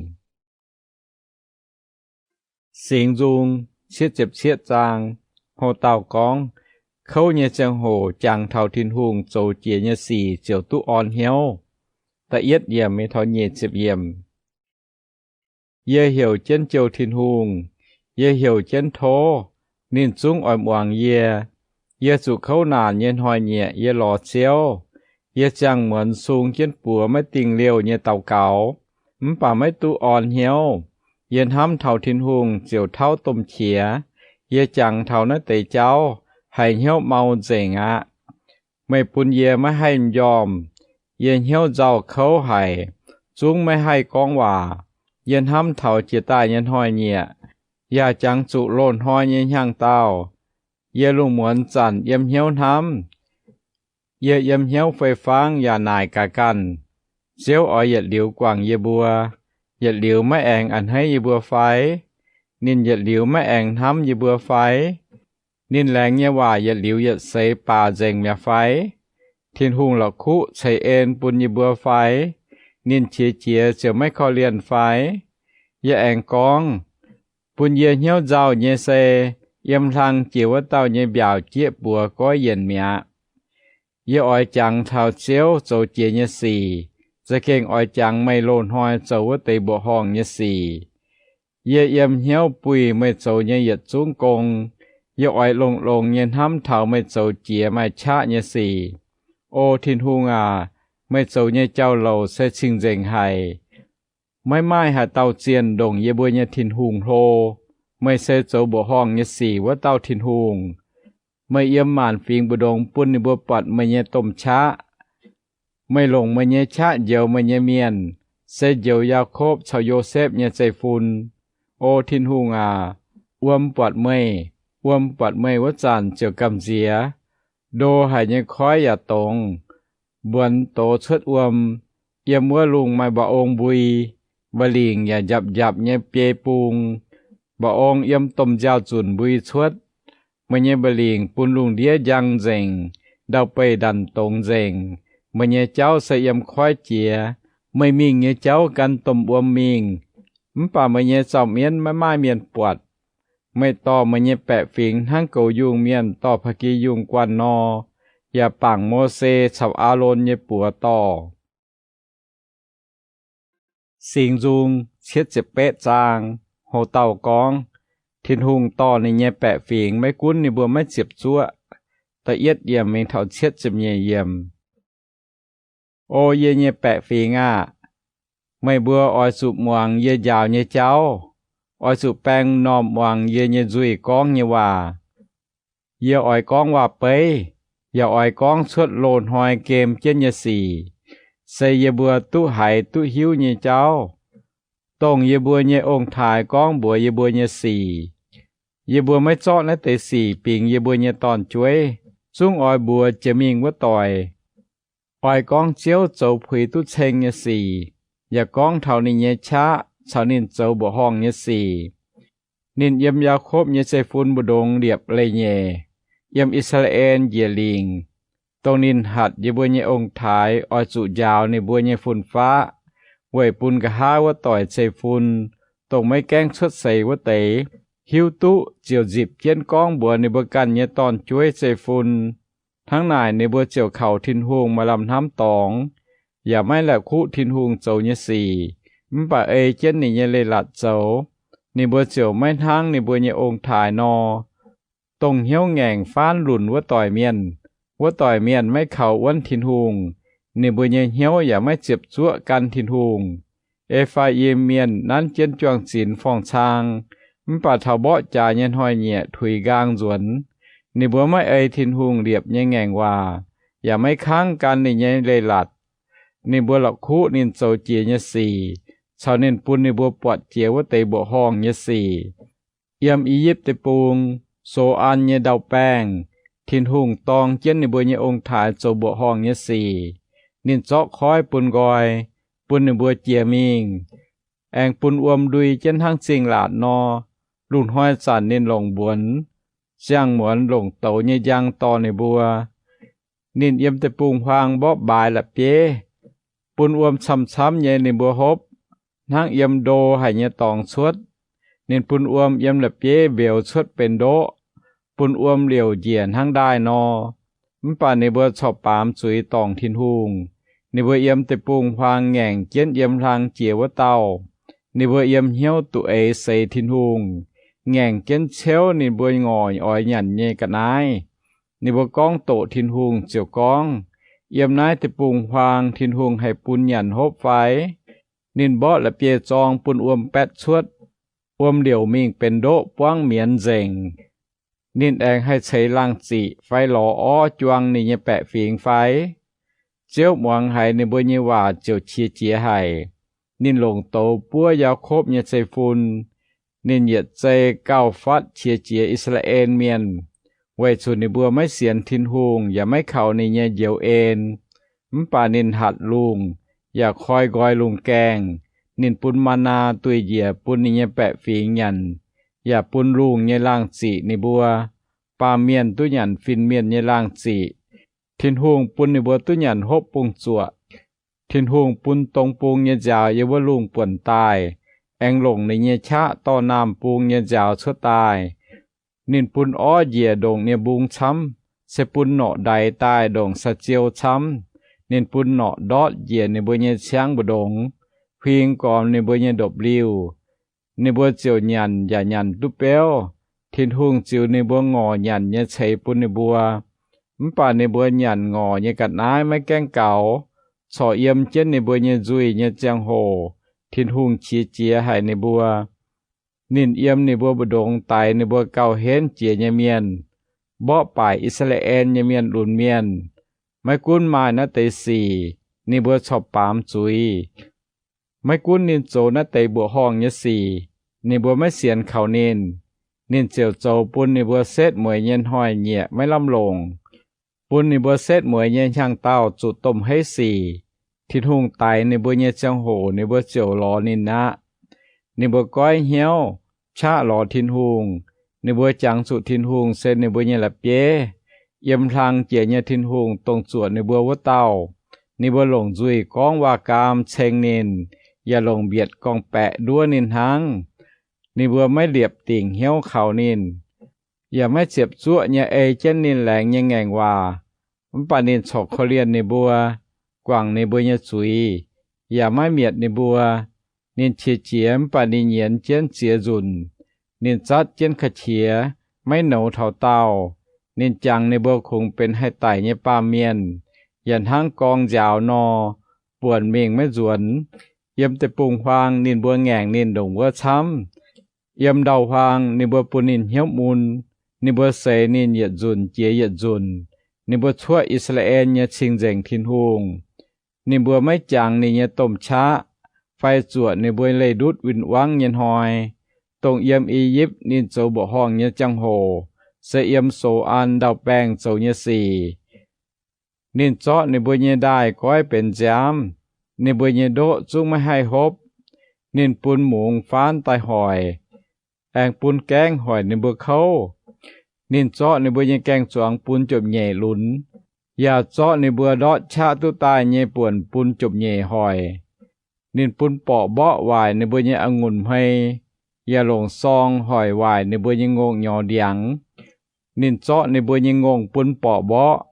Singx Nzung cietv ziepc cietv zaang. Hlo dauh gorngv, kouv nyei ziangh hoc jangx taux Tin-Hungh zoux jiex nyei sic ziouc duqv orn hnyouv. Da'yietv yiemc mingh taux nyic ziepc yiemc. Yie heuc jienv jouh Tin-Hungh, yie heuc jienv tov, ninh zungv oix muangx yie. Yie zuqc kouv naanc nyei hnoi-nyieqc yie lorz Ziouv. Yie ziangh muonz sung jienv buoz maiv dingh liouh nyei daux gaux, mv baac maiv duqv orn hnyouv. Yie hnamv taux Tin-Hungh ziouc tauv domh qiex. Yie jangx taux naaiv deix jauv, haiz hnyouv mau nzengc aqv. Meih bun yie maiv haih m'njormh. Yie hnyouv nzauh kouv haic, zungv maiv haih gorngv waac. Yie hnamv taux jiex daaih nyei hnoi-nyieqc, yaac jangx zuqc loz-hnoi nyei hnyangx-daauh. Yie lungh muonz zanc yiem hnyouv hnamv. Yie yiem hnyouv fei-fangv yaac naaic gaax ganh, Ziouv oix yietc liuz guangc yie mbuo, yietc liuz maiv aengx a'hneiv yie mbuo fai? Ninh yietc liuz maiv aengx hnamv yie mbuo fai? Ninh laengz nyei waac yietc liuz yietc seix baac nzengc mi'aqv fai? Tin-Hungh la'kuqv ceix en bun yie mbuo fai? Ninh qiex jiez ziouc maiv korv-lienh fai? Yie aengx gorngv, bun yie hnyouv nzauh nyei se, yiem hlang jiex wuov dauh nyei mbiaauc jieqv buoz goiv yienc mi'aqv. Yie oix jangx taux Ziouv zoux jiex nyei sic, za'gengh oix jangx meih loz-hnoi zoux wuov deix mbuoqc horngh nyei sic. Yie yiem hnyouv buih meih zoux nyei yietc zungv gong. Yie oix longx-longx nyei hnamv taux meih zoux jiex maaih qaqv nyei sic. O Tin-Hungh aac, meih zoux nyei jauv-louc se cing-nzengc haic. Maiv maaih haaix dauh zienh ndongc yie mbuo nyei Tin-Hungh hlo. Meih se zoux mbuoqc horngh nyei sic wuov dauh Tin-Hungh. Meih yiem maanc fingx mbu'ndongx bun ninh mbuo buatc meih nyei domh qaqv. Meih longc meih nyei qaqv njoux meih nyei mienh, se njoux Yaakopv caux Yosepv nyei zeiv-fun. O Tin-Hungh aac, wuom buatc meih. Wuom buatc meih wuov zanc ziouc gamh nziex. Ndo haic nyei koiv yaac dongz, mbuonx dox cuotv wuom. Yiem wuov lungh maaih mba'ong mbui. mba'lingc yaac njapc njapc nyei biei bung. Mba'ong yiem domh nziaaux-zunc mbui cuotv. Meih nyei mba'lingc bun lungh ndiev njang nzengc, ndau-beih ndanc dongz nzengc. Meih nyei jauv se yiem koiv jiex. Meih mingh nyei jauv gan domh wuom mingh, mv baac meih nyei zaux-mienv maiv maaih mienh buatc. Meih dorh meih nyei baeqc fingx hnangv goux yungh mienh dorh pa'gi yungh guanh nor, yaac bangc Mose caux Aalon nyei buoz dorh. Singx Nzung cietv ziepc betv zaang, houx-dauh gorngv, Tin-Hungh dorh ninh nyei baeqc fingx maiv gunv ninh mbuo maiv ziepc zuoqv. Da'yietv yiemc mingh taux cietv ziepc nyeic yiemc. O yie nyei baeqc fingx aah! Meih mbuo oix zuqc muangx yie njaaux nyei jauv. Oix zuqc baeng m'normh muangx yie nyei nzuih gorngv nyei waac. Yie oix gorngv waac-beiv, yaac oix gorngv cuotv loz-hnoi gem jienv nyei sic, se yie mbuo duqv haiz duqv hiuv nyei jauv, dongh yie mbuo nyei ong-taaix gorngv mbuox yie mbuo nyei sic. Yie mbuo maiv zorqv naaiv deix sic bingx yie mbuo nyei dorn-jueiv, zungv oix mbuox jiex mingh wuov doic. Oix gorngv Ziouv zoux puix duqv ceng nyei sic, yaac gorngv taux ninh nyei qaqv caux ninh zoux mbuoqc horngh nyei sic. Ninh yiem Yaakopv nyei zeiv-fun mbu'ndongx liepc leiz-nyeic, yiem I^saa^laa^en njiec lingc, dongh ninh hatc yie mbuo nyei ong-taaix oix zuqc njaaux ninh mbuo nyei fun-faqv weic bun nqa'haav wuov doic zeiv-fun, dongh maiv gaengh cuotv seix wuov deix, hiuv duqv ziouc nzipc jienv gorngv mbuox ninh mbuo ganh nyei dorn-jueiv zeiv-fun. Hnangv naaic ninh mbuo ziouc kaux Tin-Hungh maaih lamh hnamv dorngx, yaac maiv la'kuqv Tin-Hungh zoux nyei sic, mv baac ei jienv ninh nyei leiz-latc zoux. Ninh mbuo ziouc maiv hnangv ninh mbuo nyei ong-taaix nor, dongh hnyouv ngaengc faanv lunc wuov doic mienh. Wuov doic mienh maiv kaux wuonv Tin-Hungh, ninh mbuo nyei hnyouv yaac maiv ziepc zuoqv gan Tin-Hungh. E^faa^im Mienh nanv jienv juang-zinx forng-cang, mv baac taux mborqv jaax nyei hnoi-nyieqc tuix nqaang nzuonx. Ninh mbuo maiv ei Tin-Hungh liepc nyei ngaengc waac, yaac maiv kangv gan ninh nyei leiz-latc. Ninh mbuo la'kuqv ninh zoux jiex nyei sic, caux ninh bun ninh mbuo buatc jiex wuov deix mbuoqc horngh nyei sic. Yiem I^yipv Deic-Bung, So^an nyei ndau-baengh, Tin-Hungh dorng jienv ninh mbuo nyei ong-taaix zoux mbuoqc horngh nyei sic. Ninh zorqv koiv bun nqoi, bun ninh mbuo jiex mingh, aengx bun wuom ndui jienv hnangv zingh laatc nor. Lungh hnoi zanc ninh longc mbuonx, ziangh muonz longc douz nyei njang dorh ninh mbuo. Ninh yiem deic-bung-huaang mborqv mbaaix la'bieiv, bun wuom camv-camv nyei ninh mbuo hopv, hnangv yiem ndo haic nyei dorngx cuotv. Ninh bun wuom yiem la'bieiv mbeux cuotv benx ndoqv, bun wuom liouc njiec hnangv ndaaih nor. Mv baac ninh mbuo corc baamz zuiz dorngc Tin-Hungh. Ninh mbuo yiem deic-bung-huaang ngaengc jienv yiem hlang jiex wuov dauh. Ninh mbuo yiem hnyouv duqv eix seix Tin-Hungh, ngaengc jienv ceuv ninh mbuo ngorc oix nyanc nyei ga'naaiv. Ninh mbuo gorngv doqc Tin-Hungh ziouc gorngv, Yiem naaiv deic-bung-huaang Tin-Hungh haih bun nyanc hopv fai? Ninh mborqv la'bieiv-zorng bun wuom baetv cuotv. Wuom liouc mingh benx ndoqv buangv mienz nzengc. Ninh aengx haih ceix laangh ziqc fai lorz orv juang ninh nyei baeqc fingx fai? Ziouv muangx haiz ninh mbuo nyei waac ziouc qiex jiez haic. Ninh longc douz buov Yaakopv nyei zeiv-fun. Ninh yietc zei gauh fatv qiex jiez I^saa^laa^en Mienh, weic zuqc ninh mbuo maiv sienx Tin-Hungh yaac maiv kaux ninh nyei njoux en. Mv baac ninh hatc lungh, yaac koi nqoi lungh gaengh. Ninh bun maa^naa duih njiec bun ninh nyei baeqc fingx nyanc, yaac bun lungh nyei laangh ziqc ninh mbuo. Baamh mienh duqv nyanc fin-mienh nyei laangh ziqc. Tin-Hungh bun ninh mbuo duqv nyanc hopv bung zuoqc. Tin-Hungh bun dong bung nyei nziaaux yiem wuov lungh buonc daaih, aengx longc ninh nyei qaqv dorh naamh bung nyei nziaaux cuotv daaih. Ninh bun orv njiec ndongc nie-mbung camv, se bun norqc ndaix daaih ndongc saa-ziou camv. Ninh bun norqc ndortv njiec ninh mbuo nyei ciangv mbu'ndongx, huing gormx ninh mbuo nyei ndopv-liuh. Ninh mbuo ziouc nyanc yaac nyanc duqv beuv. Tin-Hungh ziux ninh mbuo ngorc nyanc nyei ceix bun ninh mbuo. Mv baac ninh mbuo nyanc ngorc nyei ga'naaiv maiv gaengh gaux. Corc yiem jienv ninh mbuo nyei nzuih nyei ziangh hoc, Tin-Hungh qiex jiez haic ninh mbuo. Ninh yiem ninh mbuo mbu'ndongx daix ninh mbuo gauh henv jiex nyei mienh, mborqv baaic I^saa^laa^en nyei mienh lunx mienh. Maiv gunv maaih naaiv deix sic, ninh mbuo corc baamz zuiz. Maiv gunv ninh zoux naaiv deix mbuoqc horngh nyei sic, ninh mbuo maiv sienx kaux ninh. Ninh ziouc zoux bun ninh mbuo setv mueiz nyei hnoi-nyieqc maiv lamh longc, bun ninh mbuo setv mueiz nyei hnyangx-daauh zuqc domh heiv sic. Tin-Hungh daix ninh mbuo nyei ziangh hoc ninh mbuo ziouc lorz ninh aqv. Ninh mbuo goiv hnyouv qaqv lorz Tin-Hungh. Ninh mbuo jangx zuqc Tin-Hungh se ninh mbuo nyei la'bieiv, yiem hlang jiex nyei Tin-Hungh dongh zuoqc ninh mbuo wuov dauh. Ninh mbuo longc nzuih gorngv waac-gaam ceng ninh, yaac longc mbietc gorngv-baeqc nduov ninh hnangv. Ninh mbuo maiv liepc dingc hnyouv kaux ninh, yaac maiv ziepc zuoqv nyei ei jienv ninh laengz nyei ngaengc waac. Mv baac ninh corc korv-lienh ninh mbuo, guangc ninh mbuo nyei zuiz, yaac maiv mietc ninh mbuo. Ninh qiex jiez, mv baac ninh nyienz jienv ziex nzunc. Ninh zatv jienv ka'qiex, maiv nouz taux daauh. Ninh jangx ninh mbuo kungx benx haih daic nyei baamh mienh, yaac hnangv gorng nziaaux nor, buonc mingh maiv nzuonx. Yiem deic-bung-huaang ninh mbuo ngaengc ninh ndongc wuov camv. Yiem ndau-huaang ninh mbuo bun ninh hnyouv mun. Ninh mbuo seix ninh yietc nzunc jiex yietc nzunc. Ninh mbuo cuoqv I^saa^laa^en nyei Cing-Nzengc Tin-Hungh. Ninh mbuo maiv jangx ninh nyei domh qaqv, fai zuoqc ninh mbuo leih ndutv win-wangv nyei hnoi. Dongh yiem I^yipv ninh zoux mbuoqc horngh nyei ziangh hoc, se yiem Sou^an ndau-baengh zoux nyei sic. Ninh zorqv ninh mbuo nyei ndaaih goiv benx nziaamv, ninh mbuo nyei ndoqv zungv maiv haih hopv. Ninh bun mungz faanv daaih hoic, aengx bun gaengv hoic ninh mbuo kouv. Ninh zorqv ninh mbuo nyei gaeng-zuangx bun jomc nyeic lunx, yaac zorqv ninh mbuo ndortv qaqv duqv daaih nyei buonc bun jomc nyeic hoic. Ninh bun borqc mborqv waaic ninh mbuo nyei a'ngunc hmei, yaac longc sorng hoic waaic ninh mbuo nyei ngongh nyorx ndiangx. Ninh zorqv ninh mbuo nyei ngongh bun borqc mborqv,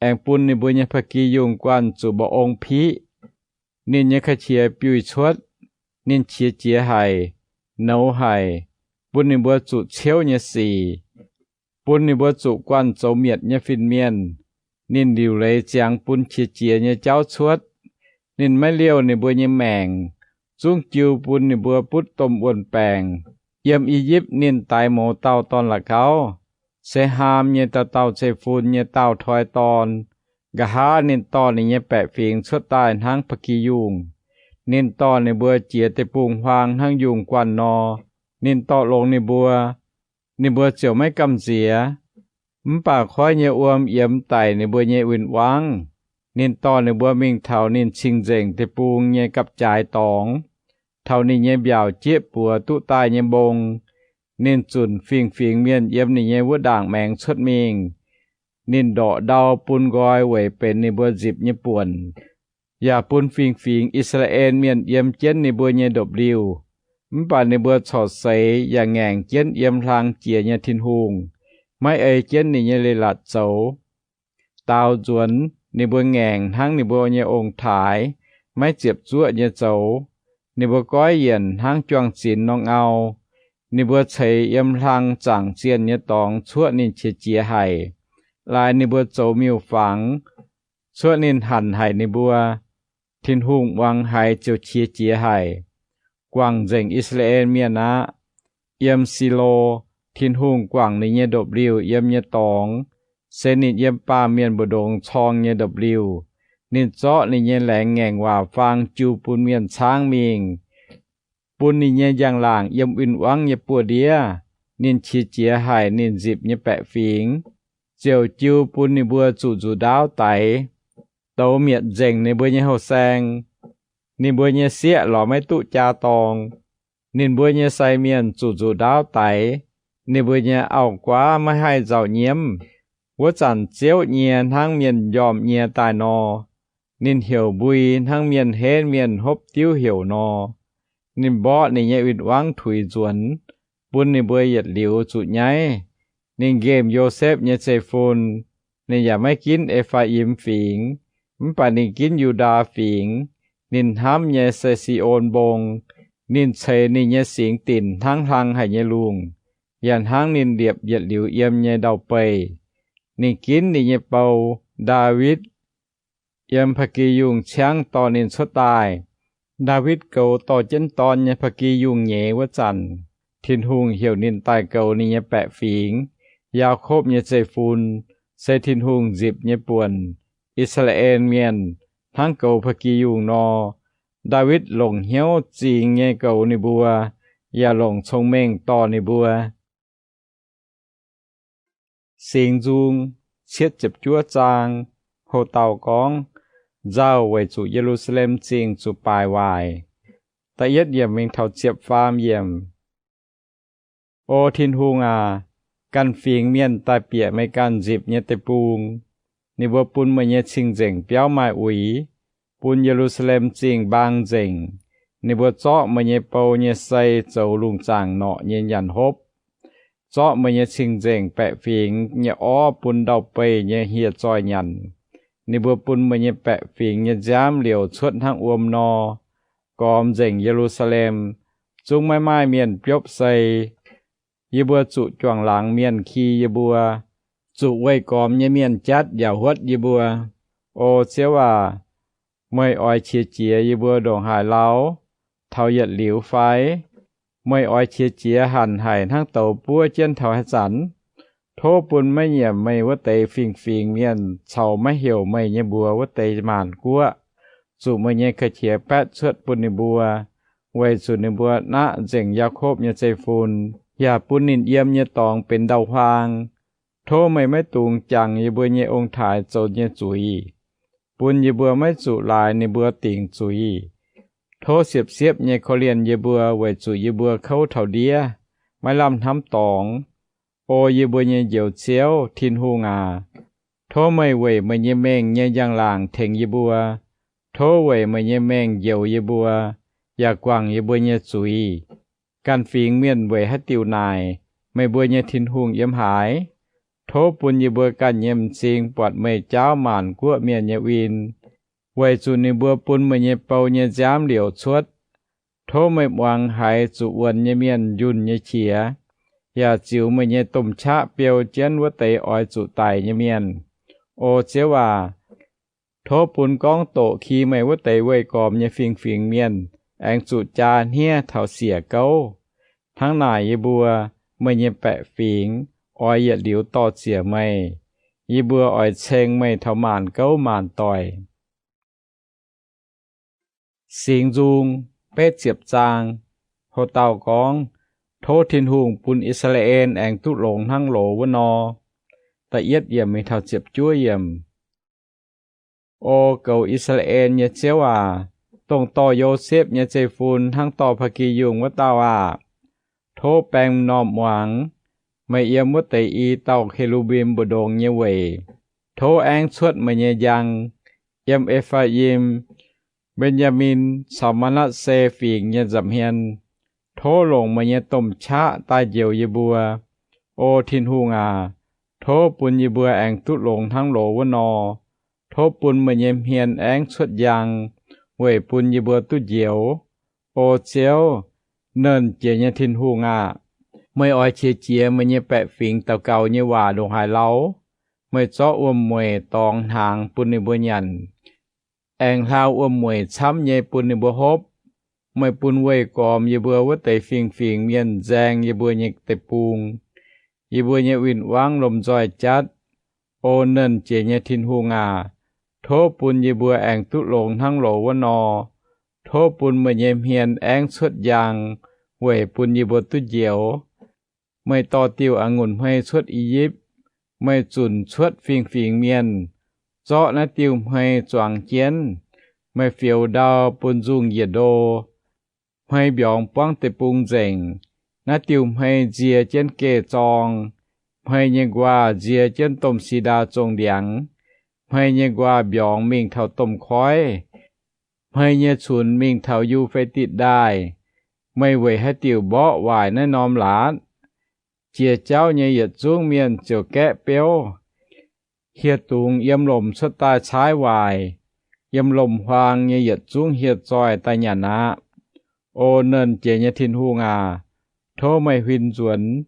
aengx bun ninh mbuo nyei ba'gi yungh guanh zuqc mba'ong piqv. Ninh nyei ka'qiex biuih cuotv. Ninh qiex jiez haic, nouz haic, bun ninh mbuo zuqc ciouv nyei sic, bun ninh mbuo zuqc guanh zoux mietc nyei fin-mienh. Ninh liuc leiz ziangx bun qiex jiez nyei jauv cuotv. Ninh maiv liouh ninh mbuo nyei maengc, zungv jiu bun ninh mbuo butv domh wuon-baengc. Yiem I^yipv ninh daix mouz dauh dorn-la'gauv, se Haam nyei dauh dauh zeiv-fun nyei daauh toi dorn. Nqa'haav ninh dorh ninh nyei baeqc fingx cuotv daaih hnangv ba'gi yungh. Ninh dorh ninh mbuo jiex deic-bung-huaang hnangv yungh guanh nor. Ninh dorh longx ninh mbuo, ninh mbuo ziouc maiv gamh nziex. Mv baac koiv nyei wuom yiemx daic ninh mbuo nyei win-wangv. Ninh dorh ninh mbuo mingh taux ninh cing-nzengc deic-bung nyei gapv-jaaix dorngx, taux ninh nyei mbiaauc jieqv buoz duqv daaih nyei mbong. Ninh zunc fingx-fingx mienh yiem ninh nyei wuov ndaangc maengx cuotv mingh. Ninh ndorqc ndau bun nqoi weic benx ninh mbuo nzipc nyei buonc, yaac bun fingx-fingx I^saa^laa^en Mienh yiem jienv ninh mbuo nyei ndopv-liuh. Mv baac ninh mbuo corc seix yaac ngaengc jienv yiem hlang jiex nyei Tin-Hungh, maiv ei jienv ninh nyei leiz-latc zoux. Daaux nzuonx ninh mbuo ngaengc hnangv ninh mbuo nyei ong-taaix, maiv ziepc zuoqv nyei zoux. Ninh mbuo goiv yienc hnangv juang-zinx nor ngau. Ninh mbuo ceix yiem hlang zaangc zienh nyei dorngx cuoqv ninh qiex jiez haic, laaix ninh mbuo zoux miuc-fangx, cuoqv ninh hanc haic ninh mbuo. Tin-Hungh muangx haiz ziouc qiex jiez haic, guangc nzengc I^saa^laa^en Mienh aqv. Yiem Silo, Tin-Hungh guangc ninh nyei ndopv-liuh yiem nyei dorngx, se ninh yiem baamh mienh mbu'ndongx corng nyei ndopv-liuh. Ninh zorqv ninh nyei laengz ngaengc waac faang jiu bun mienh caangv mingh, bun ninh nyei njang-laangc yiem win-wangv nyei buoz-ndiev. Ninh qiex jiez haic ninh nzipc nyei baeqc fingx, ziouc jiu bun ninh mbuo zuqc nzuqc ndaauv daix, doux mietc nzengc ninh mbuo nyei houh saeng. Ninh mbuo nyei sieqv lorz maiv duqv jaa dorng. Ninh mbuo nyei sai mienh zuqc nzuqc ndaauv daix. Ninh mbuo nyei auv-guaav maiv haih nzauh nyiemv. Wuov zanc ziouv nyie hnangv mienh njormh nyie daaih nor. Ninh heuc mbui hnangv mienh henv mienh hopv diuv heuc nor. Ninh mborqv ninh nyei win-wangv tuix nzuonx, bun ninh mbuo yietc liuz zuqc nyaiv. Ninh nqemh Yosepv nyei zeiv-fun. Ninh yaac maiv ginv E^faa^im Fingx, mv baac ninh ginv Yu^ndaa Fingx. Ninh hnamv nyei se Si^on Mbong. Ninh ceix ninh nyei singx dinc hnangv hlang haic nyei lungh, yaac hnangv ninh liepc yietc liuz yiem nyei ndau-beih. Ninh ginv ninh nyei bou, Ndaawitv, yiem ba'gi yungh ciangv dorh ninh cuotv daaih. Ndaawitv goux dorh jienv dorn nyei ba'gi yungh nyeiz wuov zanc, Tin-Hungh heuc ninh daaih goux ninh nyei baeqc fingx, Yaakopv nyei zeiv-fun, se Tin-Hungh nzipc nyei buonc, I^saa^laa^en Mienh, hnangv goux ba'gi yungh nor. Ndaawitv longc hnyouv zingx nyei goux ninh mbuo, yaac longc cong-mengh dorh ninh mbuo. Singx Nzung cietv ziepc juov zaang. Ho dauh gorngv, nzauh weic zuqc Ye^lu^saa^lem Zingh zuqc baaic waaic. Da'yietv yiemc mingh taux ziepc faam yiemc. O Tin-Hungh aac, ganh fingx mienh daaih bieqc meih ganh nzipc nyei deic-bung. Ninh mbuo bun meih nyei cing-nzengc biauv maaih uix, bun Ye^lu^saa^lem Zingh mbaang nzengc. Ninh mbuo zorqv meih nyei bou nyei sei zoux lungh zaangc norqc nyei nyanc hopv, zorqv meih nyei cing-nzengc baeqc fingx nyei orv bun ndau-beih nyei hieh zoih nyanc. Ninh mbuo bun meih nyei baeqc fingx nyei nziaamv liouc cuotv hnangv wuom nor, gormx nzengc Ye^lu^saa^lem, zungv maiv maaih mienh biopv sei. Yie mbuo zuqc juangc laangz mienh ki yie mbuo, zuqc weih gormx nyei mienh jatv yaac huotv yie mbuo. O Ziouv aac, meih oix qiex jiez yie mbuo ndongc haaix lauh taux yietc liuz fai? Meih oix qiex jiez hanc haic hnangv douz buov jienv taux haaix zanc? Tov bun maiv nyiemc meih wuov deix fingx-fingx mienh caux maiv heuc meih nyei mbuox wuov deix maanc guoqv, zuqc meih nyei ga'qiex baetv cuotv bun ninh mbuo, weic zuqc ninh mbuo naqv nzengc Yaakopv nyei zeiv-fun, yaac bun ninh yiem nyei dorngx benx ndau-huaang. Tov meih maiv dungx jangx yie mbuo nyei ong-taaix zoux nyei zuiz, bun yie mbuo maiv zuqc laaix ninh mbuo dingc zuiz. Tov siepv-siepv nyei korv-lienh yie mbuo weic zuqc yie mbuo kouv taux ndiev, maiv lamh hnamv dorngx. O yie mbuo nyei Njoux Ziouv, Tin-Hungh aac, tov meih weic meih nyei mengh nyei njang-laangc tengx yie mbuo. Tov weic meih nyei mengh njoux yie mbuo, yaac guangc yie mbuo nyei zuiz. Ganh fingx mienh weic haaix diuc naaic meih mbuo nyei Tin-Hungh yiem haaix? Tov bun yie mbuo ganh nyei m'zing buatc meih jaauv maanc guoqv mienh nyei win, weic zuqc ninh mbuo bun meih nyei bou nyei nziaamv liouc cuotv. Tov meih muangx haiz zuqc wuonx nyei mienh njunh nyei qiex, yaac ziux meih nyei domh qaqv beu jienv wuov deix oix zuqc daic nyei mienh. O Ziouv aac, tov bun gorngv doqc ki meih wuov deix weih gormx nyei fingx-fingx mienh aengx zuqc jaa hniev taux siec gouv. Hnangv naaic yie mbuo, meih nyei baeqc fingx, oix yietc liuz dor-ziec meih. Yie mbuo oix ceng meih taux maanc gouv maanc doic. Singx Nzung betv ziepc zaang. Ho dauh gorngv, Tov Tin-Hungh bun I^saa^laa^en aengx duqv longx hnangv loz wuov nor. Da'yietv yiemc mingh taux ziepc juov yiemc. O goux I^saa^laa^en nyei Ziouv aac, dongh dorh Yosepv nyei zeiv-fun hnangv dorh Ba'gi Yungh wuov dauh aah! Tov baeng m'normh muangx, meih yiem wuov deix i dauh ke^lu^mbim mbu'ndongx nyei weic. Tov aengv cuotv meih nyei njang, yiem E^faa^im, Mben^yaa^min caux Maa^natv^se Fingx nyei nza'hmien. Tov longc meih nyei domh qaqv daaih njoux yie mbuo. O Tin-Hungh aac, tov bun yie mbuo aengx duqv longx hnangv loz wuov nor. Tov bun meih nyei hmien aengv cuotv njang, weic bun yie mbuo duqv njoux. O Ziouv, Nernh Jiex nyei Tin-Hungh aah! Meih oix qiex jiez meih nyei baeqc fingx daux gaux nyei waac ndongc haaix lauh? Meih zorqv wuom-mueic dorngx hnaangx bun ninh mbuo nyanc, aengx hlaau wuom-mueic camv nyei bun ninh mbuo hopv. Meih bun weih gormx yie mbuo wuov deix fingx-fingx mienh nzaeng yie mbuo nyei deic-bung. Yie mbuo nyei win-wangv lomh nzoih jatv. O Nernh Jiex nyei Tin-Hungh aac, tov bun yie mbuo aengx duqv longx hnangv loz wuov nor. Tov bun meih nyei hmien aengv cuotv njang, weic bun yie mbuo duqv njoux. Meih dorh diuh a'ngunc hmei cuotv I^yipv. Meih zunc cuotv fingx-fingx mienh, zorqv naaiv diuh hmei zuangx jienv. Meih fioux ndau bun nzungh njiec ndo. Hmei mbiorngz buangv deic-bung nzengc. Naaiv diuh hmei nzie jienv geh zorng. Hmei nyei nquaah nzie jienv domh si^ndaa zongh ndiangx. Hmei nyei nquaah mbiorngz mingh taux domh koiv. Hmei nyei cunx mingh taux Yu^fe^ditc Ndaaih. Meih weic haaix diuc mborqv waaic naaiv norm laatc? Jiex jauv nyei yietc zungv mienh ziouc gaeqv biouv. Hieh dungz yiem lomc cuotv daaih caaiv waaic. Yiem lomc-huaang nyei yietc zungv hieh zoih daaih nyanc aqv. O Nernh Jiex nyei Tin-Hungh aac, tov meih huin nzuonx.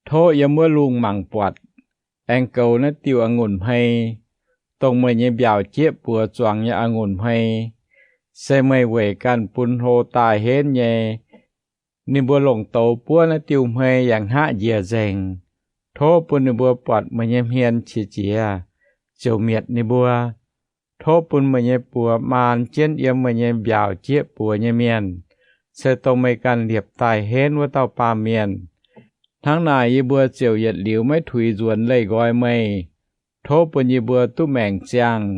Tov yiem wuov lungh mangc buatc, aengx goux naaiv diuh a'ngunc hmei, dongh meih nyei mbiaauc jieqv buoz zuangx nyei a'ngunc hmei. Se meih weic ganh bun hlo daaih henv nyei. Ninh mbuo longc douz buov naaiv diuh hmei yaac hngaqv njiec nzengc. Tov bun ninh mbuo buatc meih nyei hmien qiex jiez, ziouc mietc ninh mbuo. Tov bun meih nyei buoz maan jienv yiem meih nyei mbiaauc jieqv buoz nyei mienh, se dongh meih ganh liepc daaih henv wuov dauh baamh mienh. Hnangv naaic yie mbuo ziouc yietc liuz maiv tuix nzuonx leih nqoi meih. Tov bun yie mbuo duqv maengc ziangh,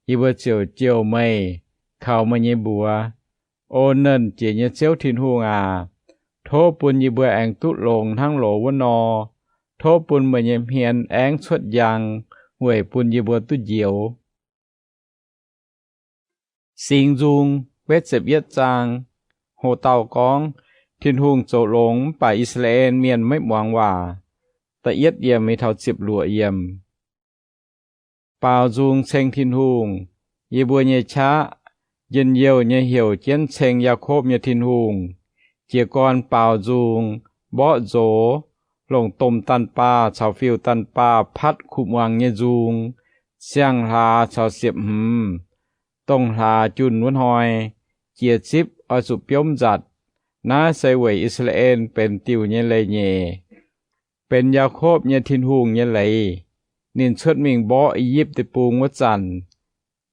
yie mbuo ziouc jouh meih, kaux meih nyei mbuox. O nernh jiex nyei Ziouv Tin-Hungh aac, tov bun yie mbuo aengx duqv longx hnangv loz wuov nor. Tov bun meih nyei hmien aengv cuotv njang weic bun yie mbuo duqv njoux. Singx Nzung betv ziepc yietv zaang. Ho dauh gorngv, Tin-Hungh zoux longx mv baac I^saa^laa^en Mienh maiv muangx waac. Da'yietv yiemc mingh taux ziepc luoqc yiemc. Baaux nzung ceng Tin-Hungh, yie mbuo nyei qaqv, njien-youh nyei heuc jienv ceng Yaakopv nyei Tin-Hungh. Jiez gorn baaux nzung, mborqv nzox, longc domh daanh baah caux fiuv-daanh baah patv kuv muangx nyei nzung, siang-hlaax caux siepv-hmz, dongh hlaax junh wuov hnoi, jiex zipv oix zuqc biomv nzatc. Naaiv se weic I^saa^laa^en benx diuh nyei leiz-nyeic, benx Yaakopv nyei Tin-Hungh nyei leiz. Ninh cuotv mingh mborqv I^yipv Deic-Bung wuov zanc,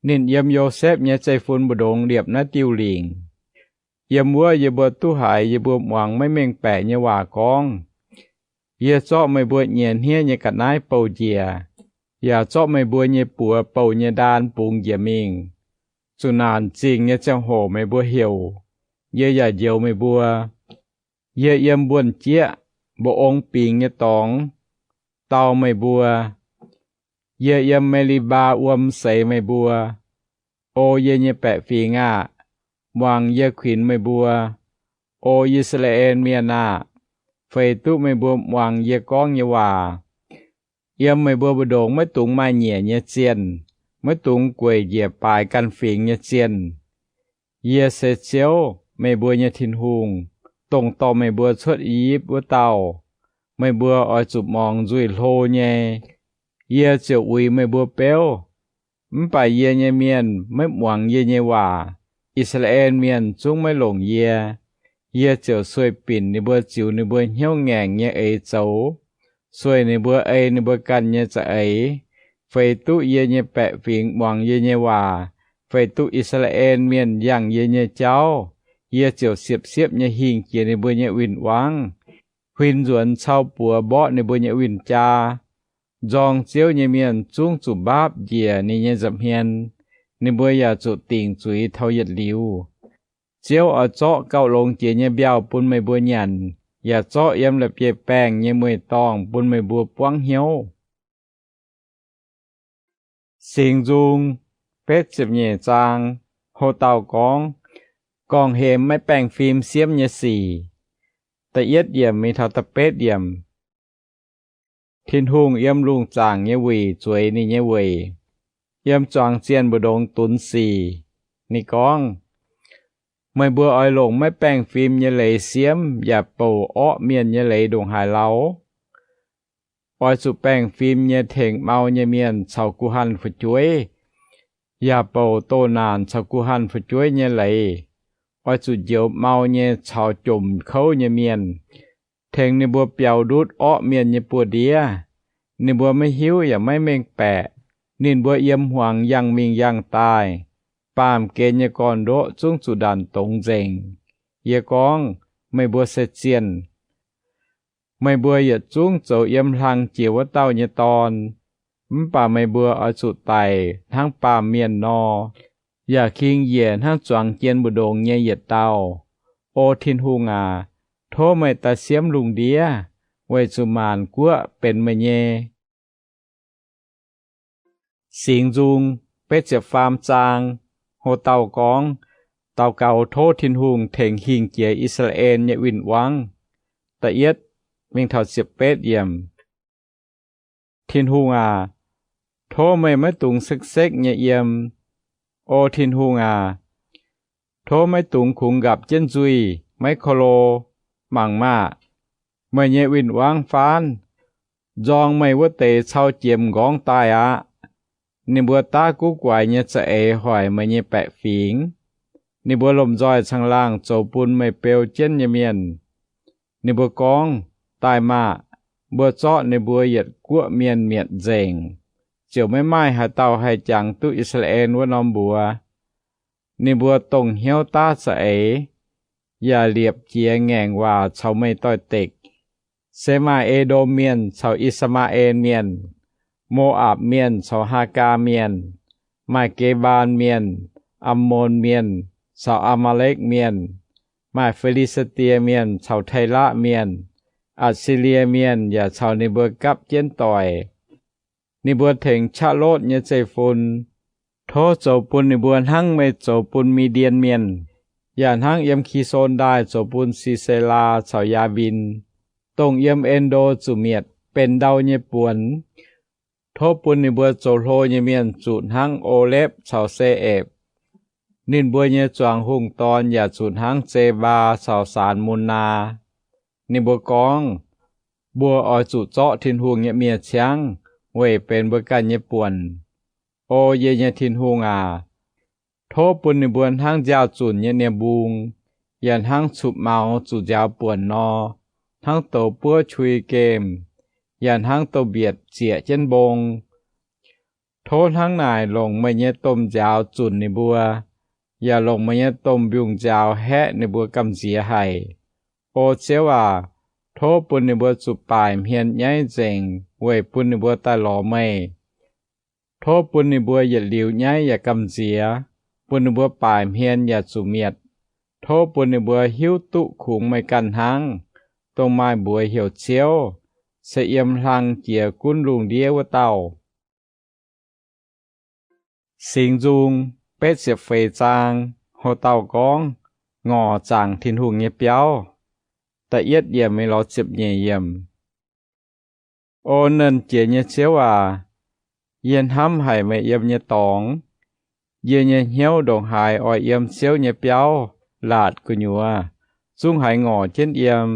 ninh yiem Yosepv nyei zeiv-fun mbu'ndongx liepc naaiv diuh lingc. Yiem wuov yie mbuo duqv haiz yie mbuo muangx maiv mengh baeqc nyei waac gorngv, Yie zorqv meih mbuo nyiex hniev nyei ga'naaiv bouh njiec, yaac zorqv meih mbuo nyei buoz bouh nyei ndaan bungx njiec mingh. Zuqc naanc zingh nyei ziangh hoc meih mbuo heuc, yie yaac njoux meih mbuo. Yie yiem wuonh jieqv, mba'ong bingx nyei dorngx, dau meih mbuo. Yie yiem Me^li^mbaa Wuom seix meih mbuo. O yie nyei baeqc fingx aah! Muangx yie kuinx meih mbuo. O I^saa^laa^en Mienh aah! Feix duqv meih mbuo muangx yie gorngv nyei waac. Yiem meih mbuo mbu'ndongx maiv dungx maaih nyiec nyei zienh, maiv dungx gueic njiec baaix ganh fingx nyei zienh. Yie se Ziouv, meih mbuo nyei Tin-Hungh, dongh dorh meih mbuo cuotv I^yipv wuov dauh. Meih mbuo oix zuqc mongx nzuih hlo nyei, yie ziouc uix meih mbuo beuv. Mv baac yie nyei mienh maiv muangx yie nyei waac. I^saa^laa^en Mienh zungv maiv longc yie. Yie ziouc sueih binc ninh mbuo ziux ninh mbuo hnyouv ngaengc nyei eix zoux, sueih ninh mbuo ei ninh mbuo ganh nyei za'eix. Feix duqv yie nyei baeqc fingx muangx yie nyei waac, feix duqv I^saa^laa^en Mienh yangh yie nyei jauv, yie ziouc siepv-siepv nyei hingh jiex ninh mbuo nyei win-wangv, huin nzuonx cau buoz mborqv ninh mbuo nyei win-jaa. Nzorng Ziouv nyei mienh zungv zuqc mbaapv njiec ninh nyei nza'hmien. Ninh mbuo yaac zuqc dingc zuiz taux yietc liuz. Ziouv oix zorqv gauh longx jiex nyei mbiauh bun meih mbuo nyanc, yaac zorqv yiem la'bieiv-baengh nyei mueiz-dorngh bun meih mbuo buangv hnyouv. Singx Nzung betv ziepc nyeic zaang. Hlo dauh gorngv, Gorngv-hemx maiv baengh fim siemv nyei sic. Da'yietv yiemc mingh taux da'betv yiemc. Tin-Hungh yiem lungh zaangc nyei wuic zueiz ninh nyei weic, yiem zuangx zienh mbu'ndongx dunx sic. Ninh gorngv, Meih mbuo oix longc maiv baengh fim nyei leiz siemv yaac bouc orqv mienh nyei leiz ndongc haaix lauh? Oix zuqc baengh fim nyei tengx mau nyei mienh caux guh hanh fu'jueiv, yaac bouc doh naanc caux guh hanh fu'jueiv nyei leiz. Oix zuqc njoux mau nyei caux jomc kouv nyei mienh, tengx ninh mbuo biaux ndutv orqv mienh nyei buoz-ndiev. Ninh mbuo maiv hiuv yaac maiv mengh baeqc. Ninh mbuo yiem hmuangx yangh mingh yangh daaih, baamh gen nyei gorn-ndoqv zungv zuqc ndanc dongz nzengc. Yie gorngv, Meih mbuo se zienh. Meih mbuo yietc zungv zoux yiem hlang jiex wuov dauh nyei dorn. Mv baac meih mbuo oix zuqc daic hnangv baamh mienh nor, yaac king njiec hnangv zuangx jien mbu'ndongx nyei yietc dauh. O Tin-Hungh aac, tov meih daaih siemv lungh ndiev, weic zuqc maanc guoqv benx meih nyei. Singx Nzung betv ziepc faam zaang. Hlo dauh gorngv, daux gaux tov Tin-Hungh tengx hingh jiex I^saa^laa^en nyei win-wangv. Da'yietv mingh taux ziepc betv yiemc. Tin-Hungh aac, tov meih maiv dungx sekv-sekv nyei yiem. O Tin-Hungh aac, tov maiv dungx kungx nqapc jienv nzuih, maiv ko lo. Mangc maah! Meih nyei win-wangv faanv. Nzorng meih wuov deix cau jiemx nqorngv daaih aqv. Ninh mbuo daav guv guaix nyei za'eix hoic meih nyei baeqc fingx. Ninh mbuo lomh nzoih caangh laangh zoux bun meih beu jienv nyei mienh. Ninh mbuo gorngv, Daaih maah! Mbuo zorqv ninh mbuo yietc guoqv mienh mietc nzengc, ziouc maiv maaih haaix dauh haih jangx duqv I^saa^laa^en wuov norm mbuox. Ninh mbuo dongh hnyouv daav za'eix, yaac liepc jiez ngaengc waac caux meih doix-dekc. Se maaih E^ndom Mienh caux I^saa^maa^en Mienh, Mo^apc Mienh caux Haagaa Mienh, maaih Gebaan Mienh, Ammon Mienh caux Aa^maa^lekv Mienh, maaih Fi^li^saa^die Mienh caux Tailatv Mienh, Atc^si^lie Mienh yaac caux ninh mbuo gapv jienv doic. Ninh mbuo tengx qaqv lotv nyei zeiv-fun. Tov zoux bun ninh mbuo hnangv meih zoux bun Mi^ndien Mienh, yaac hnangv yiem Ki^son Ndaaih zoux bun Si^se^laa caux Yaa^mbin, dongh yiem En^ndo zuqc mietc benx ndau nyei buonc. Tov bun ninh mbuo zoux hlo nyei mienh zuqc hnangv Olepv caux Se^epc. Ninh mbuo nyei zuangx hungh dorn yaac zuqc hnangv Zebaa caux Saanx^mu^naa. Ninh mbuo gorngv, Mbuo oix zuqc zorqv Tin-Hungh nyei miev-ciangv weic benx mbuo ganh nyei buonc. O yie nyei Tin-Hungh aac, tov bun ninh mbuo hnangv nziaaux-zunc nyei nie-mbung, yaac hnangv cupv maux zuqc nziaaux buonc nor, hnangv douz buov qui gemh, yaac hnangv douz-mbietc zieqc jienv mbong. Tov hnangv naaic longc meih nyei domh nziaaux zunc ninh mbuo, yaac longc meih nyei domh mbiungc-nziaaux haeqv ninh mbuo gamh nziex haic. O Ziouv aac, tov bun ninh mbuo zuqc baaic hmien nyaiv nzengc weic bun ninh mbuo daaih lorz meih. Tov bun ninh mbuo yietc liuz nyaiv yaac gamh nziex, bun ninh mbuo baaic hmien yaac zuqc mietc. Tov bun ninh mbuo hiuv duqv kungx meih ganh hnangv, dongh maaih mbuox heuc Ziouv, se yiem hlang jiex gunv lungh ndiev wuov dauh. Singx Nzung betv ziepc feix zaang. Ho dauh gorngv, Ngorc zaangc Tin-Hungh nyei biauv. Da'yietv yiemc mingh lorz ziepc nyeic yiemc. O nernh Jiex nyei Ziouv aac, yie hnamv haic meih yiem nyei dorngx. Yie nyei hnyouv ndongc haaix oix yiem Ziouv nyei biauv laatc gu'nyuoz, zungv haiz ngorc jienv yiem.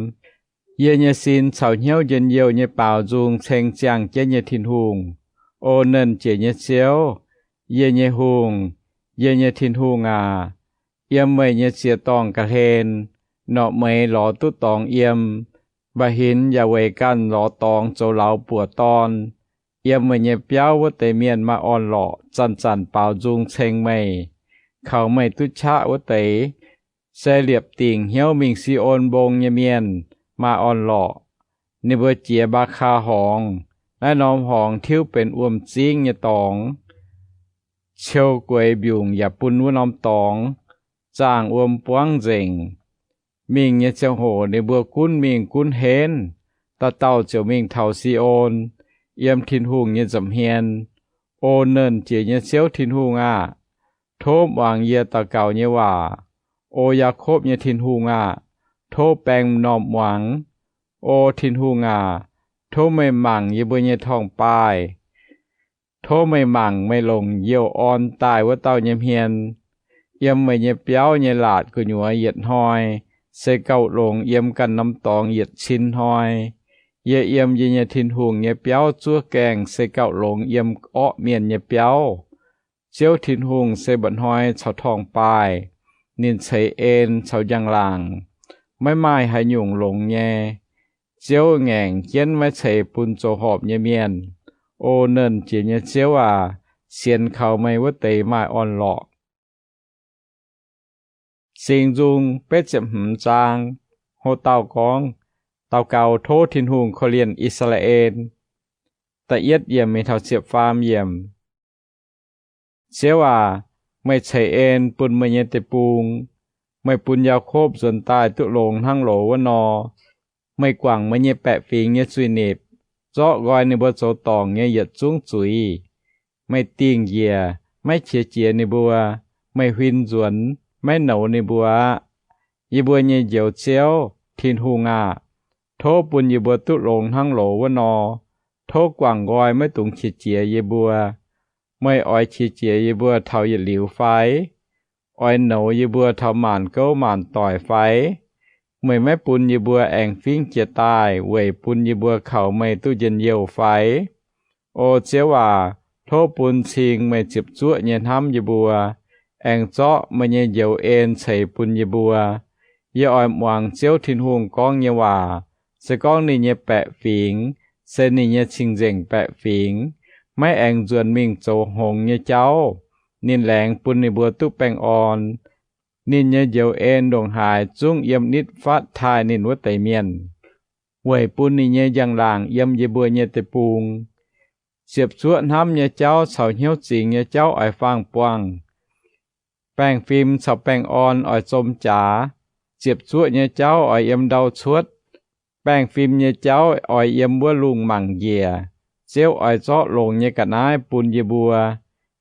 Yie nyei sin caux hnyouv njien-youh nyei baaux nzung ceng ziangh jienv nyei Tin-Hungh. O nernh Jiex nyei Ziouv, yie nyei Hungh, yie nyei Tin-Hungh aac, yiem meih nyei ziex dorngh ga'hlen, norqc meix lorz duqv dorngx yiem, mba'hinx yaac weic ganh lorz dorngx zoux lauz buoqc dorn. Yiem meih nyei biauv wuov deix mienh maaih orn-lorqc zanc-zanc baaux nzung ceng meih. Kaux meih duqv qaqv wuov deix, se liepc dingc hnyouv mingh Si^on Mbong nyei mienh maaih orn-lorqc. Ninh mbuo jiex Mbaa^kaa Horngz. Naaiv norm horngz tiuv benx wuom-zingv nyei dorngx. Ciou gueix mbiungc yaac bun wuov norm dorngx zaangh wuom buangv nzengc. Mingh nyei ziangh hoc ninh mbuo gunv mingh gunv henv, dauh dauh ziouc mingh taux Si^on, yiem Tin-Hungh nyei nza'hmien. O nernh Jiex nyei Ziouv Tin-Hungh aah! Tov muangx yie daux gaux nyei waac. O Yaakopv nyei Tin-Hungh aah! Tov baeng m'normh muangx. O Tin-Hungh aac, tov meih mangc yie mbuo nyei torngv-baaih. Tov meih mangc meih longc youh orn daaih wuov dauh nyei hmien. Yiem meih nyei biauv nyei laatc gu'nyuoz yietc hnoi se gauh longx yiem ganh norm dorngx yietc cin hnoi. Yie yiem yie nyei Tin-Hungh nyei biauv zuov gaengh se gauh longx yiem orqv mienh nyei biauv. Ziouv Tin-Hungh se mba'hnoi caux torngv-baaih. Ninh ceix en caux njang-laangc, maiv maaih haaix nyungc longx nyei. Ziouv ngaengc jienv maiv ceix bun zoux horpc nyei mienh. O nernh Jiex nyei Ziouv aac, sienx kaux meih wuov deix maaih orn-lorqc. Singx Nzung betv ziepc hmz zaang. Hlo dauh gorngv, Daux gaux tov Tin-Hungh korv-lienh I^saa^laa^en. Da'yietv yiemc mingh taux ziepc faam yiemc. Ziouv aac, meih ceix en bun meih nyei deic-bung. Meih bun Yaakopv nzuonx daaih duqv longx hnangv loz wuov nor. Meih guangc meih nyei baeqc fingx nyei zuiz-nipc, zorqv nqoi ninh mbuo zoux dorngc nyei yietc zungv zuiz. Meih dingh njiec, maiv qiex jiez ninh mbuo. Meih huin nzuonx, maiv nouz ninh mbuo aqv. Yie mbuo nyei Njoux Ziouv, Tin-Hungh aah! Tov bun yie mbuo duqv longx hnangv loz wuov nor. Tov guangc nqoi maiv dungx qiex jiez yie mbuo. Meih oix qiex jiez yie mbuo taux yietc liuz fai? Oix nouz yie mbuo taux maanc gouv maanc doic fai? Meih maiv bun yie mbuo aengx fingv jiez daaih weic bun yie mbuo kaux meih duqv njien-youh fai? O Ziouv aac, tov bun cing meih ziepc zuoqv nyei hnamv yie mbuo, aengx zorqv meih nyei njoux en ceix bun yie mbuo. Yie oix muangx Ziouv Tin-Hungh gorngv nyei waac. Se gorngv ninh nyei baeqc fingx se ninh nyei cing-nzengc baeqc fingx, maiv aengx nzuonx mingh zoux hngongx nyei jauv, ninh laengz bun ninh mbuo duqv baengh orn. Ninh nyei njoux en ndongc haaix zungv yiem nitv fatv taaih ninh wuov deix mienh, weic bun ninh nyei njang-laangc yiem yie mbuo nyei deic-bung. Ziepc zuoqv hnamv nyei jauv caux hnyouv zingx nyei jauv oix faang-buangh. Baengh fim caux baengh orn oix zom jaax. Ziepc zuoqv nyei jauv oix yiem ndau cuotv. Baengh fim nyei jauv oix yiem wuov lungh mangc njiec. Ziouv oix zorqv longx nyei ga'naaiv bun yie mbuo.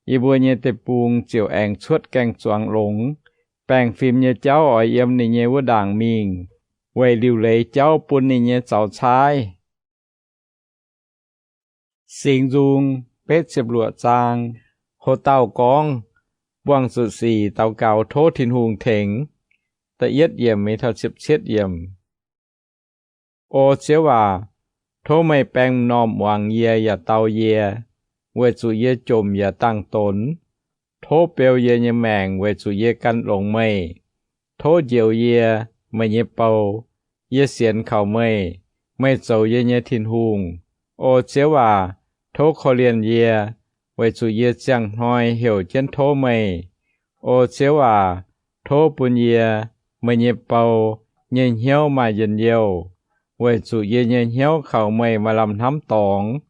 Yie mbuo nyei deic-bung ziouc aengx cuotv gaeng-zuangx longx. Baengh fim nyei jauv oix yiem ninh nyei wuov ndaangc mingh, weic liuc leiz jauv bun ninh nyei zaux caaiv. Singx Nzung betv ziepc luoqc zaang. Ho dauh gorngv, buangh zuqc sic daux gaux tov Tin-Hungh tengx. Da'yietv yiemc mingh taux ziepc cietv yiemc. O Ziouv aac, tov meih baeng m'normh muangx yie yaac dau yie, weic zuqc yie jomc yaac dangh donx. Tov beu yie nyei maengc weic zuqc yie gan longx meih. Tov njoux yie, meih nyei bou. Yie sienx kaux meih. Meih zoux yie nyei Tin-Hungh. O Ziouv aac, tov korv-lienh yie, weic zuqc yie ziangh hnoi heuc jienv tov meih. O Ziouv aac, tov bun yie, meih nyei bou, nyei hnyouv maaih njien-youh, weic zuqc yie nyei hnyouv kaux meih maaih lamh hnamv dorngx.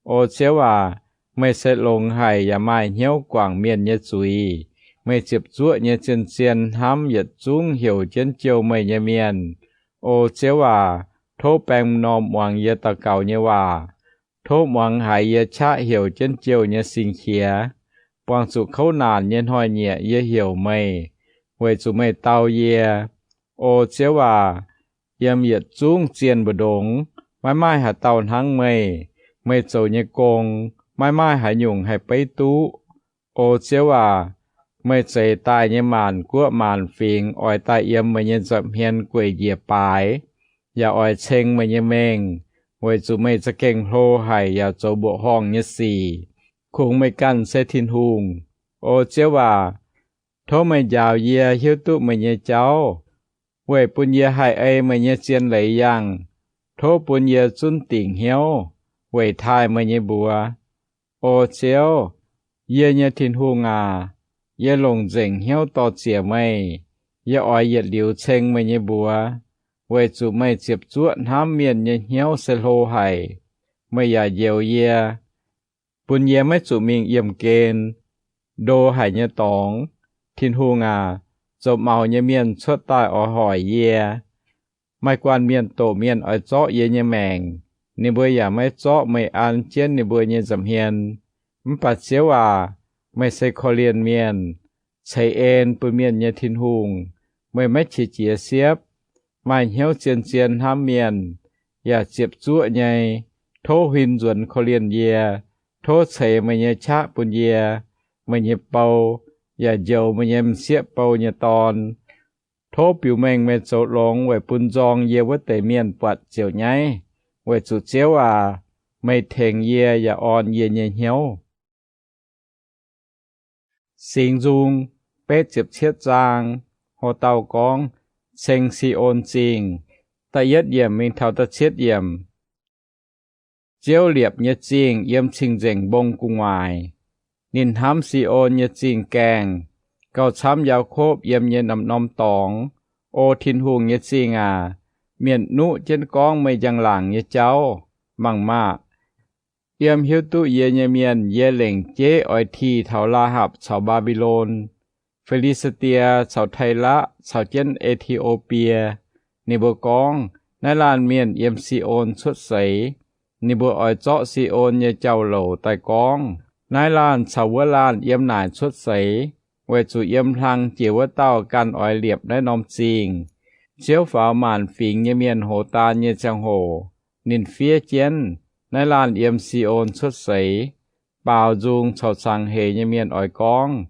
O Ziouv aac, meih se longx haic yaac maaih hnyouv guangc mienh nyei zuiz. Meih ziepc zuoqv nyei zien-zien hnamv yietc zungv heuc jienv jouh meih nyei mienh. O Ziouv aac, tov baeng m'normh muangx yie daux gaux nyei waac. Tov muangx haiz yie qaqv heuc jienv jouh nyei singx qiex. Buangh zuqc kouv naanc nyei hnoi-nyieqc yie heuc meih, weic zuqc meih dau yie. O Ziouv aac, yiem yietc zungv zienh mbu'ndongx maiv maaih haaix dauh hnangv meih. Meih zoux nyei gong, maiv maaih haaix nyungc haih beiv duqv. O Ziouv aac, meih zeix daaih nyei maanc guoqv maanc fingx oix daaih yiem meih nyei nza'hmien gueic njiec baaix, yaac oix ceng meih nyei mengh, weic zuqc meih za'gengh hlo haic yaac zoux mbuoqc horngh nyei sic. Kungx meih ganh se Tin-Hungh. O Ziouv aac, tov meih njaaux yie hiuv duqv meih nyei jauv, weic bun yie haih ei meih nyei zien leiz yangh. Tov bun yie zunv dingc hnyouv weic taaih meih nyei mbuox. O Ziouv, yie nyei Tin-Hungh aac, yie longc nzengc hnyouv dor-ziec meih. Yie oix yietc liuz ceng meih nyei mbuox, weic zuqc meih ziepc zuoqv hnamv mienh nyei hnyouv se hlo haic. Meih yaac njoux yie, bun yie maiv zuqc mingh yiemh gen, ndo haic nyei dorngx. Tin-Hungh aac, zoux maux nyei mienh cuotv daaih oix hoic yie. Maaih guanh mienh doqc mienh oix zorqv yie nyei maengc, ninh mbuo yaac maiv zorqv meih an jienv ninh mbuo nyei nza'hmien. Mv baac Ziouv aac, meih se korv-lienh mienh, ceix en bun mienh nyei Tin-Hungh. Meih maiv qiex jiez siepv, maaih hnyouv zien-zien hnamv mienh, yaac ziepc zuoqv nyei. Tov huin nzuonx korv-lienh yie. Tov ceix meih nyei qaqv bun yie, meih nyei bou, yaac njoux meih nyei m'sieqv bou nyei dorn. Tov biux mengh meih zoux longx weic bun nzorng yie wuov deix mienh buatc ziouc nyaiv, weic zuqc Ziouv aac, meih tengx yie yaac orn yie nyei hnyouv. Singx Nzung betv ziepc cietv zaang. Ho dauh gorngv, ceng Si^on Zingh. Da'yietv yiemc mingh taux da'cietv yiemc. Ziouv liepc nyei zingh yiem cing-nzengc mbong gu'nguaaic. Ninh hnamv Si^on nyei zingh gaengh, gauh camv Yaakopv yiem nyei norm-norm dorngx. O Tin-Hungh nyei zingh aac, mienh nuqv jienv gorngv meih njang-laangc nyei jauv. Mangc maah! Yiem hiuv duqv yie nyei mienh yie lengc jeiv oix tih taux Laa^hapc caux Mbaa^mbi^lon, Fi^li^saa^die caux Tailatv caux jienv E^ti^o^bie. Ninh mbuo gorngv, naaiv laanh mienh yiem Si^on cuotv seix. Ninh mbuo oix zorqv Si^on nyei jauv-louc daaih gorngv, naaiv laanh caux wuov laanh yiem naaic cuotv seix, weic zuqc yiem hlang jiex wuov dauh ganh oix liepc naaiv norm zingh. Ziouv faaux maanc fingx nyei mienh hoz daan nyei ziangh hoc, ninh fiev jienv, naaiv laanh yiem Si^on cuotv seix. Baaux nzung caux cangx heix nyei mienh oix gorngv,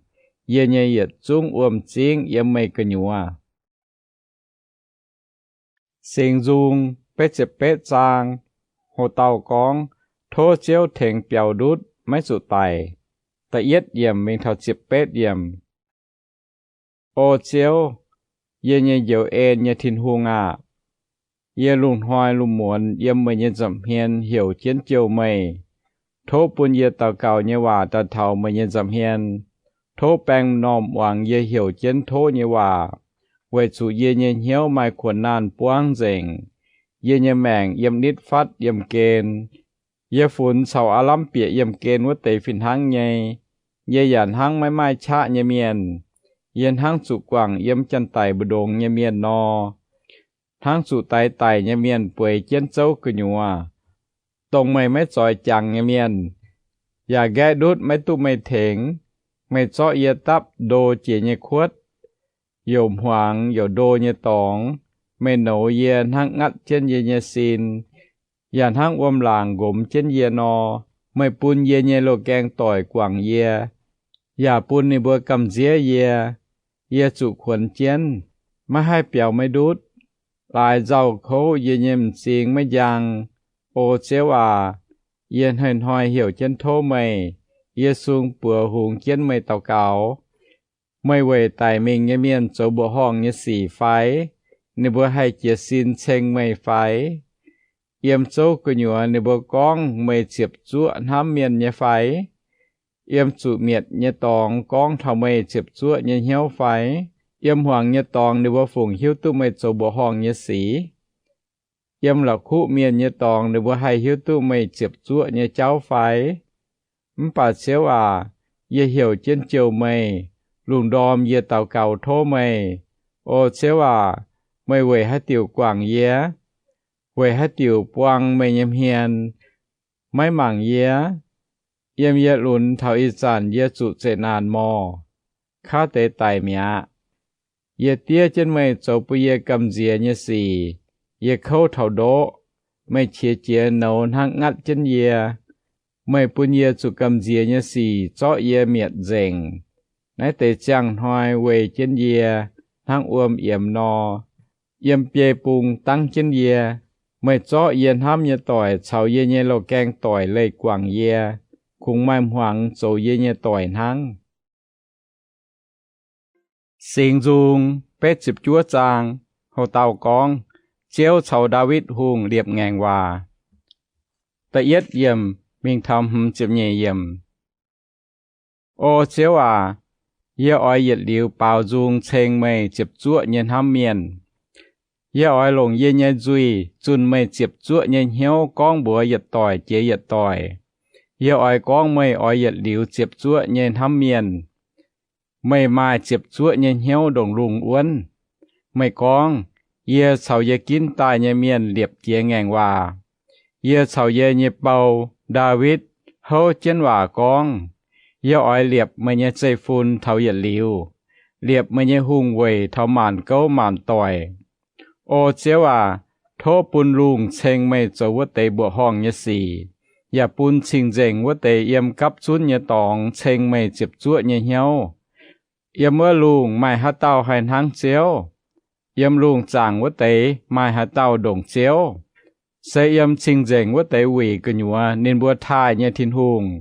yie nyei yietc zungv wuom-zingv yiem meih gu'nyuoz. Singx Nzung betv ziepc betv zaang. Ho dauh gorngv, tov Ziouv tengx biaux ndutv, maiv zuqc daic. Da'yietv yiemc mingh taux ziepc betv yiemc. O Ziouv, yie nyei njoux en nyei Tin-Hungh aah! Yie lungh hnoi lungh muonz yiem meih nyei nza'hmien heuc jienv jouh meih. Tov bun yie daux gaux nyei waac daaih taux meih nyei nza'hmien. Tov baeng m'normh muangx yie heuc jienv tov nyei waac, weic zuqc yie nyei hnyouv maaih kuonx naanh buangv nzengc. Yie nyei maengc yiem nitv fatv yiem gen. Yie funx caux aav lamh bieqc yiemh gen wuov deix fih hnangv nyei. Yie yaac hnangv maiv maaih qaqv nyei mienh. Yie hnangv zuqc guangc yiem janx-daic mbu'ndongx nyei mienh nor, hnangv zuqc daix daic nyei mienh bueix jienv zouv gu'nyuoz, dongh meih maiv zoix jangx nyei mienh, yaac nqaeqv ndutv maiv duqv meih tengx. Meih zorqv yie dapv ndo jiex nyei kuotv, youc hmuangx youc ndo nyei dorngx. Meih nouz yie hnangv ngatv jienv yie nyei sin, yaac hnangv wuom-laangc nqomx jienv yie nor. Meih bun yie nyei loz-gaeng doic guangc yie, yaac bun ninh mbuo gamh nziev yie. Yie zuqc kuonx jienv, maiv haih biaux maiv ndutv. Laaix nzauh kouv yie nyei m'zing maiv njang. O Ziouv aac, yie hnoi-hnoi heuc jienv tov meih. Yie sung buoz hungx jienv meih daux gaux. Meih weic daic mingh nyei mienh zoux mbuoqc horngh nyei sic fai? Ninh mbuo haih jiez sin ceng meih fai? Yiem zouv gu'nyuoz ninh mbuo gorngv meih ziepc zuoqv hnamv mienh nyei fai? Yiem zuqc mietc nyei dorngx gorngv taux meih ziepc zuoqv nyei hnyouv fai? Yiem hmuangx nyei dorngx ninh mbuo fungc hiuv duqv meih zoux mbuoqc horngh nyei sic? Yiem la'kuqv mienh nyei dorngx ninh mbuo haih hiuv duqv meih ziepc zuoqv nyei jauv fai? Mv baac Ziouv aac, yie heuc jienv jouh meih, lungh ndorm yie daux gaux tov meih. O Ziouv aac, meih weic haaix diuc guangc yie? Weic haaix diuc buang meih nyei hmien, maiv mangc yie? Yiem yie lunx taux ih zanc yie zuqc zeqc naanc morc, kaav deix daic mi'aqv. Yie diev jienv meih zoux bun yie gamh nziex nyei sic. Yie kouv taux ndoqv, meih qiex jiez nouz hnangv ngatv jienv yie. Meih bun yie zuqc gamh nziex nyei sic zorqv yie mietc nzengc. Naaiv deix ziangh hnoi weih jienv yie hnangv wuom yiemx nor, yiem biei bung dangv jienv yie. Meih zorqv yie hnamv nyei doic caux yie nyei loz-gaeng doic leih guangc yie, kungx maaih hmuangx zoux yie nyei doic hnangv. Singx Nzung betv ziepc juov zaang. Houc dauh gorngv, Ziouv caux Ndaawitv Hungh liepc ngaengc waac. Da'yietv yiemc mingh taux hmz ziepc nyeic yiemc. O Ziouv aac, yie oix yietc liuz baaux nzung ceng meih ziepc zuoqv nyei hnamv mienh. Yie oix longc yie nyei nzuih zunh meih ziepc zuoqv nyei hnyouv gorngv mbuox yietc doic jiex yietc doic. Yie oix gorngv meih oix yietc liuz ziepc zuoqv nyei hnamv mienh. Meih maaih ziepc zuoqv nyei hnyouv ndongc lungh wuonv. Meih gorngv, Yie caux yie ginv daaih nyei mienh liepc jiex ngaengc waac. Yie caux yie nyei bou, Ndaawitv, houv jienv waac gorngv, Yie oix liepc meih nyei zeiv-fun taux yietc liuz, liepc meih nyei hungh weic taux maanc gouv maanc doic. O Ziouv aac, tov bun lungh ceng meih zoux wuov deix mbuoqc horngh nyei sic, yaac bun cing-nzengc wuov deix yiem gapv zunv nyei dorngx ceng meih ziepc zuoqv nyei hnyouv. Yiem wuov lungh maaih haaix dauh haih hnangv Ziouv? Yiem lungh zaangc wuov deix maaih haaix dauh ndongc Ziouv? Se yiem cing-nzengc wuov deix wuic gu'nyuoz ninh mbuo taaih nyei Tin-Hungh,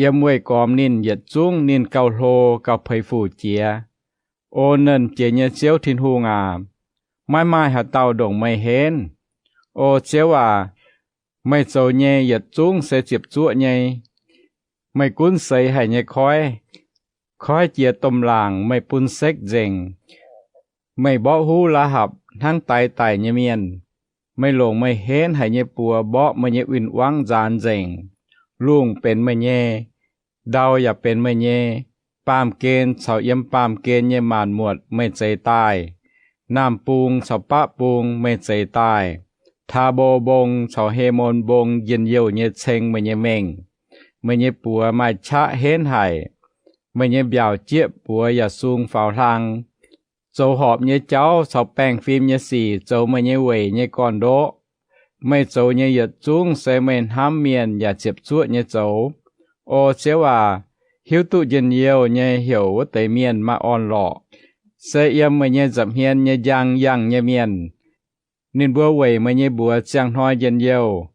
yiem weih gormx ninh yietc zungv ninh gauh hlo gauh peix fuc jiex. O Nernh Jiex nyei Ziouv Tin-Hungh aac, maiv maaih haaix dauh ndongc meih henv. O Ziouv aac, meih zoux nyei yietc zungv se ziepc zuoqv nyei. Meih gunv seix haic nyei koiv, koiv jiex domh laangc meih bun sekv nzengc. Meih mborqv huv Laa^hapc hnangv daix daic nyei mienh. Meih longc meih henv haic nyei buoz mborqv meih nyei win-wangv nzaanx nzengc. Lungh benx meih nyei, ndau yaac benx meih nyei. Baamh gen caux yiem baamh gen nyei maanc muotc meih zeix daaih. Naamh bung caux baqv bung meih zeix daaih. Taa^mbo Mbong caux He^mon Mbong njien-youh nyei ceng meih nyei mengh. Meih nyei buoz maaih qaqv henv haic. Meih nyei mbiaauc jieqv buoz yaac sung faaux hlang. Zoux horpc nyei jauv caux baengh fim nyei sic zoux meih nyei weic nyei gorn-ndoqv. Meih zoux nyei yietc zungv se meih hnamv mienh yaac ziepc zuoqv nyei zoux. O Ziouv aac, hiuv duqv njien-youh nyei heuc wuov deix mienh maaih orn-lorqc. Se yiem meih nyei nza'hmien nyei njang yangh nyei mienh. Ninh mbuo weic meih nyei mbuox ziangh hnoi njien-youh.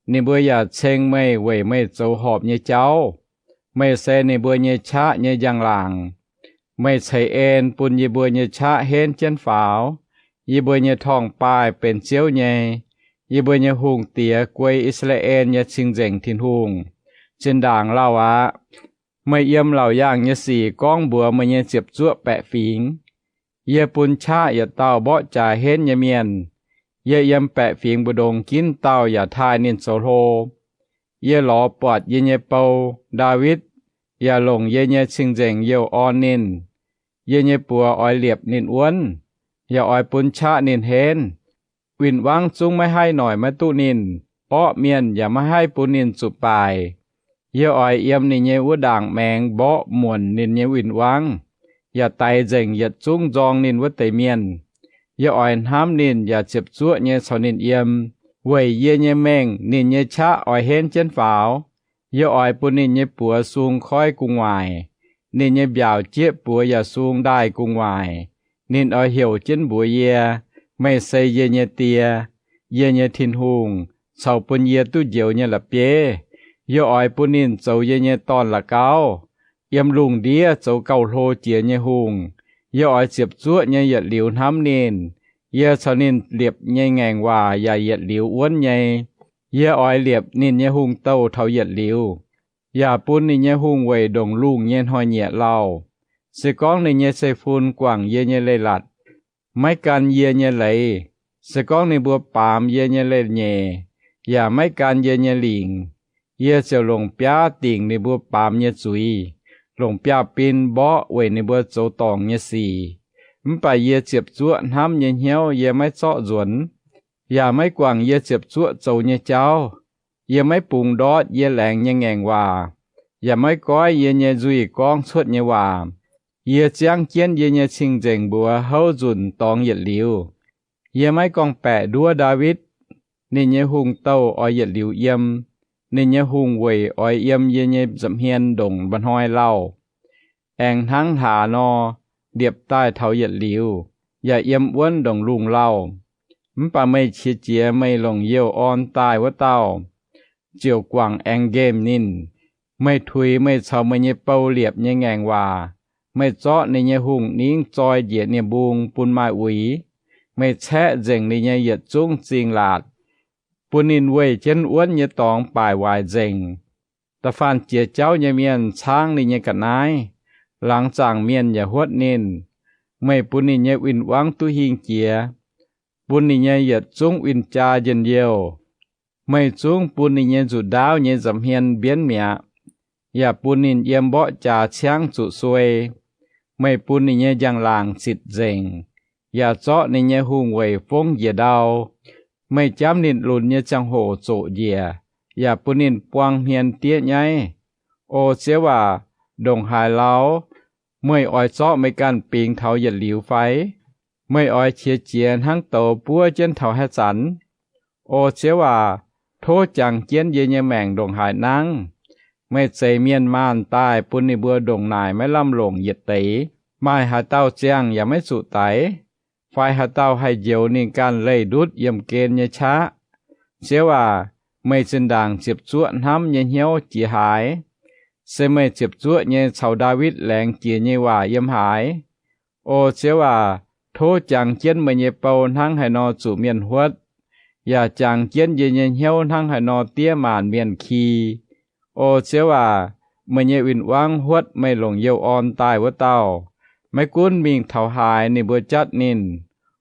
Ninh mbuo yaac ceng meih weic meih zoux horpc nyei jauv. Meih se ninh mbuo nyei qaqv nyei njang-laangc. Meih ceix en bun yie mbuo nyei qaqv henv jienv faaux. Yie mbuo nyei torngv-baaih benx Ziouv nyei. Yie mbuo nyei hungh diex guei I^saa^laa^en nyei Cing-Nzengc Tin-Hungh. Zinh ndaangc lauh aqv. Meih yiem laauc yaangh nyei sic gorngv mbuox meih nyei ziepc zuoqv baeqc fingx, Yie bun qaqv yietc dauh mborqv jaax henv nyei mienh. Yie yiem baeqc fingx mbu'ndongx ginv dauh yaac taaih ninh zoux hlo. Yie lorz buatc yie nyei bou, Ndaawitv, yaac longc yie nyei cing-nzengc youh orn ninh. Yie nyei buoz oix liepc ninh wuonv, yaac oix bun qaqv ninh henv. Win-wangv zungv maiv haih noic maiv duqv ninh. Orqv mienh yaac maiv haih bun ninh zuqc baaic. Yie oix yiem ninh nyei wuov ndaangc maengx mborqv muonc ninh nyei win-wangv, yaac daix nzengc yietc zungv nzorng ninh wuov deix mienh. Yie oix hnamv ninh yaac ziepc zuoqv nyei caux ninh yiem. Weic yie nyei mengh ninh nyei qaqv oix henv jienv faaux. Yie oix bun ninh nyei buoz sung koiv gu'nguaaic, ninh nyei mbiaauc jieqv buoz yaac sung ndaaih gu'nguaaic. Ninh oix heuc jienv mbuox yie, Meih se yie nyei Die, yie nyei Tin-Hungh, caux bun yie duqv njoux nyei la'bieiv. Yie oix bun ninh zoux yie nyei dorn-la'gauv, yiem lungh ndiev zoux gauh hlo jiex nyei hungh. Yie oix ziepc zuoqv nyei yietc liuz hnamv ninh. Yie caux ninh liepc nyei ngaengc waac yaac yietc liuz wuonv nyei. Yie oix liepc ninh nyei hungh douh taux yietc liuz, yaac bun ninh nyei hungh weic ndongc lungh nyei hnoi-nyieqc lauh. Se gorngv ninh nyei zeiv-fun guangc yie nyei leiz-latc, maiv gan yie nyei leiz, se gorngv ninh mbuo baamz yie nyei leiz-nyeic, yaac maiv gan yie nyei lingc, yie ziouc longc biaav dingc ninh mbuo baamz nyei zuiz, longc biaav-bin mborqv weic ninh mbuo zoux dorngc nyei sic. Mv baac yie ziepc zuoqv hnamv nyei hnyouv yie maiv zorqv nzuonx, yaac maiv guangc yie ziepc zuoqv zoux nyei jauv. Yie maiv bungx ndortv yie laengz nyei ngaengc waac, yaac maiv goiv yie nyei nzuih gorngv cuotv nyei waac. Yie ziangv jienv yie nyei cing-nzengc mbuox houv nzunc dorngx yietc liuz. Yie maiv gorngv-baeqc nduov Ndaawitv. Ninh nyei hungh douh oix yietc liuz yiem. Ninh nyei hungh weic oix yiem yie nyei nza'hmien ndongc mba'hnoi lauh, aengx hnangv hlaax nor, liepc daaih taux yietc liuz, yaac yiem wuonv ndongc lungh lauh. Mv baac meih qiex jiez meih longc youh orn daaih wuov dauh, ziouc guangc aengx nqemh ninh. Meih tuix meih caux meih nyei bou liepc nyei ngaengc waac. Meih zorqv ninh nyei hungh ningv zoi njiec nie-mbung bun maaih uix. Meih caeqv nzengc ninh nyei yietc zungv zingh laatc, bun ninh weih jienv wuonv nyei dorngx baaic waaic nzengc. Da'faanh jiex jauv nyei mienh caangv ninh nyei ga'naaiv, laangz zaangc mienh yaac huotv ninh. Meih bun ninh nyei win-wangv duqv hingh jiex, bun ninh nyei yietc zungv win-jaa njien-youh. Meih zungv bun ninh nyei nzuqc-ndaauv nyei nza'hmien mbienv mi'aqv, yaac bun ninh yiem mborqv jaax ciangv zuqc suei. Meih bun ninh nyei njang-laangc zitc nzengc, yaac zorqv ninh nyei hungh weic fongv njiec ndau. Meih jamv ninh lunx nyei ziangh hoc zoqc njiec, yaac bun ninh buang hmien diev nyaiv. O Ziouv aac, ndongc haaix lauh meih oix zorqv meih ganh bingx taux yietc liuz fai? Meih oix qiex jiez hnangv douz buov jienv taux haaix zanc? O Ziouv aac, tov jangx jienv yie nyei maengc ndongc haaix nangv. Meih zeix mienh maanh daaih bun ninh mbuo ndongc naaic maiv lamh longc yietc deix. Maaih haaix dauh ziangh yaac maiv zuqc daix, fai haaix dauh haih njoux ninh ganh leih ndutv yiemh gen nyei qaqv? Ziouv aac, meih zinh ndaangc ziepc zuoqv hnamv nyei hnyouv jiex haaix? Se meih ziepc zuoqv nyei caux Ndaawitv laengz jiex nyei waac yiem haaix? O Ziouv aac, tov jangx jienv meih nyei bou hnangv haaix nor zuqc mienh huotv, yaac jangx jienv yie nyei hnyouv hnangv haaix nor diev maanc mienh ki. O Ziouv aac, meih nyei win-wangv huotv meih longc youh orn daaih wuov dauh. Maiv gunv mingh taux haaix ninh mbuo jatv ninh,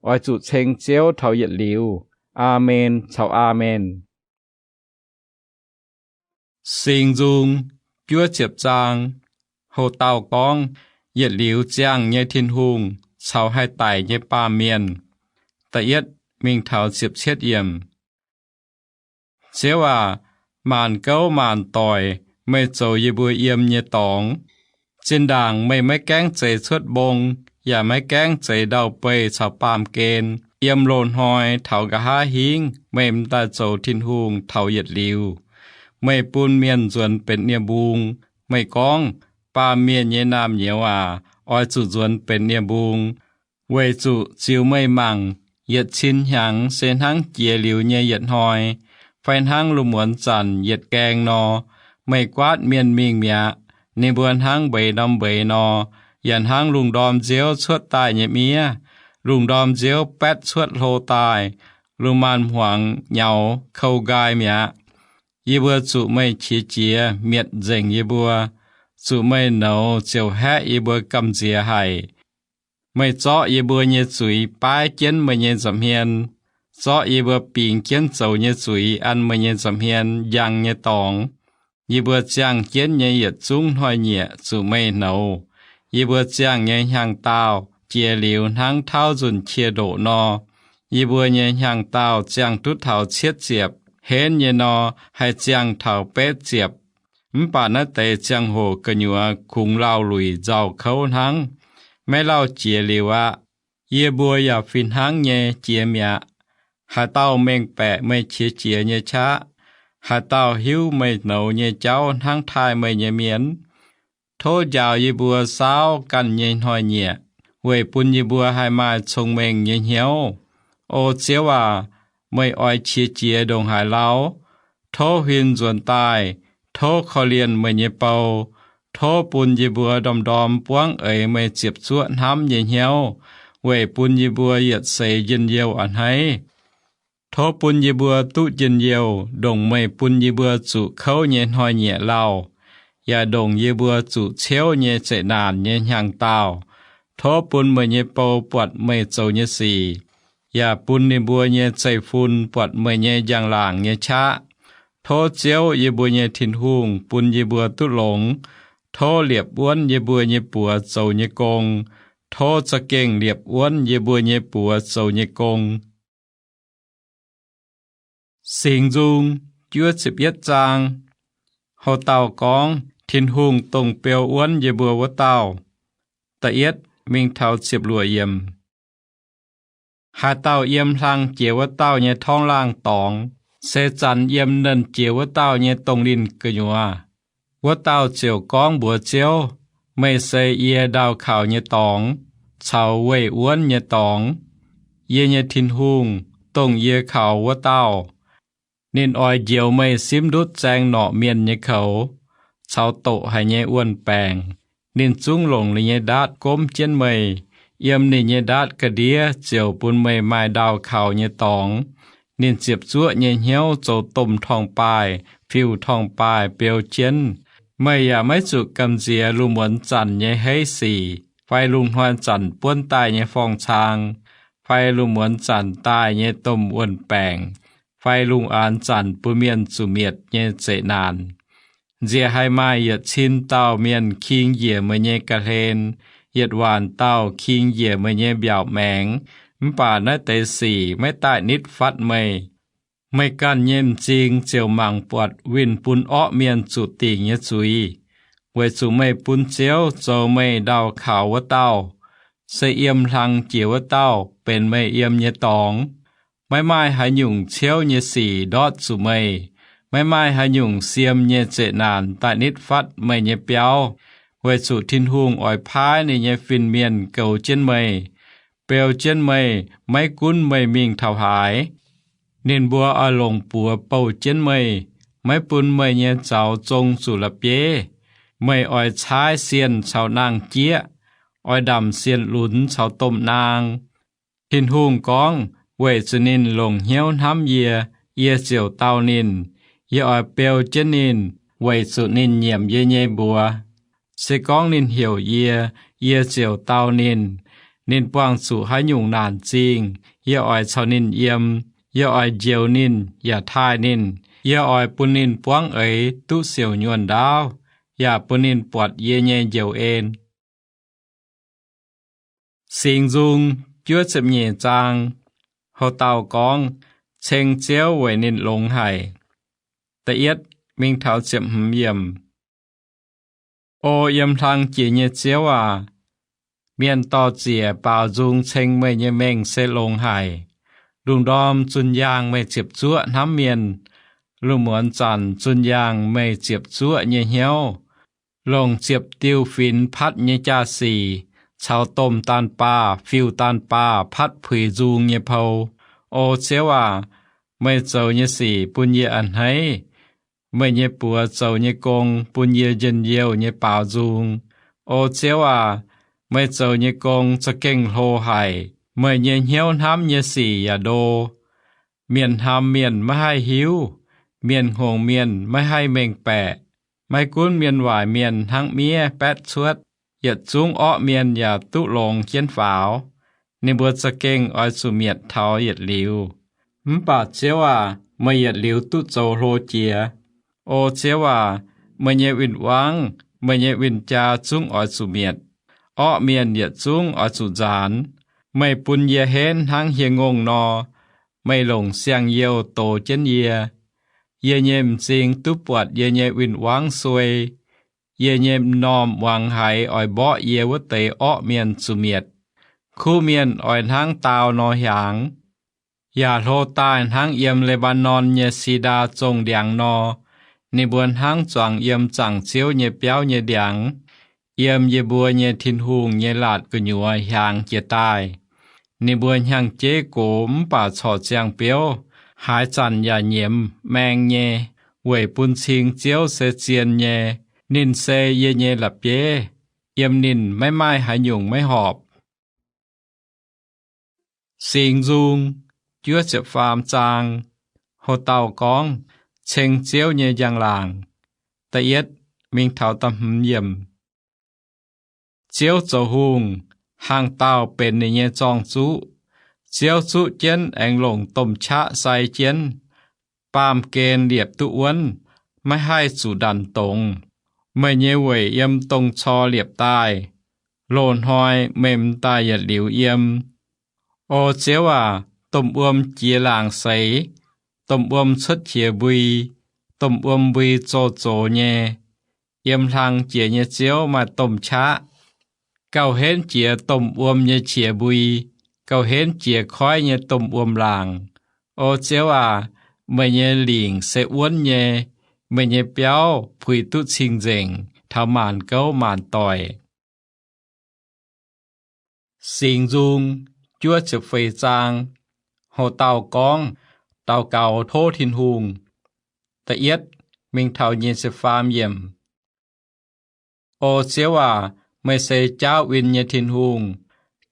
oix zuqc ceng Ziouv taux yietc liuz. Aamen caux aamen. Singx Nzung juov ziepc zaang. Ho dauh gorngv, Yietc liuz ziangh nyei Tin-Hungh caux haih daic nyei baamh mienh. Da'yietv mingh taux ziepc cietv yiemc. Ziouv aac, maanc gouv maanc doic meih zoux yie mbuo yiem nyei dorngx. Zinh ndaangc meih maiv gaengv zeix cuotv mbong, yaac maiv gaengv zeix ndau-beih caux baamh gen. Yiem loz-hnoi taux nqa'haav hingv meih m'daaih zoux Tin-Hungh taux yietc liuz. Meih bun mienh nzuonx benx nie-mbung. Meih gorngv, Baamh mienh nyei naamh nyouz aac, oix zuqc nzuonx benx nie-mbung. Weic zuqc ziux meih mangc, yietc cin hnyangx se hnangv jiex liuz nyei yietc hnoi, fai hnangv lungh muonz zanc yietc gaeng nor. Meih guaatv mienh mingh mi'aqv. Ninh mbuo hnangv mbeix norm mbeix nor, yaac hnangv lungh ndorm nziouv cuotv daaih nyei miev. Lungh ndorm nziouv baetv cuotv hlo daaih, lungh maanz-hmuangx nyaux kou nqaai mi'aqv. Yie mbuo zuqc meih qiex jiez mietc nzengc yie mbuo, zuqc meih nouz ziouc haeqv yie mbuo gamh nziex haic. Meih zorqv yie mbuo nyei zuiz baaiv jienv meih nyei nza'hmien, zorqv yie mbuo bingx jienv zoux nyei zuiz an meih nyei nza'hmien njang nyei dorngx. Yie mbuo ziangh jienv nyei yietc zungv hnoi-nyieqc zuqc meih nouz. Yie mbuo ziangh nyei hnyangx-daauh jiex liuz hnangv tauv nzunh qiex ndoqc nor. Yie mbuo nyei hnyangx-daauh ziangh duqv taux cietv ziepc, henv nyei nor haih ziangh taux betv ziepc. Mv baac naaiv deix ziangh hoc gu'nyuoz kungx lauh luic nzauh kouv hnangv, maiv lauh jiex liuz aqv. Yie mbuo yaac fih hnangv nyei jiex mi'aqv. Haaix dauh mengh baeqc meih qiex jiez nyei qaqv? Haaix dauh hiuv meih nouz nyei jauv hnangv taaih meih nyei mienh? Tov njaaux yie mbuo saauv ganh nyei hnoi-nyieqc, weic bun yie mbuo haih maaih cong-mengh nyei hnyouv. O Ziouv aac, meih oix qiex jiez ndongc haaix lauh? Tov huin nzuonx daaih. Tov korv-lienh meih nyei bou. Tov bun yie mbuo ndorm-ndorm buangv eix meih ziepc zuoqv hnamv nyei hnyouv, weic bun yie mbuo yietc seix njien-youh a'hneiv. Tov bun yie mbuo duqv njien-youh ndongc meih bun yie mbuo zuqc kouv nyei hnoi-nyieqc lauh, yaac ndongc yie mbuo zuqc ciouv nyei zeqc naanc nyei hnyangx-daauh. Tov bun meih nyei bou buatc meih zoux nyei sic, yaac bun ninh mbuo nyei zeiv-fun buatc meih nyei njang-laangc nyei qaqv. Tov Ziouv, yie mbuo nyei Tin-Hungh, bun yie mbuo duqv longx. Tov liepc wuonv yie mbuo nyei buoz zoux nyei gong. Tov za'gengh liepc wuonv yie mbuo nyei buoz zoux nyei gong. Singx Nzung juov ziepc yietv zaang. Houc dauh gorngv Tin-Hungh dongh beu wuonv yie mbuo wuov dauh. Da'yietv mingh taux ziepc luoqc yiemc. Haaix dauh yiem hlang jiex wuov dauh nyei torngv laangh dorngx, se zanc yiem nernh jiex wuov dauh nyei dongh linh gu'nyuoz. Wuov dauh ziouc gorngv mbuox Ziouv, Meih se yie ndau kaux nyei dorngx, caux weih wuonv nyei dorngx. Yie nyei Tin-Hungh, dongh yie kaux wuov dauh. Ninh oix njoux meih simv ndutv zaeng norqc mienh nyei koux, caux doqc haic nyei wuon-baengc. Ninh zungv longc ninh nyei ndaatv gomv jienv meih. Yiem ninh nyei ndaatv ga'ndiev ziouc bun meih maaih ndau kaux nyei dorngx. Ninh ziepc zuoqv nyei hnyouv zoux domh torngv-baaih, fiuv torngv-baaih beu jienv. Meih yaac maiv zuqc gamh nziex lungh muonz zanc nyei heiv sic, fai lungh hnoi zanc buonv daaih nyei forng-cang, fai lungh muonz zanc daaih nyei domh wuon-baengc, fai lungh aanx zanc bun mienh zuqc mietc nyei zeqc naanc. Nziex haih maaih yietc cin dauh mienh king njiec meih nyei ga'hlen, yietc waanc dauh king njiec meih nyei mbiaauc maengx, mv baac naaiv deix sic maiv daaih nitv fatv meih. Meih ganh nyei m'zing ziouc mangc buatc winh bun orqv mienh zuqc dingc nyei zuiz, weic zuqc meih bun Ziouv zoux meih ndau kaux wuov dauh, se yiem hlang jiex wuov dauh benx meih yiem nyei dorngx. Maiv maaih haaix nyungc ciouv nyei sic ndortv zuqc meih. Maiv maaih haaix nyungc siem nyei zeqc naanc daaih nitv fatv meih nyei biauv, weic zuqc Tin-Hungh oix paaiv ninh nyei fin-mienh goux jienv meih, beu jienv meih, maiv gunv meih mingh taux haaix. Ninh mbuo oix longc buoz bouh jienv meih, maiv bun meih nyei zaux zong zuqc la'bieiv. Meih oix caaiv sienh caux naang-jieqv, oix ndamc sienh lunx caux domh naang. Tin-Hungh gorngv, weic zuqc ninh longc hnyouv hnamv yie, yie ziouc dau ninh. Yie oix beu jienv ninh, weic zuqc ninh nyiemc yie nyei mbuox. Se gorngv ninh heuc yie, yie ziouc dau ninh. Ninh buangh zuqc haaix nyungc naanc zingh, yie oix caux ninh yiem. Yie oix njoux ninh yaac taaih ninh. Yie oix bun ninh buangv eix duqv siouc nyuonh ndaauv, yaac bun ninh buatc yie nyei njoux en. Singx Nzung juov ziepc nyeic zaang. Houc dauh gorngv, Ceng Ziouv weic ninh longx haic. Da'yietv mingh taux ziepc hmz yiemc. O yiem hlang jiex nyei Ziouv aac, mienh dor-ziec baaux nzung ceng meih nyei mengh se longx haic. Lungh ndorm zunh yaangh meih ziepc zuoqv hnamv mienh. Lungh muonz zanc zunh yaangh meih ziepc zuoqv nyei hnyouv, longc ziepc diuh finx patv nyei jaa-sic, caux domh daanh baah, fiuv-daanh baah patv puix nzung nyei pou. O Ziouv aac, meih zoux nyei sic bun yie a'hneiv. Meih nyei buoz zoux nyei gong bun yie njien-youh nyei baaux nzung. O Ziouv aac, meih zoux nyei gong za'gengh hlo haic. Meih nyei hnyouv hnamv nyei sic yaac ndo. Mienh hnamv mienh maiv haih hiuv, mienh hngongx mienh maiv haih mengh baeqc. Maiv gunv mienh waaic mienh hnangv miev baetv cuotv, yietc zungv orqv mienh yaac duqv longx jienv faaux. Ninh mbuo za'gengh oix zuqc mietc taux yietc liuz. Mv baac Ziouv aac, meih yietc liuz duqv zoux hlo jiex. O Ziouv aac, meih nyei win-wangv, meih nyei win-jaa zungv oix zuqc mietc. Orqv mienh yietc zungv oix zuqc nzaanx. Meih bun yie henv hnangv hieh ngongh nor. Meih longc siang-youh dox jienv yie. Yie nyei m'zing duqv buatc yie nyei win-wangv suei. Yie nyei m'normh muangx haiz oix mborqv yie wuov deix orqv mienh zuqc mietc. Kuv mienh oix hnangv daauh nor hiaangx, yaac hlo daaih hnangv yiem Le^mbaa^norn nyei si^ndaa zongh ndiangx nor. Ninh mbuo hnangv zuangx yiem zaangc Ziouv nyei biauv nyei ndiangx, yiem yie mbuo nyei Tin-Hungh nyei laatc gu'nyuoz hiaangx jiez daaih. Ninh mbuo hnyangx-jeiv gox mv baac corc ziangh biouv, haaix zanc yaac nyiemz maeng nyei, weic bun cing Ziouv se zien nyei. Ninh se yie nyei la'bieiv, yiem ninh maiv maaih haaix nyungc maiv horpc. Singx Nzung juov ziepc faam zaang. Ho dauh gorngv, Ceng Ziouv nyei njang-laangc. Da'yietv mingh taux da'hmz yiemc. Ziouv zoux hungh, hlang dauh benx ninh nyei zorng-zuqv. Ziouv zuqv jienv aengx longc domh qaqv sai jienv. Baamh gen liepc duqv wuonv, maiv haih zuqc ndanc dongz. Meih nyei weic yiem dongh cor liepc daaih. Loz-hnoi meih m'daaih yietc liuz yiem. O Ziouv aac, domh wuom jiex laangc seix, domh wuom cuotv qiex mbui, domh wuom mbui zoux zox nyei. Yiem hlang jiex nyei Ziouv maaih domh qaqv. Gauh henv jiex domh wuom nyei qiex mbui, gauh henv jiex koiv nyei domh wuom laangc. O Ziouv aac, meih nyei lingc se wuonv nyei, meih nyei biauv puix duqv cing-nzengc taux maanc gouv maanc doic. Singx Nzung juov ziepc feix zaang. Hoc dauh gorngv daux gaux tov Tin-Hungh. Da'yietv mingh taux nyic ziepc faam yiemc. O Ziouv aac, meih se jaauv win nyei Tin-Hungh.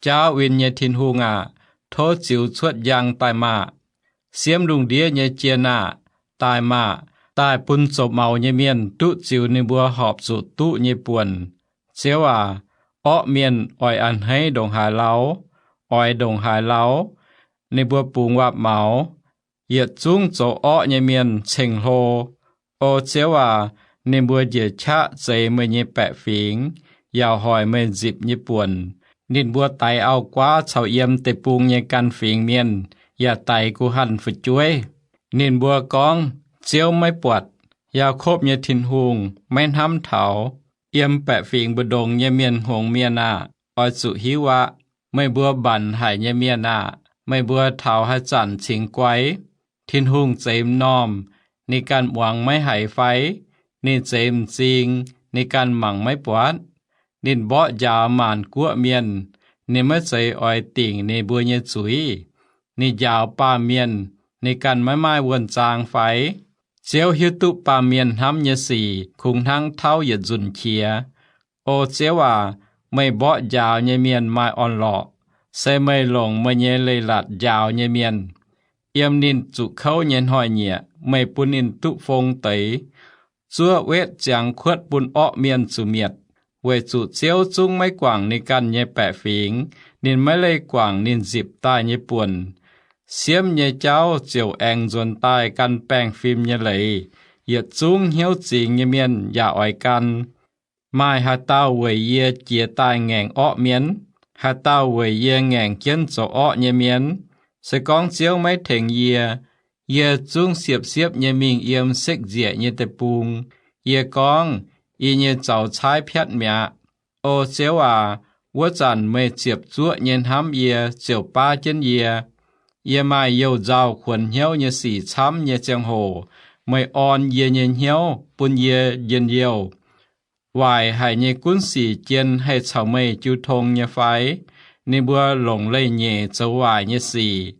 Jaauv win nyei Tin-Hungh aah! Tov ziux cuotv njang daaih maah! Siemv lungh ndiev nyei jien aah! Daaih maah! Daaih bun zoux maux nyei mienh duqv ziux ninh mbuo horpc zuqc duqv nyei buonc. Ziouv aac, orqv mienh oix a'hneiv ndongc haaix lauh, oix ndongc haaix lauh, ninh mbuo bungx waac-maux. Yietc zungv zoux orqv nyei mienh ceng-hlo. O Ziouv aac, ninh mbuo njiec qaqv zeix meih nyei baeqc fingx, yaauc hoic meih nzipc nyei buonc. Ninh mbuo daix auv-guaav caux yiem deic-bung nyei gan fingx mienh, yaac daix guh hanh fu'jueiv. Ninh mbuo gorngv, Ziouv maiv buatc. Yaakopv nyei Tin-Hungh maiv hnamv taux. Yiem baeqc fingx mbu'ndongx nyei mienh hngongx mienh aah! Oix zuqc hiuv aqv. Meih mbuo mbanc haic nyei mienh aah! Meih mbuo taux haaix zanc cingx guai? Tin-Hungh zeix m'normh, ninh ganh muangx maiv haiz fai? Ninh zeix m'zing, ninh ganh mangc maiv buatc? Ninh mborqv njaaux maanc guoqv mienh, ninh maiv zeiz oix dingc ninh mbuo nyei zuiz? Ninh njaaux baamh mienh, ninh ganh maiv maaih wuonh zaang fai? Ziouv hiuv duqv baamh mienh hnamv nyei sic kungx hnangv tauv yietc nzunc qiex. O Ziouv aac, meih mborqv njaaux nyei mienh maaih orn-lorqc, se meih longc meih nyei leiz-latc njaaux nyei mienh. Yiem ninh zuqc kouv nyei hnoi-nyieqc meih bun ninh duqv fong deix. Zuov wetv ziangx kuotv bun orqv mienh zuqc mietc, weic zuqc Ziouv zungv maiv guangc ninh ganh nyei baeqc fingx, ninh maiv leih guangc ninh nzipc daaih nyei buonc. Siemv nyei jauv ziouc aengx nzuonx daaih gan baengh fim nyei leiz. Yietc zungv hnyouv zingx nyei mienh yaac oix gan. Maaih haaix dauh weic yie jiez daaih ngaengc orqv mienh? Haaix dauh weic yie ngaengc jienv zoux orqv nyei mienh? Se gorngv Ziouv maiv tengx yie, yie zungv siepv-siepv nyei mingh yiem sekv-nzieqc nyei deic-bung. Yie gorngv, Yie nyei zaux caaiv piatv mi'aqv. O Ziouv aac, wuov zanc meih ziepc zuoqv nyei hnamv yie, ziouc baav jienv yie. Yie maaih youh nzauh kuonx hnyouv nyei sic camv nyei ziangh hoc, meih orn yie nyei hnyouv bun yie njien-youh. Waaic haic nyei gunv sic jien haih caux meih jiu tong nyei fai? Ninh mbuo longc leiz-nyeic zoux waaic nyei sic.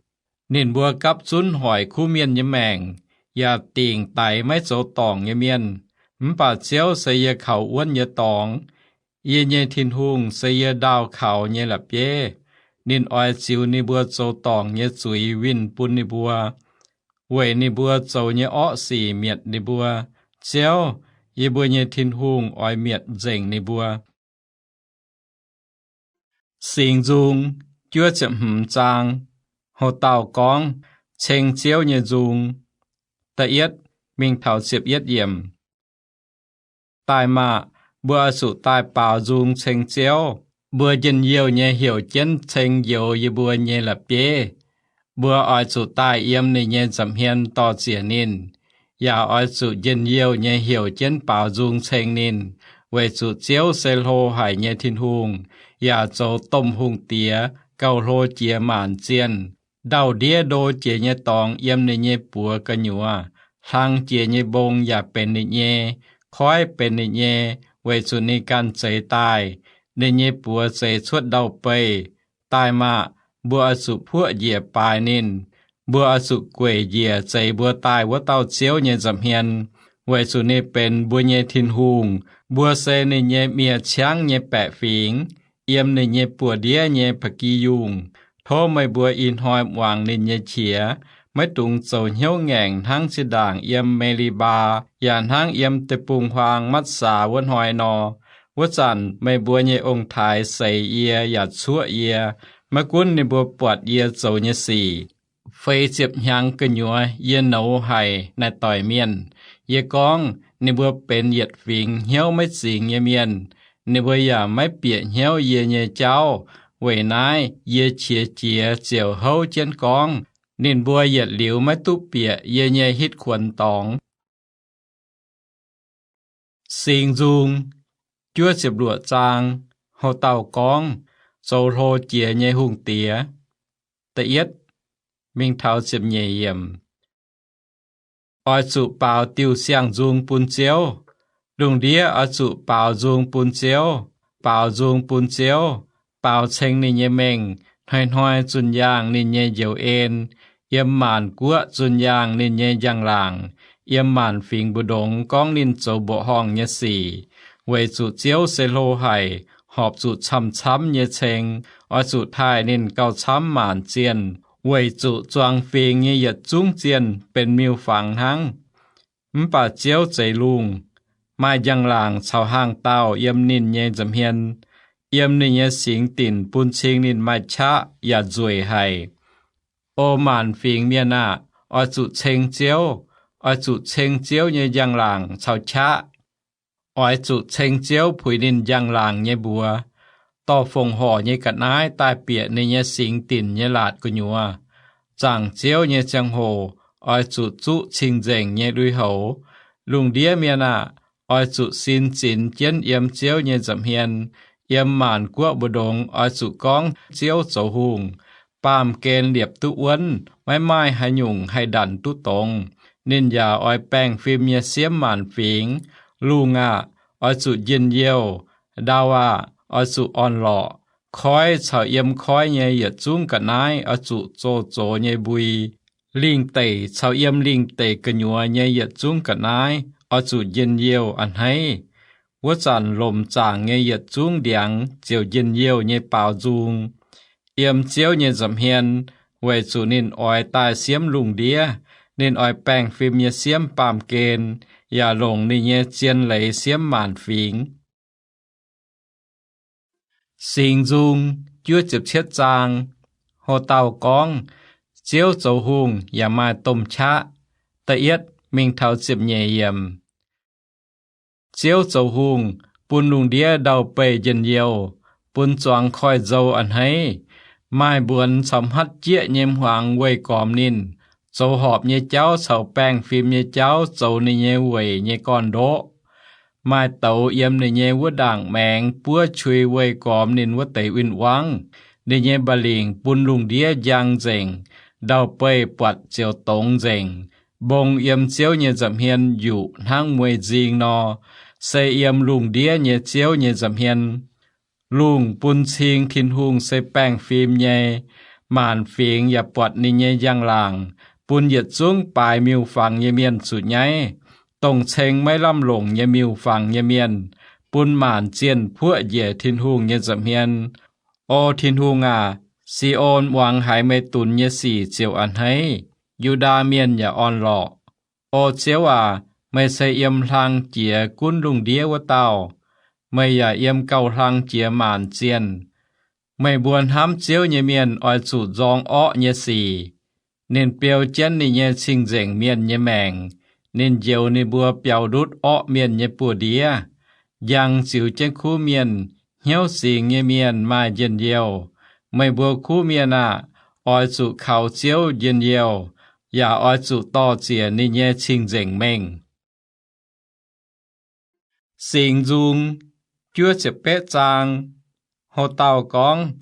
Ninh mbuo gapv zunv hoic kuv mienh nyei maengc, yaac dingc daix maiv zoux dorngc nyei mienh. Mv baac Ziouv se yie kaux wuonv nyei dorngx. Yie nyei Tin-Hungh se yie ndaauh kaux nyei la'bieiv. Ninh oix ziux ninh mbuo zoux dorngc nyei zuiz winh bun ninh mbuo, weic ninh mbuo zoux nyei orqv sic mietc ninh mbuo. Ziouv, yie mbuo nyei Tin-Hungh, oix mietc nzengc ninh mbuo. Singx Nzung juov ziepc hmz zaang. Hoc dauh gorngv, Ceng Ziouv Nyei Nzung. Da'yietv mingh taux ziepc yietv yiemc. Daaih maah! Mbuo oix zuqc daaih baaux nzung ceng Ziouv. Mbuo njien-youh nyei heuc jienv ceng njoux yie mbuo nyei la'bieiv. Mbuo oix zuqc daaih yiem ninh nyei nza'hmien dor-ziec ninh, yaac oix zuqc njien-youh nyei heuc jienv baaux nzung ceng ninh, weic zuqc Ziouv se hlo haic nyei Tin-Hungh, yaac zoux domh hungh diex, gauh hlo jiex maanc zienh. Ndau-ndiev ndo jiex nyei dorngx yiem ninh nyei buoz gu'nyuoz. Hlang jiex nyei mbong yaac benx ninh nyei, koiv benx ninh nyei, weic zuqc ninh ganh zeix daaih. Ninh nyei buoz zeix cuotv ndau-beih. Daaih maah! Mbuo oix zuqc puoqv njiec baaix ninh. Mbuo oix zuqc gueic njiec zeix mbuo daaih wuov dauh Ziouv nyei nza'hmien, weic zuqc ninh benx mbuo nyei Tin-Hungh. Mbuo se ninh nyei miev-ciangv nyei baeqc fingx, yiem ninh nyei buoz-ndiev nyei ba'gi yungh. Tov meih mbuo ih hnoi muangx ninh nyei qiex. Maiv dungx zoux hnyouv ngaengc hnangv zinh ndaangc yiem Me^li^mbaa, yaac hnangv yiem deic-bung-huaang Matv^saa wuov hnoi nor. Wuov zanc meih mbuo nyei ong-taaix seix yie yaac cuoqv yie, maiv gunv ninh mbuo buatc yie zoux nyei sic. Feix ziepc hnyangx gu'nyuoz yie nouz haic naaic doic mienh. Yie gorngv, ninh mbuo benx yietc fingx hnyouv maiv zingx nyei mienh. Ninh mbuo yaac maiv bieqc hnyouv yie nyei jauv. Weic naaiv yie qiex jiez ziouc houv jienv gorngv, ninh mbuo yietc liuz maiv duqv bieqc yie nyei hitv kuonx dorngx. Singx Nzung juov ziepc luoqc zaang. Houh dauh gorngv, zoux hlo jiex nyei hungh diex. Da'yietv mingh taux ziepc nyeic yiemc. Oix zuqc baaux diuh siang-nzung bun Ziouv. Lungh ndiev oix zuqc baaux nzung bun Ziouv, baaux nzung bun Ziouv, baaux ceng ninh nyei mengh, hnoi-hnoi zunh yaangh ninh nyei njoux en. Yiem maanc guoqv zunh yaangh ninh nyei njang-laangc, yiem maanc fingx mbu'ndongx gorngv ninh zoux mbuoqc horngh nyei sic. Weic zuqc Ziouv se hlo haic, horpc zuqc camv-camv nyei ceng. Oix zuqc taaih ninh gauh camv maanc zienh, weic zuqc zuangx fingx nyei yietc zungv zienh benx miuc-fangx hnangv. Mv baac Ziouv zeix lungh. Maaih njang-laangc caux hnaangx-daauh yiem ninh nyei nza'hmien. Yiem ninh nyei singx dinc bun cing ninh maaih qaqv yaac nzueic haic. O maanc fingx mienh aah! Oix zuqc ceng Ziouv. Oix zuqc ceng Ziouv nyei njang-laangc caux qaqv. Oix zuqc ceng Ziouv puix ninh njang-laangc nyei mbuox. Dorh fongc horc nyei ga'naaiv daaih bieqc ninh nyei singx dinc nyei laatc gu'nyuoz. Zaangc Ziouv nyei ziangh hoc oix zuqc zuqv cing-nzengc nyei lui-houx. Lungh ndiev mienh aah! Oix zuqc sin zinx jienv yiem Ziouv nyei nza'hmien. Yiem maanc guoqv mbu'ndongx oix zuqc gorngv Ziouv zoux hungh. Baamh gen liepc duqv wuonv, maiv maaih haaix nyungc haih ndanc duqv dongz. Ninh yaac oix baengh fim nyei siemv maanc fingx. Lungh aah! Oix zuqc njien-youh. Ndau aah! Oix zuqc orn-lorqc. Koiv caux yiem koiv nyei yietc zungv ga'naaiv oix zuqc zoux zox nyei mbui. Lingh deic caux yiem lingh deic gu'nyuoz nyei yietc zungv ga'naaiv oix zuqc njien-youh a'hneiv. Wuov zanc lomc zaangc nyei yietc zungv ndiangx ziouc njien-youh nyei baaux nzung yiem Ziouv nyei nza'hmien, weic zuqc ninh oix daaih siemv lungh ndiev. Ninh oix baengh fim nyei siemv baamh gen, yaac longc ninh nyei zien leiz siemv maanc fingx. Singx Nzung juov ziepc cietv zaang. Houh dauh gorngv, Ziouv zoux hungh yaac maaih domh qaqv. Da'yietv mingh taux ziepc nyeic yiemc. Ziouv zoux hungh, bun lungh ndiev ndau-beih njien-youh, bun zuangx koiv-nzou a'hneiv. Maaih mbuonx caux hmatv jieqv nyei hmuangx weih gormx ninh. Zoux horpc nyei jauv caux baengh fim nyei jauv zoux ninh nyei weic nyei gorn-ndoqv. Maaih douz yiem ninh nyei wuov ndaangc maengx buov qui weih gormx ninh wuov deix win-wangv. Ninh nyei mba'lingc bun lungh ndiev njang nzengc, ndau-beih buatc ziouc dongz nzengc. Mbong yiem Ziouv nyei nza'hmien yuqc hnangv mueiz nzing nor, se yiem lungh ndiev nyei Ziouv nyei nza'hmien. Lungh bun cing Tin-Hungh se baengh fim nyei. Maanc fingx yaac buatc ninh nyei njang-laangc, bun yietc zungv baaix miuc-fangx nyei mienh zuqc nyaiv. Dongh ceng maiv lamh longc nyei miuc-fangx nyei mienh, bun maanc zienh puoqv njiec Tin-Hungh nyei nza'hmien. O Tin-Hungh aac, Si^on muangx haiz meih dunx nyei sic ziouc a'hneiv. Yu^ndaa Mienh yaac orn-lorqc. O Ziouv aac, meih se yiem hlang jiex gunv lungh ndiev wuov dauh. Meih yaac yiem gauh hlang jiex maanc zienh. Meih mbuo hnamv Ziouv nyei mienh oix zuqc nzorng orqv nyei sic. Ninh biou jienv ninh nyei cing-nzengc mienh nyei maengc. Ninh njoux ninh mbuo biaux ndutv orqv mienh nyei buoz-ndiev, njang ziux jienv kuv mienh. Hnyouv singx nyei mienh maaih njien-youh. Meih mbuo kuv mienh aah! Oix zuqc kaux Ziouv njien-youh, yaac oix zuqc dor-ziec ninh nyei cing-nzengc mengh. Singx Nzung juov ziepc betv zaang. Ho dauh gorngv,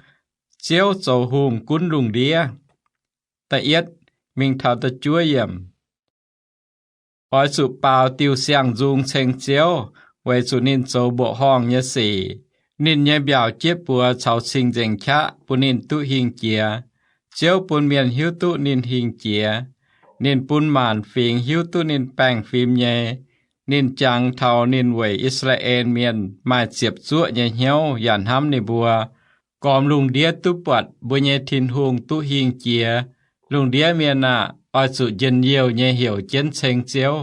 Ziouv zoux hungh gunv lungh ndiev. Da'yietv mingh taux da'juov yiemc. Oix zuqc baaux diuh siang-nzung ceng Ziouv, weic zuqc ninh zoux mbuoqc horngh nyei sic. Ninh nyei mbiaauc jeiv buoz caux cing-nzengc qaqv bun ninh duqv hingh jiex. Ziouv bun mienh hiuv duqv ninh hingh jiex. Ninh bun maanc fingx hiuv duqv ninh baengh fim nyei. Ninh jangx taux ninh weic I^saa^laa^en Mienh maaih ziepc zuoqv nyei hnyouv yaac hnamv ninh mbuo. Gormx lungh ndiev duqv buatc mbuo nyei Tin-Hungh duqv hingh jiex. Lungh ndiev mienh aah! Oix zuqc njien-youh nyei heuc jienv ceng Ziouv,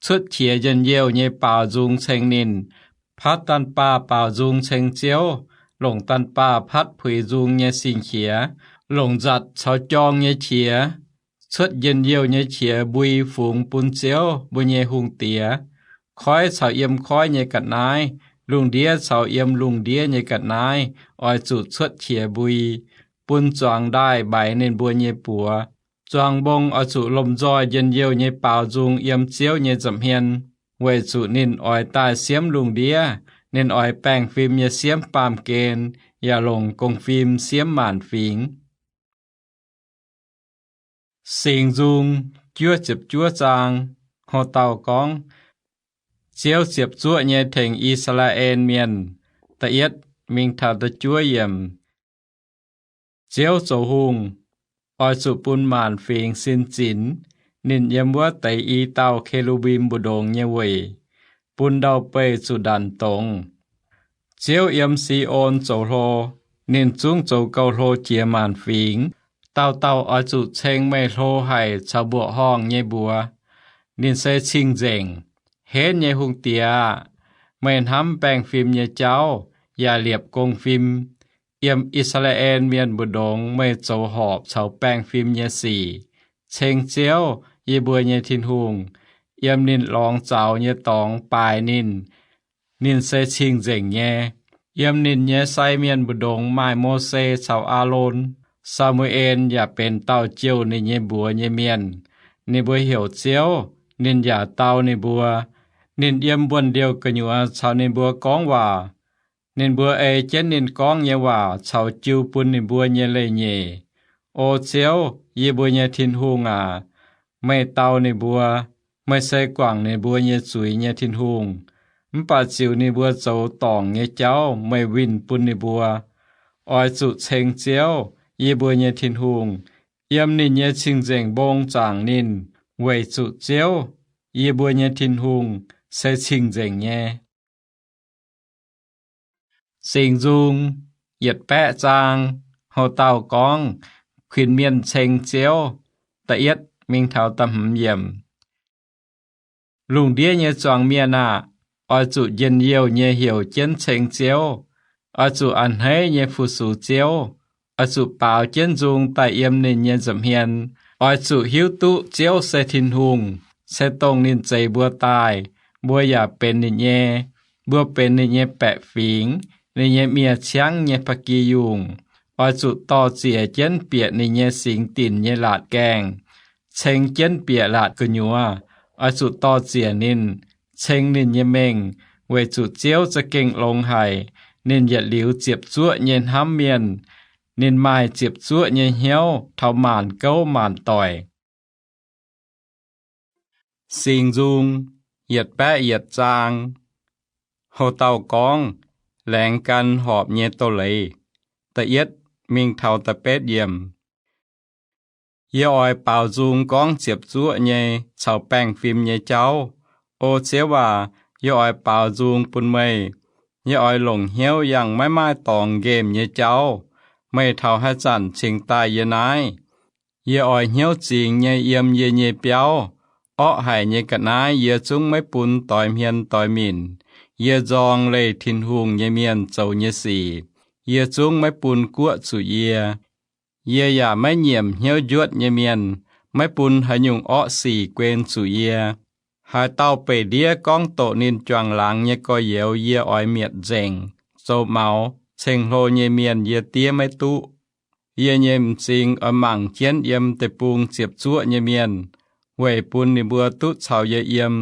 cuotv qiex njien-youh nyei baaux nzung ceng ninh. Patv daanh baah baaux nzung ceng Ziouv, longc daanh baah patv puix nzung nyei sing-qiex, longc nzatc caux jorng nyei qiex, cuotv njien-youh nyei qiex mbui fungx bun Ziouv, mbuo nyei Hungh Diex. Koiv caux yiem koiv nyei ga'naaiv, lungh ndiev caux yiem lungh ndiev nyei ga'naaiv oix zuqc cuotv qiex mbui, bun zuangx ndaaih mbaix ninh mbuo nyei buoz. Zuangx mbong oix zuqc lomh nzoih njien-youh nyei baaux nzung yiem Ziouv nyei nza'hmien, weic zuqc ninh oix daaih siemv lungh ndiev. Ninh oix baengh fim nyei siemv baamh gen, yaac longc gong-fim siemv maanc fingx. Singx Nzung juov ziepc juov zaang. Ho dauh gorngv, Ziouv ziepc zuoqv nyei tengx I^saa^laa^en Mienh. Da'yietv mingh taux da'juov yiemc. Ziouv zoux hungh, oix zuqc bun maanc fingx sin zinx. Ninh yiem wuov deix i dauh ke^lu^mbim mbu'ndongx nyei weic, bun ndau-beih zuqc ndanc dongz. Ziouv yiem Si^on zoux hlo. Ninh zungv zoux gouh hlo jiex maanc fingx. Dauh dauh oix zuqc ceng meih hlo haic caux mbuoqc horngh nyei mbuox. Ninh se cing-nzengc, henv nyei Hungh Diex aah! Meih hnamv baengh fim nyei jauv, yaac liepc gong-fim. Yiem I^saa^laa^en Mienh mbu'ndongx meih zoux horpc caux baengh fim nyei sic. Ceng Ziouv, yie mbuo nyei Tin-Hungh. Yiem ninh lorngx zaux nyei dorngx baaix ninh. Ninh se cing-nzengc nyei. Yiem ninh nyei sai mienh mbu'ndongx maaih Mose caux Aalon. Saa^mu^en yaac benx dauh jouh ninh nyei mbuox nyei mienh. Ninh mbuo heuc Ziouv, ninh yaac dau ninh mbuo. Ninh yiem buonv-ndiouh gu'nyuoz caux ninh mbuo gorngv waac. Ninh mbuo ei jienv ninh gorngv nyei waac caux jiu bun ninh mbuo nyei leiz-nyeic. O Ziouv, yie mbuo nyei Tin-Hungh aac, meih dau ninh mbuo. Meih se guangc ninh mbuo nyei zuiz nyei Tin-Hungh. Mv baac ziux ninh mbuo zoux dorngc nyei jauv meih winh bun ninh mbuo. Oix zuqc ceng Ziouv, yie mbuo nyei Tin-Hungh. Yiem ninh nyei cing-nzengc mbong zaangc ninh, weic zuqc Ziouv, yie mbuo nyei Tin-Hungh, se cing-nzengc nyei. Singx Nzung yietc baeqv zaang. Houc dauh gorngv, Kuinx mienh ceng Ziouv. Da'yietv mingh taux da'hmz yiemc. Lungh ndiev nyei zuangx mienh aah! Oix zuqc njien-youh nyei heuc jienv ceng Ziouv. Oix zuqc a'hneiv nyei fu-sux Ziouv. Oix zuqc baaux jienv nzung daaih yiem ninh nyei nza'hmien. Oix zuqc hiuv duqv Ziouv se Tin-Hungh, se dongh ninh zeix mbuo daaih. Mbuo yaac benx ninh nyei. Mbuo benx ninh nyei baeqc fingx, ninh nyei miev-ciangv nyei ba'gi yungh. Oix zuqc dor-ziec jienv bieqc ninh nyei singx dinc nyei laatc gaengh, ceng jienv bieqc laatc gu'nyuoz. Oix zuqc dor-ziec ninh, ceng ninh nyei mengh, weic zuqc Ziouv za'gengh longx haic. Ninh yietc liuz ziepc zuoqv nyei hnamv mienh. Ninh maaih ziepc zuoqv nyei hnyouv taux maanc gouv maanc doic. Singx Nzung yietc baeqv yietc zaang. Houc dauh gorngv, Laengz gan horpc nyei doz-leiz. Da'yietv mingh taux da'betv yiemc. Yie oix baaux nzung gorngv ziepc zuoqv nyei caux baengh fim nyei jauv. O Ziouv aac, yie oix baaux nzung bun meih. Yie oix longc hnyouv yangh maiv maaih dorngx nqemh nyei jauv. Meih taux haaix zanc cingx daaih yie naaiv? Yie oix hnyouv zingx nyei yiem yie nyei biauv. Orqv haic nyei ga'naaiv yie zungv maiv bun doix hmien doix minc. Yie nzorng leih Tin-Hungh nyei mienh zoux nyei sic. Yie zungv maiv bun guoqv zuqc yie. Yie yaac maiv nyiemc hnyouv njuotv nyei mienh. maiv bun haaix nyungc orqv sic guen zuqc yie. Haaix dauh beic ndiev gorngv doqc ninh juangc laangz nyei gorx-youz yie oix mietc nzengc, zoux maux, ceng-hlo nyei mienh yie diev maiv duqv. Yie nyei m'zing oix mangc jienv yiem deic-bung ziepc zuoqv nyei mienh, weic bun ninh mbuo duqv caux yie yiem.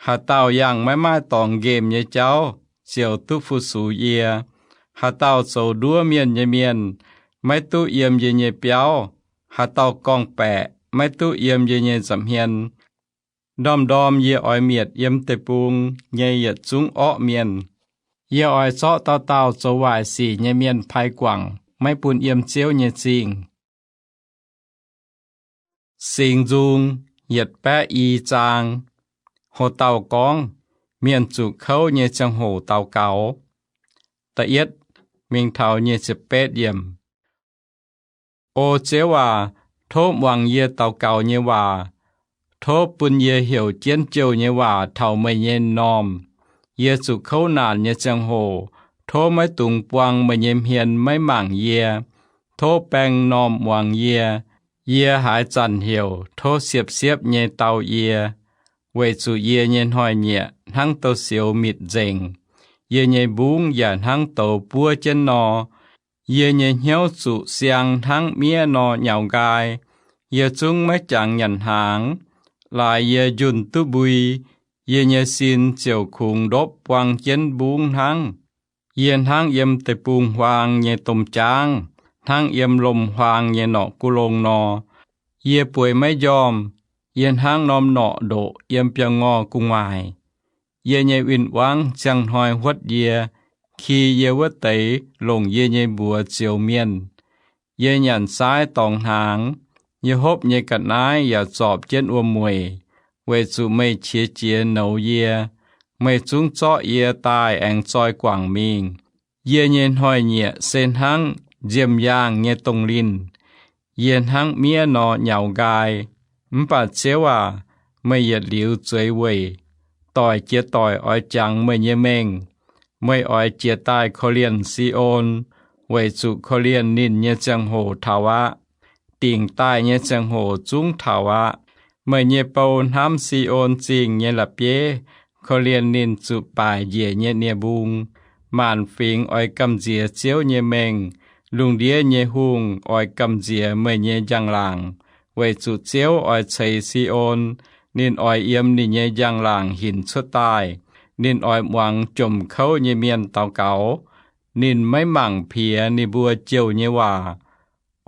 Haaix dauh yangh maiv maaih dorngx nqemh nyei jauv ziouc duqv fu-sux yie. Haaix dauh zoux nduov mienh nyei mienh maiv duqv yiem yie nyei biauv. Haaix dauh gorngv-baeqc maiv duqv yiem yie nyei nza'hmien. Ndorm-ndorm yie oix mietc yiem deic-bung nyei yietc zungv orqv mienh. Yie oix zorqv dauh dauh zoux waaic sic nyei mienh pai guangc, maiv bun yiem Ziouv nyei zingh. Singx Nzung yietc baeqv i zaang. Ho dauh gorngv, Mienh zuqc kouv nyei ziangh hoc daux gaux. Da'yietv mingh taux nyic ziepc betv yiemc. O Ziouv aac, tov muangx yie daux gaux nyei waac. Tov bun yie heuc jienv jouh nyei waac taux meih nyei m'normh. Yie zuqc kouv naanc nyei ziangh hoc, tov maiv dungx buang meih nyei hmien maiv mangc yie. Tov baeng m'normh muangx yie. Yie haaix zanc heuc, tov siepv-siepv nyei dau yie, weic zuqc yie nyei hnoi-nyieqc hnangv douz-sioux mitc nzengc. Yie nyei mbungv yaac hnangv douz buov jienv nor. Yie nyei hnyouv zuqc siang hnangv miev nor nyaux nqaai. Yie zungv maiv jangx nyanc hnaangx. Laaix yie njunh duqv mbui, yie nyei sin ziouc kungx ndopv buang jienv mbungv hnangv. Yie hnangv yiem deic-bung-huaang nyei domh jaangv, hnangv yiem lomc-huaang nyei norqc guv long nor. Yie bueix maiv njormh. Yie hnangv norm norqc ndoqc yiem biauv-ngorh gu'nguaaic. Yie nyei win-wangv ziangh hnoi huotv yie. Ki yie wuov deix longc yie nyei mbuox zioux mienh. Yie nyanc saaiv dorngx hnaangx. Yie hopv nyei ga'naaiv yaac zorpc jienv wuom-mueic, weic zuqc meih qiex jiez nouz yie. Meih zungv zorqv yie daaih aengx zoi guangc mingh. Yie nyei hnoi-nyieqc se hnangv nziemh yaangh nyei dongh linh. Yie hnangv miev nor nyaux nqaai. Mv baac Ziouv aac, meih yietc liuz zueiz weic, doic jiex doic oix jangx meih nyei mengh. Meih oix jiez daaih korv-lienh Si^on, weic zuqc korv-lienh ninh nyei ziangh hoc taux aqv. Dingc daaih nyei ziangh hoc zungv taux aqv. Meih nyei bou hnamv Si^on Zingh nyei la'bieiv, korv-lienh ninh zuqc baaic njiec nyei nie-mbung. Maanc fingx oix gamh nziex Ziouv nyei mengh. Lungh ndiev nyei hungh oix gamh nziex meih nyei njang-laangc, weic zuqc Ziouv oix ceix Si^on. Ninh oix yiem ninh nyei njang-laangc hinc cuotv daaih. Ninh oix muangx jomc kouv nyei mienh daux gaux. Ninh maiv mangc piex ninh mbuo jouh nyei waac.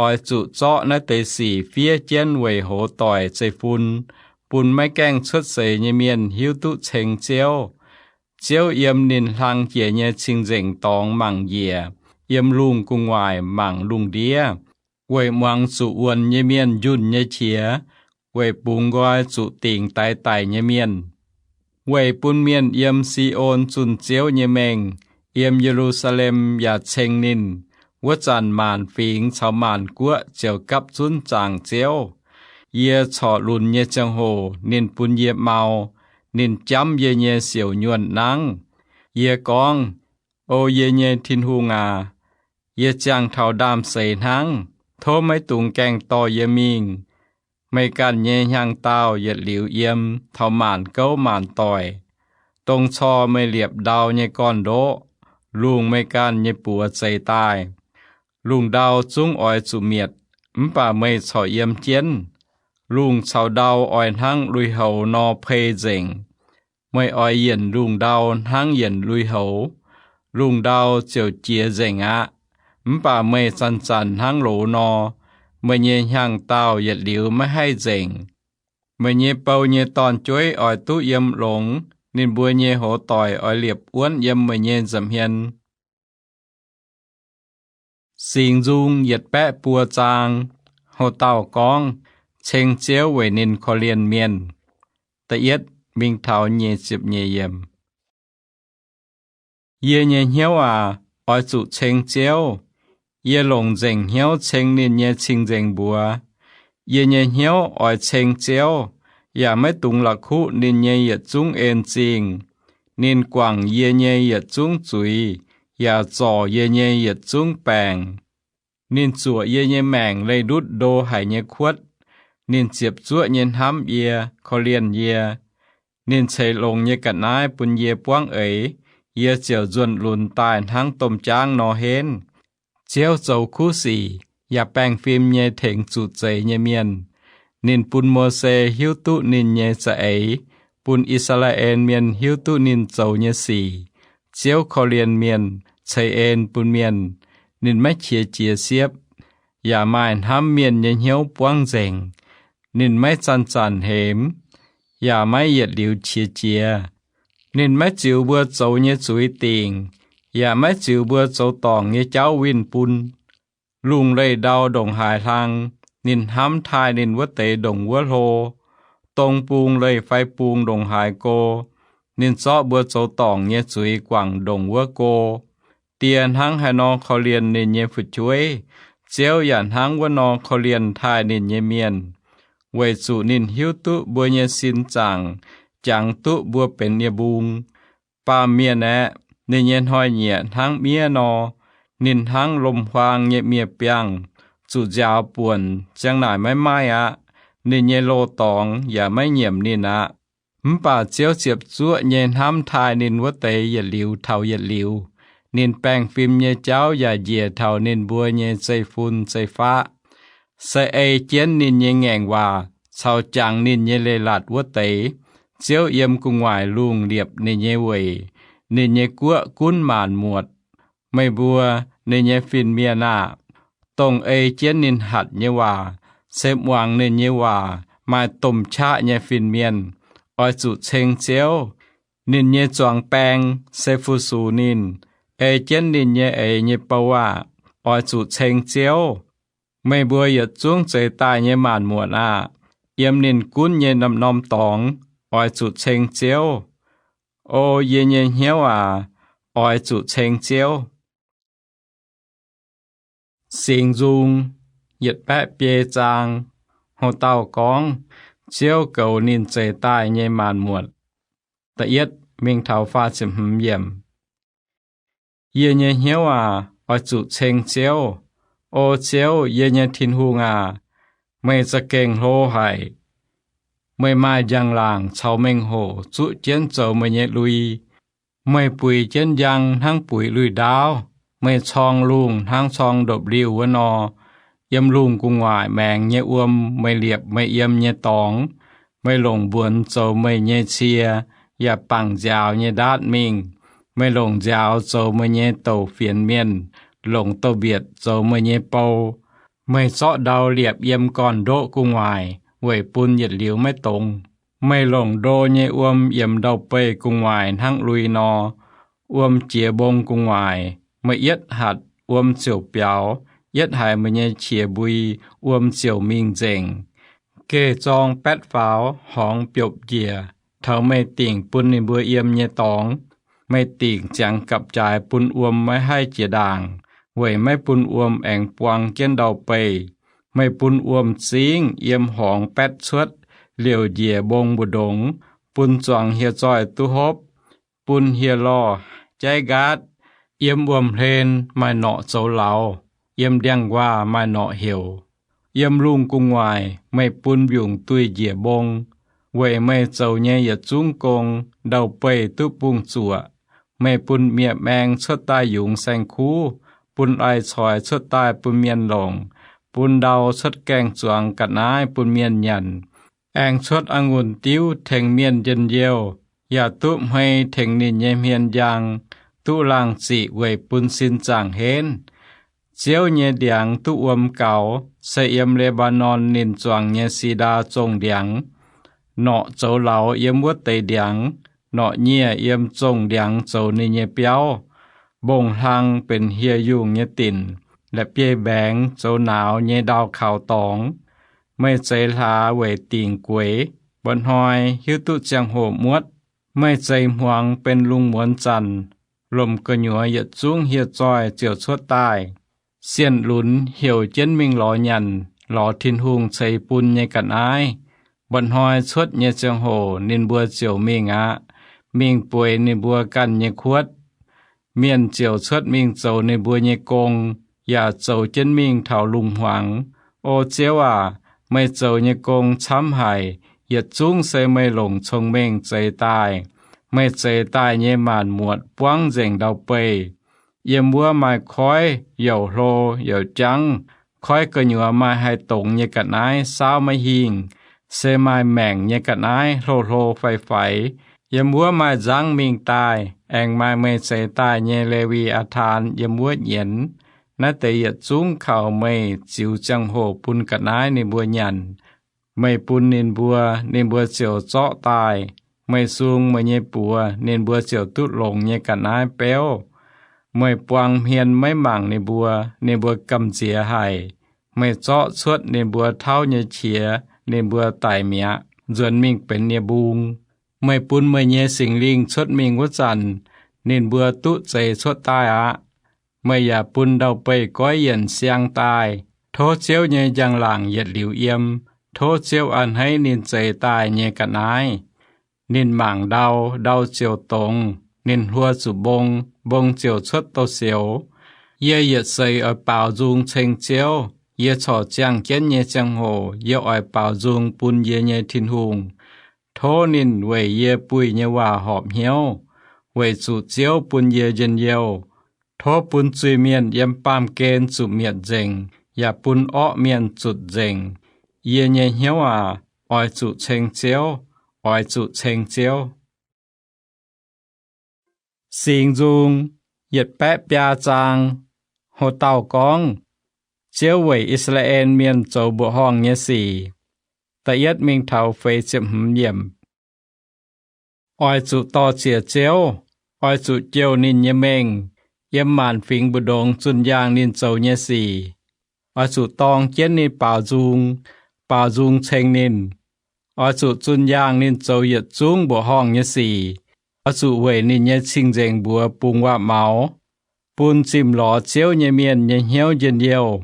Oix zuqc zorqv naaiv deix sic fiev jienv weic hoz doic zeiv-fun, bun maiv gaengh cuotv seix nyei mienh hiuv duqv ceng Ziouv. Ziouv yiem ninh hlang jiex nyei cing-nzengc dorngx mangc njiec, yiem lungh gu'nguaaic mangc lungh ndiev, weic muangx zuqc wuonx nyei mienh njunh nyei qiex, weic bungx nqoi zuqc dingc daix daic nyei mienh, weic bun mienh yiem Si^on zunh Ziouv nyei mengh, yiem Ye^lu^saa^lem yaac ceng ninh. Wuov zanc maanc fingx caux maanc guoqv ziouc gapv zunv zaangc Ziouv. Yie corc lunx nyei ziangh hoc ninh bun yie mau. Ninh jamv yie nyei siouc nyuonh nangv. Yie gorngv, O yie nyei Tin-Hungh aac, yie ziangh taux ndaamv-seix hnangv. Tov maiv dungx gaengh dorh yie mingh. Meih ganh nyei hnyangx-daauh yietc liuz yiem taux maanc gouv maanc doic. Dong cor meih liepc ndau nyei gorn-ndoqv, lungh meih ganh nyei buoz zeix daaih. Lungh ndau zungv oix zuqc mietc, mv baac meih corc yiem jienv. Lungh caux ndau oix hnangv lui-houx nor pei nzengc. Meih oix yienc lungh ndau hnangv yienc lui-houx. Lungh ndau ziouc jiex nzengc aqv, mv baac meih zanc-zanc hnangv loz nor. Meih nyei hnyangx-daauh yietc liuz maiv haih nzengc. Meih nyei bou nyei dorn-jueiv oix duqv yiem longx. Ninh mbuo nyei hoz doic oix liepc wuonv yiem meih nyei nza'hmien. Singx Nzung yietc baeqv buo zaang. Ho dauh gorngv, Ceng Ziouv weic ninh korv-lienh mienh. Da'yietv mingh taux nyic ziepc nyeic yiemc. Yie nyei hnyouv aac, oix zuqc ceng Ziouv. Yie longc nzengc hnyouv ceng ninh nyei cing-nzengc mbuox. Yie nyei hnyouv oix ceng Ziouv, yaac maiv dungx la'kuqv ninh nyei yietc zungv en zingh. Ninh guangc yie nyei yietc zungv zuiz, yaac zorc yie nyei yietc zungv baengc. Ninh zuoqc yie nyei maengc leih ndutv ndo haic nyei kuotv. Ninh ziepc zuoqv nyei hnamv yie, korv-lienh yie. Ninh ceix longx nyei ga'naaiv bun yie buangv eix. Yie ziouc nzuonx lunx daaih hnangv domh jaangv nor henv. Ziouv zoux kuv sic, yaac baengh fim nyei tengx zuqc zeix nyei mienh. Ninh bun Mose hiuv duqv ninh nyei za'eix, bun I^saa^laa^en Mienh hiuv duqv ninh zoux nyei sic. Ziouv korv-lienh mienh, ceix en bun mienh. Ninh maiv qiex jiez siepv, yaac maaih hnamv mienh nyei hnyouv buangv nzengc. Ninh maiv zanc-zanc hemx, yaac maiv yietc liuz qiex jiez. Ninh maiv ziux mbuo zoux nyei zuiz dingc, yaac maiv ziux mbuo zoux dorngc nyei jauv winh bun. Lungh leih ndau ndongc haaix hlang, ninh hnamv taaih ninh wuov deix ndongc wuov hlo. Dong bung leih fai bung ndongc haaix go, ninh zorqv mbuo zoux dorngc nyei zuiz guangc ndongc wuov go. Die hnangv haaix nor korv-lienh ninh nyei fu'jueiv, Ziouv yaac hnangv wuov nor korv-lienh taaih ninh nyei mienh, weic zuqc ninh hiuv duqv mbuo nyei sin zaangc, jangx duqv mbuo benx nie-mbung. Baamh mienh aeqv, ninh nyei hnoi-nyieqc hnangv miev nor. Ninh hnangv lomc-huaang nyei miev-biangh, zuqc nziaaux buonc ziang naaic maiv maaih aqv. Ninh nyei loz-dorngx yaac maiv nyiemc ninh aqv. Mv baac Ziouv ziepc zuoqv nyei hnamv taaih ninh wuov deix yietc liuz taux yietc liuz. Ninh baengh fim nyei jauv yaac njiec taux ninh mbuo nyei zeiv-fun zeiv-faqv. Se ei jienv ninh nyei ngaengc waac caux jangx ninh nyei leiz-latc wuov deix, Ziouv yiem gu'nguaaic lungh liepc ninh nyei weic. Ninh nyei guoqv gunv maanc muotc. Meih mbuo, ninh nyei fin-mienh aah! Dongh ei jienv ninh hatc nyei waac, se muangx ninh nyei waac, maaih domh qaqv nyei fin-mienh, oix zuqc ceng Ziouv. Ninh nyei zuangx baeng se fu-sux ninh. Ei jienv ninh nyei eix nyei bou aah! Oix zuqc ceng Ziouv. Meih mbuo yietc zungv zeix daaih nyei maanc muotc aah! Yiem ninh gunv nyei norm-norm dorngx, oix zuqc ceng Ziouv. O yie nyei hnyouv aac, oix zuqc ceng Ziouv. Singx Nzung yietc baeqv biei zaang. Ho dauh gorngv Ziouv goux ninh zeix daaih nyei maanc muotc. Da'yietv mingh taux faah ziepc hmz yiemc. Yie nyei hnyouv aac, oix zuqc ceng Ziouv. O Ziouv, yie nyei Tin-Hungh aac, meih za'gengh hlo haic. Meih maaih njang-laangc caux mengh hoc zuqv jienv zoux meih nyei lui. Meih buix jienv njang hnangv buix lui-ndaauv. Meih corng lungh hnangv corng ndopv-liuh wuov nor. Yiem lungh gu'nguaaic maengx nyei wuom meih liepc meih yiem nyei dorngx. Meih longc mbuonx zoux meih nyei cie, yaac bangc nziaaux nyei ndaatv mingh. Meih longc nziaaux zoux meih nyei douc fienx mienh, longc douz-mbietc zoux meih nyei bou. Meih zorqv ndau liepc yiem gorn-ndoqv gu'nguaaic weic bun yietc liuz maiv dongz. Meih longc ndo nyei wuom yiemx ndau-beih gu'nguaaic hnangv lui nor. Wuom jiex mbong gu'nguaaic, meih yietv hatc wuom ziouc biaux. Yietv haiz meih nyei qiex mbui, wuom ziouc mingh nzengc. Geh zorng baetv faaux, horngz biopv njiec taux meih dingc bun ninh mbuo yiem nyei dorngx. Meih dingc ziangx gapv-jaaix bun wuom maiv haih jiex ndaangc, weic maiv bun wuom aengx buang jienv ndau-beih. Meih bun wuom zingv yiem horngz baetv cuotv, liouc njiec mbong mbu'ndongx, bun zuangx hieh zoih duqv hopv, bun hieh lorh jaiv nqaatv. Yiem wuom-hlen maaih norqc zoux lauz, yiem ndiangx-nquaah maaih norqc heuc. Yiem lungh gu'nguaaic meih bun mbiungc duih njiec mbong. Weic meih zoux nyei yietc zungv gong, ndau-beih duqv bungx zuoqc. Meih bun mi'aqv maeng cuotv daaih yungz saeng-kuv, bun lai-coix cuotv daaih bun mienh longc, bun ndau cuotv gaeng-zuangx ga'naaiv bun mienh nyanc, aengx cuotv a'ngunc diuv tengx mienh njien-youh, yaac duqv hmei tengx ninh nyei hmien njang, duqv laangh ziqc weic bun sin zaangc henv. Ziouv nyei ndiangx duqv wuom gaux, se yiem Le^mbaa^norn ninh zuangx nyei si^ndaa zongh ndiangx. Norqc zoux lauz yiem wuov deix ndiangx, norqc nyieh yiem zongh ndiangx zoux ninh nyei biauv. Mbong-hlang benx hieh yungh nyei dinc, la'bieiv-mbaengx zoux nauz nyei ndau kaux dorngx. Meih zeix hlaax weic dingc gueix, mba'hnoi hiuv duqv ziangh hoc muotv. Meih zeix hmuangx benx lungh muonz zanc, lomc gu'nyuoz yietc zungv hieh zoih ziouc cuotv daaih. Sienh lunx heuc jienv mingh lorz nyanc, lorz Tin-Hungh ceix bun nyei ga'naaiv. Mba'hnoi cuotv nyei ziangh hoc ninh mbuo ziouc mingh aqv. Mingh bueix ninh mbuo ganh nyei kuotv. Mienh ziouc cuotv mingh zoux ninh mbuo nyei gong, yaac zoux jienv mingh taux lungh hmuangx. O Ziouv aac, Meih zoux nyei gong camv haic. Yietc zungv se meih longc cong-mengh zeix daaih. Meih zeix daaih nyei maanc muotc buangv nzengc ndau-beih. Yiem wuov maaih koiv youc hlo youc jangv. Koiv gu'nyuoz maaih haih dongz nyei ga'naaiv saauv maiv hingh, se maaih maengc nyei ga'naaiv hlo hlo faix faix. Yiem wuov maaih nzangv mingh daaih, aengx maaih meih zeix daaih nyei Le^wi^aa^taan yiem wuov nyienz. Naaiv deix yietc zungv kaux meih ziux ziangh hoc bun ga'naaiv ninh mbuo nyanc. Meih bun ninh mbuo, ninh mbuo ziouc zorqv daaih. Meih sung meih nyei buoz, ninh mbuo ziouc duqv longx nyei ga'naaiv beuv. Meih buang hmien maiv mangc ninh mbuo, ninh mbuo gamh nziex haic. Meih zorqv cuotv ninh mbuo tauv nyei qiex, ninh mbuo daic mi'aqv, nzuonx mingh benx nie-mbung. Meih bun meih nyei Singx Lingh cuotv mingh wuov zanc, ninh mbuo duqv zeix cuotv daaih aqv. Meih yaac bun ndau-beih goiv yienc siang daaih. Tov Ziouv nyei njang-laangc yietc liuz yiem. Tov Ziouv a'hneiv ninh zeix daaih nyei ga'naaiv. Ninh mangc ndau, ndau ziouc dongz. Ninh hluo zuqc mbong, mbong ziouc cuotv douz-sioux. Yie yietc seix oix baaux nzung ceng Ziouv. Yie corc ziangh jienv nyei ziangh hoc yie oix baaux nzung bun yie nyei Tin-Hungh. Tov ninh weic yie buih nyei waac horpc hnyouv, weic zuqc Ziouv bun yie njien-youh. Tov bun zuiz-mienh yiem baamh gen zuqc mietc nzengc, yaac bun orqv mienh zutc nzengc. Yie nyei hnyouv aac, oix zuqc ceng Ziouv, oix zuqc ceng Ziouv. Singx Nzung yietc baeqv biaa zaang. Ho dauh gorngv, Ziouv weic I^saa^laa^en Mienh zoux mbuoqc horngh nyei sic. Da'yietv mingh taux feix ziepc hmz yiemc. Oix zuqc dor-ziec Ziouv, oix zuqc jouh ninh nyei mengh, yiem maanc fingx mbu'ndongx zunh yaangh ninh zoux nyei sic. Oix zuqc dorng jienv ninh baaux nzung, baaux nzung ceng ninh. Oix zuqc zunh yaangh ninh zoux yietc zungv mbuoqc horngh nyei sic. Oix zuqc weic ninh nyei cing-nzengc mbuox bungx waac-maux, bun zimh lorz Ziouv nyei mienh nyei hnyouv njien-youh.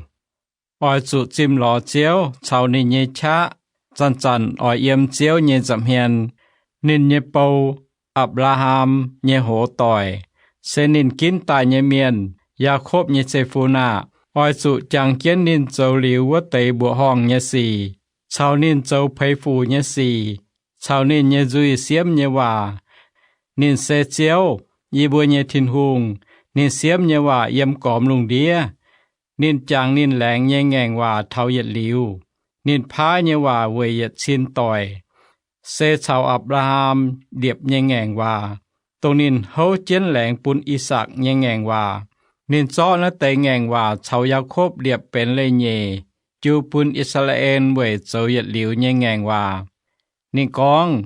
Oix zuqc zimh lorz Ziouv caux ninh nyei qaqv, zanc-zanc oix yiem Ziouv nyei nza'hmien. Ninh nyei bou, Apc^laa^ham, nyei hoz doic, se ninh ginv daaih nyei mienh, Yaakopv nyei zeiv-fun aah! Oix zuqc jangx jienv ninh zoux liuz wuov deix mbuoqc horngh nyei sic, caux ninh zoux peix fuc nyei sic, caux ninh nyei nzuih siemv nyei waac. Ninh se Ziouv, yie mbuo nyei Tin-Hungh. Ninh siemv nyei waac yiem gormx lungh ndiev. Ninh jangx ninh laengz nyei ngaengc waac taux yietc liuz. Ninh paaiv nyei waac weic yietc cin doic, se caux Apc^laa^ham liepc nyei ngaengc waac, dongh ninh houv jienv laengz bun I^sakc nyei ngaengc waac. Ninh zorqv naaiv deix ngaengc waac caux Yaakopv liepc benx leiz-nyeic, jiu bun I^saa^laa^en weic zoux yietc liuz nyei ngaengc waac. Ninh gorngv,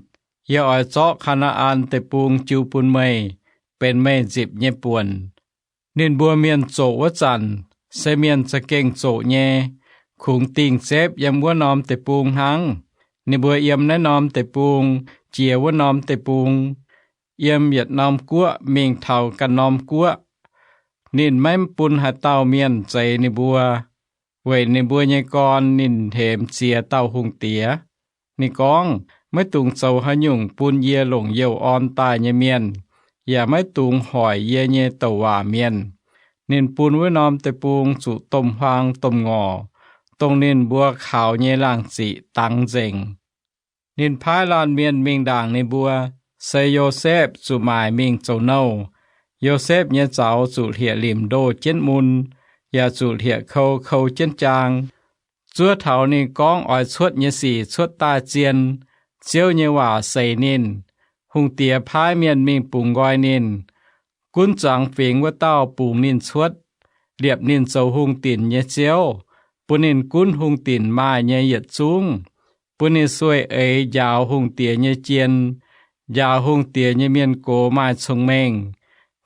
Yie oix zorqv Kaa^naa^an Deic-Bung jiu bun meih, benx meih nzipc nyei buonc. Ninh mbuo mienh zoqc wuov zanc, se mienh za'gengh zoqc nyei, kungx dingh zepv yiem wuov norm deic-bung hnangv. Ninh mbuo yiem naaiv norm deic-bung jiex wuov norm deic-bung, yiem yietc norm guoqv mingh taux ganh norm guoqv. Ninh maiv bun haaix dauh mienh zeix ninh mbuo, weic ninh mbuo nyei gorn ninh hemx ziex dauh hungh diex. Ninh gorngv, Maiv dungx zoux haaix nyungc bun yie longc youh orn daaih nyei mienh, yaac maiv dungx hoic yie nyei douc waac mienh. Ninh bun wuov norm deic-bung zuqc domh huaang domh ngorc, dongh ninh mbuo kaux nyei laangh ziqc dangx nzengc. Ninh paaiv laanh mienh mingh ndaangc ninh mbuo, se Yosepv zuqc maaic mingh zoux nouh. Yosepv nyei zaux zuqc hlieqv-limc ndoh jienv mun, yaac zuqc hlieqv-kou kou jienv jaang. Zuov taux ninh gorngv oix cuotv nyei sic cuotv daaih zien, Ziouv nyei waac seix ninh. Hungh diex paaiv mienh mingh bungx nqoi ninh. Gunv zuangx fingx wuov dauh bungx ninh cuotv, liepc ninh zoux hungh dinc nyei ziouv, bun ninh gunv hungh dinc maaih nyei yietc zungv, bun ninh sueih eix njaaux hungh diex nyei jien, njaaux hungh diex nyei mienh gox maaih cong-mengh.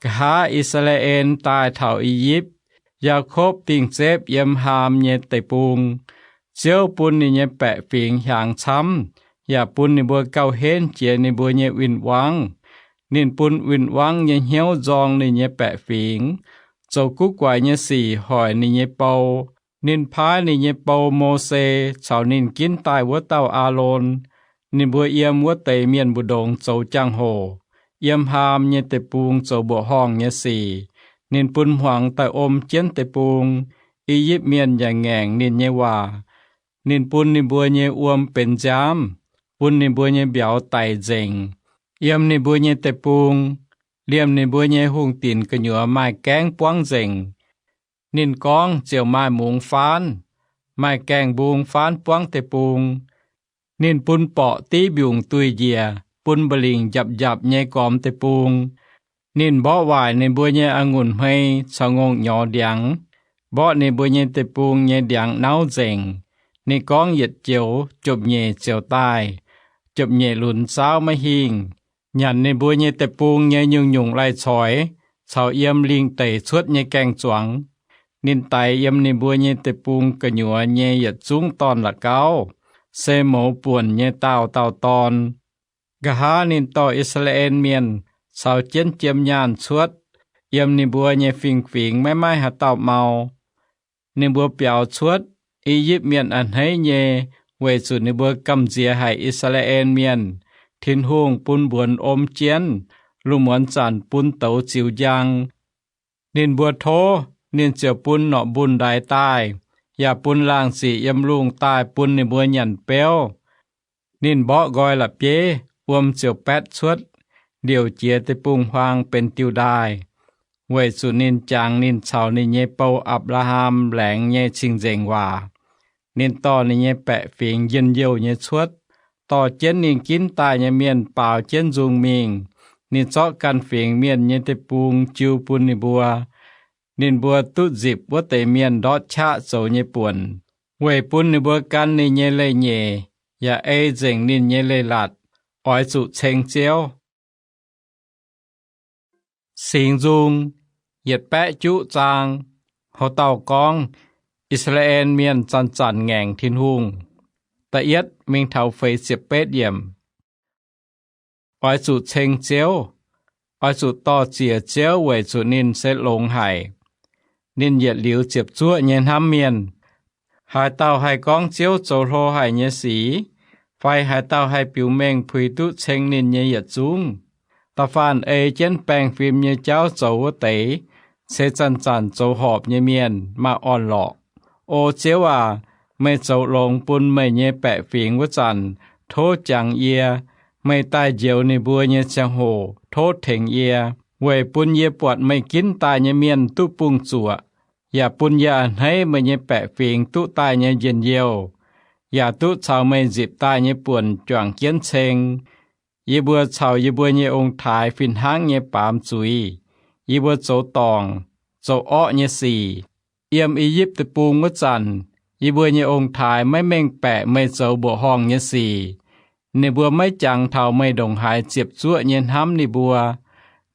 Nqa'haav I^saa^laa^en daaih taux I^yipv, Yaakopv dingh zepv yiem Haam nyei deic-bung. Ziouv bun ninh nyei baeqc fingx hiaangx camv, yaac bun ninh mbuo gauh henv jiex ninh mbuo nyei win-wangv. Ninh bun win-wangv nyei hnyouv nzorng ninh nyei baeqc fingx, zoux guv guaix nyei sic hoic ninh nyei bou. Ninh paaiv ninh nyei bou, Mose, caux ninh ginv daaih wuov dauh Aalon. Ninh mbuo yiem wuov deix mienh mbu'ndongx zoux jangx hoc, yiem Haam nyei deic-bung zoux mbuoqc horngh nyei sic. Ninh bun hmuangx daaih om jienv deic-bung. I^yipv Mienh yaac ngaengc ninh nyei waac. Ninh bun ninh mbuo nyei wuom benx nziaamv, bun ninh mbuo nyei mbiauz daic nzengc. Yiem ninh mbuo nyei deic-bung, liemh ninh mbuo nyei hungh dinc gu'nyuoz maaih gaengv buangv nzengc. Ninh gorngv ziouc maaih mungz faanv, maaih gaengh mbung faanv buangv deic-bung. Ninh bun borqc div mbiungc duih njiec, bun mba'lingc njapc njapc nyei gormx deic-bung. Ninh mborqv waaic ninh mbuo nyei a'ngunc hmei caux ngongh nyorx ndiangx, mborqv ninh mbuo nyei deic-bung nyei ndiangx nauv nzengc. Ninh gorngv yietc joux jomc-nyeic ziouc daaih, jomc-nyeic lunx zaauv maiv hingh, nyanc ninh mbuo nyei deic-bung nyei nyungc-nyungc lai-coix caux yiem lingh deic cuotv nyei gaeng-zuangx. Ninh daix yiem ninh mbuo nyei deic-bung gu'nyuoz nyei yietc zungv dorn-la'gauv, se mouz buonc nyei daauh dauh dorn. Nqa'haav ninh dorh I^saa^laa^en Mienh caux jienv jiem nyaanh cuotv. Yiem ninh mbuo nyei fingx-fingx maiv maaih haaix dauh mau. Ninh mbuo biaux cuotv, I^yipv Mienh a'hneiv nyei, weic zuqc ninh mbuo gamh nziex haic I^saa^laa^en Mienh. Tin-Hungh bun mbuonx om jienv, lungh muonz zanc bun douz ziux njang. Ninh mbuo tov, ninh ziouc bun norqc mbunh ndaix daaih, yaac bun laangh ziqc yiem lungh daaih bun ninh mbuo nyanc beuv. Ninh mborqv nqoi la'bieiv, wuom ziouc baetv cuotv, liouc jiex deic-bung-huaang benx diuh ndaaih, weic zuqc ninh jangx ninh caux ninh nyei bou, Apc^laa^ham, laengz nyei cing-nzengc waac. Ninh dorh ninh nyei baeqc fingx njien-youh nyei cuotv, dorh jienv ninh ginv daaih nyei mienh baaux jienv nzung mingh. Ninh zorqv ganh fingx mienh nyei deic-bung jiu bun ninh mbuo. Ninh mbuo duqv nzipc wuov deix mienh ndortv qaqv zoux nyei buonc, weic bun ninh mbuo gan ninh nyei leiz-nyeic yaac ei nzengc ninh nyei leiz-latc, oix zuqc ceng Ziouv. Singx Nzung yietc baeqv juqv zaang. Houc dauh gorngv, I^saa^laa^en Mienh zanc-zanc ngaengc Tin-Hungh. Da'yietv mingh taux feix ziepc betv yiemc. Oix zuqc ceng Ziouv. Oix zuqc dor-ziec Ziouv weic zuqc ninh se longx haic. Ninh yietc liuz ziepc zuoqv nyei hnamv mienh. Haaix dauh haih gorngv Ziouv zoux hlo haic nyei sic? Fai haaix dauh haih biux mengh puix duqv ceng ninh nyei yietc zungv? Da'faanh ei jienv baengh fim nyei jauv zoux wuov deix, se zanc-zanc zoux horpc nyei mienh maaih orn-lorqc. O Ziouv aac, meih zoux longx bun meih nyei baeqc fingx wuov zanc, tov jangx yie. Meih daaih njoux ninh mbuo nyei ziangh hoc, tov tengx yie, weic bun yie buatc meih ginv daaih nyei mienh duqv bungx-zuoqc, yaac bun yie a'hneiv meih nyei baeqc fingx duqv daaih nyei njien-youh, yaac duqv caux meih nzipc daaih nyei buonc juangc jienv ceng. Yie mbuo caux yie mbuo nyei ong-taaix fih hnangv nyei baamz zuiz. Yie mbuo zoux dorngc, zoux orqv nyei sic. Yiem I^yipv Deic-Bung wuov zanc, yie mbuo nyei ong-taaix maiv mengh baeqc meih zoux mbuoqc horngh nyei sic. Ninh mbuo maiv jangx taux meih ndongc haaix ziepc zuoqv nyei hnamv ninh mbuo.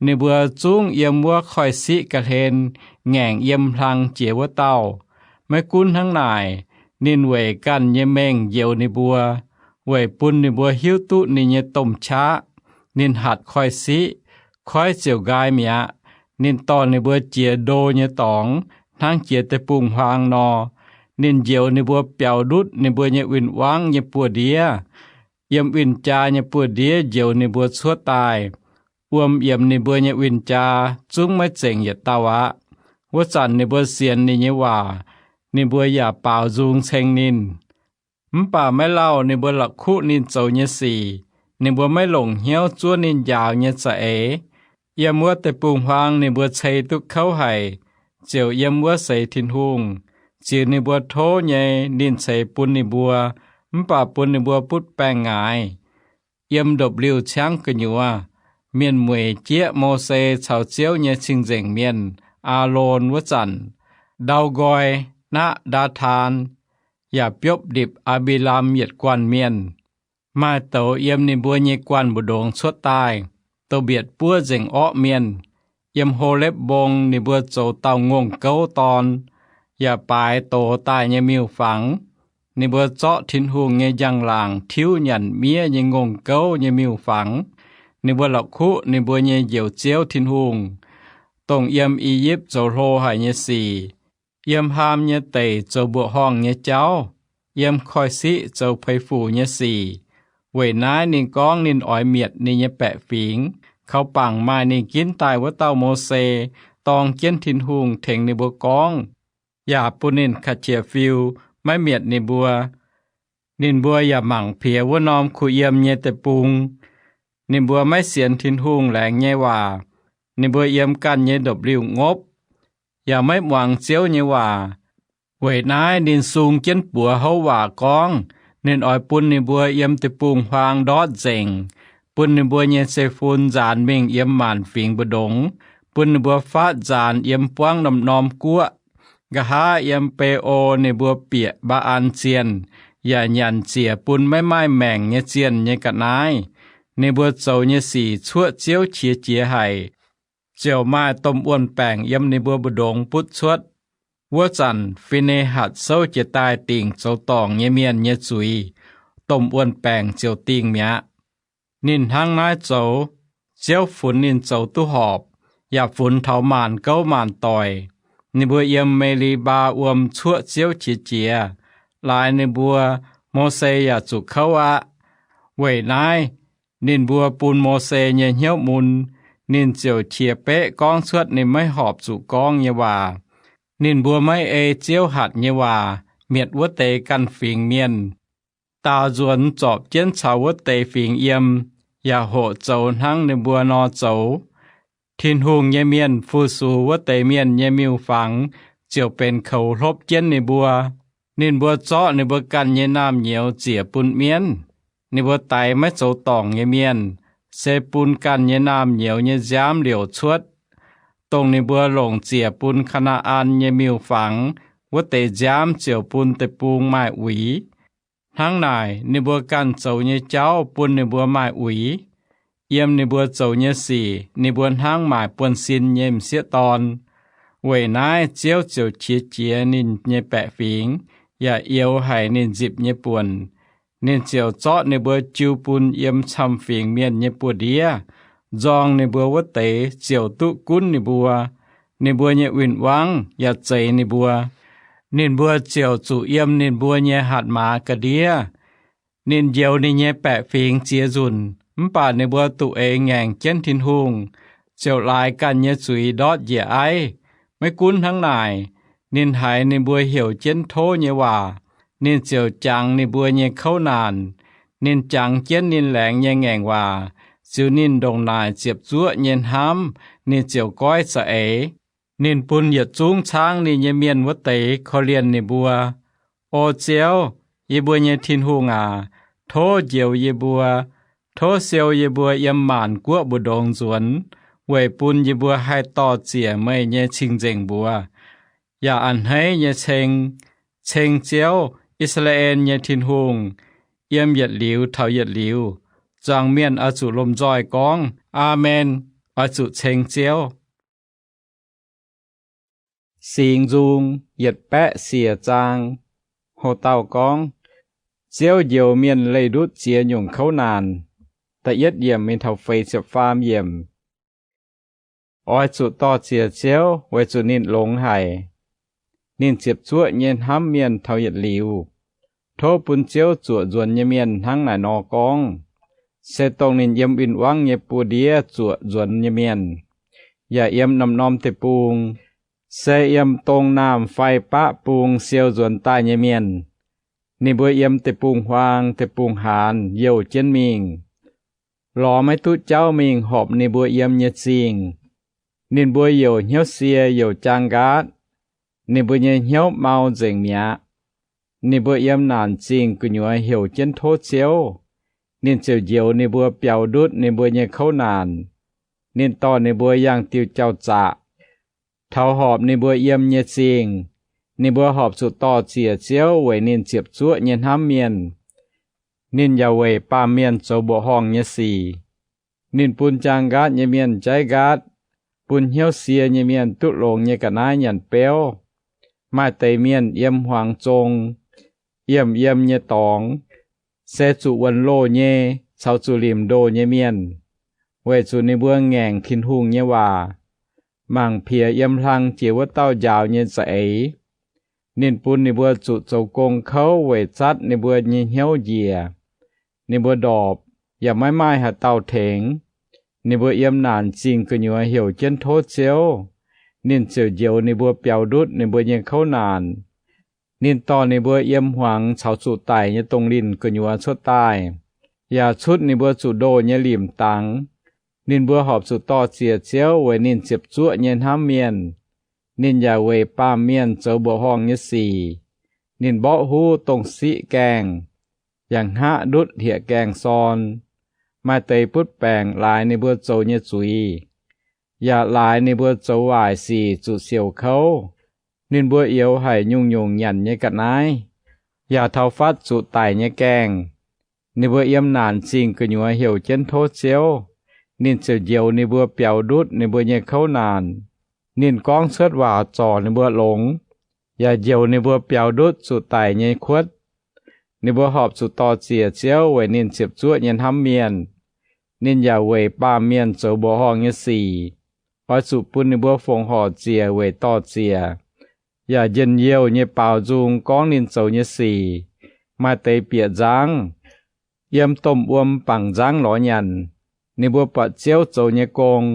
Ninh mbuo zungv yiem wuov koiv-siqv ga'hlen ngaengc yiem hlang jiex wuov dauh. Maiv gunv hnangv naaic, ninh weic ganh nyei mengh njoux ninh mbuo, weic bun ninh mbuo hiuv duqv ninh nyei domh qaqv. Ninh hatc koiv-siqv, koiv ziouc nqaai mi'aqv. Ninh dorh ninh mbuo jiex ndo nyei dorngx hnangv jiex deic-bung-huaang nor. Ninh njoux ninh mbuo biaux ndutv ninh mbuo nyei win-wangv nyei buoz-ndiev. Yiem win-jaa nyei buoz-ndiev njoux ninh mbuo cuotv daaih. Wuom yiemx ninh mbuo nyei win-jaa zungv maiv zengc yietc dauh aqv. Wuov zanc ninh mbuo sienx ninh nyei waac, ninh mbuo yaac baaux nzung ceng ninh. Mv baac maiv lauh ninh mbuo la'kuqv ninh zoux nyei sic. Ninh mbuo maiv longc hnyouv zuov ninh njaaux nyei za'eix. Yiem wuov deic-bung-huaang ninh mbuo cei duqv kouv haic, ziouc yiem wuov seix Tin-Hungh. Ziux ninh mbuo tov nyei ninh ceix bun ninh mbuo, mv baac bun ninh mbuo butv baengh ngaaix. Yiem ndopv-liuh ciangv gu'nyuoz, mienh mueic jieqv Mose caux Ziouv nyei cing-nzengc mienh, Aalon, wuov zanc, ndau nqoi naqv Ndaa^taan, yaac biopv ndipc Aa^mbi^lam yietc guanh mienh. Maaih douz yiem ninh mbuo nyei guanh mbu'ndongx cuotv daaih, dongh mbietc buov nzengc orqv mienh. Yiem Holepv Mbong ninh mbuo zoux dauh ngongh gouv dorn, yaac baaix doz daaih nyei miuc-fangx. Ninh mbuo zorqv Tin-Hungh nyei njang-laangc tiuv nyanc miev nyei ngongh gouv nyei miuc-fangx. Ninh mbuo la'kuqv ninh mbuo nyei Njoux Ziouv Tin-Hungh, dongh yiem I^yipv zoux hlo haic nyei sic, yiem Haam nyei deic zoux mbuoqc horngh nyei jauv, yiem Koiv-Siqv zoux peix fuc nyei sic. Weic naaiv ninh gorngv ninh oix mietc ninh nyei baeqc fingx, kaux bangc maaih ninh ginv daaih wuov dauh Mose dorng jienv Tin-Hungh tengx ninh mbuo gorngv, yaac bun ninh ka'qiex fiu, maiv mietc ninh mbuo. Ninh mbuo yaac mangc piex wuov norm kuh yiem nyei deic-bung. Ninh mbuo maiv sienx Tin-Hungh laengz nyei waac. Ninh mbuo yiem ganh nyei ndopv-liuh ngopv, yaac maiv muangx Ziouv nyei waac. Weic naaiv ninh sung jienv buoz houv waac gorngv ninh oix bun ninh mbuo yiem deic-bung-huaang ndortv nzengc, bun ninh mbuo nyei zeiv-fun nzaanx mingh yiem maanc fingx mbu'ndongx, bun ninh mbuo faatv nzaanx yiem buangv norm-norm guoqv. Nqa'haav yiem Be^o ninh mbuo bieqc Mbaa^an Zienh, yaac nyanc ziec bun maiv maaih maengc nyei zienh nyei ga'naaiv. Ninh mbuo zoux nyei sic cuoqv Ziouv qiex jiez haic, ziouc maaih domh wuon-baengc yiem ninh mbuo mbu'ndongx butv cuotv. Wuov zanc Fi^ne^hatc souv jiez daaih dingc zoux dorngc nyei mienh nyei zuiz, domh wuon-baengc ziouc dingh mi'aqv. Ninh hnangv naaiv zoux, Ziouv funx ninh zoux duqv horpc, yaac funx taux maanc gouv maanc doic. Ninh mbuo yiem Me^li^mbaa Wuom cuoqv Ziouv qiex jiez, laaix ninh mbuo, Mose yaac zuqc kouv aqv. Weic naaiv ninh mbuo bun Mose nyei hnyouv mun, ninh ziouc qiex beqv gorngv cuotv ninh maiv horpc zuqc gorngv nyei waac. Ninh mbuo maiv ei Ziouv hatc nyei waac, mietc wuov deix ganh fingx mienh, daaux nzuonx zorpc jienv caux wuov deix fingx yiem, yaac hoqc zoux hnangv ninh mbuo nor zoux. Tin-Hungh nyei mienh fu-sux wuov deix mienh nyei miuc-fangx ziouc benx koux hlopv jienv ninh mbuo. Ninh mbuo zorqv ninh mbuo ganh nyei naamh nyouz ziec bun mienv. Ninh mbuo daix maiv zoux dorngc nyei mienh, se bun ganh nyei naamh nyouz nyei nziaamv liouc cuotv, dongh ninh mbuo longc ziec bun Kaa^naa^an nyei miuc-fangx wuov deix nziaamv ziouc bun deic-bung maaih uix. Hnangv naaic, ninh mbuo ganh zoux nyei jauv bun ninh mbuo maaih uix. Yiem ninh mbuo zoux nyei sic ninh mbuo hnangv maaic buonv-sin nyei m'sieqv dorn. Weic naaiv Ziouv ziouc qiex jiez ninh nyei baeqc fingx, yaac youx haic ninh nzipc nyei buonc. Ninh ziouc zorqv ninh mbuo jiu bun yiem camv-fingx mienh nyei buoz-ndiev, nzorng ninh mbuo wuov deix ziouc duqv gunv ninh mbuo. Ninh mbuo nyei win-wangv yaac zeix ninh mbuo. Ninh mbuo ziouc zuqc yiem ninh mbuo nyei hatc maaz ga'ndiev. Ninh njoux ninh nyei baeqc fingx ziex nzunc, mv baac ninh mbuo duqv eix ngaengc jienv Tin-Hungh, ziouc laaix ganh nyei zuiz ndortv njiec aiv. Maiv gunv hnangv naaic, ninh haiz ninh mbuo heuc jienv tov nyei waac. Ninh ziouc jangx ninh mbuo nyei kouv naanc. Ninh jangx jienv ninh laengz nyei ngaengc waac, ziux ninh ndongc naaic ziepc zuoqv nyei hnamv, ninh ziouc goiv za'eix. Ninh bun yietc zungv caangv ninh nyei mienh wuov deix korv-lienh ninh mbuo, O Ziouv, yie mbuo nyei Tin-Hungh aac, tov njoux yie mbuo. Tov siou yie mbuo yiem maanc guoqv mbu'ndongx nzuonx, weic bun yie mbuo haih dor-ziec meih nyei cing-nzengc mbuox, yaac a'hneiv nyei ceng, ceng Ziouv, I^saa^laa^en nyei Tin-Hungh, yiem yietc liuz taux yietc liuz. Zuangx mienh oix zuqc lomh nzoih gorngv, Aamen. Oix zuqc ceng Ziouv. Singx Nzung yietc baeqv siec zaang. Ho dauh gorngv, Ziouv njoux mienh leih ndutv ziex nyungc kouv naanc. Da'yietv yiemc mingh taux feix ziepc faam yiemc. Oix zuqc dor-ziec Ziouv weic zuqc ninh longx haic. Ninh ziepc zuoqv nyei hnamv mienh taux yietc liuz. Tov bun Ziouv zuoqc nzuonx nyei mienh hnangv naaic nor gorngv, se dongh ninh yiem win-wangv nyei buoz-ndiev zuoqc nzuonx nyei mienh, yaac yiem norm-norm deic-bung, se yiem dong, naamh fai baqv bung siou nzuonx daaih nyei mienh. Ninh mbuo yiem deic-bung-huaang deic-bung-haanz youh jienv mingh, lorz maiv duqv jauv mingh horpc ninh mbuo yiem nyei zingh. Ninh mbuo youc hnyouv sie youc jaang nqaatv. Ninh mbuo nyei hnyouv mau nzengc mi'aqv. Ninh mbuo yiem naanc zingh gu'nyuoz heuc jienv tov Ziouv. Ninh ziouc njoux ninh mbuo biaux ndutv ninh mbuo nyei kouv naanc. Ninh dorh ninh mbuo yangh diuh jauv-zaqc, taux horpc ninh mbuo yiem nyei zingh. Ninh mbuo horpc zuqc dor-ziec Ziouv weic ninh ziepc zuoqv nyei hnamv mienh. Ninh yaac weic baamh mienh zoux mbuoqc horngh nyei sic. Ninh bun jaang nqaatv nyei mienh jaiv nqaatv, bun hnyouv sie nyei mienh duqv longx nyei ga'naaiv nyanc beuv. Maaih deix mienh yiem hmuangx zong, yiem yiem nyei dorngx, se zuqc wuonx loh nyei caux zuqc limc ndoh nyei mienh, weic zuqc ninh mbuo ngaengc Tin-Hungh nyei waac, mangc piex yiem hlang jiex wuov dauh njaaux nyei za'eix. Ninh bun ninh mbuo zuqc zoux gong kouv weic zatv ninh mbuo nyei hnyouv njiec. Ninh mbuo ndorpc, yaac maiv maaih haaix dauh tengx. Ninh mbuo yiem naanc zingh gu'nyuoz heuc jienv tov Ziouv. Ninh ziouc njoux ninh mbuo biaux ndutv ninh mbuo nyei kouv naanc. Ninh dorh ninh mbuo yiem hmuangx caux zuqc daic nyei dongh linh gu'nyuoz cuotv daaih, yaac cutv ninh mbuo zuqc ndoh nyei limc dangx. Ninh mbuo horpc zuqc dor-ziec Ziouv weic ninh ziepc zuoqv nyei hnamv mienh. Ninh yaac weic baamh mienh zoux mbuoqc horngh nyei sic. Ninh mborqv huv dongh siqv gaengh, yaac hngaqv ndutv hlieqv gaengh sorn. Maaih deix butv baengc laaix ninh mbuo zoux nyei zuiz, yaac laaix ninh mbuo zoux waaic sic zuqc siouc kouv. Ninh mbuo youx haic nyungc-nyungc nyanc nyei ga'naaiv, yaac taux fatv zuqc daic nyei gaengh. Ninh mbuo yiem naanc zingh gu'nyuoz heuc jienv tov Ziouv, ninh ziouc njoux ninh mbuo biaux ndutv ninh mbuo nyei kouv naanc. Ninh gorngv cuotv waac zorc ninh mbuo longx, yaac njoux ninh mbuo biaux ndutv zuqc daic nyei kuotv. Ninh mbuo horpc zuqc dor-ziec Ziouv weic ninh ziepc zuoqv nyei hnamv mienh. Ninh yaac weic baamh mienh zoux mbuoqc horngh nyei sic. Oix zuqc bun ninh mbuo fongc horc ziec weic dor-ziec, yaac njien-youh nyei baaux nzung gorngv ninh zoux nyei sic. Maaih deix bieqc nzangv, yiem domh wuom bangc nzangv lorz nyanc. Ninh mbuo buatc Ziouv zoux nyei gong,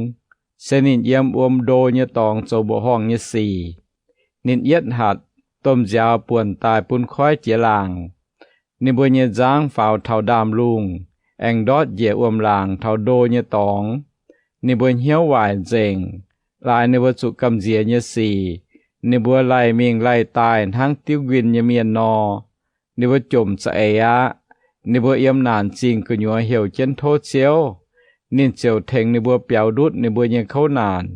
se ninh yiem wuom ndo nyei dorngx zoux mbuoqc horngh nyei sic. Ninh yietv hatc domh nziaaux buonc daaih bun koiv jiex laangc. Ninh mbuo nyei nzangv faaux taux ndaamv-lungh, aengx ndortv njiec wuom-laangc taux ndo nyei dorngx. Ninh mbuo hnyouv waaic nzengc, laaix ninh mbuo zuqc gamh nziex nyei sic. Ninh mbuo laih mingh laih daaih hnangv diuv nquin nyei mienh nor. Ninh mbuo jomc za'eix aqv. Ninh mbuo yiem naanc zingh gu'nyuoz heuc jienv tov Ziouv, ninh ziouc tengx ninh mbuo biaux ndutv ninh mbuo nyei kouv naanc.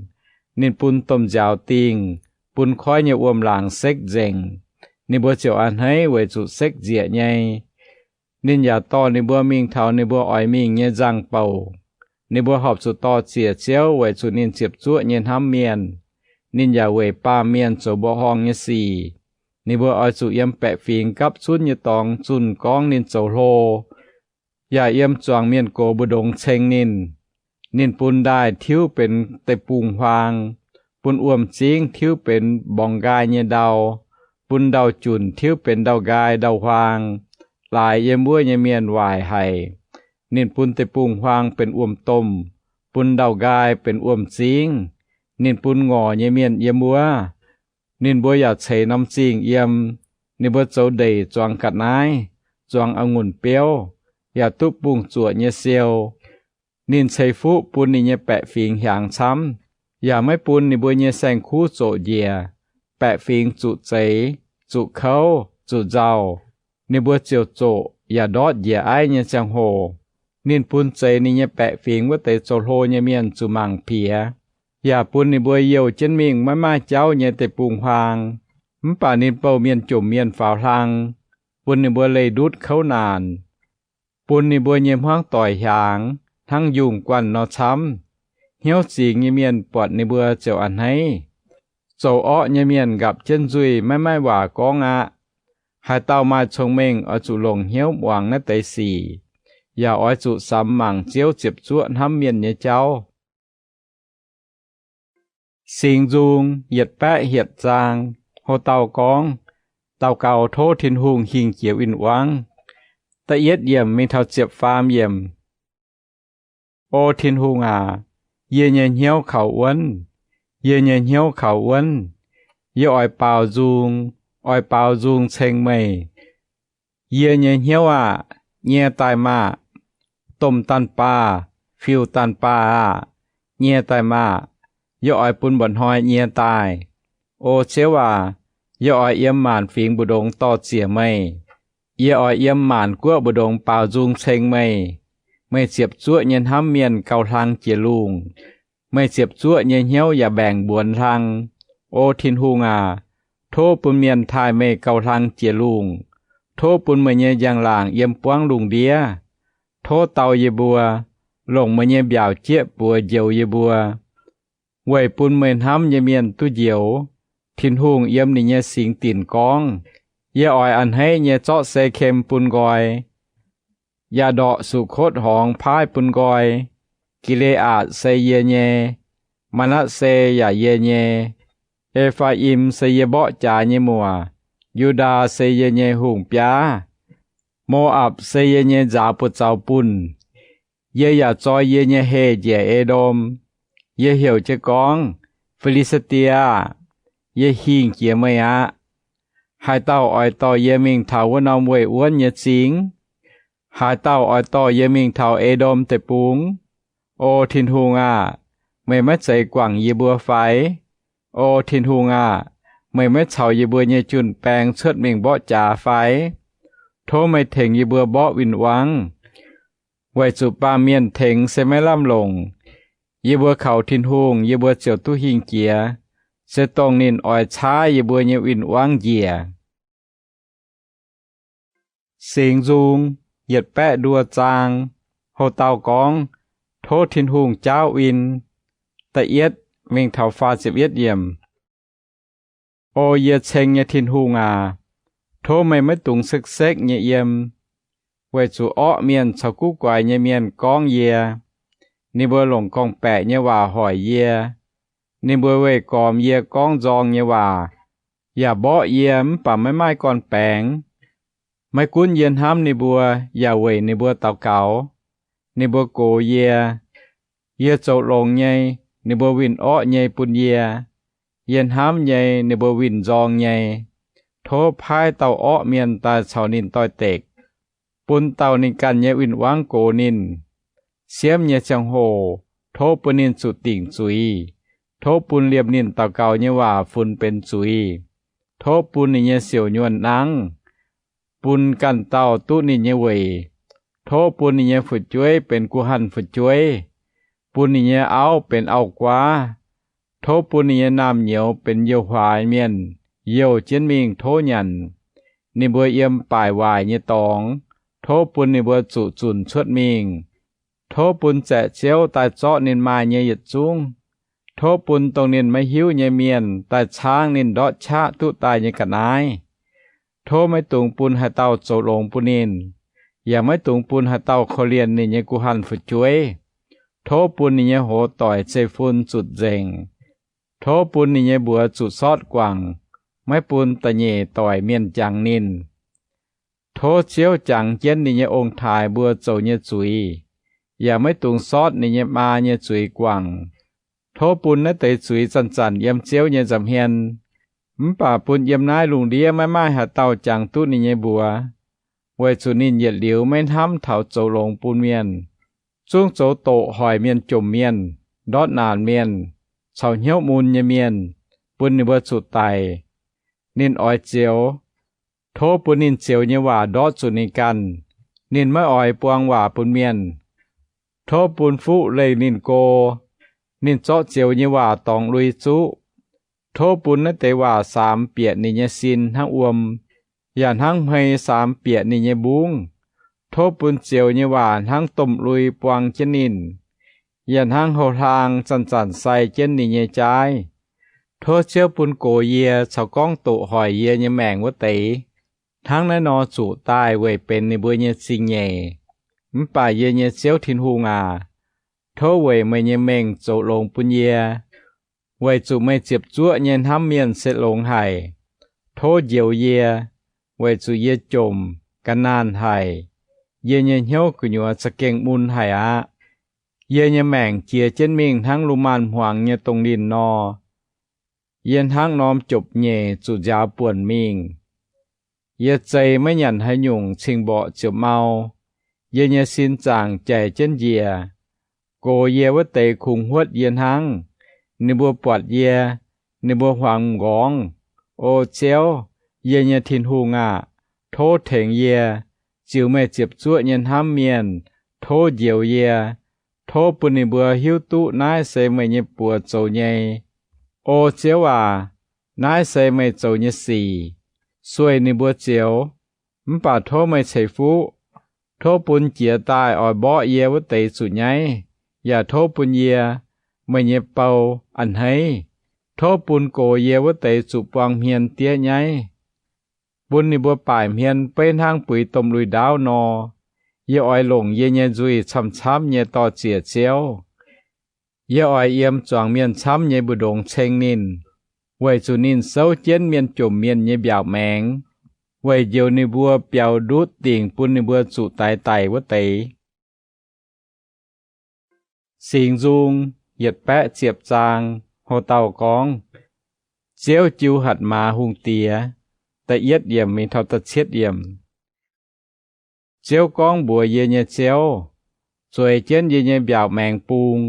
Ninh bun domh nziaaux dingh, bun koiv nyei wuom-laangc sekv nzengc. Ninh mbuo ziouc a'hneiv weic zuqc sekv nzieqc nyei. Ninh yaac dorh ninh mbuo mingh taux ninh mbuo oix mingh nyei nzangc-bouc. Ninh mbuo horpc zuqc dor-ziec Ziouv weic zuqc ninh ziepc zuoqv nyei hnamv mienh. Ninh yaac weic baamh mienh zoux mbuoqc horngh nyei sic. Ninh mbuo oix zuqc yiem baeqc fingx gapv zunv nyei dorngx zunh gorngv ninh zoux hlo, yaac yiem zuangx mienh gox mbu'ndongx ceng ninh. Ninh bun ndaaih tiuv benx deic-bung-huaang, bun wuom-zingv tiuv benx mborngx nqaai nyei ndau, bun ndau-junc tiuv benx ndau-nqaai ndau-huaang. Laaix yiem wuov nyei mienh waaic haic. Ninh bun deic-bung-huaang benx wuom-domh, bun ndau-nqaai benx wuom-zingv. Ninh bun ngorc nyei mienh yiem wuov. Ninh mbuo yaac ceix norm zingh yiem. Ninh mbuo zoux ndeic zuangx ga'naaiv, zuangx a'ngunc biouv, yaac duqv bungx-zuoqc nyei siou. Ninh ceix fuqv bun ninh nyei baeqc fingx hiaangx camv, yaac maiv bun ninh mbuo nyei saeng-kuv zoqc njiec. Baeqc fingx zuqc zeix, zuqc kouv, zuqc nzauh, ninh mbuo ziouc zoqc yaac ndortv njiec aiv nyei ziangh hoc. Ninh bun zeix ninh nyei baeqc fingx wuov deix zoux hlo nyei mienh zuqc mangc piex, yaac bun ninh mbuo youh jienv mingh maiv maaih jauv nyei deic-bung-huaang. Mv baac ninh bouh mienh jomc mienh faaux hlang, bun ninh mbuo leih ndutv kouv naanc, bun ninh mbuo nyei hmuangv doic hiaangx hnangv yungh guanh nor camv. Hnyouv zingx nyei mienh buatc ninh mbuo ziouc a'hneiv. Zoux orqv nyei mienh nqapc jienv nzuih maiv maaih waac gorngv aqv. Haaix dauh maaih cong-mengh oix zuqc longc hnyouv muangx naaiv deix sic, yaac oix zuqc samx mangc Ziouv ziepc zuoqv hnamv mienh nyei jauv. Singx Nzung yietc baeqv hietc zaang. Ho dau gorngv, daux gaux tov Tin-Hungh hingh jiex win-wangv. Da'yietv yiemc mingh taux ziepc faam yiemc. O Tin-Hungh aac, yie nyei hnyouv kaux wuonv, yie nyei hnyouv kaux wuonv. Yie oix baaux nzung, oix baaux nzung ceng meih. Yie nyei hnyouv aah! Nyie daaih maah! Domh daanh baah, fiuv-daanh baah aah! Nyie daaih maah! Yie oix bun mba'hnoi nyie daaih. O Ziouv aac, yie oix yiem maanc fingx mbu'ndongx dor-ziec meih. Yie oix yiem maanc guoqv mbu'ndongx baaux nzung ceng meih. Meih ziepc zuoqv nyei hnamv mienh gauh hlang jiex lungh. Meih ziepc zuoqv nyei hnyouv yaac mbaengc mbuonx hlang. O Tin-Hungh aac, tov bun mienh taaih meih gauh hlang jiex lungh. Tov bun meih nyei njang-laangc yiem buangv lungh ndiev. Tov dau yie mbuo, longc meih nyei mbiaauc jieqv buoz njoux yie mbuo, weic bun meih hnamv nyei mienh duqv njoux. Tin-Hungh yiem ninh nyei singx dinc gorngv, Yie oix a'hneiv nyei zorqv Se^kem bun nqoi, yaac ndorqc Sukotv Horngz paaiv bun nqoi. Gi^le^aatc se yie nyei, Maa^natv^se yaac yie nyei, E^faa^im se yie mborqv jaax nyei muoc, Yu^ndaa se yie nyei hungh biaav, Mo^apc se yie nyei nzaaux buoz-zaux bunh. Yie yaac zoi yie nyei heh njiec E^ndom. Yie heuc jienv gorngv, Fi^li^saa^die aah! Yie hingh jiex meih aqv. Haaix dauh oix dorh yie mingh taux wuov norm weih wuonv nyei zingx? Haaix dauh oix dorh yie mingh taux E^ndom Deic-Bung? O Tin-Hungh aah! Meih maiv zeiz guangc yie mbuo fai? O Tin-Hungh aah! Meih maiv caux yie mbuo nyei jun-baeng cuotv mingh mborqv jaax fai? Tov meih tengx yie mbuo mborqv win-wangv, weic zuqc baamh mienh tengx se maiv lamh longc. Yie mbuo kaux Tin-Hungh, yie mbuo ziouc duqv hingh jiex, se dongh ninh oix caaiv yie mbuo nyei win-wangv njiec. Singx Nzung yietc baeqv nduoh zaang. Ho dauh gorngv, Tov Tin-Hungh jaauv win. Da'yietv mingh taux faah ziepc yietv yiemc. O yie ceng nyei Tin-Hungh aac, tov meih maiv dungx sekv-sekv nyei yiem, weic zuqc orqv mienh caux guv guaix nyei mienh gorngv yie. Ninh mbuo longc gorngv-baeqc nyei waac hoic yie. Ninh mbuo weih gormx yie gorngv nzorng nyei waac, yaac mborqv yie mv baac maiv maaih gorn-baengx. Maiv gunv yie hnamv ninh mbuo yaac weic ninh mbuo daux gaux, ninh mbuo gox yie. Yie zoux longx nyei, ninh mbuo winh orqv nyei bun yie. Yie hnamv nyei, ninh mbuo winh nzorng nyei. Tov paaiv dauh orqv mienh daaih caux ninh doix-dekc, bun dauh ninh ganh nyei win-wangv gox ninh. Siemv nyei ziangh hoc tov bun ninh zuqc dingc zuiz. Tov bun liemh ninh daux gaux nyei waac funx benx zuiz. Tov bun ninh nyei siouc nyuonh nangv, bun ganh dauh duqv ninh nyei weic. Tov bun ninh nyei fu'jueiv benx guh hanh fu'jueiv, bun ninh nyei auv benx auv-guaav. Tov bun ninh nyei naamh nyouz benx youh huaax mienh, youh jienv mingh tov nyanc. Ninh mbuo yiem baaic waaic nyei dorngx, tov bun ninh mbuo zuqc zunc cuotv mingh. Tov bun zaeqc ziouv daaih zorqv ninh maaih nyei yietc zungv. Tov bun dongh ninh maiv hiuv nyei mienh daaih caangv ninh ndortv qaqv duqv daaih nyei ga'naaiv. Tov maiv dungx bun haaix dauh zoux longx bun ninh, yaac maiv dungx bun haaix dauh korv-lienh ninh nyei guh hanh fu'jueiv. Tov bun ninh nyei hoz doic zeiv-fun zutc nzengc. Tov bun ninh nyei mbuox zuqc sortv guangc, maiv bun da'nyeic doic mienh jangx ninh. Tov Ziouv jangx jienv ninh nyei ong-taaix mbuo zoux nyei zuiz, yaac maiv dungx sortv ninh nyei maa nyei zuiz guangc. Tov bun naaiv deix zuiz zanc-zanc yiem Ziouv nyei nza'hmien, mv baac bun yiem naaiv lungh ndiev maiv maaih haaix dauh jangx duqv ninh nyei mbuox, weic zuqc ninh yietc liuz maiv hnamv taux zoux longx bun mienh, zungv zoux doqc hoic mienh jomc mienh, ndortv naanc mienh, caux hnyouv mun nyei mienh, bun ninh mbuo zuqc daic. Ninh oix zioux. Tov bun ninh zioux nyei waac ndortv zuqc ninh ganh. Ninh maiv oix buang waac bun mienh. Tov bun fuqv leih ninh go. Ninh zorqv zioux nyei waac dorngx lui zuqv. Tov bun naaiv deix waac saamx bieqc ninh nyei sin hnangv wuom, yaac hnangv hmei saamx bieqc ninh nyei mbungv. Tov bun zioux nyei waac hnangv domh lui buang jienv ninh, yaac hnangv houh hlaang zanc-zanc sai jienv ninh nyei jaaiv. Tov Ziouv bun gox yie caux gorngv doqc hoic yie nyei maengc wuov deix, hnangv naaiv nor zuqc daaih weic benx ninh mbuo nyei zingh nyeic. Mv baac yie nyei Ziouv Tin-Hungh aac, tov weic meih nyei mengh zoux longx bun yie, weic zuqc meih ziepc zuoqv nyei hnamv mienh se longx haic. Tov njoux yie, weic zuqc yie jomc, ga'naanh haic. Yie nyei hnyouv gu'nyuoz za'gengh mun haic aqv. Yie nyei maengc jiex jienv mingh hnangv lumaanh hmuangx nyei dongh linh nor. Yie hnangv norm jopc-nyeic zuqc nziaaux buonc mingh. Yie zei maiv nyanc haaix nyungc cing-mborqc ziouc mau. Yie nyei sin zaangc jaic jienv njiec. Gox yie wuov deix kungx huotv yie hnangv. Ninh mbuo buatc yie, ninh mbuo huangx m'nqorngv. O Ziouv, yie nyei Tin-Hungh aah! Tov tengx yie. Ziux meih ziepc zuoqv nyei hnamv mienh, tov njoux yie. Tov bun ninh mbuo hiuv duqv naaiv se meih nyei buoz zoux nyei. O Ziouv aac, naaiv se meih zoux nyei sic. Sueih ninh mbuo zioux, mv baac tov meih ceix fuqv. Tov bun jiez daaih oix mborqv yie wuov deix zuqc nyaiv, yaac tov bun yie, meih nyei bou, a'hneiv. Tov bun gox yie wuov deix zuqc buang hmien diev nyaiv. Bun ninh mbuo baaic hmien beiv hnangv buix domh lui-ndaauv nor. Yie oix longc yie nyei nzuih camv-camv nyei dor-ziec Ziouv. Yie oix yiem zuangx mienh camv nyei mbu'ndongx ceng ninh, weic zuqc ninh souv jienv mienh jomc mienh nyei mbiaauc maengx, weic njoux ninh mbuo biaux ndutv dingc bun ninh mbuo zuqc daix daic wuov deix. Singx Nzung yietc baeqv ziepc zaang. Ho dauh gorngv, Ziouv jiu hatc maaz hungh diex, da'yietv yiemc mingh taux da'cietv yiemc. Ziouv gorngv mbuox yie nyei Ziouv, Zueiz jienv yie nyei mbiaauc maengx bung,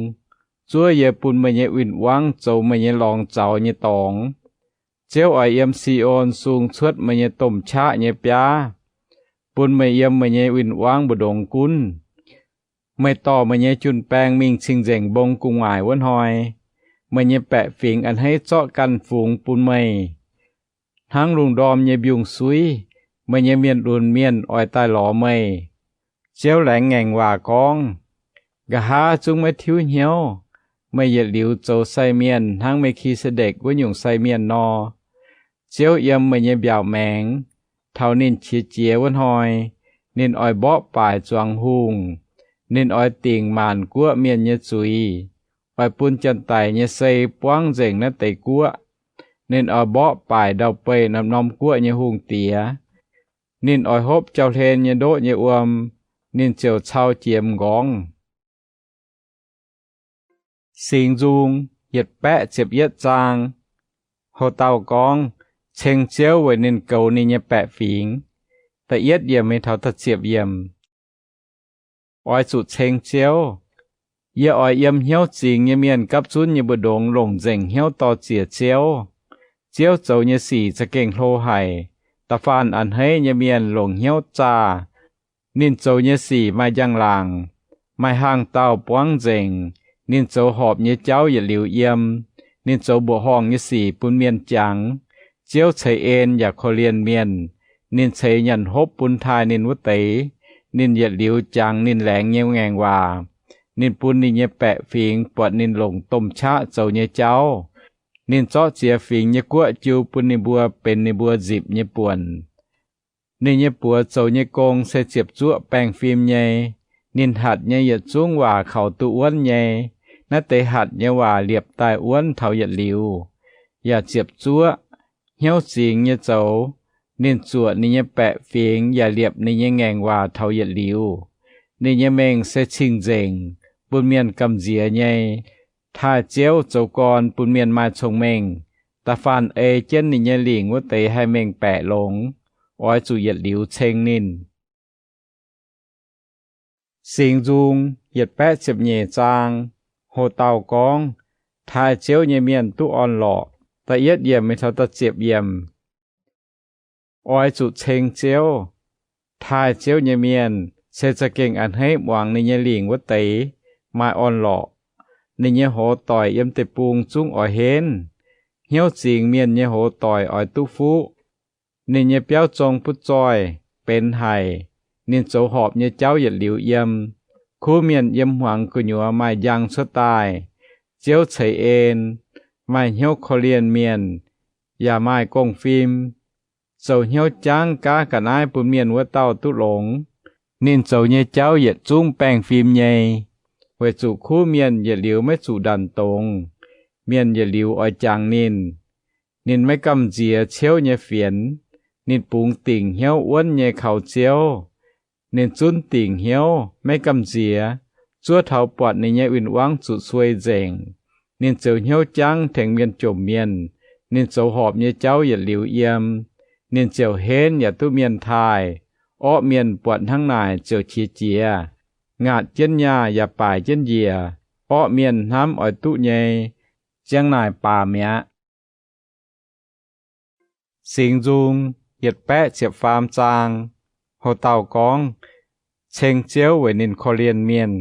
zuov yie bun meih nyei win-wangv zoux meih nyei lorngx zaux nyei dorngx. Ziouv oix yiem Si^on sung cuotv meih nyei domh qaqv nyei biaav, bun meih yiem meih nyei win-wangv mbu'ndongx gunv. Meih dorh meih nyei jun-baeng mingh cing-nzengc mbong gu'nguaaic wuov hnoi, meih nyei baeqc fingx a'hneiv zorqv ganh fungx bun meih. Hnangv lungh ndorm nyei mbiungc-suiv, meih nyei mienh lunx mienh oix daaih lorz meih. Ziouv laengz ngaengc waac gorngv, Nqa'haav zungv maiv tiuv hnyouv, meih yietc liuz zoux sai mienh hnangv Me^ki^se^ndekc wuov nyungc sai mienh nor. Ziouv yiem meih nyei mbiaauc maengx. Taux ninh qiex jiez wuov hnoi, ninh oix mborqv baaic zuangx hungh. Ninh oix dingc maanc guoqv mienh nyei zuiz, oix bun janx-daic nyei sei buangv nzengc naaiv deix guoqv. Ninh oix mborqv baaic ndau-beih norm-norm guoqv nyei hungh diex. Ninh oix hopv jauv-hlen nyei ndoqv nyei wuom, ninh ziouc cau jiex m'nqorngv. Singx Nzung yietc baeqv ziepc yietv zaang. Ho dauh gorngv, Ceng Ziouv weic ninh goux ninh nyei baeqc fingx. Da'yietv yiemc mingh taux da'ziepc yiemc. Oix zuqc ceng Ziouv. Yie oix yiem hnyouv zingx nyei mienh gapv zunv nyei mbu'ndongx longc nzengc hnyouv dor-ziec Ziouv. Ziouv zoux nyei sic za'gengh hlo haic. Da'faanh a'hneiv nyei mienh longc hnyouv zaah. Ninh zoux nyei sic maaih njang-laangc, maaih hangh dauh buangv nzengc. Ninh zoux horpc nyei jauv yietc liuz yiem. Ninh zoux mbuoqc horngh nyei sic bun mienh jangx. Ziouv ceix en yaac korv-lienh mienh. Ninh ceix nyanc hopv bun taaih ninh wuov deix. Ninh yietc liuz jangx ninh laengz nyei ngaengc waac. Ninh bun ninh nyei baeqc fingx buatc ninh longc domh qaqv zoux nyei jauv. Ninh zorqv ziex fingx nyei guoqv jiu bun ninh mbuo benx ninh mbuo nzipc nyei buonc. Ninh nyei buoz zoux nyei gong se ziepc zuoqv baengh fim nyei. Ninh hatc nyei yietc zungv waac kaux duqv wuonv nyei. Naaiv deix hatc nyei waac liepc daaih wuonv taux yietc liuz, yaac ziepc zuoqv. Hnyouv zingx nyei zoux. Ninh zuoqc ninh nyei baeqc fingx yaac liepc ninh nyei ngaengc waac taux yietc liuz. Ninh nyei mengh se cing-nzengc, bun mienh gamh nziex nyei. Taaih Ziouv zoux gorn bun mienh maaih cong-mengh. Da'faanh ei jienv ninh nyei lingc wuov deix haih mengh baeqc longx. Oix zuqc yietc liuz ceng ninh. Singx Nzung yietc baeqv ziepc nyeic zaang. Ho dauh gorngv, Taaih Ziouv nyei mienh duqv orn-lorqc. Da'yietv yiemc mingh taux da'ziepc yiemc. Oix zuqc ceng Ziouv. Taaih Ziouv nyei mienh se za'gengh a'hneiv muangx ninh nyei lingc wuov deix maaih orn-lorqc. Ninh nyei hoz doic yiem deic-bung zungv oix henv. Hnyouv zingx mienh nyei hoz doic oix duqv fuqv. Ninh nyei biauv zong butv zoih, benx haic. Ninh zoux horpc nyei jauv yietc liuz yiem. Kuv mienh yiem hmuangx gu'nyuoz maaih njang cuotv daaih. Ziouv ceix en, maaih hnyouv korv-lienh mienh, yaac maaih gong-fim. Zoux hnyouv jangv gaav ga'naaiv bun mienh wuov dauh duqv longx. Ninh zoux nyei jauv yietc zungv baengh fim nyei, weic zuqc kuv mienh yietc liuz maiv zuqc ndanc dongz. Mienh yietc liuz oix jangx ninh. Ninh maiv gamh nziex ciouv nyei fienx. Ninh bungx dingc hnyouv wuonv nyei kaux Ziouv. Ninh zunv dingc hnyouv, maiv gamh nziex, zuov taux buatc ninh nyei win-wangv zuqc suei nzengc. Ninh ziouc hnyouv jangv tengx mienh jomc mienh. Ninh zoux horpc nyei jauv yietc liuz yiem. Ninh ziouc henv yaac duqv mienh taaih. Orqv mienh buatc hnangv naaic ziouc qiex jiez, ngaatc jienv nyaah yaac baaic jienv njiec. Orqv mienh hnamv oix duqv nyei, ziang naaic baac mi'aqv. Singx Nzung yietc baeqv ziepc faam zaang. Ho dauh gorngv, Ceng Ziouv weic ninh korv-lienh mienh.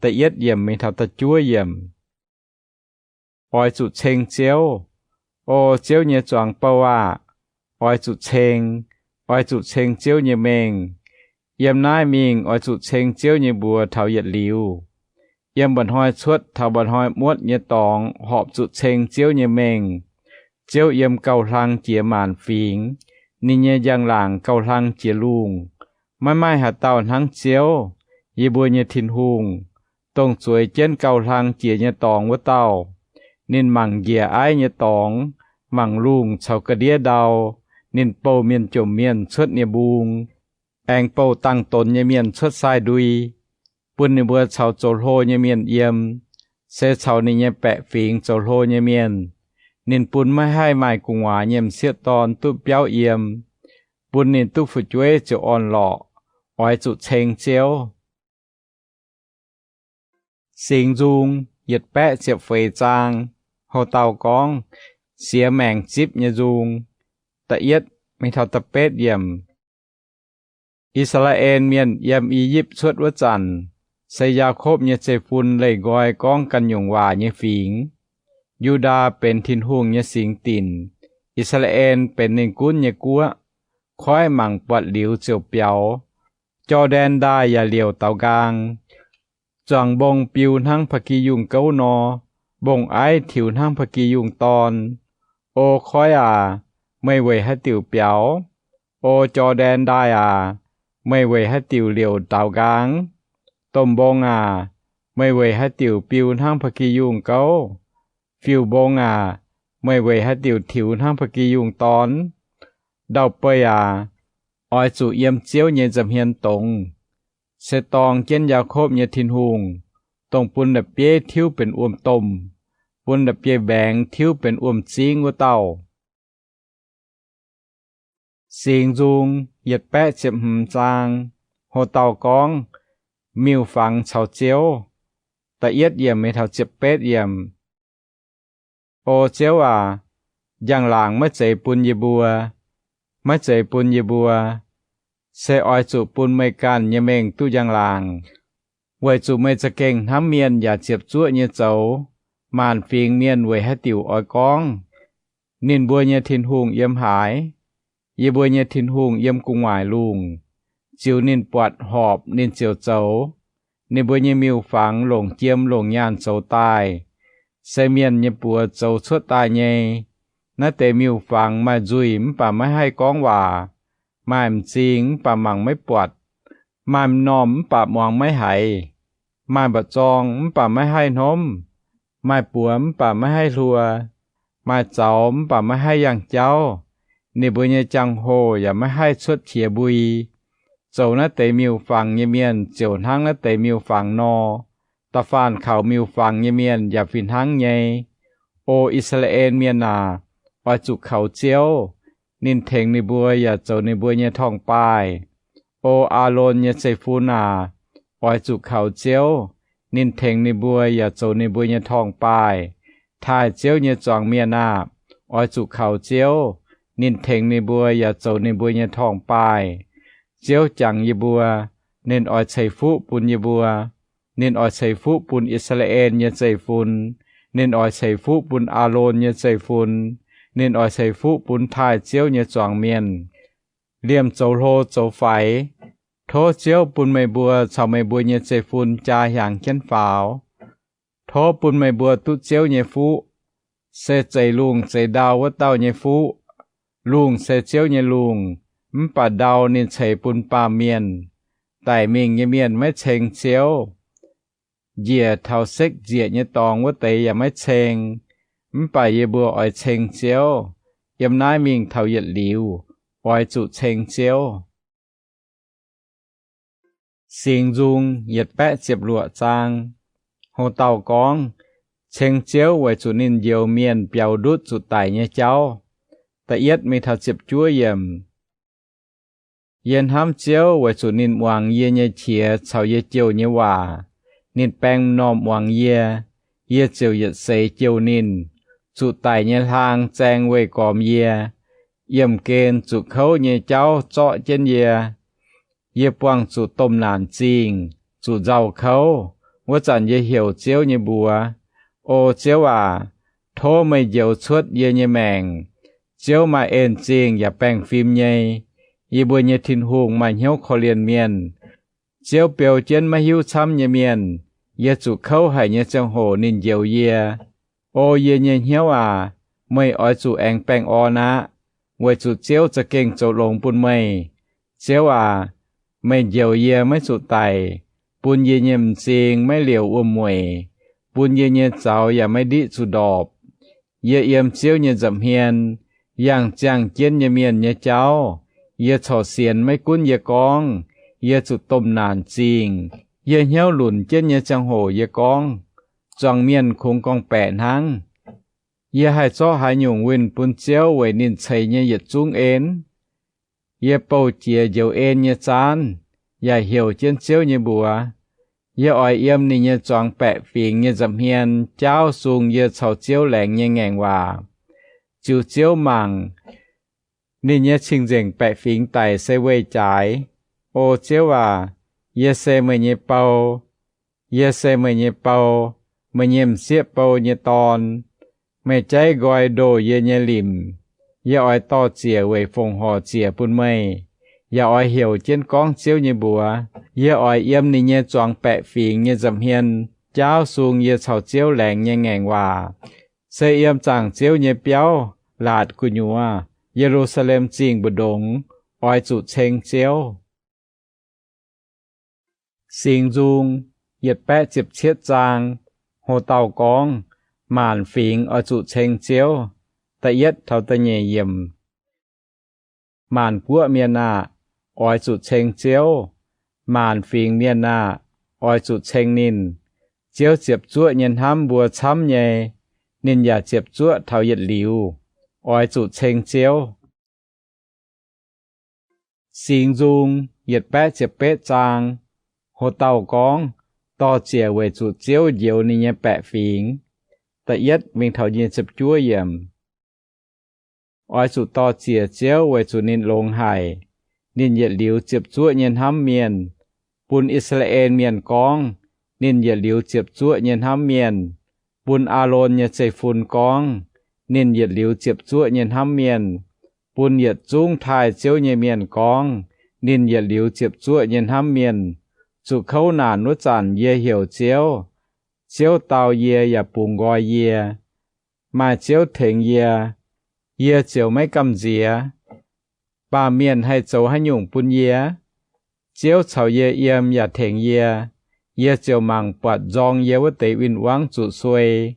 Da'yietv yiemc mingh taux da'juov yiemc. Oix zuqc ceng Ziouv. O Ziouv nyei zuangx bouh aah! Oix zuqc ceng, oix zuqc ceng Ziouv nyei mengh. Yiem naaiv mingh oix zuqc ceng Ziouv nyei mbuox taux yietc liuz. Yiem mba'hnoi cuotv taux mba'hnoi muotv nyei dorngx horpc zuqc ceng Ziouv nyei mengh. Ziouv yiem gauh hlang jiex maanc fingx. Ninh nyei njang-laangc gauh hlang jiex lungh. Maiv maaih haaix dauh hnangv Ziouv, yie mbuo nyei Tin-Hungh, dongh zueiz jienv gauh hlang jiex nyei dorngx wuov dauh. Ninh mangc njiec aiv nyei dorngx, mangc lungh caux ga'ndiev ndau. Ninh bouh mienh jomc mienh cuotv nie-mbung, aengx bouh dangh donx nyei mienh cuotv sai ndui, bun ninh mbuo caux zoux hlo nyei mienh yiem, se caux ninh nyei baeqc fingx zoux hlo nyei mienh. Ninh bun maiv haih maaih gu'nguaaz nyei m'sieqv dorn duqv biauv yiem, bun ninh duqv fu'jueiv ziouc orn-lorqc. Oix zuqc ceng Ziouv. Singx Nzung yietc baeqv ziepc feix zaang, houx-dauh gorngv, Siex maengc zipv nyei nzung. Da'yietv mingh taux da'betv yiemc. I^saa^laa^en Mienh yiem I^yipv cuotv wuov zanc, se Yaakopv nyei zeiv-fun leih nqoi gorngv ganh nyungc waac nyei fingx. Yu^ndaa benx Tin-Hungh nyei singx dinc. I^saa^laa^en benx ninh gunv nyei guoqv. Koiv mangc buatc liuz ziouc biaux. Jor^ndaen Ndaaih yaac liouc daaux nqaang. Zuangx mbong biu hnangv ba'gi yungh gouv nor, mbong-aiv tiux hnangv ba'gi yungh dorn. O koiv aac, meih weic haaix diuc biaux? O Jor^ndaen Ndaaih aac, meih weic haaix diuc liouc daaux nqaang? Domh mbong aac, meih weic haaix diuc biu hnangv ba'gi yungh gouv? Fiuv-mbong aac, meih weic haaix diuc tiux hnangv ba'gi yungh dorn? Ndau-beih aac, oix zuqc yiem Ziouv nyei nza'hmien dongz, se dorng jienv Yaakopv nyei Tin-Hungh, dongh bun la'bieiv tiuv benx wuom-domh, bun la'bieiv-mbaengx tiuv benx wuom-zingv wuov dauh. Singx Nzung yietc baeqv ziepc hmz zaang. Houx-dauh gorngv, Miuc-fangx caux Ziouv. Da'yietv yiemc mingh taux ziepc betv yiemc. O Ziouv aac, njang-laangc maiv zeiz bun yie mbuo, maiv zeiz bun yie mbuo, se oix zuqc bun meih ganh nyei mengh duqv njang-laangc, weic zuqc meih za'gengh hnamv mienh yaac ziepc zuoqv nyei zoux. Maanc fingx mienh weic haaix diuc oix gorngv, Ninh mbuo nyei Tin-Hungh yiem haaix? Yie mbuo nyei Tin-Hungh yiem gu'nguaaic lungh. Ziux ninh buatc horpc ninh ziouc zoux. Ninh mbuo nyei miuc-fangx longc jiem longc nyaanh zoux daaih, se mienh nyei buoz zoux cuotv daaih nyei. Naaiv deix miuc-fangx maaih nzuih mv baac maiv haih gorngv waac, maaih m'zing mv baac mangc maiv buatc, maaih m'normh mv baac muangx maiv haiz, maaih mba'zorng mv baac maiv haih hnomv, maaih buoz mv baac maiv haih hluo, maaih zaux mv baac maiv haih yangh jauv. Ninh mbuo nyei jangx-hoh yaac maiv haih cuotv qiex mbui. Zoux naaiv deix miuc-fangx nyei mienh ziouc hnangv naaiv deix miuc-fangx nor. Da'faanh kaux miuc-fangx nyei mienh yaac fih hnangv nyei. O I^saa^laa^en Mienh aac, oix zuqc kaux Ziouv. Ninh tengx ninh mbuo yaac zoux ninh mbuo nyei torngv-baaih. O Aalon nyei zeiv-fun aac, oix zuqc kaux Ziouv. Ninh tengx ninh mbuo yaac zoux ninh mbuo nyei torngv-baaih. Taaih Ziouv nyei zuangx mienh aah! Oix zuqc kaux Ziouv. Ninh tengx ninh mbuo yaac zoux ninh mbuo nyei torngv-baaih. Ziouv jangx yie mbuo, ninh oix ceix fuqv bun yie mbuo. Ninh oix ceix fuqv bun I^saa^laa^en nyei zeiv-fun. Ninh oix ceix fuqv bun Aalon nyei zeiv-fun. Ninh oix ceix fuqv bun taaih Ziouv nyei zuangx mienh, liemh zoux hlo zoux faix. Tov Ziouv bun meih mbuo caux meih mbuo nyei zeiv-fun jaa hiaangx jienv faaux. Tov bun meih mbuo duqv Ziouv nyei fuqv, se zeix lungh zeix ndau wuov dauh nyei fuqv. Lungh se Ziouv nyei lungh, mv baac ndau ninh ceix bun baamh mienh. Daic mingh nyei mienh maiv ceng Ziouv. Njiec taux sekv-nzieqc nyei dorngx wuov deix yaac maiv ceng. Mv baac yie mbuo oix ceng Ziouv. Yiem naaiv mingh taux yietc liuz, oix zuqc ceng Ziouv. Singx Nzung yietc baeqv ziepc luoqc zaang. Houx-dauh gorngv, ceng Ziouv weic zuqc ninh njoux mienh biaux ndutv zuqc daic nyei jauv. Da'yietv mingh taux ziepc juov yiemc. Yie hnamv Ziouv weic zuqc ninh muangx yie nyei qiex caux yie jouh nyei waac. Ninh baeng m'normh muangx yie, yie ziouc yietc seix jouh ninh. Zuqc daic nyei hlaang zaeng weih gormx yie, yiemh gen zuqc kouv nyei jauv zorqv jienv yie. Yie buangh zuqc domh naanc zingh, zuqc nzauh kouv, wuov zanc yie heuc Ziouv nyei mbuox. O Ziouv aac, tov meih njoux cuotv yie nyei maengc. Ziouv maaih en-zingh yaac baengh fim nyei. Yie mbuo nyei Tin-Hungh maaih hnyouv korv-lienh mienh. Ziouv beu jienv maiv hiuv camv nyei mienh. Yie zuqc kouv haic nyei ziangh hoc ninh njoux yie. O yie nyei hnyouv aac, meih oix zuqc aengx baengh orn aqv, weic zuqc Ziouv za'gengh zoux longx bun meih. Ziouv aac, meih njoux yie maiv zuqc daic, bun yie nyei m'zing maiv liouc wuom-mueic, bun yie nyei zaux yaac maiv ndiqv zuqc ndorpc. Yie yiem Ziouv nyei nza'hmien, yangh ziangh jienv nyei mienh nyei jauv. Yie corc sienx maiv gunv yie gorngv, yie zuqc domh naanc zingh. Yie hnyouv lunc jienv nyei ziangh hoc yie gorngv, zuangx mienh kungx gorngv-baeqc hnangv. Yie haih zorqv haaix nyungc winh bun Ziouv weic ninh ceix nyei yietc zungv en? Yie bouh jiex njoux en nyei zaanv, yaac heuc jienv Ziouv nyei mbuox. Yie oix yiem ninh nyei zuangx baeqc fingx nyei nza'hmien jaauv sung yie caux Ziouv laengz nyei ngaengc waac. Ziux Ziouv mangc, ninh nyei cing-nzengc baeqc fingx daic se weih jaaix. O Ziouv aac, yie se meih nyei bou. Yie se meih nyei bou, meih nyei m'sieqv bou nyei dorn. Meih jaiv nqoi ndoh yie nyei limc. Yie oix dor-ziec weic fongc horc ziec bun meih, yaac oix heuc jienv gorngv Ziouv nyei mbuox. Yie oix yiem ninh nyei zuangx baeqc fingx nyei nza'hmien jaauv sung yie caux Ziouv laengz nyei ngaengc waac. Se yiem zaangc Ziouv nyei biauv laatc gu'nyuoz, Ye^lu^saa^lem Zingh mbu'ndongx, oix zuqc ceng Ziouv. Singx Nzung yietc baeqv ziepc cietv zaang. Ho dauh gorngv, Maanc fingx oix zuqc ceng Ziouv. Da'yietv taux da'nyeic yiemc. Maanc guoqv mienh aah! Oix zuqc ceng Ziouv. Maanc fingx mienh aah! Oix zuqc ceng ninh. Ziouv ziepc zuoqv nyei hnamv mbuo camv nyei. Ninh yaac ziepc zuoqv taux yietc liuz. Oix zuqc ceng Ziouv. Singx Nzung yietc baeqv ziepc betv zaang. Ho dauh gorngv, Dor-ziec weic zuqc Ziouv njoux ninh nyei baeqc fingx. Da'yietv mingh taux nyic ziepc juov yiemc. Oix zuqc dor-ziec Ziouv weic zuqc ninh longx haic. Ninh yietc liuz ziepc zuoqv nyei hnamv mienh. Bun I^saa^laa^en Mienh gorngv, ninh yietc liuz ziepc zuoqv nyei hnamv mienh. Bun Aalon nyei zeiv-fun gorngv, ninh yietc liuz ziepc zuoqv nyei hnamv mienh. Bun yietc zungv taaih Ziouv nyei mienh gorngv, ninh yietc liuz ziepc zuoqv nyei hnamv mienh. Zuqc kouv naanc wuov zanc yie heuc Ziouv. Ziouv dau yie yaac bungx nqoi yie. Maaih Ziouv tengx yie, yie ziouc maiv gamh nziex. Baamh mienh haih zoux haaix nyungc bun yie? Ziouv caux yie yiem yaac tengx yie. Yie ziouc mangc buatc nzorng yie wuov deix win-wangv zuqc suei.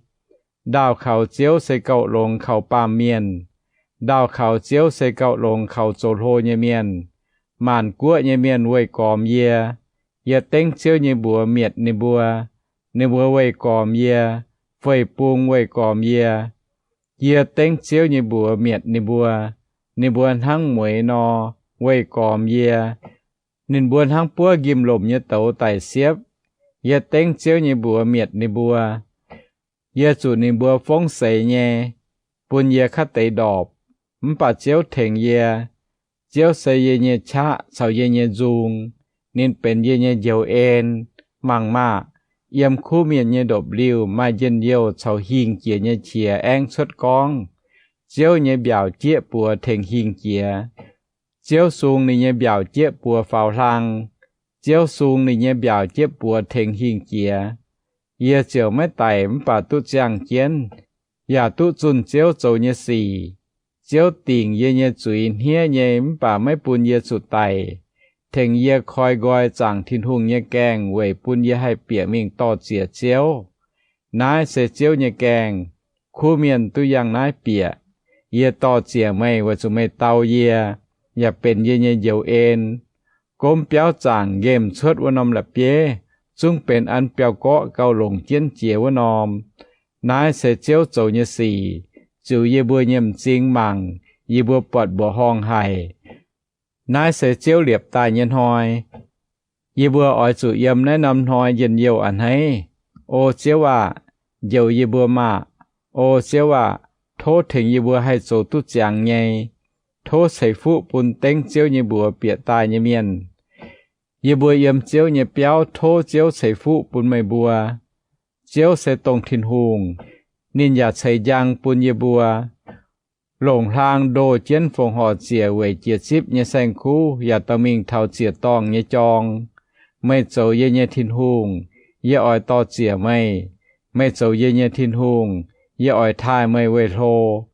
Ndaauh kaux Ziouv se gauh longx kaux baamh mienh. Ndaauh kaux Ziouv se gauh longx kaux zoux hlo nyei mienh. Maanc guoqv nyei mienh weih gormx yie. Yie dengv Ziouv nyei mbuox mietc ninh mbuo. Ninh mbuo weih gormx yie. Feix bung weih gormx yie. Yie dengv Ziouv nyei mbuox mietc ninh mbuo. Ninh mbuo hnangv mueiz nor, weih gormx yie. Ninh mbuo hnangv buov nqimv-lomc nyei douz daic siepv. Yie dengv Ziouv nyei mbuox mietc ninh mbuo. Yie zuqc ninh mbuo fongv seix nyei, bun yie kaav deix ndorpc. Mv baac Ziouv tengx yie. Ziouv se yie nyei qaqv caux yie nyei nzung. Ninh benx yie nyei njoux en. Mangc maah! Yiem kuv mienh nyei ndopv-liuh maaih njien-youh caux hingh jiex nyei qiex aengv cuotv gorngv. Ziouv nyei mbiaauc jieqv buoz tengx hingh jiex. Ziouv sung ninh nyei mbiaauc jieqv buoz faaux hlang. Ziouv sung ninh nyei mbiaauc jieqv buoz tengx hingh jiex. Yie ziouc maiv daic mv baac duqv ziangh jienv, yaac duqv zunh Ziouv zoux nyei sic. Ziouv dingc yie nyei zuiz hniev nyei mv baac maiv bun yie zuqc daic, tengx yie koi nqoi zaangc Tin-Hungh nyei gaengh weic bun yie haih bieqc mingh dor-ziec Ziouv. Naaiv se Ziouv nyei gaengh. Kuv mienh duqv yangh naaiv bieqc. Yie dor-ziec meih weic zuqc meih dau yie, yaac benx yie nyei njoux en. Gomv biauv zaangc nqemh cuotv wuov norm la'bieiv zungv benx an biauv-gorqv gauh longc jienv jiex wuov norm. Naaiv se Ziouv zoux nyei sic. Ziux yie mbuo nyei m'zing mangc, yie mbuo buatc mbuoqc horngh haic. Naaiv se Ziouv liepc daaih nyei hnoi. Yie mbuo oix zuqc yiem naaiv norm hnoi njien-youh a'hneiv. O Ziouv aah! Njoux yie mbuo maah! O Ziouv aah! Tov tengx yie mbuo haih zoux duqv ziangx nyei. Tov ceix fuqv bun dengv Ziouv nyei mbuox bieqc daaih nyei mienh. Yie mbuo yiem Ziouv nyei biauv tov Ziouv ceix fuqv bun meih mbuo. Ziouv se dongh Tin-Hungh. Ninh yaac ceix njang bun yie mbuo. Longc hlaang ndoh jienv fongc horc ziec weic jiex zipv nyei saeng-kuv yaac dorh mingh taux ziec-dorngh nyei jorng. Meih zoux yie nyei Tin-Hungh, yie oix dor-ziec meih. Meih zoux yie nyei Tin-Hungh, yie oix taaih meih weih hlo.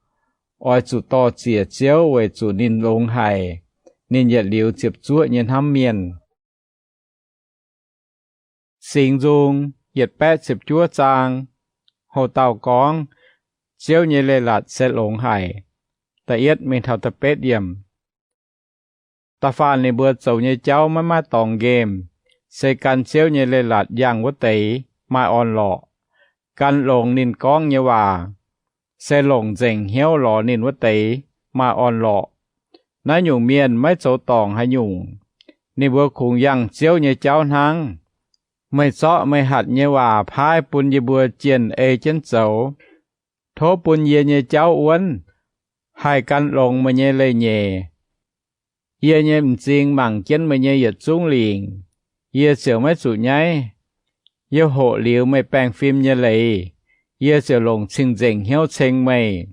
Oix zuqc dor-ziec Ziouv weic zuqc ninh longx haic. Ninh yietc liuz ziepc zuoqv nyei hnamv mienh. Singx Nzung yietc baeqv ziepc juov zaang. Houx dauh gorngv, Ziouv nyei leiz-latc se longx haic. Da'yietv mingh taux da'betv yiemc. Da'faanh ninh mbuo zoux nyei jauv maiv maaih dorngx nqemh, se gan Ziouv nyei leiz-latc yangh wuov deix maaih orn-lorqc. Gan longx ninh gorngv nyei waac, se longc nzengc hnyouv lorz ninh wuov deix maaih orn-lorqc. Naaiv nyungc mienh maiv zoux dorngc haaix nyungc. Ninh mbuo kungx yangh Ziouv nyei jauv hnangv. Meih zorqv meih hatc nyei waac paaiv bun yie mbuo jienh ei jienv zoux. Tov bun yie nyei jauv wuonv, haih gan longx meih nyei leiz-nyeic. Yie nyei m'zing mangc jienv meih nyei yietc zungv lingc, yie ziouc maiv zuqc nyaiv. Yie hoqc liuz meih baengh fim nyei leiz, yie ziouc longc cing-nzengc hnyouv ceng meih.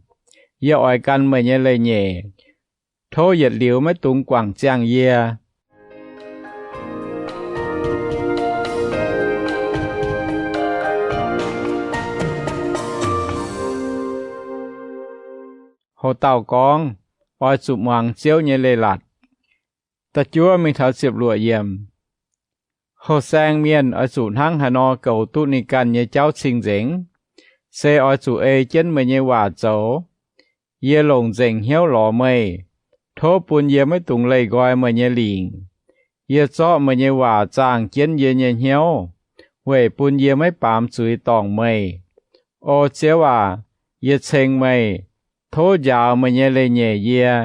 Yie oix gan meih nyei leiz-nyeic. Tov yietc liuz maiv dungx guangc ziangh yie. Houc dauh gorngv, oix zuqc muangx Ziouv nyei leiz-latc. Da'juov mingh taux ziepc luoqc yiemc. Houh saeng mienh oix zuqc hnangv haaix nor goux duqv ninh ganh nyei jauv cing-nzengc? Se oix zuqc ei jienv meih nyei waac zoux. Yie longc nzengc hnyouv lorz meih. Tov bun yie maiv dungx leih nqoi meih nyei lingc. Yie zorqv meih nyei waac zaangh jienv yie nyei hnyouv, weic bun yie maiv baamz zuiz dorngc meih. O Ziouv aac, yie ceng meih. Tov njaaux meih nyei leiz-nyeic yie.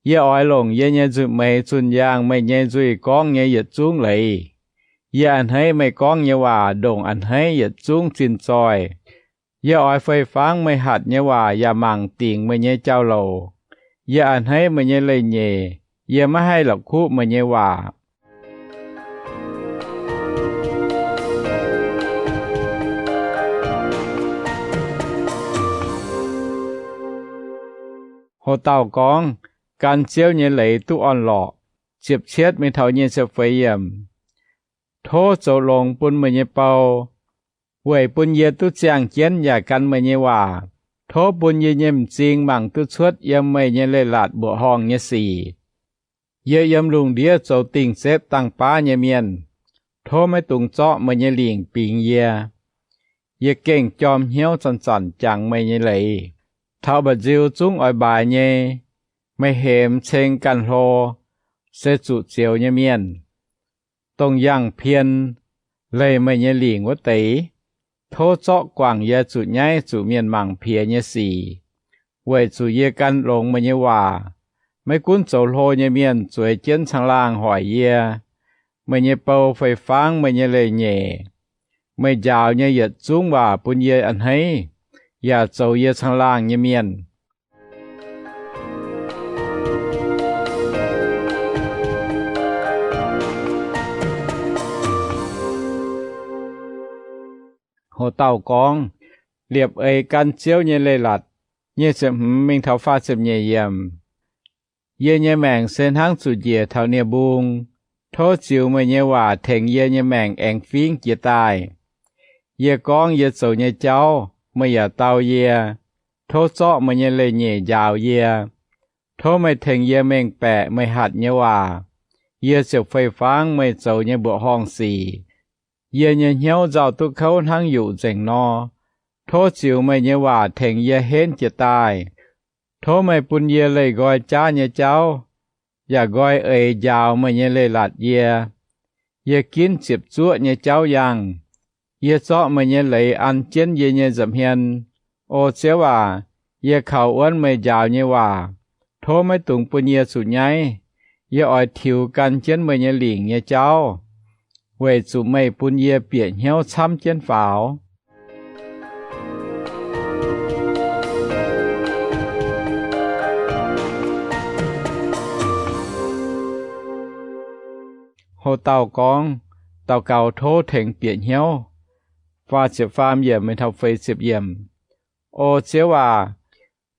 Yie oix longc yie nyei nzunc meix zunh yaangh meih nyei nzuih gorngv nyei yietc zungv leiz. Yie a'hneiv meih gorngv nyei waac ndongc a'hneiv yietc zungv zinh zoih. Yie oix fei fangv meih hatc nyei waac yaac mangc dingc meih nyei jauv-louc. Yie a'hneiv meih nyei leiz-nyeic. Yie maiv haih la'kuqv meih nyei waac. Houc dauh gorngv, gan Ziouv nyei leiz duqv orn-lorqc. Ziepc cietv mingh taux nyic ziepc feix yiemc. Tov zoux longx bun meih nyei bou, weic bun yie duqv ziangh jienv yaac gan meih nyei waac. Tov bun yie nyei m'zing mangc duqv cuotv yiem meih nyei leiz-latc mbuoqc horngh nyei sic. Yie yiem lungh ndiev zoux dingh setv dangh baav nyei mienh. Tov maiv dungx zorqv meih nyei lingc bingx yie. Yie gengh jorm hnyouv zanc-zanc jangx meih nyei leiz. Taux mba'nziu zungv oix mbaaix nyei. Meih hemx ceng ganh hlo, se zuqc zioux nyei mienh, dongh yangh pien leih meih nyei lingc wuov deix. Tov zorqv guangc yie zuqc nyaiv zuqc mienh mangc piex nyei sic, weic zuqc yie gan longx meih nyei waac. Maiv gunv zoux hlo nyei mienh zueiz jienv caangh laangh hoic yie. Meih nyei bou fei fangv meih nyei leiz-nyeic. Meih njaaux nyei yietc zungv waac bun yie a'hneiv, yaac zoux yie caangh laangh nyei mienh. Houc dauh gorngv, liepc eix gan Ziouv nyei leiz-latc. Nyic ziepc hmz mingh taux faah ziepc nyeic yiemc. Yie nyei maengc se hnangv zuqc njiec taux nie-mbung. Tov ziux meih nyei waac tengx yie nyei maengc aengx fingv jiez daaih. Yie gorngv yie zoux nyei jauv, meih yaac dau yie. Tov zorqv meih nyei leiz-nyeic njaaux yie. Tov meih tengx yie mengh baeqc meih hatc nyei waac. Yie ziouc fei fangv meih zoux nyei mbuoqc horngh sic. Yie nyei hnyouv nzauh duqv kouv hnangv yuqc nzengc nor. Tov ziux meih nyei waac tengx yie henv jiez daaih. Tov meih bun yie leih nqoi jaav nyei jauv, yaac nqoi eix njaaux meih nyei leiz-latc yie. Yie ginv ziepc zuoqv nyei jauv yangh. Yie zorqv meih nyei leiz an jienv yie nyei nza'hmien. O Ziouv aac, yie kaux wuonv meih njaaux nyei waac. Tov maiv dungx bun yie zuqc nyaiv. Yie oix tiux gan jienv meih nyei lingc nyei jauv, weic zuqc meih bun yie bieqc hnyouv camv jienv faaux. Houc dauh gorngv, daux gaux tov tengx bieqc hnyouv. Faah ziepc faam yiemc mingh taux feix ziepc yiemc. O Ziouv aac,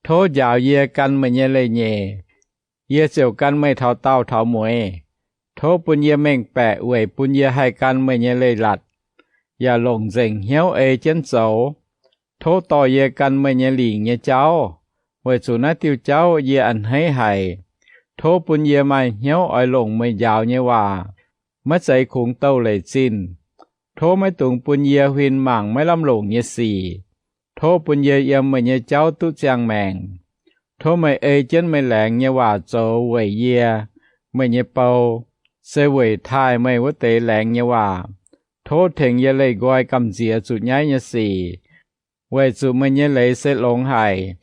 tov njaaux yie gan meih nyei leiz-nyeic. Yie ziouc gan meih taux daauh taux mueiz. Tov bun yie mengh baeqc weic bun yie haih gan meih nyei leiz-latc, yaac longc nzengc hnyouv ei jienv zoux. Tov dorh yie gan meih nyei lingc nyei jauv, weic zuqc naaiv diuh jauv yie a'hneiv haic. Tov bun yie maaih hnyouv oix longc meih njaaux nyei waac, maiv zeiz kungx douh leic zinh. Tov maiv dungx bun yie huin mangc maiv lamh longc nyei sic. Tov bun yie yiem meih nyei jauv duqv ziangh maengc. Tov meih ei jienv meih laengz nyei waac zoux weic yie, meih nyei bou, se weic taaih meih wuov deix laengz nyei waac. Tov tengx yie leih nqoi gamh nziex zuqc nyaiv nyei sic. weic zuqc meih nyei leiz se longx haic.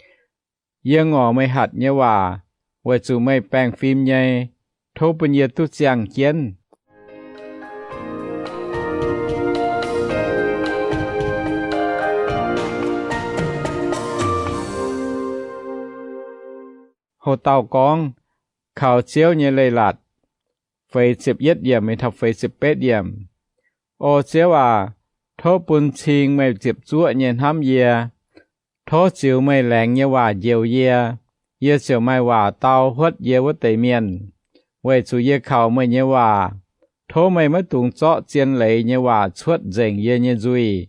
Yie ngorc meih hatc nyei waac weic zuqc meih baengh fim nyei. Tov bun yie duqv ziangh jienv. Ho dauh gorngv, kaux Ziouv nyei leiz-latc, feix ziepc yietv yiemc mingh taux feix ziepc betv yiemc. O Ziouv aac, tov bun cing meih ziepc zuoqv nyei hnamv yie. Tov ziux meih laengz nyei waac njoux yie, yie ziouc maaih waac dau huotv yie wuov deix mienh, weic zuqc yie kaux meih nyei waac. Tov meih maiv dungx zorqv zien leiz nyei waac cuotv nzengc yie nyei nzuih,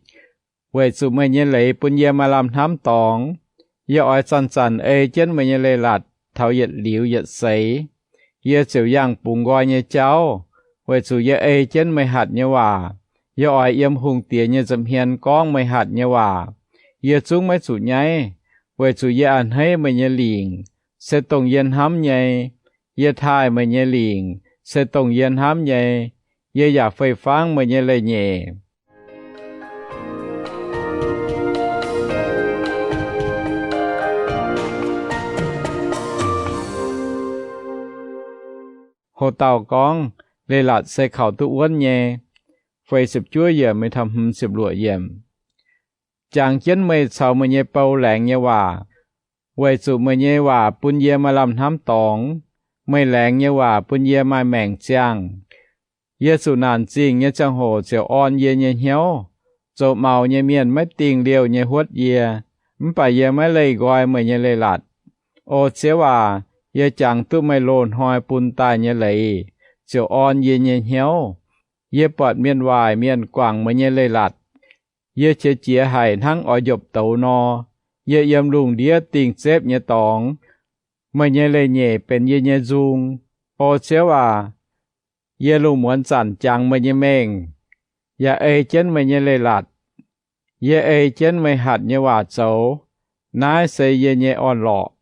weic zuqc meih nyei leiz bun yie maaih lamh hnamv dorngx. Yie oix zanc-zanc ei jienv meih nyei leiz-latc taux yietc liuz yietc seix. Yie ziouc yangh bungx nqoi nyei jauv, weic zuqc yie ei jienv meih hatc nyei waac. Yie oix yiem hungh diex nyei nza'hmien gorngv meih hatc nyei waac. Yie zungv maiv zuqc nyaiv, weic zuqc yie a'hneiv meih nyei lingc, se dongh yie hnamv nyei. Yie taaih meih nyei lingc, se dongh yie hnamv nyei. Yie yaac fei-fangv meih nyei leiz-nyeic. Ho dauh gorngv, leiz-latc se kaux duqv wuonv nyei. Feix ziepc juov yiemc mingh taux hmz ziepc luoqc yiemc. Jangx jienv meih caux meih nyei bou laengz nyei waac, weic zuqc meih nyei waac bun yie maaih lamh hnamv dorngx. Meih laengz nyei waac bun yie maaih maengc ziangh. Yie zuqc naanc zingh nyei ziangh hoc ziouc orn yie nyei hnyouv. Zoux maux nyei mienh maiv dingh liouh nyei huotv yie, mv baac yie maiv leih nqoi meih nyei leiz-latc. O Ziouv aac, yie jangx duqv meih loz-hnoi bun daaih nyei leiz ziouc orn yie nyei hnyouv. Yie buatc mienh waaic mienh guangc meih nyei leiz-latc. Yie qiex jiez haic hnangv oix njopv douz nor. Yie yiem lungh ndiev dingh zepv nyei dorngx. Meih nyei leiz-nyeic benx yie nyei nzung. O Ziouv aac, yie lungh muonz zanc jangx meih nyei mengh, yaac ei jienv meih nyei leiz-latc. Yie ei jienv meih hatc nyei waac zoux. Naaiv se yie nyei orn-lorqc.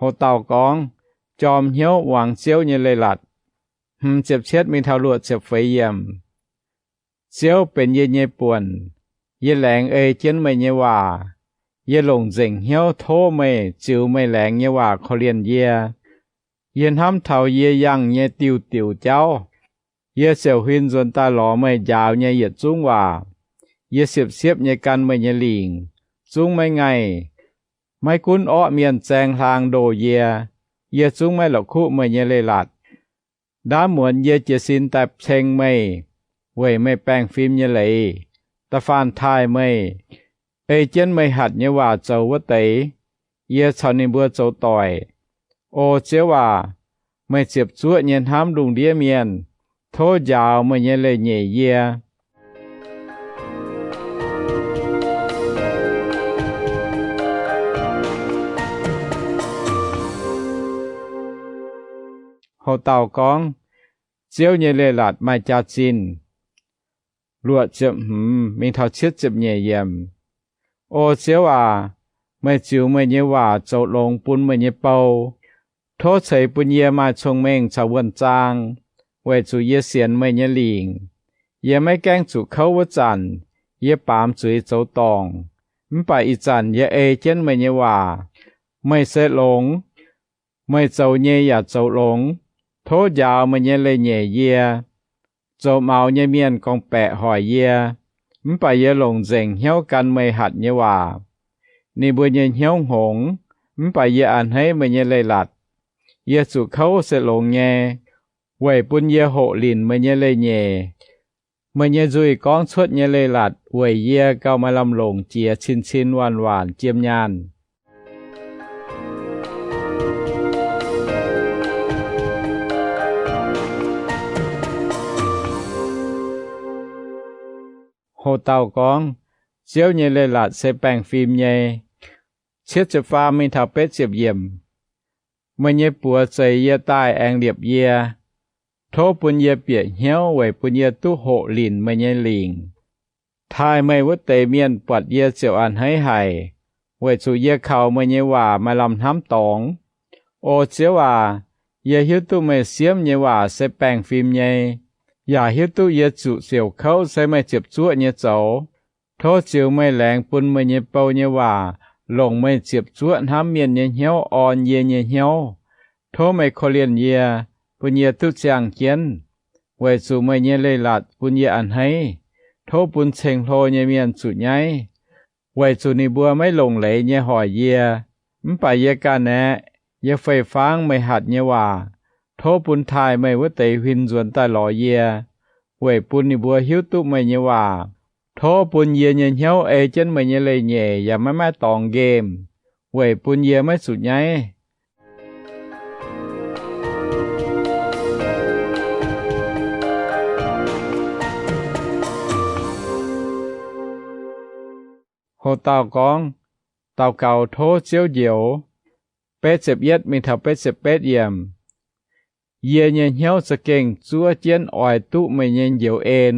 Ho dauh gorngv, jorm hnyouv muangx Ziouv nyei leiz-latc. Hmz ziepc cietv mingh taux luoqc ziepc feix yiemc. Ziouv benx yie nyei buonc. Yie laengz ei jienv meih nyei waac. Yie longc nzengc hnyouv tov meih ziux meih laengz nyei waac korv-lienh yie. Yie hnamv taux yie yangh nyei diuh diuc jauv, yie ziouc huin nzuonx daaih lorz meih njaaux nyei yietc zungv waac. Yie siepv-siepv nyei gan meih nyei lingc, zungv maiv ngaih. Maiv gunv orqv mienh zaeng hlaang ndoh yie, yie zungv maiv la'kuqv meih nyei leiz-latc. Ndaamv muonz yie jiez sin daaih ceng meih, weic meih baengh fim nyei leiz. Da'faanh taaih meih, ei jienv meih hatc nyei waac zoux wuov deix, yie caux ninh mbuo zoux doic. O Ziouv aac, meih ziepc zuoqv nyei hnamv lungh ndiev mienh. Tov njaaux meih nyei leiz-nyeic yie. Houc dauh gorngv, Ziouv nyei leiz-latc maaih jaax-zinh. Luoqc ziepc hmz mingh taux cietv ziepc nyeic yiemc. O Ziouv aac, meih ziux meih nyei waac zoux longx bun meih nyei bou. Tov ceix bun yie maaih cong-mengh caux wuonh zaang, weic zuqc yie sienx meih nyei lingc. Yie maiv gaengh zuqc kouv wuov zanc, yie baamz zuiz zoux dorngc. Mv baac ih zanc yie ei jienv meih nyei waac. Meih se longx. Meih zoux nyei yaac zoux longx. Tov njaaux meih nyei leiz-nyeic yie. Zoux maux nyei mienh gorngv-baeqc hoic yie, mv baac yie longc nzengc hnyouv gan meih hatc nyei waac. Ninh mbuo nyei hnyouv hngongx, mv baac yie a'hneiv meih nyei leiz-latc. Yie zuqc kouv se longx nyei, weic bun yie hoqc linc meih nyei leiz-nyeic. Meih nyei nzuih gorngv cuotv nyei leiz-latc weic yie gauh maaih lamh longc jiex cin-cin waanc-waanc jiem nyaanh. Houc dauh gorngv, Ziouv nyei leiz-latc se baengh fim nyei. Cietv ziepc faam mingh taux betv ziepc yiemc. Meih nyei buoz zeix yie daaih aengx liepc yie. Tov bun yie bieqc hnyouv weic bun yie duqv hoqc linc meih nyei lingc. Taaih meih wuov deix mienh buatc yie ziouc a'hneiv haic, weic zuqc yie kaux meih nyei waac maaih lamh hnamv dorngx. O Ziouv aac, yie hiuv duqv meih siemv nyei waac se baengh fim nyei, yaac hiuv duqv yie zuqc siouc kouv se meih ziepc zuoqv nyei zoux. Tov ziux meih laengz bun meih nyei bou nyei waac longc meih ziepc zuoqv hnamv mienh nyei hnyouv orn yie nyei hnyouv. Tov meih korv-lienh yie, bun yie duqv ziangh jienv, weic zuqc meih nyei leiz-latc bun yie a'hneiv. Tov bun ceng-hlo nyei mienh zuqc nyaiv, weic zuqc ninh mbuo maiv longc leiz nyei hoic yie. Mv baac yie ganh aeqv, yie fei-fangv meih hatc nyei waac. Tov bun taaih meih wuov deix huin nzuonx daaih lorz yie, weic bun ninh mbuo hiuv duqv meih nyei waac. Tov bun yie nyei hnyouv ei jienv meih nyei leiz-nyeic yaac maiv maaih dorngx nqemh, weic bun yie maiv zuqc nyaiv. Ho dauh gorngv, daux gaux tov Ziouv njoux. Betv ziepc yietv mingh taux betv ziepc betv yiemc. Yie nyei hnyouv za'gengh zuov jienv oix duqv meih nyei njoux en.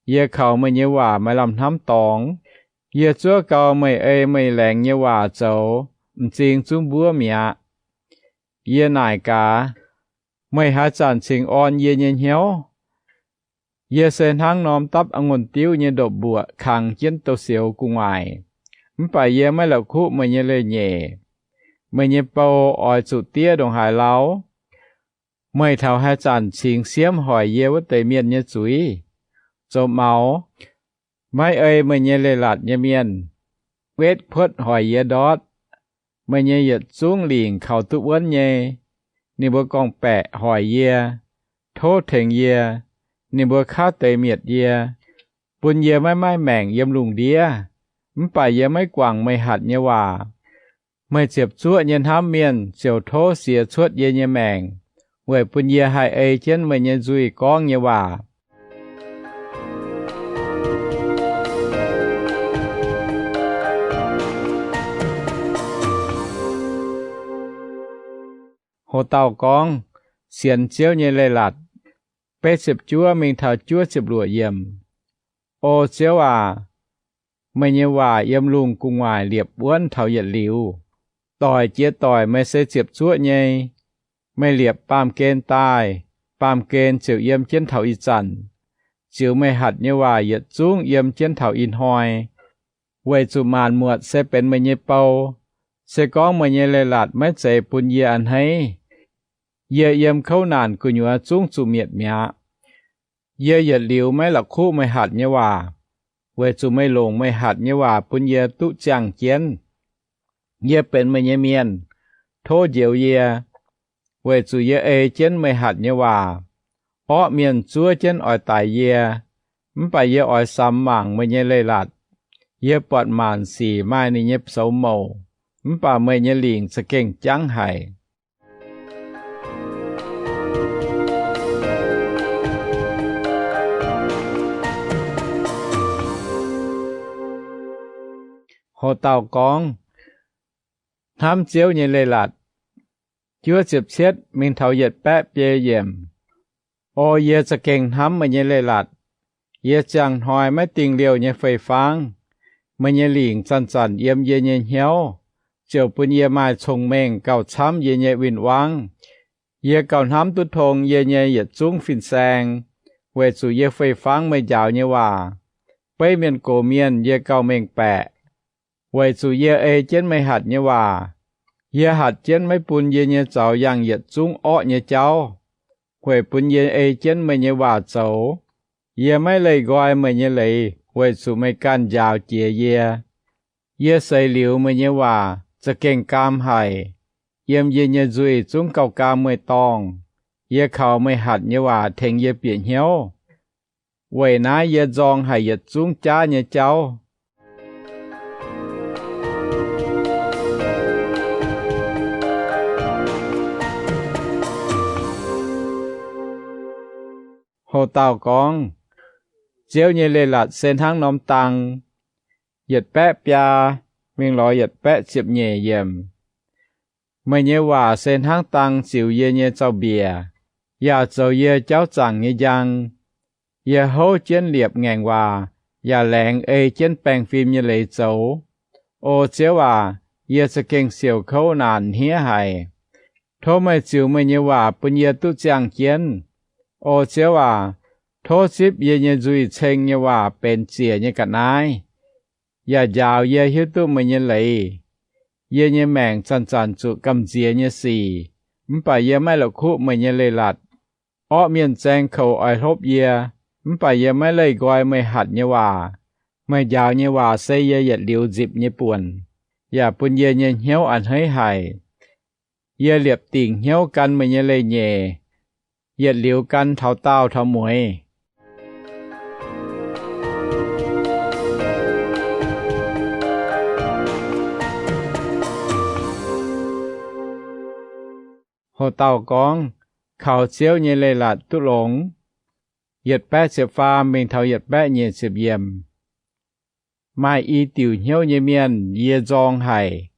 Yie kaux meih nyei waac maaih lamh hnamv dorngx. Yie zuov gau meih ei meih laengz nyei waac zoux, m'zing zungv mbuov mi'aqv. Yie naaic gaax, meih haaix zanc cingx orn yie nyei hnyouv? Yie se hnangv norm dapv a'nguonh diuv nyei ndopv-mbuoqc kangx jienv douz-sioux gu'nguaaic, mv baac yie maiv la'kuqv meih nyei leiz-nyeic. Meih nyei bou oix zuqc diev ndongc haaix lauh? Meih taux haaix zanc cingx siemv hoic yie wuov deix mienh nyei zuiz? Zoux maux, maiv ei meih nyei leiz-latc nyei mienh wetv kuotv hoic yie ndortv. Meih nyei yietc zungv lingc kaux duqv wuonv nyei. Ninh mbuo gorngv-baeqc hoic yie. Tov tengx yie. Ninh mbuo kaav deix mietc yie, bun yie maiv maaih maengc yiem lungh ndiev. Mv baac yie maiv guangc meih hatc nyei waac. Meih ziepc zuoqv nyei hnamv mienh ziouc tov siex cuotv yie nyei maengc, weic bun yie haih ei jienv meih nyei nzuih gorngv nyei waac. Ho dauh gorngv, sienx Ziouv nyei leiz-latc. Betv ziepc juov mingh taux juov ziepc luoqc yiemc. O Ziouv aac, meih nyei waac yiem lungh gu'nguaaic liepc wuonv taux yietc liuz. Doic jiex doic meih se ziepc zuoqv nyei. Meih liepc baamh gen daaih, baamh gen ziouc yiem jienv taux ih zanc. Ziux meih hatc nyei waac yietc zungv yiem jienv taux ih hnoi, weic zuqc maanc muotc se benx meih nyei bou. Se gorngv meih nyei leiz-latc maiv zeiz bun yie a'hneiv, yie yiem kouv naanc gu'nyuoz zungv zuqc mietc mi'aqv. Yie yietc liuz maiv la'kuqv meih hatc nyei waac, weic zuqc meih longc meih hatc nyei waac bun yie duqv ziangh jienv. Yie benx meih nyei mienh, tov njoux yie, weic zuqc yie ei jienv meih hatc nyei waac. Orqv mienh zuov jienv oix daix yie, mv baac yie oix samx mangc meih nyei leiz-latc. Yie buatc maanc sic maaih ninh nyei soux mouc, mv baac meih nyei lingc za'gengh jangv haic. Ho dauh gorngv, hnamv Ziouv nyei leiz-latc. Juov ziepc cietv mingh taux yietc baeqv biei yiemc. O yie za'gengh hnamv meih nyei leiz-latc. Yie ziangh hnoi maiv dingh liouh nyei fei-fangv. Meih nyei lingc zanc-zanc yiem yie nyei hnyouv, ziouc bun yie maaih cong-mengh gauh camv yie nyei win-wangv. Yie gauh hnamv duqv tong yie nyei yietc zungv fin-saeng, weic zuqc yie fei-fangv meih njaaux nyei waac. Beiv mienh gox mienh yie gauh mengh baeqc, weic zuqc yie ei jienv meih hatc nyei waac. Yie hatc jienv maiv bun yie nyei zaux yangh yietc zungv orqv nyei jauv, weic bun yie ei jienv meih nyei waac zoux. Yie maiv leih nqoi meih nyei leiz, weic zuqc meih ganh njaaux jiex yie. Yie seix liuz meih nyei waac za'gengh gaam haic. Yiem yie nyei nzuih zungv gauh gaam meih dorngh. Yie kaux meih hatc nyei waac tengx yie bieqc hnyouv. Weic naaiv yie nzorng haic yietc zungv jaav nyei jauv. Ho dauh gorngv, Ziouv nyei leiz-latc se hnangv norm dang. Yietc baeqv biaa mingh lorz yietc baeqv ziepc nyeic yiemc. Meih nyei waac se hnangv dang ziux yie nyei zaux-mbiec, yaac zoux yie jauv zaangc nyei njang. Yie houv jienv liepc ngaengc waac, yaac laengz ei jienv baengh fim nyei leiz zoux. O Ziouv aac, yie za'gengh siouc kouv naanc hniev haic. Tov meih ziux meih nyei waac bun yie duqv ziangh jienv. O Ziouv aac, tov zipv yie nyei nzuih ceng nyei waac benx ziec nyei ga'naaiv, yaac njaaux yie hiuv duqv meih nyei leiz. Yie nyei maengc zanc-zanc zuqc gamh nziex nyei sic, mv baac yie maiv la'kuqv meih nyei leiz-latc. Orqv mienh zaeng koux oix hlopv yie, mv baac yie maiv leih nqoi meih hatc nyei waac. Meih njaaux nyei waac se yie yietc liuz nzipc nyei buonc, yaac bun yie nyei hnyouv a'hneiv haic. Yie liepc dingc hnyouv gan meih nyei leiz-nyeic, yietc liuz gan taux daauh taux mueiz. Hoc dauh gorngv, Kaux Ziouv nyei leiz-latc duqv longx. Yietc baeqv ziepc faam mingh taux yietc baeqv nyic ziepc yiemc. Maaih i diuc hnyouv nyei mienh yie nzorng haic,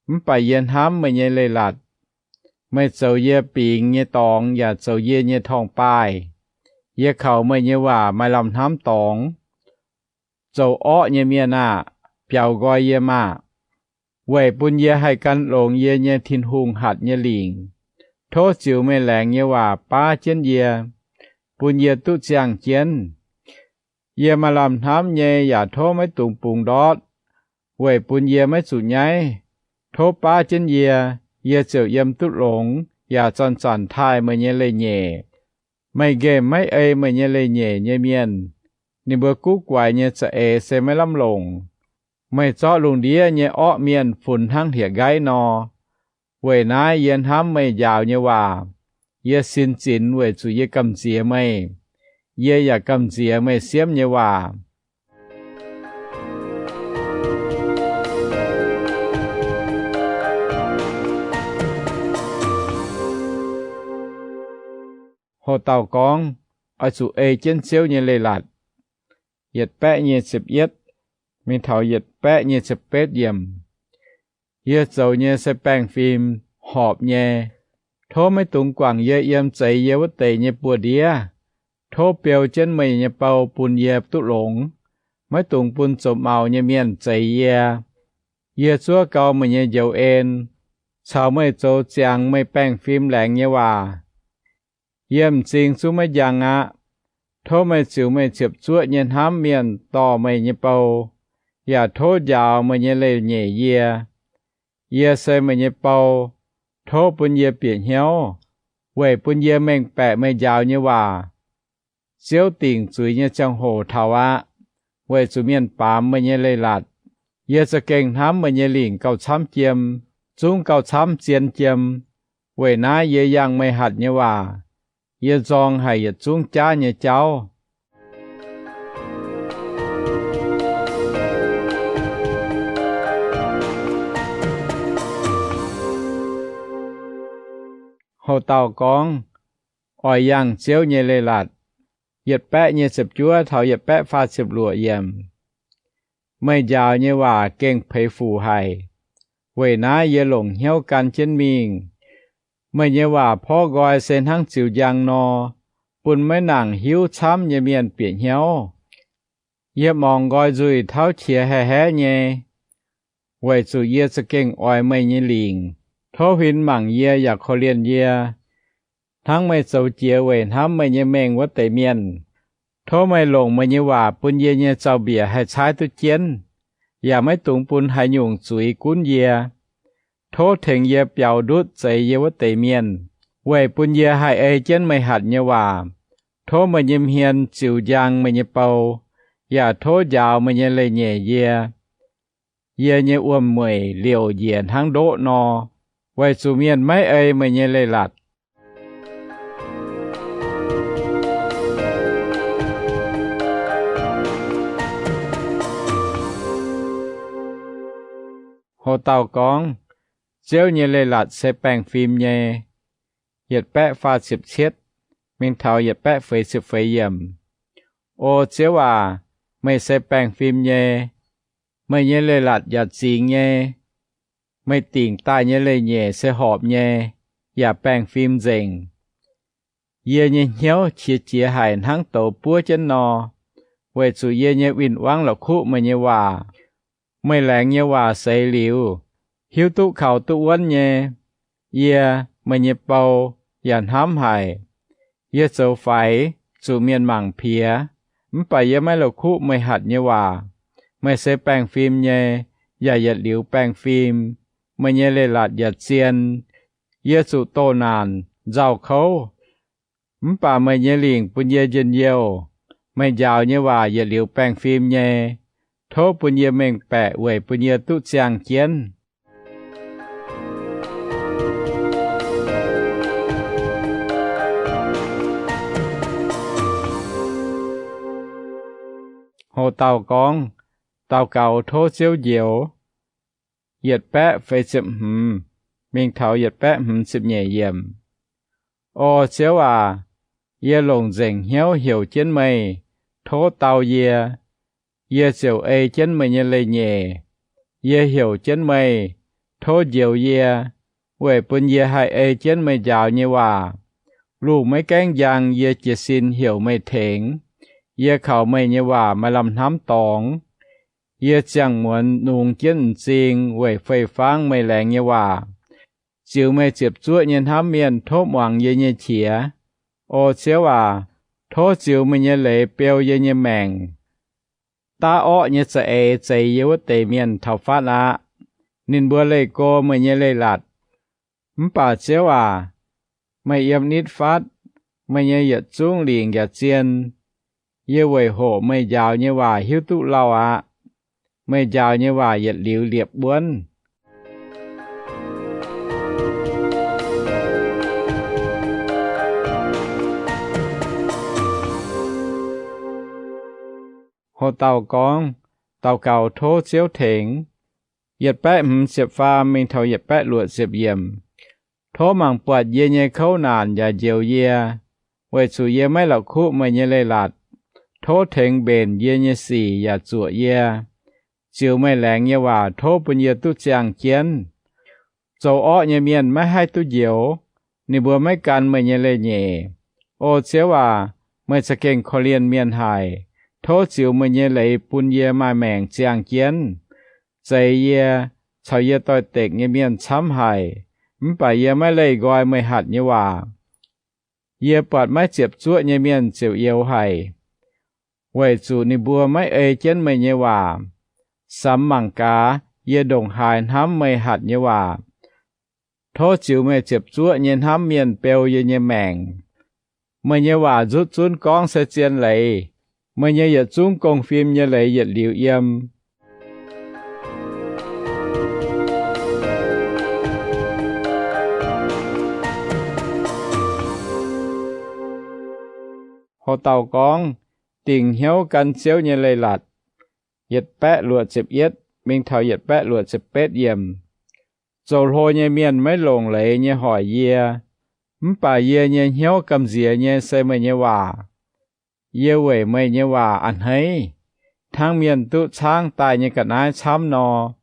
mv baac yie hnamv meih nyei leiz-latc. Meih zoux yie bingx nyei dorngx yaac zoux yie nyei torngv-baaih. Yie kaux meih nyei waac maaih lamh hnamv dorngx. Zoux orqv nyei mienh aah! Biaux nqoi yie maah! Weic bun yie haih gan longx yie nyei Tin-Hungh hatc nyei lingc. Tov ziux meih laengz nyei waac baav jienv yie, bun yie duqv ziangh jienv. Yie maaih lamh hnamv nyei yaac tov maiv dungx bungx ndortv, weic bun yie maiv zuqc nyaiv. Tov baav jienv yie, yie ziouc yiem duqv longx yaac zanc-zanc taaih meih nyei leiz-nyeic. Meih nqemh maiv ei meih nyei leiz-nyeic nyei mienh. Ninh mbuo guv guaix nyei za'eix se maiv lamh longc. Meih zorqv lungh ndiev nyei orqv mienh funx hnangv hlieqv-nqaiv nor. Weic naaiv yie hnamv meih njaaux nyei waac. Yie sin zinx weic zuqc yie gamh nziex meih. Yie yaac gamh nziex meih siemv nyei waac. Hoc dauh gorngv, Oix zuqc ei jienv Ziouv nyei leiz-latc. Yietc baeqv nyic ziepc yietv mingh taux yietc baeqv nyic ziepc betv yiemc. Yie zoux nyei se baengh fim, horpc nyei. Tov maiv dungx guangc yie yiem zeix yie wuov deix nyei buoz-ndiev. Tov beu jienv meih nyei bou bun yie duqv longx. Maiv dungx bun zoux maux nyei mienh zeix yie. Yie zuov gau meih nyei njoux en, caux meih zoux ziangx meih baengh fim laengz nyei waac. Yie m'zing zungv maiv njang aqv. Tov meih ziux meih ziepc zuoqv nyei hnamv mienh dorh meih nyei bou, yaac tov njaaux meih nyei leiz-nyeic yie. Yie se meih nyei bou. Tov bun yie bieqc hnyouv, weic bun yie mengh baeqc meih njaaux nyei waac. Ziouv dingc zuiz nyei ziangh hoc taux aqv, weic zuqc mienh baamz meih nyei leiz-latc. Yie za'gengh hnamv meih nyei lingc gauh camv jiem, zungv gauh camv zien jiem. Weic naaiv yie yangh meih hatc nyei waac. Yie nzorng haic yietc zungv jaav nyei jauv. Hoc dauh gorngv, Oix yangh Ziouv nyei leiz-latc. Yietc baeqv nyic ziepc juov taux yietc baeqv faah ziepc luoqc yiemc. Meih njaaux nyei waac gengh peix fuc haic. Weic naaiv yie longc hnyouv gan jienv mingh. Meih nyei waac porv nqoi se hnangv ziux njang nor, bun maiv nangc hiuv camv nyei mienh bieqc hnyouv. Yie mangc nqoi nzuih tauv qiex haiv haeqv nyei, weic zuqc yie za'gengh oix meih nyei lingc. Tov huin mangc yie yaac korv-lienh yie, hnangv meih zoux jiex weic hnamv meih nyei mengh wuov deix mienh. Tov meih longc meih nyei waac bun yie nyei zaux-mbiec haih caaiv duqv jienv, yaac maiv dungx bun haaix nyungc zuiz gunv yie. Tov tengx yie biaux ndutv zeix yie wuov deix mienh, weic bun yie haih ei jienv meih hatc nyei waac. Tov meih nyei hmien ziux njang meih nyei bou, yaac tov njaaux meih nyei leiz-nyeic yie. Yie nyei wuom-mueic liouc njiec hnangv ndoqv nor, weic zuqc mienh maiv ei meih nyei leiz-latc. Hoc dauh gorngv, Ziouv nyei leiz-latc se baengh fim nyei. Yietc baeqv faah ziepc cietv mingh taux yietc baeqv feix ziepc feix yiemc. O Ziouv aac, meih se baengh fim nyei. Meih nyei leiz-latc yaac zingx nyei. Meih dingc daaih nyei leiz-nyeic se horpc nyei, yaac baengh fim nzengc. Yie nyei hnyouv qiex jiez haic hnangv douz buov jienv nor, weic zuqc yie nyei win-wangv la'kuqv meih nyei waac. Meih laengz nyei waac seix liuz, hiuv duqv kaux duqv wuonv nyei. Yie, meih nyei bou, yaac hnamv haic. Yie zoux faix, zuqc mienh mangc piex, mv baac yie maiv la'kuqv meih hatc nyei waac. Meih se baengh fim nyei, yaac yietc liuz baengh fim. Meih nyei leiz-latc yaac zien. Yie zuqc doh naanc, nzauh kouv, mv baac meih nyei lingc bun yie njien-youh. Meih njaaux nyei waac yietc liuz baengh fim nyei. Tov bun yie mengh baeqc weic bun yie duqv ziangh jienv. Hoc dauh gorngv, daux gaux tov Ziouv njoux. Yietc baeqv feix ziepc hmz mingh taux yietc baeqv hmz ziepc nyeic yiemc. O Ziouv aac, yie longc nzengc hnyouv heuc jienv meih, tov dau yie. Yie ziouc ei jienv meih nyei leiz-nyeic. Yie heuc jienv meih, tov njoux yie, weic bun yie haih ei jienv meih njaaux nyei waac. Lungh maiv gaengv njang yie jiez sin heuc meih tengx. Yie kaux meih nyei waac maaih lamh hnamv dorngx. Yie ziangh muonz nungx jienv m'zing weic fei-fangv meih laengz nyei waac. Ziux meih ziepc zuoqv nyei hnamv mienh tov muangx yie nyei qiex. O Ziouv aac, tov ziux meih nyei leiz beu yie nyei maengc. Daav orqv nyei za'eix zeix yie wuov deix mienh taux fatv aqv. Ninh mbuo leih go meih nyei leiz-latc. Mv baac Ziouv aac, meih yiem nitv fatv, meih nyei yietc zungv lingc yaac zien. Yie weic hoqc meih njaaux nyei waac hiuv duqv lauh aqv. Meih njaaux nyei waac yietc liuz liepc wuonv. Hoc dauh gorngv, daux gaux tov Ziouv tengx. Yietc baeqv hmz ziepc faam mingh taux yietc baeqv luoqc ziepc yiemc. Tov mangc buatc yie nyei kouv naanc yaac njoux yie, weic zuqc yie maiv la'kuqv meih nyei leiz-latc. Tov tengx mbenc yie nyei sic yaac zuoqc yie. Ziux meih laengz nyei waac tov bun yie duqv ziangh jienv. Zoux orqv nyei mienh maiv haih duqv njoux, ninh mbuo maiv gan meih nyei leiz-nyeic. O Ziouv aac, meih za'gengh korv-lienh mienh haic. Tov ziux meih nyei leiz bun yie maaih maengc ziangh jienv. Zeix yie caux yie doix-dekc nyei mienh camv haic, mv baac yie maiv leih nqoi meih hatc nyei waac. Yie buatc maiv ziepc zuoqv nyei mienh ziouc youx haic, weic zuqc ninh mbuo maiv ei jienv meih nyei waac. Samx mangc gaax, yie ndongc haaix hnamv meih hatc nyei waac. Tov ziux meih ziepc zuoqv nyei hnamv mienh beu yie nyei maengc. Meih nyei waac nzutv zunv gorngv se zien leiz. Meih nyei yietc zungv gong-fim nyei leiz yietc liuz yiem. Hoc dauh gorngv, dingc hnyouv gan Ziouv nyei leiz-latc. Yietc baeqv luoqc ziepc yietv mingh taux yietc baeqv luoqc ziepc betv yiemc. Zoux hlo nyei mienh maiv longc leiz nyei hoic yie, mv baac yie nyei hnyouv gamh nziex nyei se meih nyei waac. Yie weic meih nyei waac a'hneiv, hnangv mienh duqv caangv daaih nyei ga'naaiv camv nor.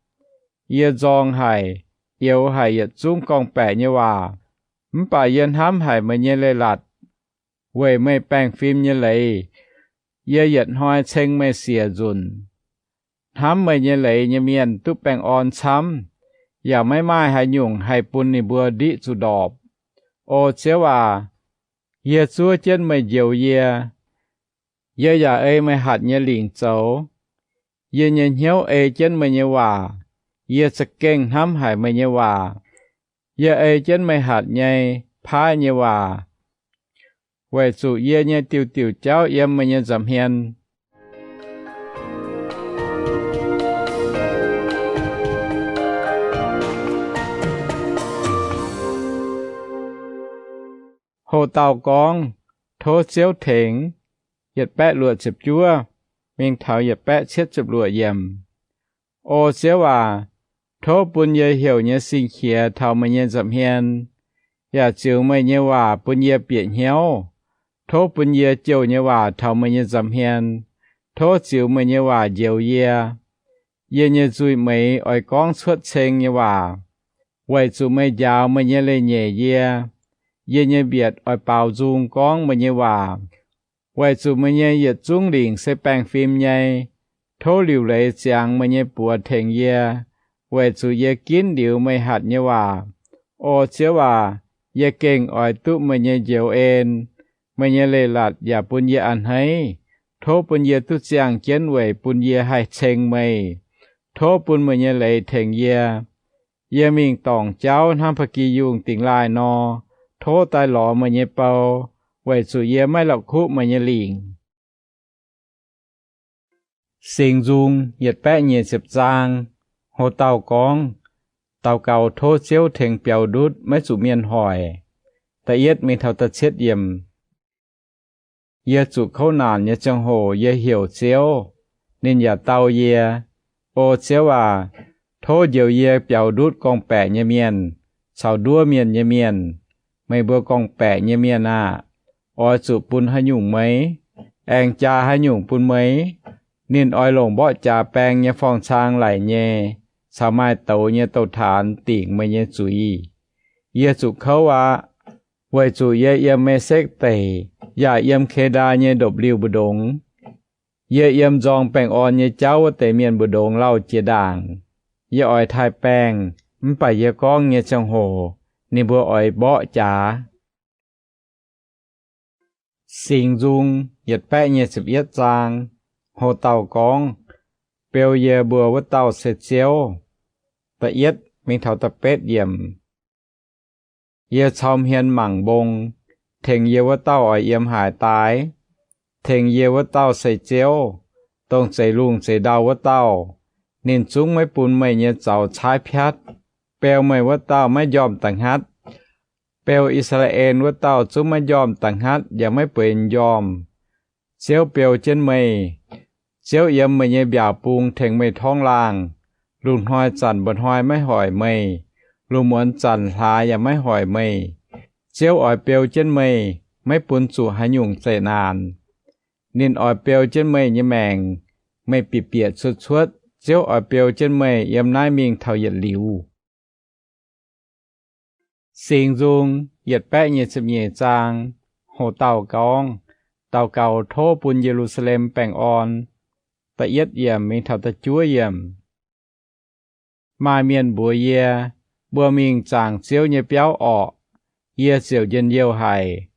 Yie nzorng haic, youx haic yietc zungv gorngv-baeqc nyei waac, mv baac yie hnamv haic meih nyei leiz-latc. Weic meih baengh fim nyei leiz, yie yietc hnoi ceng meih siec nzunc. Hnamv meih nyei leiz nyei mienh duqv baengh orn camv, yaac maiv maaih haaix nyungc haih bun ninh mbuo ndiqv zuqc ndorpc. O Ziouv aac, yie zuov jienv meih njoux yie. Yie yaac ei meih hatc nyei lingc zoux. Yie nyei hnyouv ei jienv meih nyei waac. Yie za'gengh hnamv haic meih nyei waac. Yie ei jienv meih hatc nyei, paaiv nyei waac, weic zuqc yie nyei diuc diuc jauv yiem meih nyei nza'hmien. Hoc dauh gorngv, tov Ziouv tengx. Yietc baeqv luoqc ziepc juov mingh taux yietc baeqv cietv ziepc luoqc yiemc. O Ziouv aac, tov bun yie heuc nyei sing-qiex taux meih nyei nza'hmien, yaac ziux meih nyei waac bun yie bieqc hnyouv. Tov bun yie jouh nyei waac taux meih nyei nza'hmien. Tov ziux meih nyei waac njoux yie. Yie nyei nzuih meix oix gorngv cuotv ceng nyei waac, weic zuqc meih njaaux meih nyei leiz-nyeic yie. Yie nyei mbietc oix baaux nzung gorngv meih nyei waac, weic zuqc meih nyei yietc zungv lingc se baengh fim nyei. Tov liuc leiz ziangx meih nyei buoz tengx yie, weic zuqc yie ginv liuz meih hatc nyei waac. O Ziouv aac, Yie gengh oix duqv meih nyei njoux en. Meih nyei leiz-latc yaac bun yie a'hneiv. Tov bun yie duqv ziangh jienv weic bun yie haih ceng meih. Tov bun meih nyei leiz tengx yie. Yie mingh dorngc jauv hnangv ba'gi yungh dingx laaih nor. Tov daaih lorz meih nyei bou, weic zuqc yie maiv la'kuqv meih nyei lingc. Singx Nzung yietc baeqv nyic ziepc zaang. Ho dauh gorngv, daux gaux tov Ziouv tengx biaux ndutv, maiv zuqc mienh hoic. Da'yietv mingh taux da'cietv yiemc. Yie zuqc kouv naanc nyei ziangh hoc yie heuc Ziouv, ninh yaac dau yie. O Ziouv aac, tov njoux yie biaux ndutv gorngv-baeqc nyei mienh caux nduov mienh nyei mienh. Meih mbuo gorngv-baeqc nyei mienh aah! Oix zuqc bun haaix nyungc meih? Aengx jaa haaix nyungc bun meih? Ninh oix longc mborqv jaax baeng nyei forng-cang laic nyei, caux maaih douz nyei douz-taanx dingc meih nyei zuiz. Yie zuqc kouv aqv, weic zuqc yie yiem Mesekv deic yaac yiem Keda nyei ndopv-liuh mbu'ndongx. Yie yiem nzorng baengh orn nyei jauv wuov deix mienh mbu'ndongx lauh jiex ndaangc. Yie oix taaih baengh, mv baac yie gorngv nyei ziangh hoc ninh mbuo oix mborqv jaax. Singx Nzung yietc baeqv nyic ziepc yietv zaang. Ho dauh gorngv, beu yie mbuo wuov dauh se Ziouv. Da'yietv mingh taux da'betv yiemc. Yie cau hmien mangc mbong, tengx yie wuov dauh oix yiem haaix daaih? Tengx yie wuov dauh se Ziouv, dongh zeix lungh zeix ndau wuov dauh. Ninh zungv maiv bun meih nyei zaux caaiv piatv. Beu meih wuov dauh maiv njormh da'hnghatv. Beu I^saa^laa^en wuov dauh zungv maiv njormh da'hnghatv yaac maiv bueix m'njormh. Ziouv beu jienv meih. Ziouv yiem meih nyei mbiaauc bung tengx meih torngv laangh. Lungh hnoi zanc mba'hnoi maiv hoic meih. Lungh muonz zanc hlaax yaac maiv hoic meih. Ziouv oix beu jienv meih, maiv bun zuqc haaix nyungc zeqc naanc. Ninh oix beu jienv meih nyei maengc. Meih bieqc bieqc cuotv cuotv, Ziouv oix beu jienv meih yiem naaiv mingh taux yietc liuz. Singx Nzung yietc baeqv nyic ziepc nyeic zaang. Hoc dauh gorngv, daux gaux tov bun Ye^lu^saa^lem baengh orn. Da'yietv yiemc mingh taux da'juov yiemc. Maaih mienh mbuox yie, mbuo mingh zaangc Ziouv nyei biauv orqc. Yie ziouc njien-youh haic.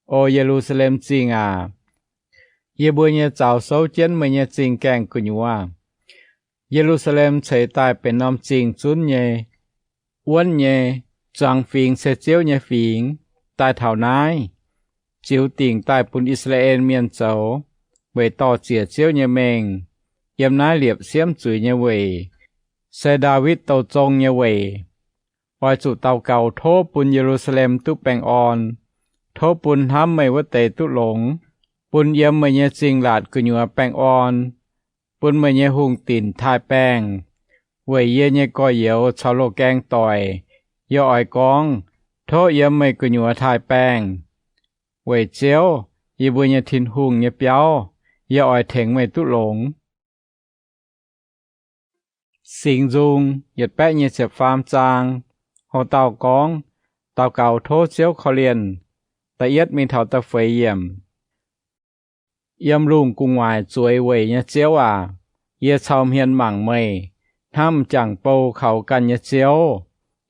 O Ye^lu^saa^lem Zingh aac, yie mbuo nyei zaux souv jienv meih nyei zingh gaengh gu'nyuoz. Ye^lu^saa^lem ceix daaih benx norm zingh zunv nyei, wuonv nyei, zuangx fingx se Ziouv nyei fingx, daaih taux naaiv, ziux dingc daaih bun I^saa^laa^en Mienh zoux, weic dorh ziec Ziouv nyei mengh. Yiem naaiv liepc siemv zuiz nyei weic, se Ndaawitv Douh Zong nyei weic. Oix zuqc daux gaux tov bun Ye^lu^saa^lem duqv baengh orn. Tov bun hnamv meih wuov deix duqv longx. Bun yiem meih nyei zingh laatc gu'nyuoz baengh orn. Bun meih nyei hungh dinc taaih baengh, weic yie nyei gorx-youz caux loz-gaeng doic. Yie oix gorngv, tov yiem meih gu'nyuoz taaih baengh. Weic Ziouv, yie mbuo nyei Tin-Hungh nyei biauv, yie oix tengx meih duqv longx. Singx Nzung yietc baeqv nyei ziepc faam zaang. Hoc dauh gorngv, daux gaux tov Ziouv korv-lienh. Da'yietv mingh taux da'feix yiemc. Yiem lungh gu'nguaaic zueiz weic nyei Ziouv aac, yie cau hmien mangc meih, hnangv m'jangc bou kaux ganh nyei ziouv,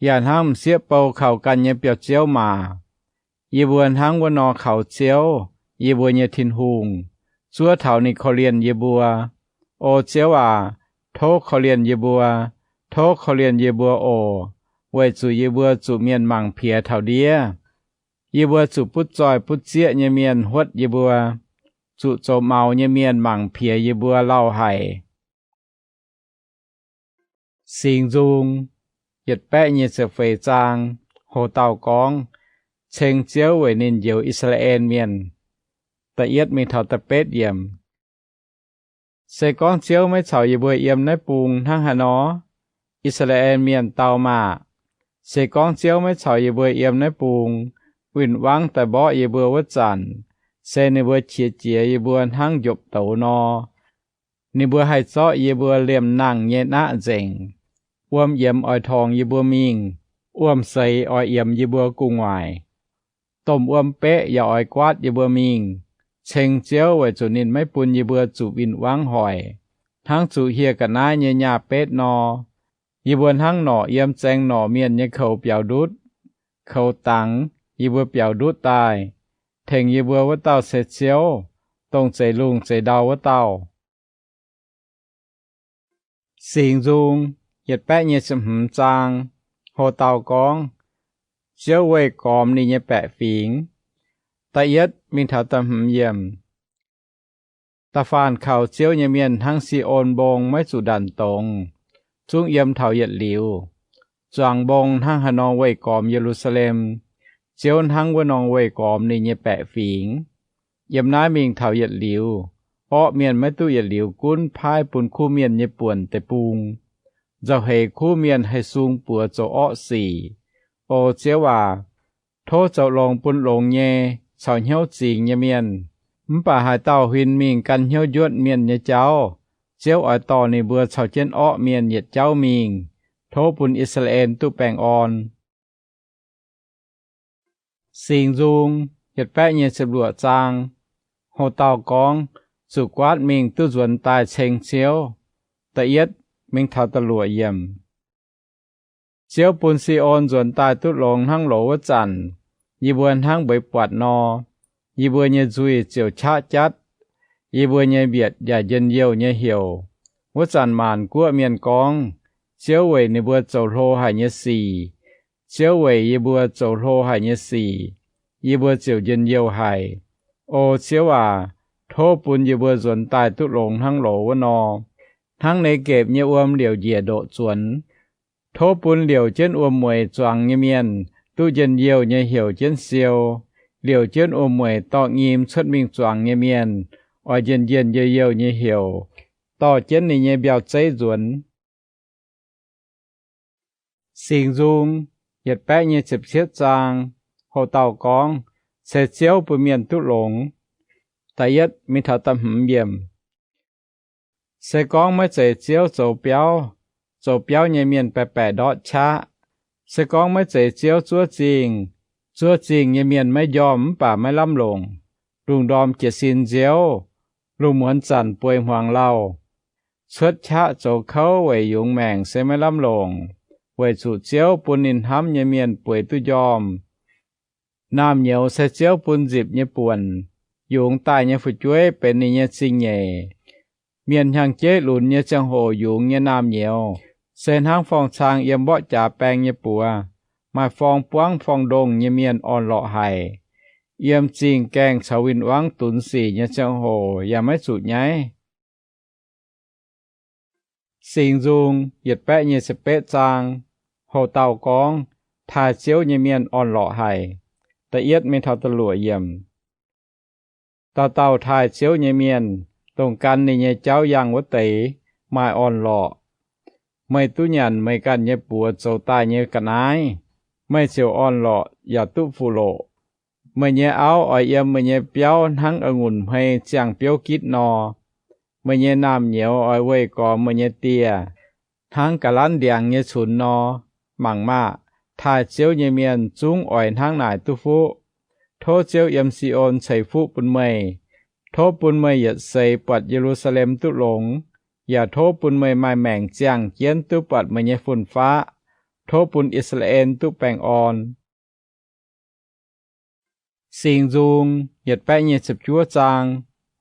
yaac hnangv m'sieqv bou kaux ganh nyei biauv-ziouv maah! Yie mbuo hnangv wuov nor kaux Ziouv, yie mbuo nyei Tin-Hungh, zuov taux ninh korv-lienh yie mbuo. O Ziouv aac, tov korv-lienh yie mbuo, tov korv-lienh yie mbuo oc, weic zuqc yie mbuo zuqc mienh mangc piex taux ndiev. Yie mbuo zuqc butv zoih butv zieqv nyei mienh huotv yie mbuo, zuqc zoux maux nyei mienh mangc piex yie mbuo lauh haic. Singx Nzung yietc baeqv nyei ziepc feix zaang. Hoc dauh gorngv, ceng Ziouv weic ninh njoux I^saa^laa^en Mienh. Da'yietv mingh taux da'betv yiemc. Se gorngv Ziouv maiv caux yie mbuo yiem naaiv bung hnangv haaix nor? I^saa^laa^en Mienh dau maah! Se gorngv Ziouv maiv caux yie mbuo yiem naaiv bung, win-wangv daaih mborqv yie mbuo wuov zanc, se ninh mbuo qiex jiez yie mbuo hnangv njopv douz nor. Ninh mbuo haih zorqv yie mbuo liemh nangh nyei naqv nzengc. Wuom yiemx oix torngx yie mbuo mingh, wuom-seix oix yiemx yie mbuo gu'nguaaic. Domh wuom-beqv yaac oix guaatv yie mbuo mingh. Ceng Ziouv weic zuqc ninh maiv bun yie mbuo zuqc win-wangv hoic, hnangv zuqc hieh ga'naaiv nyei nyaah betv nor. Yie mbuo hnangv norqc yiem zaeng norqc mienh nyei koux biaux ndutv. koux dangx yie mbuo biaux ndutv daaih. Tengx yie mbuo wuov dauh se Ziouv, dongh zeix lungh zeix ndau wuov dauh. Singx Nzung yietc baeqv nyei ziepc hmz zaang. Ho dauh gorngv, Ziouv weih gormx ninh nyei baeqc fingx. Da'yietv mingh taux da'hmz yiemc. Da'faanh kaux Ziouv nyei mienh hnangv Si^on Mbong maiv zuqc ndanc dongz, zungv yiem taux yietc liuz. Zuangx mbong hnangv haaix nor weih gormx Ye^lu^saa^lem, Ziouv hnangv wuov nor weih gormx ninh nyei baeqc fingx. Yiem naaiv mingh taux yietc liuz, orqv mienh maiv duqv yietc liuz gunv paaiv bun kuv mienh nyei buonc deic-bung, nzauh heix kuv mienh haih sung buoz zoux orqv sic. O Ziouv aac, tov zoux longx bun longx nyei caux hnyouv zingx nyei mienh. Mv baac haaix dauh huin mingh gan hnyouv njuotv mienh nyei jauv, Ziouv oix dorh ninh mbuo caux jienv orqv mienh yietc jauv mingh. Tov bun I^saa^laa^en duqv baengh orn. Singx Nzung yietc baeqv nyei ziepc luoqc zaang. Ho dauh gorngv, Zuqc guaatv mingh duqv nzuonx daaih ceng Ziouv. Da'yietv mingh taux da'luoqc yiemc. Ziouv bun Si^on nzuonx daaih duqv longx hnangv loz wuov zanc, yie mbuo hnangv mbeix buatc nor, yie mbuo nyei nzuih ziouc qaqv jatv, yie mbuo nyei mbietc yaac njien-youh nyei heuc. Wuov zanc maanc guoqv mienh gorngv, Ziouv weic ninh mbuo zoux hlo haic nyei sic, Ziouv weic yie mbuo zoux hlo haic nyei sic, yie mbuo ziouc njien-youh haic. O Ziouv aac, tov bun yie mbuo nzuonx daaih duqv longx hnangv loz wuov nor, hnangv Negepc nyei wuom liouc njiec ndoqc zuonx. Tov bun liouc jienv wuom-mueic zuangx nyei mienh duqv njien-youh nyei heuc jienv siou. Liouc jienv wuom-mueic dorh nyim cuotv mingh zuangx nyei mienh oix njien-njien-youh-youh nyei heuc, dorh jienv ninh nyei mbiauh zeiv nzuonx. Singx Nzung yietc baeqv nyei ziepc cietv zaang. Hoc dauh gorngv, Se Ziouv bun mienh duqv longx. Da'yietv mingh taux da'hmz yiemc. Se gorngv maiv zeiz Ziouv zoux biauv, zoux biauv nyei mienh baeqc baeqc ndortv qaqv. Se gorngv maiv zeiz Ziouv zuov zingh, zuov zingh nyei mienh maiv njormh mv baac maiv lamh longc. Lungh ndorm jiez sin nziouv, lungh muonz zanc bueix hmuangx lauh. Cuotv qaqv zoux kouv weic yungz maengc se maiv lamh longc, weic zuqc Ziouv bun ninh hnamv nyei mienh bueix duqv njormh. Naamh nyouz se Ziouv bun nzipc nyei buonc, yungz daaih nyei fu'jueiv benx ninh nyei zingh nyeic. Mienh hnyangx-jeiv lunx nyei ziangh hoc yungz nyei naamh nyouz se hnangv forng-cang yiem mborqv jaax baeng nyei buoz. Maaih forng-buangv forng-ndongh nyei mienh orn-lorqc haic. Yiem zingh gaengh caux win-wangv dunx sic nyei ziangh hoc yaac maiv zuqc nyaiv. Singx Nzung yietc baeqv nyei ziepc betv zaang. Hoc dauh gorngv, Taaih Ziouv nyei mienh orn-lorqc haic. Da'yietv mingh taux da'luoqc yiemc. Dauh dauh taaih Ziouv nyei mienh, dongh gan ninh nyei jauv yangh wuov deix, maaih orn-lorqc. Meih duqv nyanc meih ganh nyei buoz zoux daaih nyei ga'naaiv, meih ziouc orn-lorqc yaac duqv fuqv-loqc. Meih nyei auv oix yiem meih nyei biauv hnangv a'ngunc hmei ziangh biouv gitv nor. Meih nyei naamh nyouz oix weih gormx meih nyei dieh, hnangv ga'lanv ndiangx nyei cunx nor. Mangc maah! Taaih Ziouv nyei mienh zungv oix hnangv naaic duqv fuqv. Tov Ziouv yiem Si^on ceix fuqv bun meih. Tov bun meih yietc seix buatc Ye^lu^saa^lem duqv longx, yaac tov bun meih maaih maengc ziangh jienv duqv buatc meih nyei fun-faqv. Tov bun I^saa^laa^en duqv baengh orn. Singx Nzung yietc baeqv nyei ziepc juov zaang.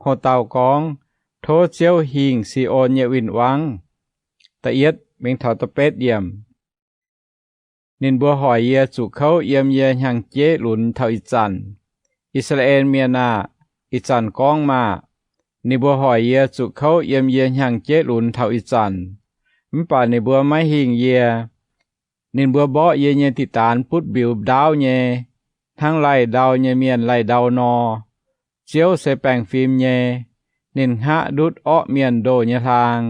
Hoc dauh gorngv, Tov Ziouv hingh Si^on nyei win-wangv. Da'yietv mingh taux da'betv yiemc. Ninh mbuo hoic yie zuqc kouv yiem yie hnyangx-jeiv lunx taux ih zanc. I^saa^laa^en Mienh aah! Ih zanc gorngv maah! Ninh mbuo hoic yie zuqc kouv yiem yie hnyangx-jeiv lunx taux ih zanc, mv baac ninh mbuo maiv hingh yie. Ninh mbuo mborqv yie nyei diqc daanx butv mbiuz ndaauv nyei, hnangv laih ndau nyei mienh laih ndau nor. Ziouv se baengh fim nyei, ninh hngaqv ndutv orqv mienh ndoh nyei hlaang.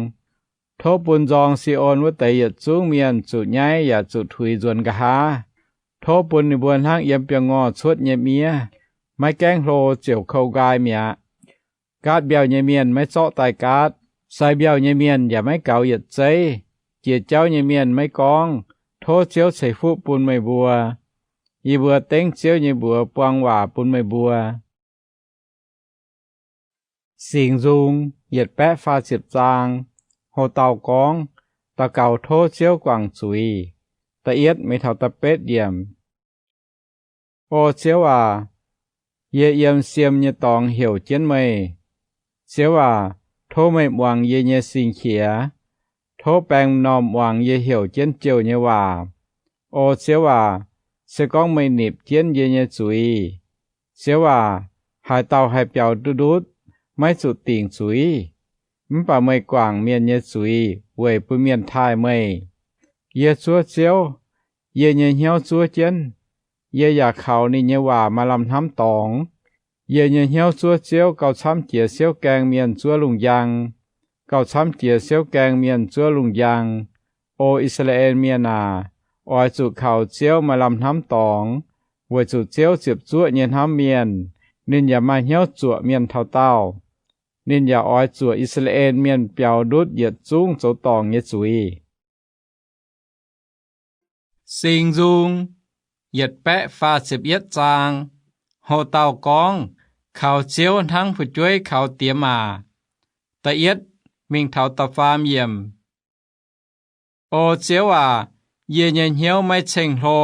Tov bun nzorng Si^on wuov deix yietc zungv mienh zuqc nyaiv yaac zuqc tuix nzuonx nqa'haav. Tov bun ninh mbuo hnangv yiem biauv-ngorh cuotv nyei miev, maiv gaengh hlo ziouc kou nqaai mi'aqv. Gaatv mbiauh nyei mienh maiv zorqv daaih gaatv, sai mbiauh nyei mienh yaac maiv gaux yietc zeiv. Jiex jauv nyei mienh maiv gorngv, Tov Ziouv ceix fuqv bun meih mbuo. Yie mbuo dengv Ziouv nyei mbuox buang waac bun meih mbuo. Singx Nzung yietc baeqv faah ziepc zaang. Hoc dauh gorngv, Daux gaux tov Ziouv guangc zuiz. Da'yietv mingh taux da'betv yiemc. O Ziouv aac, yie yiem siem nyei dorngx heuc jienv meih. Ziouv aac, tov meih muangx yie nyei sing-qiex. Tov baeng m'normh muangx yie heuc jienv jouh nyei waac. O Ziouv aac, se gorngv meih nipc jienv yie nyei zuiz, Ziouv aac, haaix dauh haih biaux ndutv ndutv, maiv zuqc dingc zuiz? Mv baac meih guangc mienh nyei zuiz weic bun mienh taaih meih. Yie zuov Ziouv, yie nyei hnyouv zuov jienv. Yie yaac kaux ninh nyei waac maaih lamh hnamv dorngx. Yie nyei hnyouv zuov Ziouv gauh camv jiex siouv gaeng mienh zuov lungh njang, gauh camv jiex siouv gaeng mienh zuov lungh njang. O I^saa^laa^en Mienh aac, oix zuqc kaux Ziouv maaih lamh hnamv dorngx, weic zuqc Ziouv ziepc zuoqv nyei hnamv mienh. Ninh yaac maaih hnyouv zuoqc mienh taux daauh. Ninh yaac oix zuoqc I^saa^laa^en Mienh biaux ndutv yietc zungv zoux dorngc nyei zuiz. Sing Nzung yietc baeqv faah ziepc yietv zaang. Ho dauh gorngv, Kaux Ziouv hnangv fu'jueiv kaux diex maac. Da'yietv mingh taux da'faam yiemc. O Ziouv aac, yie nyei hnyouv maiv ceng-hlo,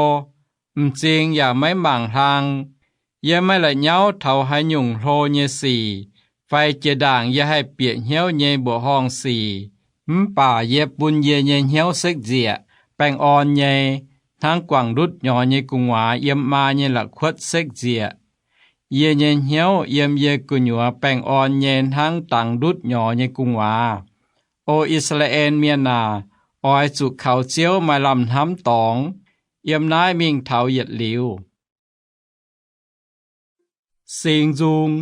m'zing yaac maiv mangc hlang. Yie maiv la'nyauv taux haaix nyungc hlo nyei sic fai jiex ndaangc yie haih bieqc hnyouv nyei mbuoqc horngh sic. Mv baac yie bun yie nyei hnyouv sekv nzieqc, baengh orn nyei, hnangv guangc ndutv nyorx nyei gu'nguaaz yiem maa nyei la'kuotv sekv nzieqc. Yie nyei hnyouv yiem yie gu'nyuoz baengh orn nyei hnangv dangx ndutv nyorx nyei gu'nguaaz. O I^saa^laa^en Mienh aac, oix zuqc kaux Ziouv maaih lamh hnamv dorngx, yiem naaiv mingh taux yietc liuz. Singx Nzung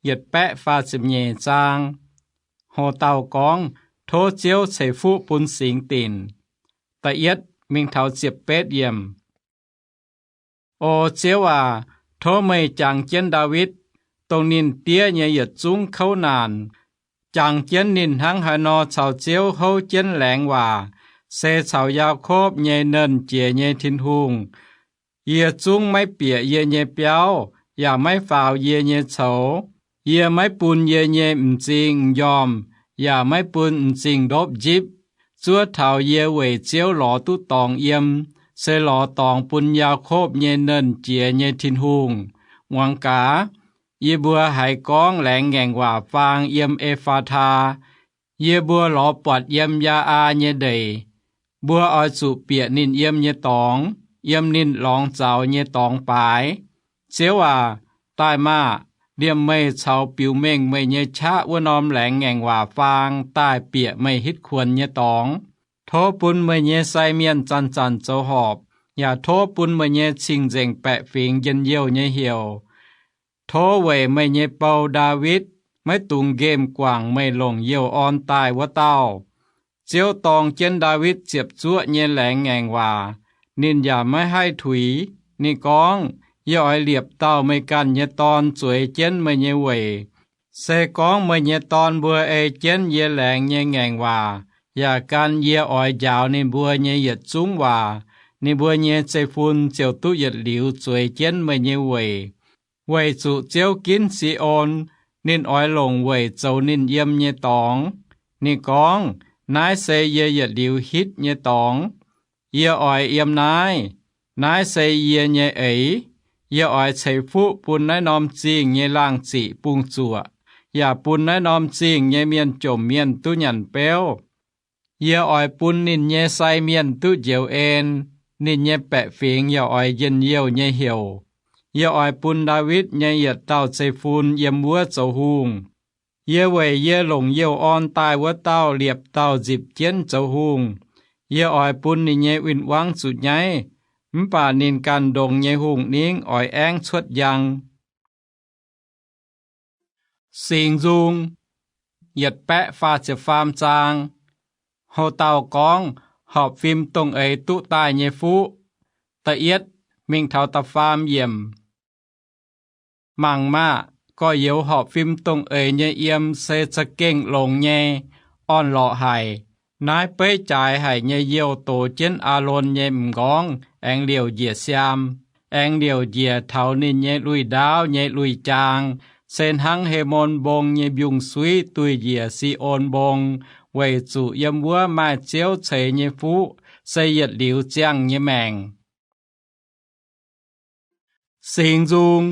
yietc baeqv faah ziepc nyeic zaang. Ho dauh gorngv, Tov Ziouv ceix fuqv bun singx dinc. Da'yietv mingh taux ziepc betv yiemc. O Ziouv aac, tov meih jangx jienv Ndaawitv, dongh ninh diev nyei yietc zungv kouv naanc. Jangx jienv ninh hnangv haaix nor caux Ziouv houv jienv laengz waac, se caux Yaakopv nyei Nernh Jiex nyei Tin-Hungh. Yie zungv maiv bieqc yie nyei biauv, yaac maiv faaux yie nyei coux. Yie maiv bun yie nyei m'zing m'njormh, yaac maiv bun m'zing ndopv nzipv. Zuov taux yie weic Ziouv lorz duqv dorngx yiem, se lorz dorngx bun Yaakopv nyei Nernh Jiex nyei Tin-Hungh. Muangx gaax, yie mbuo haiz gorngv laengz ngaengc waac faang yiem E^faa^taa. Yie mbuo lorz buatc yiem Yaa^aa nyei ndeic. Mbuo oix zuqc bieqc ninh yiem nyei dorngx, yiem ninh lorngx zaux nyei dorngx baaix. Ziouv aac, daaih maah! Liemh meih caux biux mengh meih nyei qaqv wuov norm laengz ngaengc waac faang daaih bieqc meih hitv kuonx nyei dorngx. Tov bun meih nyei sai mienh zanc-zanc zoux horpc, yaac tov bun meih nyei cing-nzengc baeqc fingx njien-youh nyei heuc. Tov weic meih nyei bou, Ndaawitv, maiv dungx nqemh guangc meih longc youh orn daaih wuov dauh. Ziouv dorng jienv Ndaawitv ziepc zuoqv nyei laengz ngaengc waac. Ninh yaac maiv haih tuix. Ninh gorngv, Yie oix liepc dauh meih ganh nyei dorn zueiz jienv meih nyei weic. Se gorngv meih nyei dorn mbuo ei jienv yie laengz nyei ngaengc waac, yaac gan yie oix njaaux ninh mbuo nyei yietc zungv waac, ninh mbuo nyei zeiv-fun ziouc duqv yietc liuz zueiz jienv meih nyei weic. Weic zuqc Ziouv ginv Si^on, ninh oix longc weic zoux ninh yiem nyei dorngx. Ninh gorngv, Naaiv se yie yietc liuz hitv nyei dorngx. Yie oix yiem naaiv. Naaiv se yie nyei eix. Yie oix ceix fuqv bun naaiv norm zingh nyei laangh ziqc bungx-zuoqc, yaac bun naaiv norm zingh nyei mienh jomc mienh duqv nyanc beuv. Yie oix bun ninh nyei sai mienh duqv njoux en. Ninh nyei baeqc fingx yaac oix njien-youh nyei heuc. Yie oix bun Ndaawitv nyei yietc dauh zeiv-fun yiem wuov zoux hungh. Yie weic yie longc youh orn daaih wuov dauh liepc dauh nzipc jienv zoux hungh. Yie oix bun ninh nyei win-wangv zuqc nyaiv, mv baac ninh ganh ndongx nyei hungh ningv oix aengv cuotv njang. Singx Nzung yietc baeqv faah ziepc faam zaang. Houc dauh gorngv, Horpc fim dongh eix duqv daaih nyei fuqv. Da'yietv mingh taux da'faam yiemc. Mangc maah! Gorx-youz horpc fim dongh eix nyei yiem se za'gengh longx nyei, orn-lorqc haic. Naaiv beiv jaaix haic nyei youh dox jienv Aalon nyei m'nqorngv aengx liouc njiec siaam, aengx liouc njiec taux ninh nyei lui-ndaauv nyei lui-jaang, se hnangv Hemon Mbong nyei mbiungc-suiv duih njiec Si^on Mbong, weic zuqc yiem wuov maaih Ziouv ceix nyei fuqv, se yietc liuz ziangh nyei maengc. Singx Nzung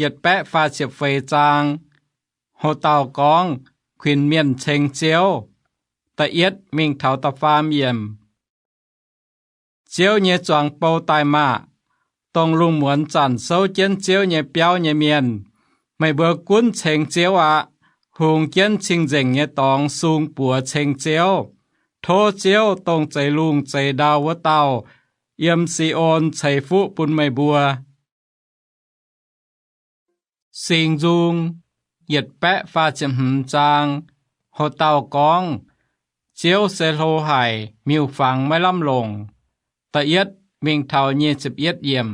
yietc baeqv faah ziepc feix zaang. Ho dauh gorngv, Kuinx mienh ceng Ziouv. Da'yietv mingh taux da'faam yiemc. Ziouv nyei zuangx bou daaih maah! Dongh lungh muonz zanc souv jienv Ziouv nyei biauv nyei mienh, meih mbuo gunv ceng Ziouv aqv. Hungx jienv cing-nzengc nyei dorngx sung buoz ceng Ziouv. Tov Ziouv, dongh zeix lungh zeix ndau wuov dauh, yiem Si^on ceix fuqv bun meih mbuo. Singx Nzung yietc baeqv faah ziepc hmz zaang. Ho dauh gorngv, Ziouv se hlo haic, miuc-fangx maiv lamh longc. Da'yietv mingh taux nyic ziepc yietv yiemc.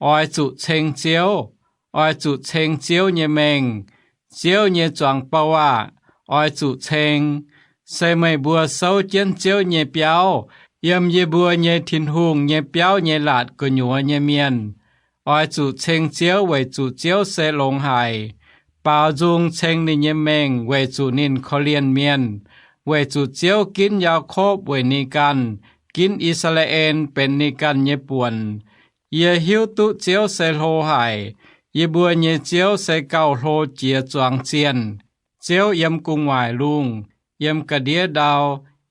Oix zuqc ceng Ziouv, oix zuqc ceng Ziouv nyei mengh. Ziouv nyei zuangx bou aah! Oix zuqc ceng. Se meih mbuo souv jienv Ziouv nyei biauv, yiem yie mbuo nyei Tin-Hungh nyei biauv nyei laatc gu'nyuoz nyei mienh. Oix zuqc ceng Ziouv weic zuqc Ziouv se longx haic. Baaux nzung ceng ninh nyei mengh weic zuqc ninh korv-lienh mienh, weic zuqc Ziouv ginv Yaakopv weic ninh ganh, ginv I^saa^laa^en benx ninh ganh nyei buonc. Yie hiuv duqv Ziouv se hlo haic. Yie mbuo nyei Ziouv se gauh hlo jiex zuangx zienh. Ziouv yiem gu'nguaaic lungh, yiem ga'ndiev ndau,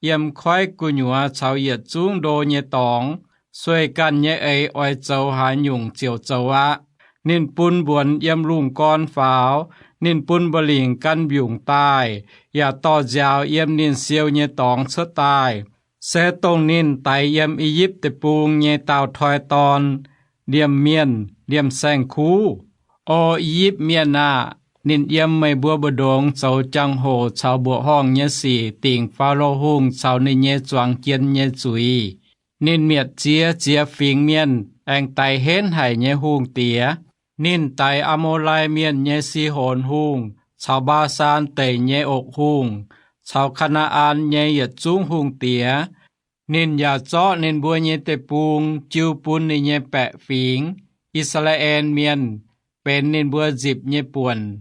yiem koiv gu'nyuoz caux yietc zungv ndo nyei dorngx, sueih ganh nyei eix oix zoux haaix nyungc ziouc zoux aqv. Ninh bun mbuonx yiem lungh gorn faaux. Ninh bun mba'lingc gan mbiungc daaih, yaac dorh nziaaux yiem ninh siou nyei dorngx cuotv daaih. Se dongh ninh daix yiem I^yipv Deic-Bung nyei daauh toi dorn, liemh mienh, liemh saeng-kuv. O I^yipv Mienh aah! Ninh yiem meih mbuo mbu'ndongx zoux jangx-hoc caux mbuoqc horngh nyei sic dingc Faalo Hungh caux ninh nyei zuangx jien nyei zuiz. Ninh mietc ziex ziex fingx mienh aengx daix henv haic nyei hungh diex. Ninh daix Aa^mo^lai Mienh nyei Sihon Hungh caux Mbaa^saan Deic nyei Okc Hungh caux Kaa^naa^an nyei yietc zungv hungh diex. Ninh yaac zorqv ninh mbuo nyei deic-bung jiu bun ninh nyei baeqc fingx, I^saa^laa^en Mienh, benx ninh mbuo nzipc nyei buonc.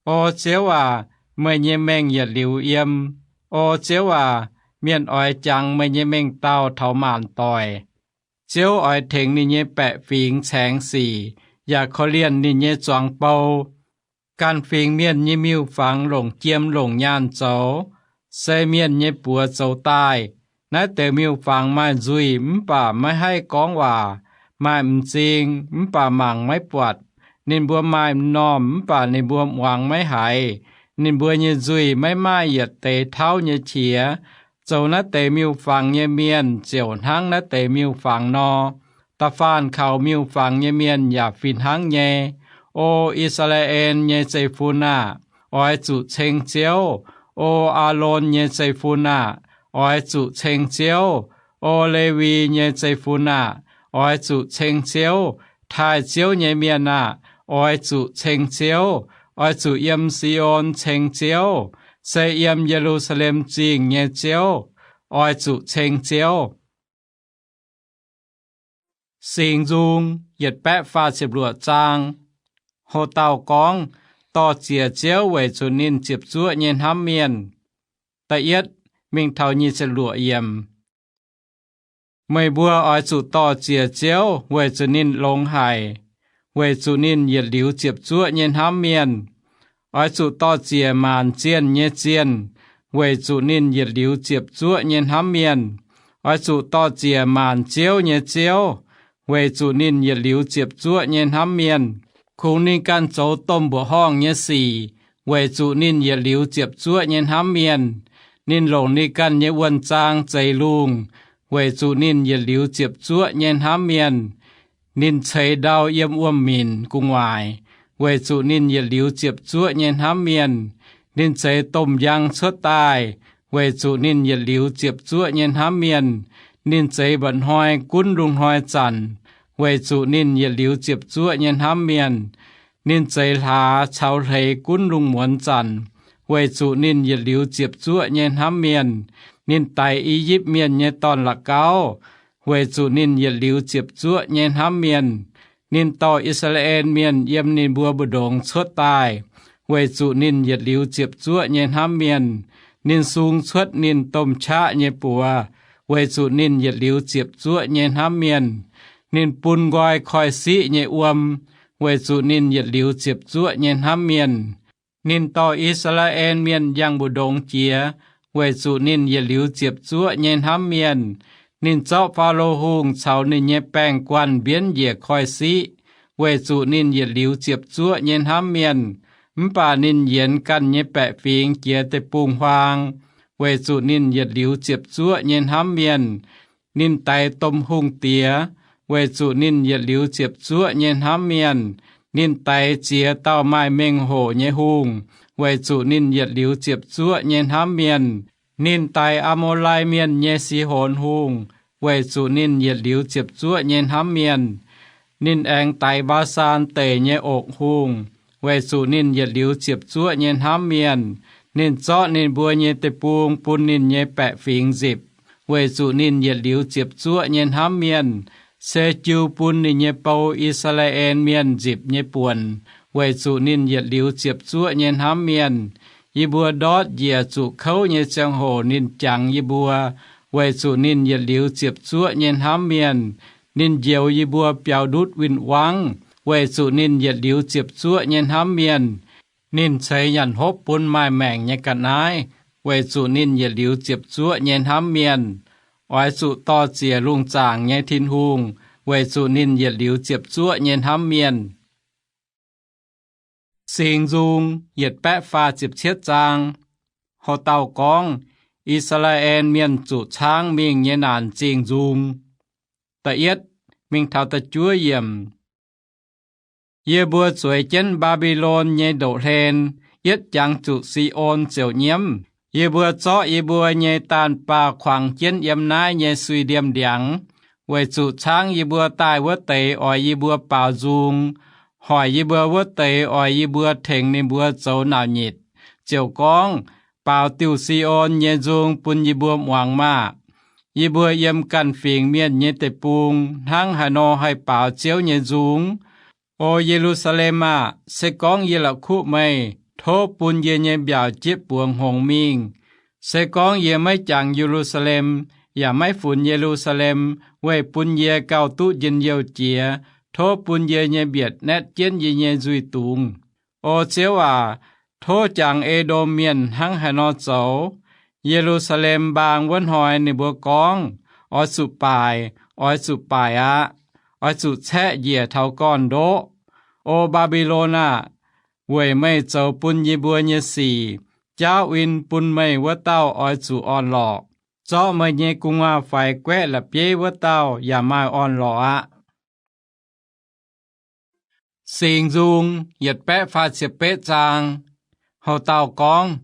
O Ziouv aac, meih nyei mengh yietc liuz yiem. O Ziouv aac, mienh oix jangx meih nyei mengh dauh taux maanc doic. Ziouv oix tengx ninh nyei baeqc fingx caengx sic, yaac korv-lienh ninh nyei zuangx bou. Ganh fingx mienh nyei miuc-fangx longc jiem longc nyaanh zoux, se mienh nyei buoz zoux daaih. Naaiv deix miuc-fangx maaih nzuih mv baac maiv haih gorngv waac, maaih m'zing mv baac mangc maiv buatc. Ninh mbuo maaih m'normh mv baac ninh mbuo muangx maiv haiz. Ninh mbuo nyei nzuih maiv maaih yietc deix tauv nyei qiex. Zoux naaiv deix miuc-fangx nyei mienh ziouc hnangv naaiv deix miuc-fangx nor. Da'faanh kaux miuc-fangx nyei mienh yaac fih hnangv nyei. O I^saa^laa^en nyei zeiv-fun aah! Oix zuqc ceng Ziouv. O Aalon nyei zeiv-fun aah! Oix zuqc ceng Ziouv. O Lewi nyei zeiv-fun aah! Oix zuqc ceng Ziouv. Taaih Ziouv nyei mienh aah! Oix zuqc ceng Ziouv. Oix zuqc yiem Si^on ceng Ziouv, se yiem Ye^lu^saa^lem Zingh nyei Ziouv. Oix zuqc ceng Ziouv. Singx Nzung yietc baeqv faah ziepc luoqc zaang. Ho dauh gorngv, Dor-ziec Ziouv weic zuqc ninh ziepc zuoqv nyei hnamv mienh. Da'yietv mingh taux nyic ziepc luoqc yiemc. Meih mbuo oix zuqc dor-ziec Ziouv weic zuqc ninh longx haic, weic zuqc ninh yietc liuz ziepc zuoqv nyei hnamv mienh. Oix zuqc dor-ziec maanc zienh nyei zienh, weic zuqc ninh yietc liuz ziepc zuoqv nyei hnamv mienh. Oix zuqc dor-ziec maanc ziouv nyei Ziouv, weic zuqc ninh yietc liuz ziepc zuoqv nyei hnamv mienh. Kungx ninh ganh zoux domh mbuoqc horngh nyei sic, weic zuqc ninh yietc liuz ziepc zuoqv nyei hnamv mienh. Ninh longc ninh ganh nyei wuonh-zaang zeix lungh, weic zuqc ninh yietc liuz ziepc zuoqv nyei hnamv mienh. Ninh ceix ndau yiem wuom-minc gu'nguaaic, weic zuqc ninh yietc liuz ziepc zuoqv nyei hnamv mienh. Ninh zeix domh njang cuotv daaih, weic zuqc ninh yietc liuz ziepc zuoqv nyei hnamv mienh. Ninh zeix mba'hnoi gunv lungh hnoi zanc, weic zuqc ninh yietc liuz ziepc zuoqv nyei hnamv mienh. Ninh zeix hlaax caux hleix gunv lungh muonz zanc, weic zuqc ninh yietc liuz ziepc zuoqv nyei hnamv mienh. Ninh daix I^yipv Mienh nyei dorn-la'gauv, weic zuqc ninh yietc liuz ziepc zuoqv nyei hnamv mienh. Ninh dorh I^saa^laa^en Mienh yiem ninh mbuo mbu'ndongx cuotv daaih, weic zuqc ninh yietc liuz ziepc zuoqv nyei hnamv mienh. Ninh sung cuotv ninh domh qaqv nyei buoz, weic zuqc ninh yietc liuz ziepc zuoqv nyei hnamv mienh. Ninh bun nqoi koiv-siqv nyei wuom, weic zuqc ninh yietc liuz ziepc zuoqv nyei hnamv mienh. Ninh dorh I^saa^laa^en Mienh yangh mbu'ndongx jiex, weic zuqc ninh yietc liuz ziepc zuoqv nyei hnamv mienh. Ninh zorqv Faalo Hungh caux ninh nyei baeng-guanh mbienv njiec koiv-siqv, weic zuqc ninh yietc liuz ziepc zuoqv nyei hnamv mienh. Mv baac ninh yienx ganh nyei baeqc fingx jiex deic-bung-huaang, weic zuqc ninh yietc liuz ziepc zuoqv nyei hnamv mienh. Ninh daix domh hungh diex, weic zuqc ninh yietc liuz ziepc zuoqv nyei hnamv mienh. Ninh daix ziex dauh maaih mengh hoc nyei hungh, weic zuqc ninh yietc liuz ziepc zuoqv nyei hnamv mienh. Ninh daix Aa^mo^lai Mienh nyei Sihon Hungh, weic zuqc ninh yietc liuz ziepc zuoqv nyei hnamv mienh. Ninh aengx daix Mbaa^saan Deic nyei Okc Hungh, weic zuqc ninh yietc liuz ziepc zuoqv nyei hnamv mienh. Ninh zorqv ninh mbuo nyei deic-bung bun ninh nyei baeqc fingx nzipc, weic zuqc ninh yietc liuz ziepc zuoqv nyei hnamv mienh. Se jiu bun ninh nyei bou, I^saa^laa^en Mienh, nzipc nyei buonc, weic zuqc ninh yietc liuz ziepc zuoqv nyei hnamv mienh. Yie mbuo ndortv njiec zuqc kouv nyei ziangh hoc ninh jangx yie mbuo, weic zuqc ninh yietc liuz ziepc zuoqv nyei hnamv mienh. Ninh njoux yie mbuo biaux ndutv win-wangv, weic zuqc ninh yietc liuz ziepc zuoqv nyei hnamv mienh. Ninh ceix nyanc hopv bun maaih maengc nyei ga'naaiv, weic zuqc ninh yietc liuz ziepc zuoqv nyei hnamv mienh. Oix zuqc dor-ziec lungh zaangc nyei Tin-Hungh, weic zuqc ninh yietc liuz ziepc zuoqv nyei hnamv mienh. Singx Nzung yietc baeqv faah ziepc cietv zaang. Hoc dauh gorngv, I^saa^laa^en Mienh zuqc caangv mingh nyei naanc zingh nzung. Da'yietv mingh taux da'juov yiemc. Yie mbuo zueiz jienv Mbaa^mbi^lon nyei ndoqv-hlen, yietv jangx zuqc Si^on ziouc nyiemv. Yie mbuo zorqv yie mbuo nyei daanh baah kuangx jienv yiem naaiv nyei suiv-ndiem ndiangx, weic zuqc caangv yie mbuo daaih wuov deix oix yie mbuo baaux nzung. Hoic yie mbuo wuov deix oix yie mbuo tengx ninh mbuo zoux nauc nyitc, ziouc gorngv, Baaux diuh Si^on nyei nzung bun yie mbuo muangx maah! Yie mbuo yiem ganh fingx mienh nyei deic-bung hnangv haaix nor haih baaux Ziouv nyei nzung? O Ye^lu^saa^lem aah! Se gorngv yie la'kuqv meih, tov bun yie nyei mbiaauc jieqv buoz hngongx mingh. Se gorngv yie maiv jangx Ye^lu^saa^lem, yaac maiv funx Ye^lu^saa^lem weih bun yie gauh duqv njien-youh jiex, tov bun yie nyei mbietc naetv jienv yie nyei nzuih dungz. O Ziouv aac, tov jangx E^ndom Mienh hnangv haaix nor zoux. Ye^lu^saa^lem mbaang wuov hnoi ninh mbuo gorngv, Oix zuqc baaic, oix zuqc baaic aqv. Oix zuqc caeqv njiec taux gorn-ndoqv. O Mbaa^mbi^lon aah! Weic meih zoux bun yie mbuo nyei sic, jaauv win bun meih wuov dauh oix zuqc orn-lorqc. Zorqv meih nyei gu'nguaaz-faix guaeqv la'bieiv wuov dauh yaac maaih orn-lorqc aqv. Singx Nzung yietc baeqv faah ziepc betv zaang. Hoc dauh gorngv,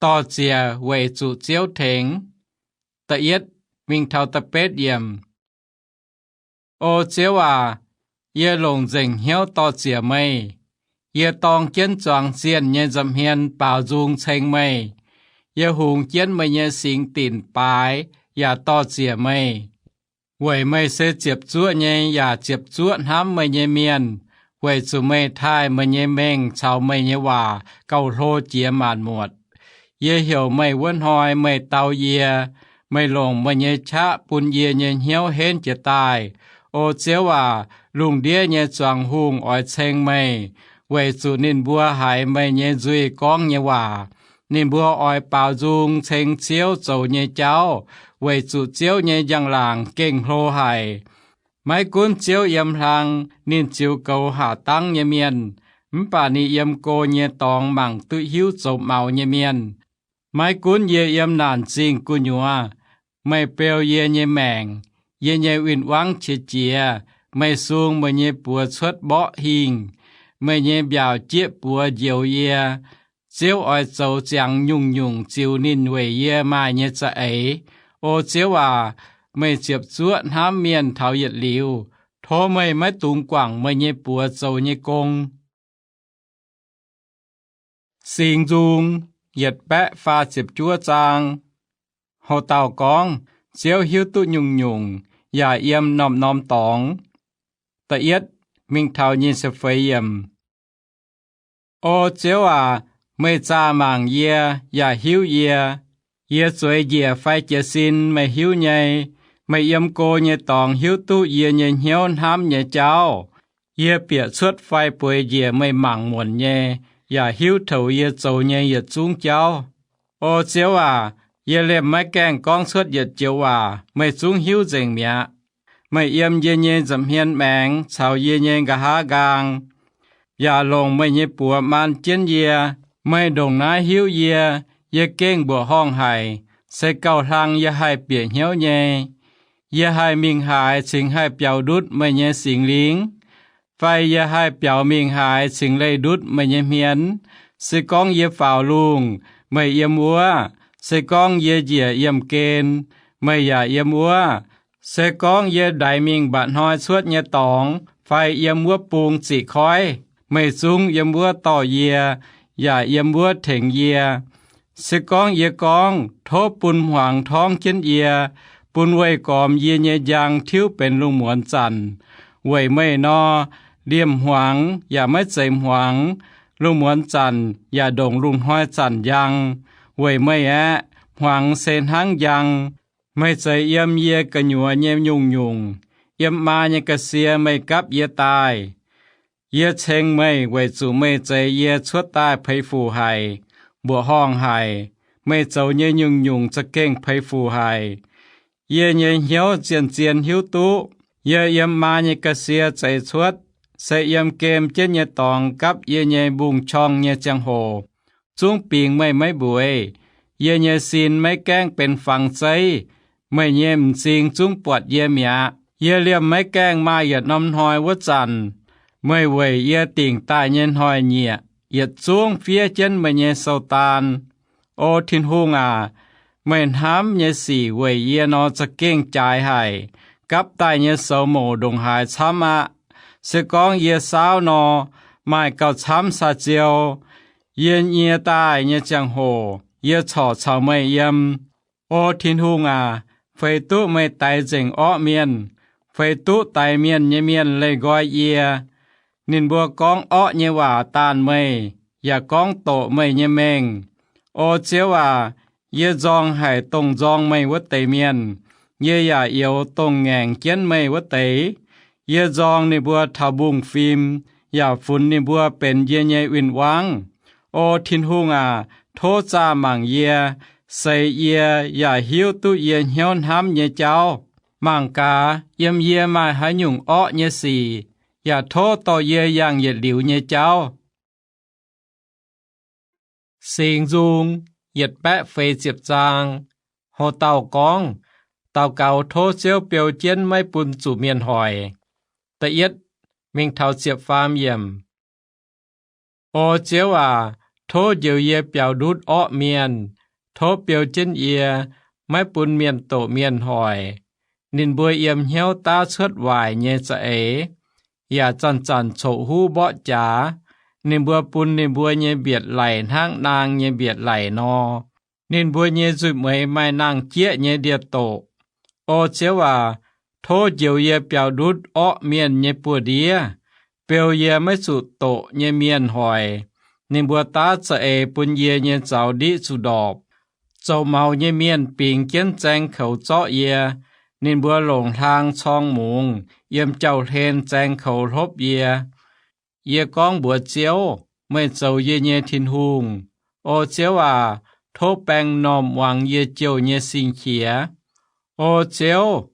Dor-ziec weic zuqc Ziouv tengx. Da'yietv mingh taux da'betv yiemc. O Ziouv aac, yie longc nzengc hnyouv dor-ziec meih. Yie dorng jienv zuangx zienh nyei nza'hmien baaux nzung ceng meih. Yie hungx jienv meih nyei singx dinc baaix yaac dor-ziec meih. Weic meih se ziepc zuoqv nyei yaac ziepc zuoqv hnamv meih nyei mienh, weic zuqc meih taaih meih nyei mengh caux meih nyei waac gauh hlo jiex maanc muotc. Yie heuc meih wuov hnoi meih dau yie. Meih longc meih nyei qaqv bun yie nyei hnyouv henv jiez daaih. O Ziouv aac, lungh ndiev nyei zuangx hungh oix ceng meih, weic zuqc ninh mbuo haiz meih nyei nzuih gorngv nyei waac. Ninh mbuo oix baaux nzung ceng Ziouv zoux nyei jauv, weic zuqc Ziouv nyei njang-laangc gengh hlo haic. Maiv gunv Ziouv yiem hlang ninh ziux goux haac dangv nyei mienh, mv baac ninh yiem go nyei dorngx mangc duqv hiuv zoux maux nyei mienh. Maiv gunv yie yiem naanc zingh gu'nyuoz, meih beu yie nyei maengc. Yie nyei win-wangv qiex jiez, meih sung meih nyei buoz cuotv mborqv hingh. Meih nyei mbiaauc jieqv buoz njoux yie. Ziouv oix zoux ziangx nyungc-nyungc ziux ninh weic yie maaih nyei za'eix. O Ziouv aac, meih ziepc zuoqv hnamv mienh taux yietc liuz, tov meih maiv dungx guangc meih nyei buoz zoux nyei gong. Singx Nzung yietc baeqv faah ziepc juov zaang. Hoc dauh gorngv, Ziouv hiuv duqv nyungc-nyungc, yaac yiem norm-norm dorngx. Da'yietv mingh taux nyic ziepc feix yiemc. O Ziouv aac, meih zaah mangc yie yaac hiuv yie. Yie zueiz njiec fai jiez sin meih hiuv nyei. Meih yiem go nyei dorngx hiuv duqv yie nyei hnyouv hnamv nyei jauv. Yie bieqc cuotv fai bueix njiec meih mangc muonc nyei, yaac hiuv toux yie zoux nyei yietc zungv jauv. O Ziouv aac, yie liemh maiv gaengh gorngv cuotv yietc joux waac, meih zungv hiuv nzengc mi'aqv. Meih yiem yie nyei nza'hmien maengx caux yie nyei nqa'haav nqaang, yaac longc meih nyei buoz maan jienv yie. Meih ndongc naaiv hiuv yie. Yie gengh mbuoqc horngh haic, se gauh hlang yie haih bieqc hnyouv nyei. Yie haih mingh haaix cingx haih biaux ndutv meih nyei Singx Lingh? Fai yie haih biaux mingh haaix cingx leih ndutv meih nyei hmien? Se gorngv yie faaux lungh, meih yiem wuov. Se gorngv yie njiec yiemh gen, meih yaac yiem wuov. Se gorngv yie ndaix mingh mba'hnoi cuotv nyei dorngx fai yiem wuov bung ziqc koiv, meih zungv yiem wuov dorh yie, yaac yiem wuov tengx yie. Se gorngv yie gorngv, tov bun hmuangx torngv jienv yie, bun weih gormx yie nyei njang tiuv benx lungh muonz zanc, weic meih nor, liemh hmuangx yaac maiv zeiz hmuangx, lungh muonz zanc yaac ndongc lungh hnoi zanc njang, weic meih aeqv, hmuangx se hnangv njang. Meih zeix yiem yie gu'nyuoz nyei nyungc-nyungc. Yiem maa nyei ga'sie meih gapv yie daaih. Yie ceng meih weic zuqc meih zeix yie cuotv daaih peix fuc haic, mbuoqc horngh haic. Meih zoux nyei nyungc-nyungc za'gengh peix fuc haic. Yie nyei hnyouv zien-zien hiuv duqv yie yiem maa nyei ga'sie zeix cuotv, se yiem gem jienv nyei dorngx gapv yie nyei mbungv-qorng nyei ziangh hoc, zungv bingx meih maiv mbueiz. Yie nyei sin maiv gaengh benx fangx zeiv. Meih nyei m'zing zungv buatc yie mi'aqv. Yie liemh maiv gaengh maaih yietc norm hnoi wuov zanc, meih weic yie dingc daaih nyei hnoi-nyieqc yietc zungv fiev jienv meih nyei sou-daan. O Tin-Hungh aac, meih hnamv nyei sic weic yie nor za'gengh jaaix haic. Gapv daaih nyei soux mouc ndongc haaix camv aqv. Se gorngv yie saauv nor, maaih gauh camv saa-ziou. Yie nyie daaih nyei ziangh hoc yie corc caux meih yiem. O Tin-Hungh aac, feix duqv meih daix nzengc orqv mienh, feix duqv daix mienh nyei mienh leih nqoi yie. Ninh mbuo gorngv orqv nyei waac daanh meih, yaac gorngv doqc meih nyei mengh. O Ziouv aac, yie nzorng haic dongh nzorng meih wuov deix mienh. Yie yaac youx dongh ngaengc jienv meih wuov deix. Yie nzorng ninh mbuo taux mbungv-fim, yaac funx ninh mbuo benx yie nyei win-wangv. O Tin-Hungh aac, tov zaah mangc yie, seix yie, yaac hiuv duqv yie hnyouv hnamv nyei jauv. Mangc gaax, yiem yie maaih haaix nyungc orqv nyei sic, yaac tov dorh yie yangh yietc liuz nyei jauv. Singx Nzung yietc baeqv feix ziepc zaang. Ho dauh gorngv, Daux gaux tov Ziouv beu jienv maiv bun zuqc mienh hoic. Da'yietv mingh taux ziepc faam yiemc. O Ziouv aac, tov njoux yie biaux ndutv orqv mienh. Tov beu jienv yie, maiv bun mienh doqc mienh hoic. Ninh mbuo yiem hnyouv daav cuotv waaic nyei za'eix, yaac zanc-zanc coqv huv mborqv jaax. Ninh mbuo bun ninh mbuo nyei mbietc laic hnangv naang nyei mbietc laic nor. Ninh mbuo nyei nzuih mueiz maaih nangh jieqv nyei ndie-doqc. O Ziouv aac, tov njoux yie biaux ndutv orqv mienh nyei buoz-ndiev, beu yie maiv zuqc doqc nyei mienh hoic. Ninh mbuo daav za'eix bun yie nyei zaux ndiqv zuqc ndorpc. Zoux maux nyei mienh bingx jienv zaeng koux zorqv yie. Ninh mbuo longc hlaang corng mungz yiem jauv-hlen zaeng koux hlopv yie. Yie gorngv mbuox Ziouv, Meih zoux yie nyei Tin-Hungh. O Ziouv aac, tov baeng m'normh muangx yie jouh nyei sing-qiex. O Ziouv,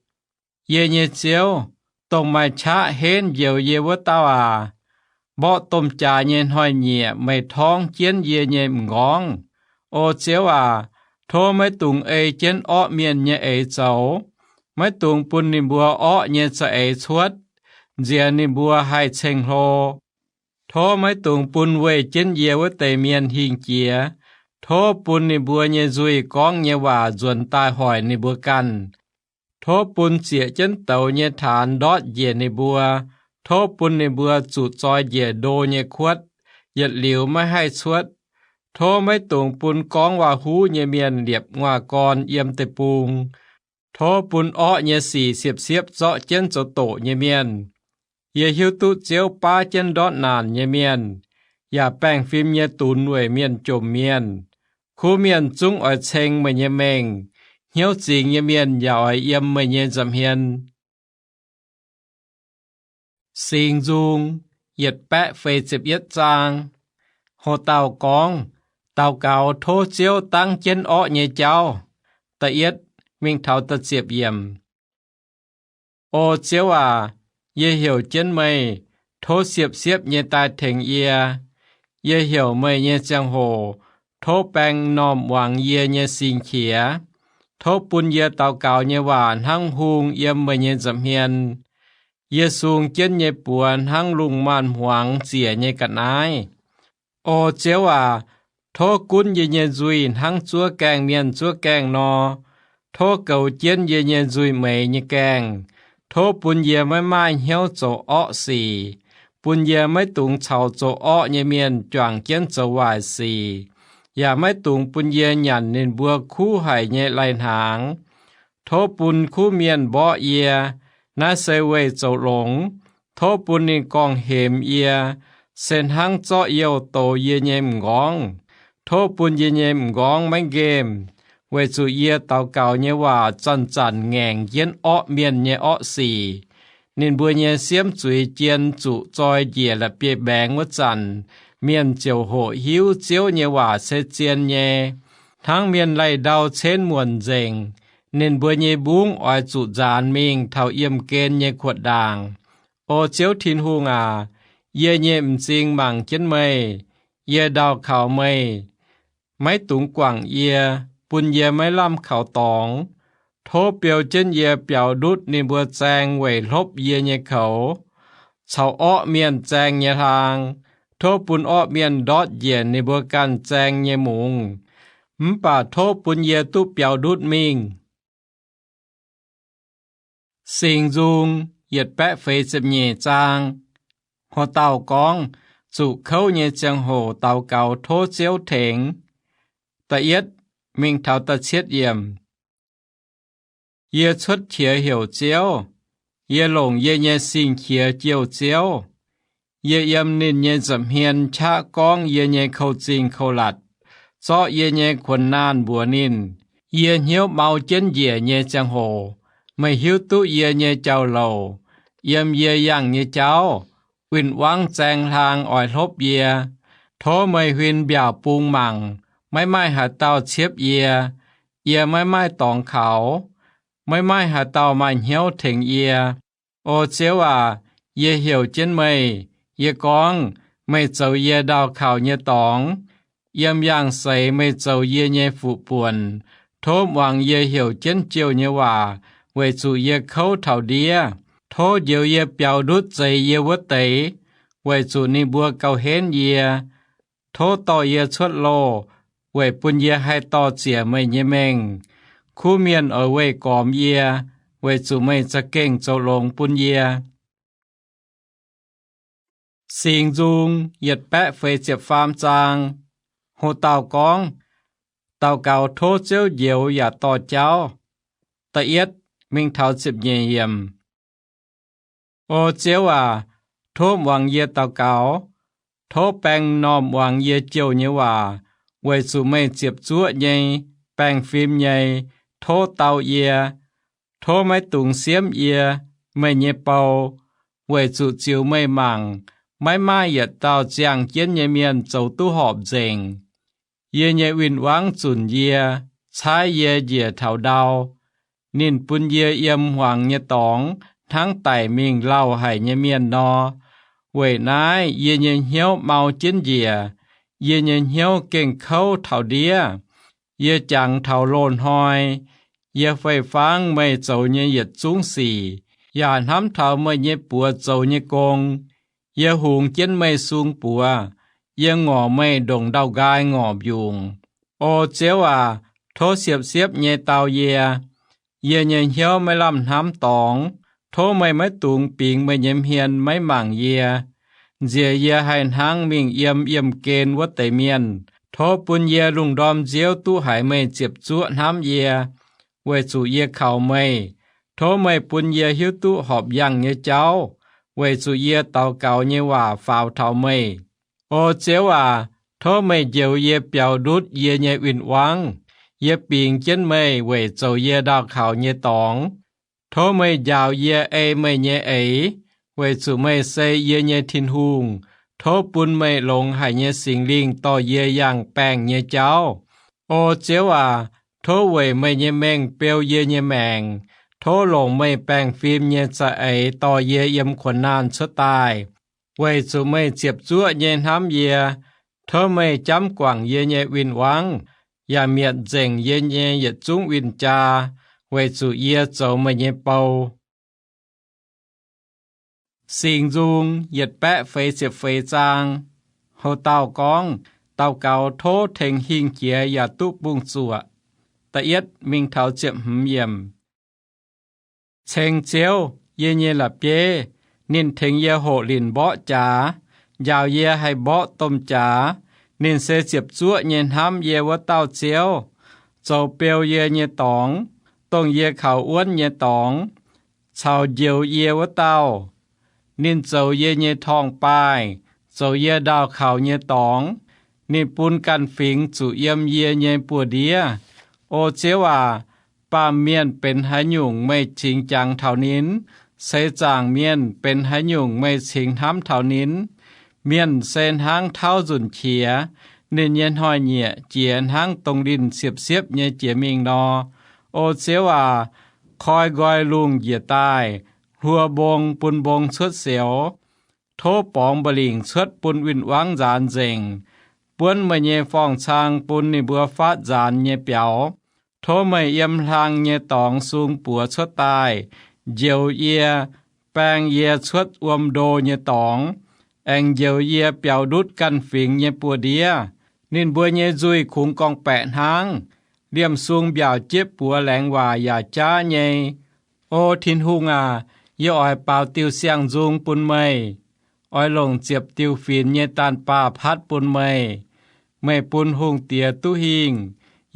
yie nyei Ziouv, dongh maaih qaqv henv njoux yie wuov dauh aac, mborqv domh jaax nyei hnoi-nyieqc meih torngv jienv yie nyei m'nqorngv. O Ziouv aac, tov maiv dungx ei jienv orqv mienh nyei eix zoux. Maiv dungx bun ninh mbuo orqv nyei za'eix cuotv, nziex ninh mbuo haih ceng-hlo. Tov maiv dungx bun weih jienv yie wuov deix mienh hingh jiex. Tov bun ninh mbuo nyei nzuih gorngv nyei waac nzuonx daaih hoic ninh mbuo ganh. Tov bun zieqc jienv douz nyei taanx ndortv njiec ninh mbuo. Tov bun ninh mbuo zuqc zoi njiec ndo nyei kuotv, yietc liuz maiv haih cuotv. Tov maiv dungx bun gorngv waac-huv nyei mienh liepc nguaaz-gorn yiem deic-bung. Tov bun orqv nyei sic siepv-siepv zorqv jienv zoux doqc nyei mienh. Yie hiuv duqv Ziouv baav jienv ndortv naanc nyei mienh, yaac baengh fim nyei dunx weic mienh jomc mienh. Kuv mienh zungv oix ceng meih nyei mengh. hnyouv zingx nyei mienh yaac oix yiem meih nyei nza'hmien. Singx Nzung yietc baeqv feix ziepc yietv zaang. Ho dauh gorngv, Daux gaux tov Ziouv dangv jienv orqv nyei jauv. Da'yietv mingh taux da'ziepc yiemc. O Ziouv aac, yie heuc jienv meih, tov siepv-siepv nyei daaih tengx yie. Yie heuc meih nyei ziangh hoc, tov baeng m'normh muangx yie nyei singx qiex. Tov bun yie daux gaux nyei waac hnangv hung yiem meih nyei nza'hmien. Yie sung jienv nyei buoz hnangv lungh maanz-hmuangx ziec nyei ga'naaiv. O Ziouv aac, tov gunv yie nyei nzuih hnangv zuov gaengh mienh zuov gaengh nor. Tov goux jienv yie nyei nzuih meix nyei gaengh. Tov bun yie maiv maaih hnyouv zoux orqv sic, bun yie maiv dungx caux zoux orqv nyei mienh juangc jienv zoux waaic sic, yaac maiv dungx bun yie nyanc ninh mbuo kuv haic nyei lai-hnaangx. Tov bun kuv mienh mborqv yie, naaiv se weih zoux longx. Tov bun ninh gorngv-hemx yie, se hnangv zorqv youh dox yie nyei m'nqorngv. Tov bun yie nyei m'nqorngv maiv nqemh, weic zuqc yie daux gaux nyei waac zanc-zanc ngaengc jienv orqv mienh nyei orqv sic. Ninh mbuo nyei siemv zuiz jien zuqc zoi njiec la'bieiv-mbaengx wuov zanc, mienh ziouc hoqc hiuv Ziouv nyei waac se zien nyei. Hnangv mienh laih ndau cenv muonc nzengc, ninh mbuo nyei mbungv oix zuqc nzaanx mingh taux yiemh gen nyei kuotv ndaangc. O Ziouv Tin-Hungh aac, yie nyei m'zing mangc jienv meih. Yie ndau kaux meih, maiv dungx guangc yie, bun yie maiv lamh kaux dorngx. Tov beu jienv yie biaux ndutv ninh mbuo zaeng weic hlopv yie nyei koux, caux orqv mienh zaeng nyei hlaang. Tov bun orqv mienh ndortv njiec ninh mbuo ganh zaeng nyei mungz, mv baac tov bun yie duqv biaux ndutv mingh. Singx Nzung yietc baeqv feix ziepc nyeic zaang. Ho dauh gorngv, Zuqc kouv nyei ziangh hoc daux gaux tov Ziouv tengx. Da'yietv mingh taux da'cietv yiemc. Yie cuotv qiex heuc Ziouv. Yie longc yie nyei sing-qiex jouh Ziouv. Yie yiem ninh nyei nza'hmien qaqv gorngv yie nyei kouv-zingh kouv-latc, zorqv yie nyei kuonx naanh mbuox ninh. Yie hnyouv mau jienv njiec nyei ziangh hoc, meih hiuv duqv yie nyei jauv-louc. Yiem yie yangh nyei jauv, win-wangv zaeng hlaang oix hlopv yie. Tov meih huin mbiaauc bung mangc, maiv maaih haaix dauh ciepv yie. Yie maiv maaih dorngx kaux, maiv maaih haaix dauh maaih hnyouv tengx yie. O Ziouv aac, yie heuc jienv meih. Yie gorngv, Meih zoux yie ndau kaux nyei dorngx. Yiem yangh seix meih zoux yie nyei fuqv-buonc. Tov muangx yie heuc jienv jouh nyei waac, weic zuqc yie kouv taux ndiev. Tov njoux yie biaux ndutv zeix yie wuov deix, weic zuqc ninh mbuo gauh henv yie. Tov dorh yie cuotv loh, weic bun yie haih dorh ziec meih nyei mengh. Kuv mienh oix weih gormx yie, weic zuqc meih za'gengh zoux longx bun yie. Singx Nzung yietc baeqv feix ziepc faam zaang. Ho dauh gorngv, Daux gaux tov Ziouv njoux yaac dorh jauv. Da'yietv mingh taux ziepc nyeic yiemc. O Ziouv aac, tov muangx yie daux gaux. Tov baeng m'normh muangx yie jouh nyei waac, weic zuqc meih ziepc zuoqv nyei, baengh fim nyei. Tov dau yie. Tov maiv dungx siemv yie, meih nyei bou, weic zuqc ziux meih mangc, maiv maaih yietc dauh ziangh jienv nyei mienh zoux duqv horpc nzengc. Yie nyei win-wangv zunc yie, caaiv yie njiec taux ndau. Ninh bun yie yiem hmuangx nyei dorngx hnangv daic mingh lauh haic nyei mienh nor. Weic naaiv yie nyei hnyouv mau jienv njiec, yie nyei hnyouv gengh kouv taux ndiev. Yie jangx taux loz-hnoi. Yie fei-fangv meih zoux nyei yietc zungv sic, yaac hnamv taux meih nyei buoz zoux nyei gong. Yie hungx jienv meih sung buoz. Yie ngorc meih ndongc ndau-nqaai ngorc mbiungc. O Ziouv aac, tov siepv-siepv nyei dau yie. Yie nyei hnyouv maiv lamh hnamv dorngx. Tov meih maiv dungx bingx meih nyei hmien maiv mangc yie, nziex yie haih hnangv mingh yiem yiemh gen wuov deix mienh. Tov bun yie lungh ndorm nziouv duqv haiz meih ziepc zuoqv hnamv yie, weic zuqc yie kaux meih. Tov meih bun yie hiuv duqv horpc yangh nyei jauv, weic zuqc yie daux gaux nyei waac faaux taux meih. O Ziouv aac, tov meih njoux yie biaux ndutv yie nyei win-wangv. Yie bingx jienv meih weic zoux yie ndaauh kaux nyei dorngx. Tov meih njaaux yie ei meih nyei eix, weic zuqc meih se yie nyei Tin-Hungh. Tov bun meih longx haic nyei Singx Lingh dorh yie yangh baengh nyei jauv. O Ziouv aac, tov weic meih nyei mengh beu yie nyei maengc. Tov longc meih baengh fim nyei za'eix dorh yie yiem kuonx naanh cuotv daaih, weic zuqc meih ziepc zuoqv nyei hnamv yie. Tov meih jamv guangc yie nyei win-wangv, yaac mietc nzengc yie nyei yietc zungv win-jaa, weic zuqc yie zoux meih nyei bou. Singx Nzung yietc baeqv feix ziepc feix zaang. Ho dauh gorngv, daux gaux tov tengx hingh jiex yaac duqv bungx zuoqc. Da'yietv mingh taux ziepc hmz yiemc. Ceng Ziouv, yie nyei la'bieiv, ninh tengx yie hoqc linc mborqv jaax, njaaux yie haih mborqv domh jaax. Ninh se ziepc zuoqv nyei hnamv yie wuov dauh Ziouv, zoux beu yie nyei dorngx, dongh yie kaux wuonv nyei dorngx, caux njoux yie wuov dauh. Ninh zoux yie nyei torngv-baaih, zoux yie ndaauh kaux nyei dorngx. Ninh bun ganh fingx zuqc yiem yie nyei buoz-ndiev. O Ziouv aac, baamh mienh benx haaix nyungc meih cingx jangx taux ninh? Seix zaangc mienh benx haaix nyungc meih cingx hnamv taux ninh? Mienh se hnangv tauv nzunc qiex, ninh nyei hnoi-nyieqc jiex hnangv dongh linh siepv-siepv nyei jiex mingh nor. O Ziouv aac, koi nqoi lungh njiec daaih, hluo mbong bun mbong cuotv sioux. Tov borngz mba'lingc cuotv bun win-wangv nzaanx nzengc, buonv meih nyei forng-cang bun ninh mbuo faatv nzaanx nyei biaux. Tov meih yiem hlang nyei dorngx sung buoz cuotv daaih, njoux yie, baeng yie cuotv wuom ndo nyei dorngx, aengx njoux yie biaux ndutv ganh fingx nyei buoz-ndiev. Ninh mbuo nyei nzuih kungx gorngv-baeqc hnangv, liemh sung mbiaauc jeiv buoz laengz waac yaac jaav nyei. O Tin-Hungh aac, yie oix baaux diuh siang-nzung bun meih, oix longc ziepc diuh finx nyei daanh baah patv bun meih. Meih bun hungh diex duqv hingh,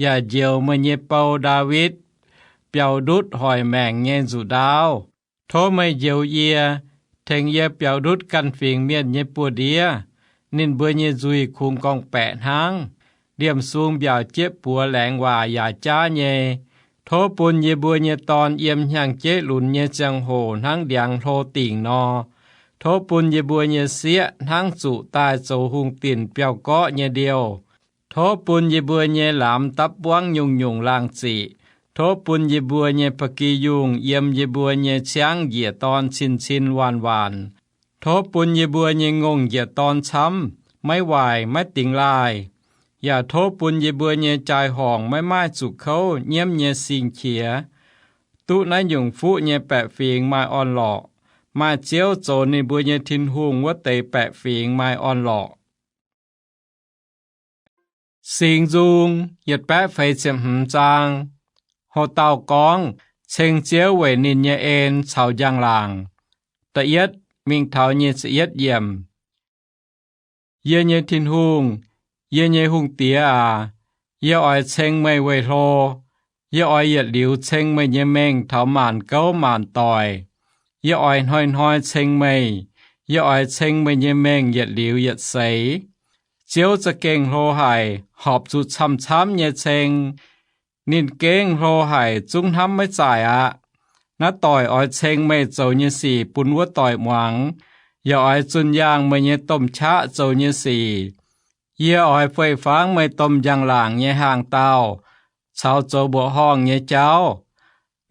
yaac njoux meih nyei bou, Ndaawitv, biaux ndutv hoic maengc nyei nzuqc ndaauv. Tov meih njoux yie, tengx yie biaux ndutv ganh fingx mienh nyei buoz-ndiev. Ninh mbuo nyei nzuih kungx gorngv-baeqc hnangv, liemh sung mbiaauc jeiv buoz laengz waac yaac jaav nyei. Tov bun yie mbuo nyei dorn yiem hnyangx-jeiv lunx nyei ziangh hoc hnangv ndiangx hlo dingc nor. Tov bun yie mbuo nyei sieqv hnangv zuqc daaih zoux hungh dinc biauv-gorqv nyei ndiouh. Tov bun yie mbuo nyei lamz dapv buangv nyungc-nyungc laangh ziqc. Tov bun yie mbuo nyei ba'gi yungh yiem yie mbuo nyei ciangv njiec dorn cin-cin waanc-waanc. Tov bun yie mbuo nyei ngongh njiec dorn camv, maiv waaic maiv dingx laaih. Yaac tov bun yie mbuo nyei jaai-horngc maiv maaih zuqc kouv nyiemv nyei sing-qiex. Duqv naaiv nyungc fuqv nyei baeqc fingx maaih orn-lorqc. Maaih Ziouv zoux ninh mbuo nyei Tin-Hungh wuov deix baeqc fingx maaih orn-lorqc. Singx Nzung yietc baeqv feix ziepc hmz zaang. Ho dauh gorngv, ceng Ziouv weic ninh nyei en caux njang-laangc. Da'yietv mingh taux nyic ziepc yietv yiemc. Yie nyei Tin-Hungh, yie nyei hungh diex aac, yie oix ceng meih weic hlo. Yie oix yietc liuz ceng meih nyei mengh taux maanc gouv maanc doic. Yie oix hnoi-hnoi ceng meih. Yie oix ceng meih nyei mengh yietc liuz yietc seix. Ziouv za'gengh hlo haic, horpc zuqc camv-camv nyei ceng. Ninh gengh hlo haic, zungv hnamv maiv zaaic aqv. Naaiv doic oix ceng meih zoux nyei sic bun wuov doic muangx, yaac oix zunh yaangh meih nyei domh qaqv zoux nyei sic. Yie oix fei-fangv meih domh njang-laangc nyei hnaangx-daauh caux zoux mbuoqc horngh nyei jauv.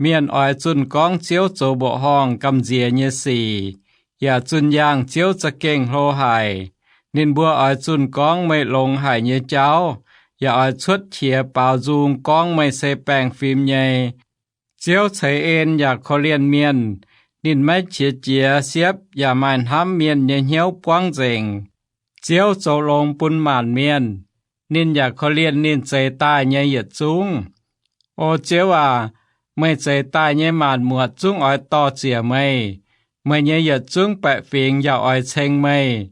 Mienh oix zunh gorngv Ziouv zoux mbuoqc horngh gamh nziex nyei sic, yaac zunh yaangh Ziouv za'gengh hlo haic. Ninh mbuo oix zunh gorngv meih longx haic nyei jauv, yaac oix cuotv qiex baaux nzung gorngv meih se baengh fim nyei. Ziouv ceix en yaac korv-lienh mienh. Ninh maiv qiex jiez siepv yaac maaih hnamv mienh nyei hnyouv buangv nzengc. Ziouv zoux longx bun maanc mienh. Ninh yaac korv-lienh ninh zeix daaih nyei yietc zungv. O Ziouv aac, meih zeix daaih nyei maanc muotc zungv oix dor-ziec meih. Meih nyei yietc zungv baeqc fingx yaac oix ceng meih.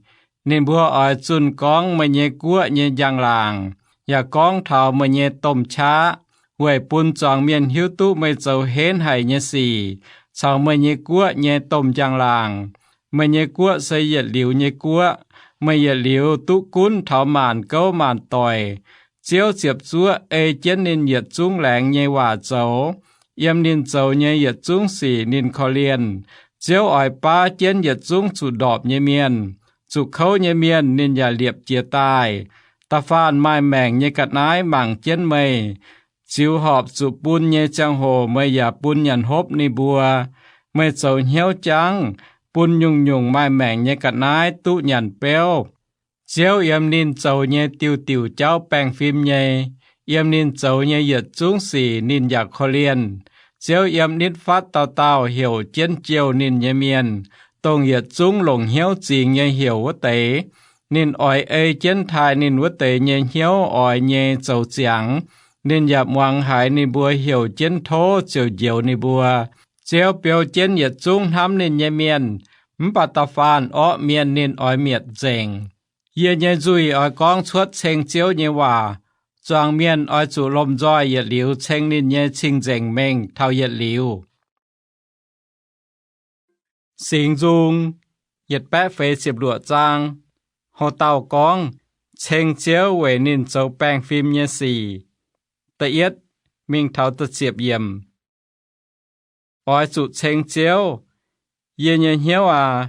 Ninh mbuo oix zunh gorngv meih nyei guoqv nyei njang-laangc, yaac gorngv taux meih nyei domh qaqv, weic bun zuangx mienh hiuv duqv meih zoux henv haic nyei sic, caux meih nyei guoqv nyei domh njang-laangc. Meih nyei guoqv se yietc liuz nyei guoqv. Meih yietc liuz duqv gunv taux maanc gouv maanc doic. Ziouv ziepc zuoqv ei jienv ninh yietc zungv laengz nyei waac zoux. Yiem ninh zoux nyei yietc zungv sic ninh korv-lienh. Ziouv oix baav jienv yietc zungv zuqc ndorpc nyei mienh. Zuqc kouv nyei mienh ninh yaac liepc jiez daaih. Da'faanh maaih maengc nyei ga'naaiv mangc jienv meih. Ziux horpc zuqc bun nyei ziangh hoc meih yaac bun nyanc hopv ninh mbuo. Meih zoux hnyouv jangv, bun nyungc-nyungc maaih maengc nyei ga'naaiv duqv nyanc beuv. Ziouv yiem ninh zoux nyei diuh diuc jauv baengh fim nyei. Yiem ninh zoux nyei yietc zungv sic ninh yaac korv-lienh. Ziouv yiem nitv fatv dauh dauh heuc jienv jouh ninh nyei mienh, dongh yietc zungv longc hnyouv zingx nyei heuc wuov deix. Ninh oix ei jienv taaih ninh wuov deix nyei hnyouv oix nyei zoux ziangx. Ninh yaac muangx haiz ninh mbuo heuc jienv tov ziouc njoux ninh mbuo. Ziouv beu jienv yietc zungv hnamv ninh nyei mienh, mv baac da'faanh orqv mienh ninh oix mietc nzengc. Yie nyei nzuih oix gorngv cuotv ceng Ziouv nyei waac. Zuangx mienh oix zuqc lomh nzoih yietc liuz ceng ninh nyei cing-nzengc mengh taux yietc liuz. Singx Nzung yietc baeqv feix ziepc luoqc zaang. Ho dauh gorngv, ceng Ziouv weic ninh zoux baengh fim nyei sic. Da'yietv mingh taux da'ziepc yiemc. Oix zuqc ceng Ziouv. Yie nyei hnyouv aac,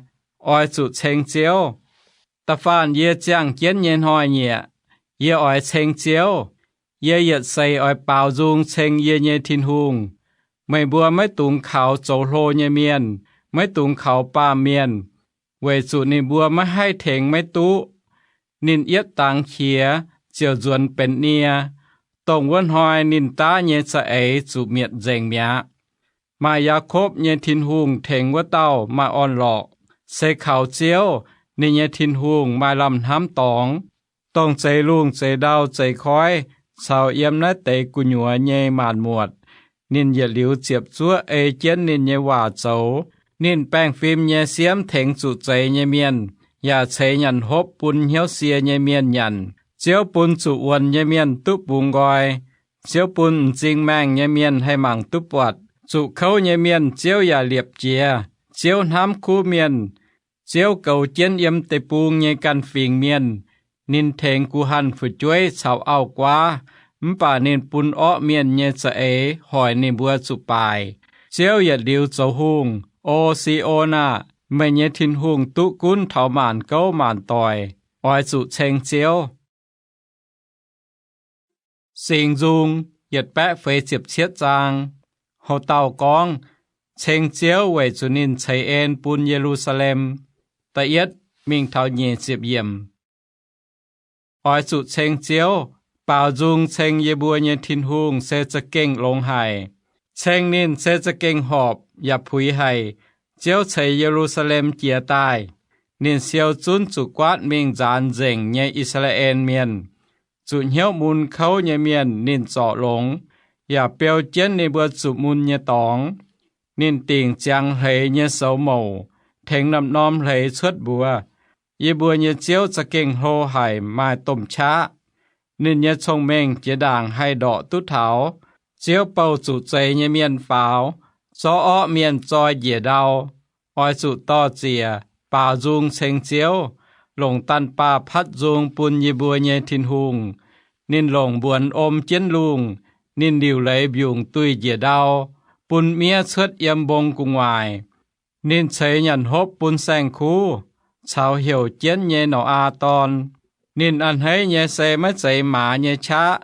oix zuqc ceng Ziouv. Da'faanh yie ziangh jienv nyei hnoi-nyieqc, yie oix ceng Ziouv. Yie yietc seix oix baaux nzung ceng yie nyei Tin-Hungh. Meih mbuo maiv dungx kaux zoux hlo nyei mienh, maiv dungx kaux baamh mienh, weic zuqc ninh mbuo maiv haih tengx maiv duqv. Ninh yietv dangx qiex ziouc nzuonx benx nie, dongh wuov hnoi ninh daav nyei za'eix zuqc mietc nzengc mi'aqv. Maaih Yaakopv nyei Tin-Hungh tengx wuov dauh maaih orn-lorqc. Se kaux Ziouv, ninh nyei Tin-Hungh, maaih lamh hnamv dorngx. Dongh zeix lungh zeix ndau zeix koiv caux yiem naaiv deix gu'nyuoz nyei maanc muotc, ninh yietc liuz ziepc zuoqv ei jienv ninh nyei waac zoux. Ninh baengh fim nyei siemv tengx zuqc zeix nyei mienh, yaac ceix nyanc hopv bun hnyouv sie nyei mienh nyanc. Ziouv bun zuqc wuonx nyei mienh duqv bungx nqoi. Ziouv bun m'zing maengh nyei mienh haih mangc duqv buatc. Zuqc kouv nyei mienh Ziouv yaac liepc jiez. Ziouv hnamv kuv mienh. Ziouv goux jienv yiem deic-bung nyei ganh fingx mienh. Ninh tengx guh hanh fu'jueiv caux auv-guaav, mv baac ninh bun orqv mienh nyei za'eix hoic ninh mbuo zuqc baaic. Ziouv yietc liuz zoux hungh. O Si^on aah! Meih nyei Tin-Hungh duqv gunv taux maanc gouv maanc doic. Oix zuqc ceng Ziouv. Singx Nzung yietc baeqv feix ziepc cietv zaang. Houc dauh gorngv, ceng Ziouv weic zuqc ninh ceix en bun Ye^lu^saa^lem. Da'yietv mingh taux nyic ziepc yiemc. Oix zuqc ceng Ziouv. Baaux nzung ceng yie mbuo nyei Tin-Hungh se za'gengh longx haic. Ceng ninh se za'gengh horpc yaac puix haic. Ziouv ceix Ye^lu^saa^lem jiez daaih. Ninh siou zunv zuqc guaatv mingh nzaanx nzengc nyei I^saa^laa^en Mienh. Zuqc hnyouv mun kouv nyei mienh ninh zorc longx, yaac beu jienv ninh mbuo zuqc mun nyei dorngx. Ninh dingc ziangx hleix nyei soux mouc, tengx norm-norm hleix cuotv mbuox. Yie mbuo nyei Ziouv za'gengh hlo haic, maaih domh qaqv. Ninh nyei cong-mengh jiex ndaangc haih ndorqc duqv taux. Ziouv bouh zuqc zeix nyei mienh faaux, zorqv orqv mienh zoi njiec ndau. Oix zuqc dor-ziec, baaux nzung ceng Ziouv, longc daanh baah patv nzung bun yie mbuo nyei Tin-Hungh. Ninh longc mbuonx om jienv lungh. Ninh liuc leiz mbiungc duih njiec ndau, bun miev cuotv yiem mbong gu'nguaaic. Ninh ceix nyanc hopv bun saeng-kuv, caux heuc jienv nyei Noyaa dorn. Ninh a'hneiv nyei se maiv zeiz maaz nyei qaqv,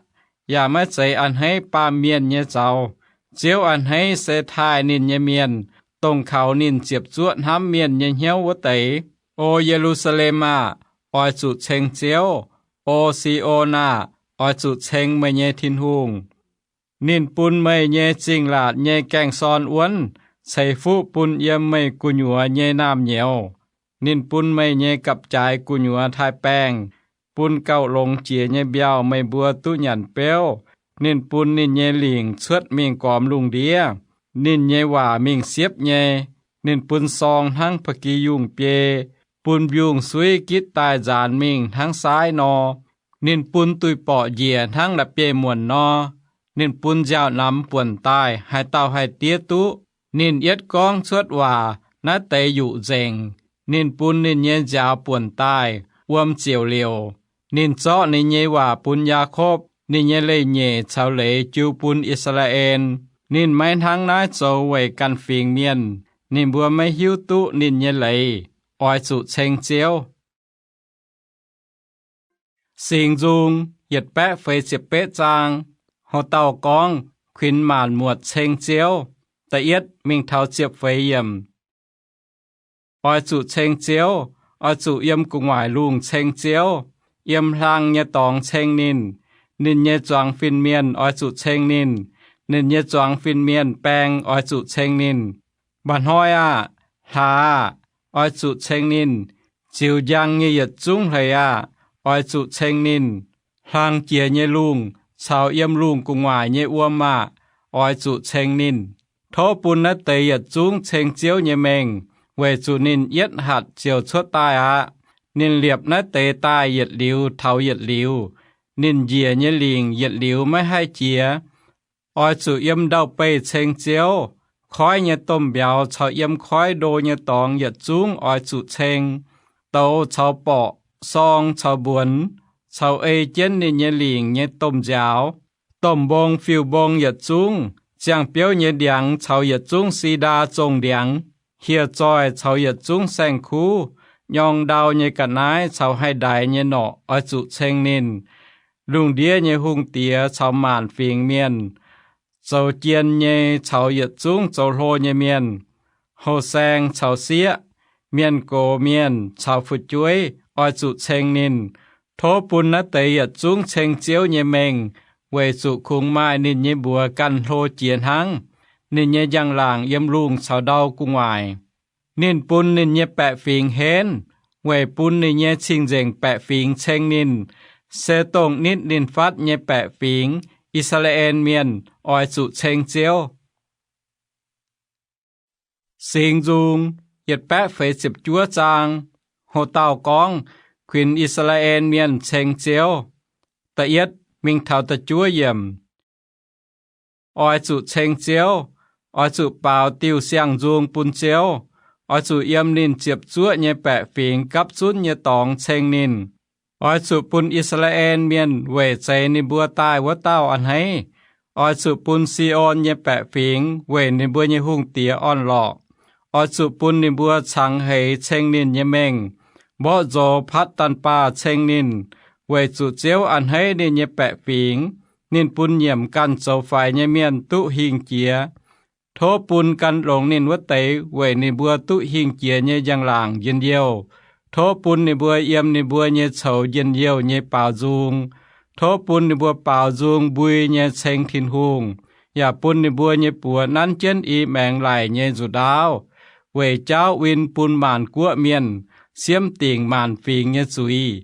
yaac maiv zeiz a'hneiv baamh mienh nyei zaux. Ziouv a'hneiv se taaih ninh nyei mienh, dongh kaux ninh ziepc zuoqv hnamv mienh nyei hnyouv wuov deix. O Ye^lu^saa^lem aah! Oix zuqc ceng Ziouv. O Si^on aah! Oix zuqc ceng meih nyei Tin-Hungh. Ninh bun meih nyei zingh laatc nyei gaeng-sorn wuonv ceix fuqv bun yiem meih gu'nyuoz nyei naamh nyouz. Ninh bun meih nyei gapv-jaaix gu'nyuoz taaih-baengh, bun gauh longx jiex nyei mbiauh meih mbuo duqv nyanc beuv. Ninh bun ninh nyei lingc cuotv mingh gormx lungh ndiev. Ninh nyei waac mingh siepv nyei. Ninh bun sorng hnangv ba'gi yungh biei, bun mbiungc-suiv gitv daaih nzaanx mingh hnangv saaiv nor. Ninh bun duih-borqc njiec hnangv la'bieiv-muonc nor. Ninh bun nziaaux-namx buonc daaih, haaix dauh haih diev duqv. Ninh yietv gorngv cuotv waac, naaiv deix yuqc nzengc. Ninh bun ninh nyei nziaaux buonc daaih, wuom ziouc liouc. Ninh zorqv ninh nyei waac bun Yaakopv, Ninh nyei leiz-nyeic caux leiz jiu bun I^saa^laa^en. Ninh maiv hnangv naaiv zoux weic ganh fingx mienh. Ninh mbuo maiv hiuv duqv ninh nyei leiz. Oix zuqc ceng Ziouv. Singx Nzung yietc baeqv feix ziepc betv zaang. Ho dauh gorngv kuinx maanc muotc ceng Ziouv. Da'yietv mingh taux ziepc feix yiemc. Oix zuqc ceng Ziouv. Oix zuqc yiem gu'nguaaic lungh ceng Ziouv, yiem hlang nyei dorngx ceng ninh. Ninh nyei zuangx fin-mienh oix zuqc ceng ninh. Ninh nyei zuangx fin-mienh baeng oix zuqc ceng ninh. Mba'hnoi aah! Hlaax aah! Oix zuqc ceng ninh. Ziux njang nyei yietc zungv hleix aah! Oix zuqc ceng ninh. Hlang jiex nyei lungh caux yiem lungh gu'nguaaic nyei wuom aah! Oix zuqc ceng ninh. Tov bun naaiv deix yietc zungv ceng Ziouv nyei mengh, weic zuqc ninh yietv hatc ziouc cuotv daaih aqv. Ninh liepc naaiv deix daaih yietc liuz taux yietc liuz. Ninh njiec nyei lingc yietc liuz maiv haih jiex. Oix zuqc yiem ndau-beih ceng Ziouv. Koiv nyei domh mbiauz caux yiem koiv ndo nyei dorngx yietc zungv oix zuqc ceng. Douz caux borqc, sorng caux mbuonx, caux ei jienv ninh nyei lingc nyei domh nziaaux, domh mbong fiuv-mbong yietc zungv, ziangh biouv nyei ndiangx caux yietc zungv si^ndaa zongh ndiangx, hieh zoih caux yietc zungv saeng-kuv, nyorng ndau nyei ga'naaiv caux haih ndaix nyei norqc oix zuqc ceng ninh. Lungh ndiev nyei hungh diex caux maanc fingx mienh, zoux jien nyei caux yietc zungv zoux hlo nyei mienh, houh saeng caux sieqv, mienh gox mienh caux fu'jueiv oix zuqc ceng ninh. Tov bun naaiv deix yietc zungv ceng Ziouv nyei mengh, weic zuqc kungx maaih ninh nyei mbuox ganh hlo jiex hnangv. Ninh nyei njang-laangc yiem lungh caux ndau gu'nguaaic. Ninh bun ninh nyei baeqc fingx henv, weic bun ninh nyei cing-nzengc baeqc fingx ceng ninh. Se dongh nitv ninh fatv nyei baeqc fingx, I^saa^laa^en Mienh, oix zuqc ceng Ziouv. Singx Nzung yietc baeqv feix ziepc juov zaang. Ho dauh gorngv kuinx I^saa^laa^en Mienh ceng Ziouv. Da'yietv mingh taux da'juov yiemc. Oix zuqc ceng Ziouv. Oix zuqc baaux diuh siang-nzung bun Ziouv. Oix zuqc yiem ninh ziepc zuoqv nyei baeqc fingx gapv zunv nyei dorngx ceng ninh. Oix zuqc bun I^saa^laa^en Mienh weic zeix ninh mbuo daaih wuov dauh a'hneiv. Oix zuqc bun Si^on nyei baeqc fingx weic ninh mbuo nyei hungh diex orn-lorqc. Oix zuqc bun ninh mbuo cangx heix ceng ninh nyei mengh, mborqv nzox patv daanh baah ceng ninh, weic zuqc Ziouv a'hneiv ninh nyei baeqc fingx. Ninh bun nyiemc ganh zoux faix nyei mienh duqv hingh jiex. Tov bun gan longx ninh wuov deix weic ninh mbuo duqv hingh jiex nyei njang-laangc njien-youh. Tov bun ninh mbuo yiem ninh mbuo nyei coux njien-youh nyei baaux nzung. Tov bun ninh mbuo baaux nzung mbui nyei ceng Tin-Hungh, yaac bun ninh mbuo nyei buoz nanv jienv i maengx laic nyei nzuqc ndaauv, weic jaauv win bun maanc guoqv mienh, siemv dingc maanc fingx nyei zuiz,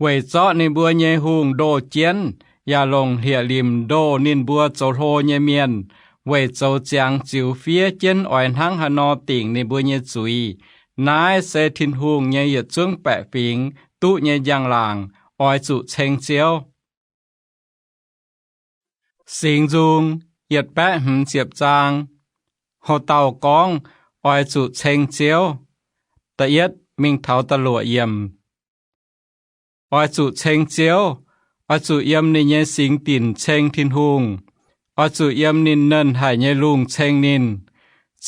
weic zorqv ninh mbuo nyei hungh ndoh jienv, yaac longc hlieqv-limc ndoh ninh mbuo zoux hlo nyei mienh, weic zoux ziangx ziux fiev jienv oix hnangv haaix nor dingc ninh mbuo nyei zuiz. Naaiv se Tin-Hungh nyei yietc zungv baeqc fingx duqv nyei njang-laangc. Oix zuqc ceng Ziouv. Singx Nzung yietc baeqv hmz ziepc zaang. Houh dauh gorngv, oix zuqc ceng Ziouv. Da'yietv mingh taux da'luoqc yiemc. Oix zuqc ceng Ziouv. Oix zuqc yiem ninh nyei singx dinc ceng Tin-Hungh. Oix zuqc yiem ninh nernh haic nyei lungh ceng ninh.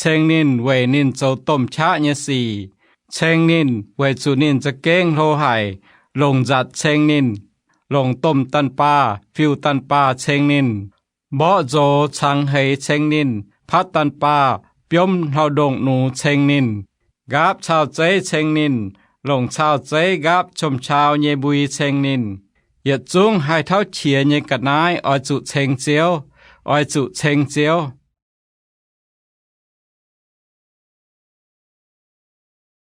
Ceng ninh weic ninh zoux domh qaqv nyei sic. Ceng ninh weic zuqc ninh za'gengh hlo haic. Longc nzatc ceng ninh. Longc domh daanh baah, fiuv-daanh baah ceng ninh. Mborqv nzox cangx heix ceng ninh. Patv daanh baah, biomv hlauv-ndongh nux ceng ninh. Nqaapv cau zeiv ceng ninh. Longc cau zeiv nqaapv qom-qau nyei mbui ceng ninh. Yietc zungv haih tauv qiex nyei ga'naaiv oix zuqc ceng Ziouv. Oix zuqc ceng Ziouv.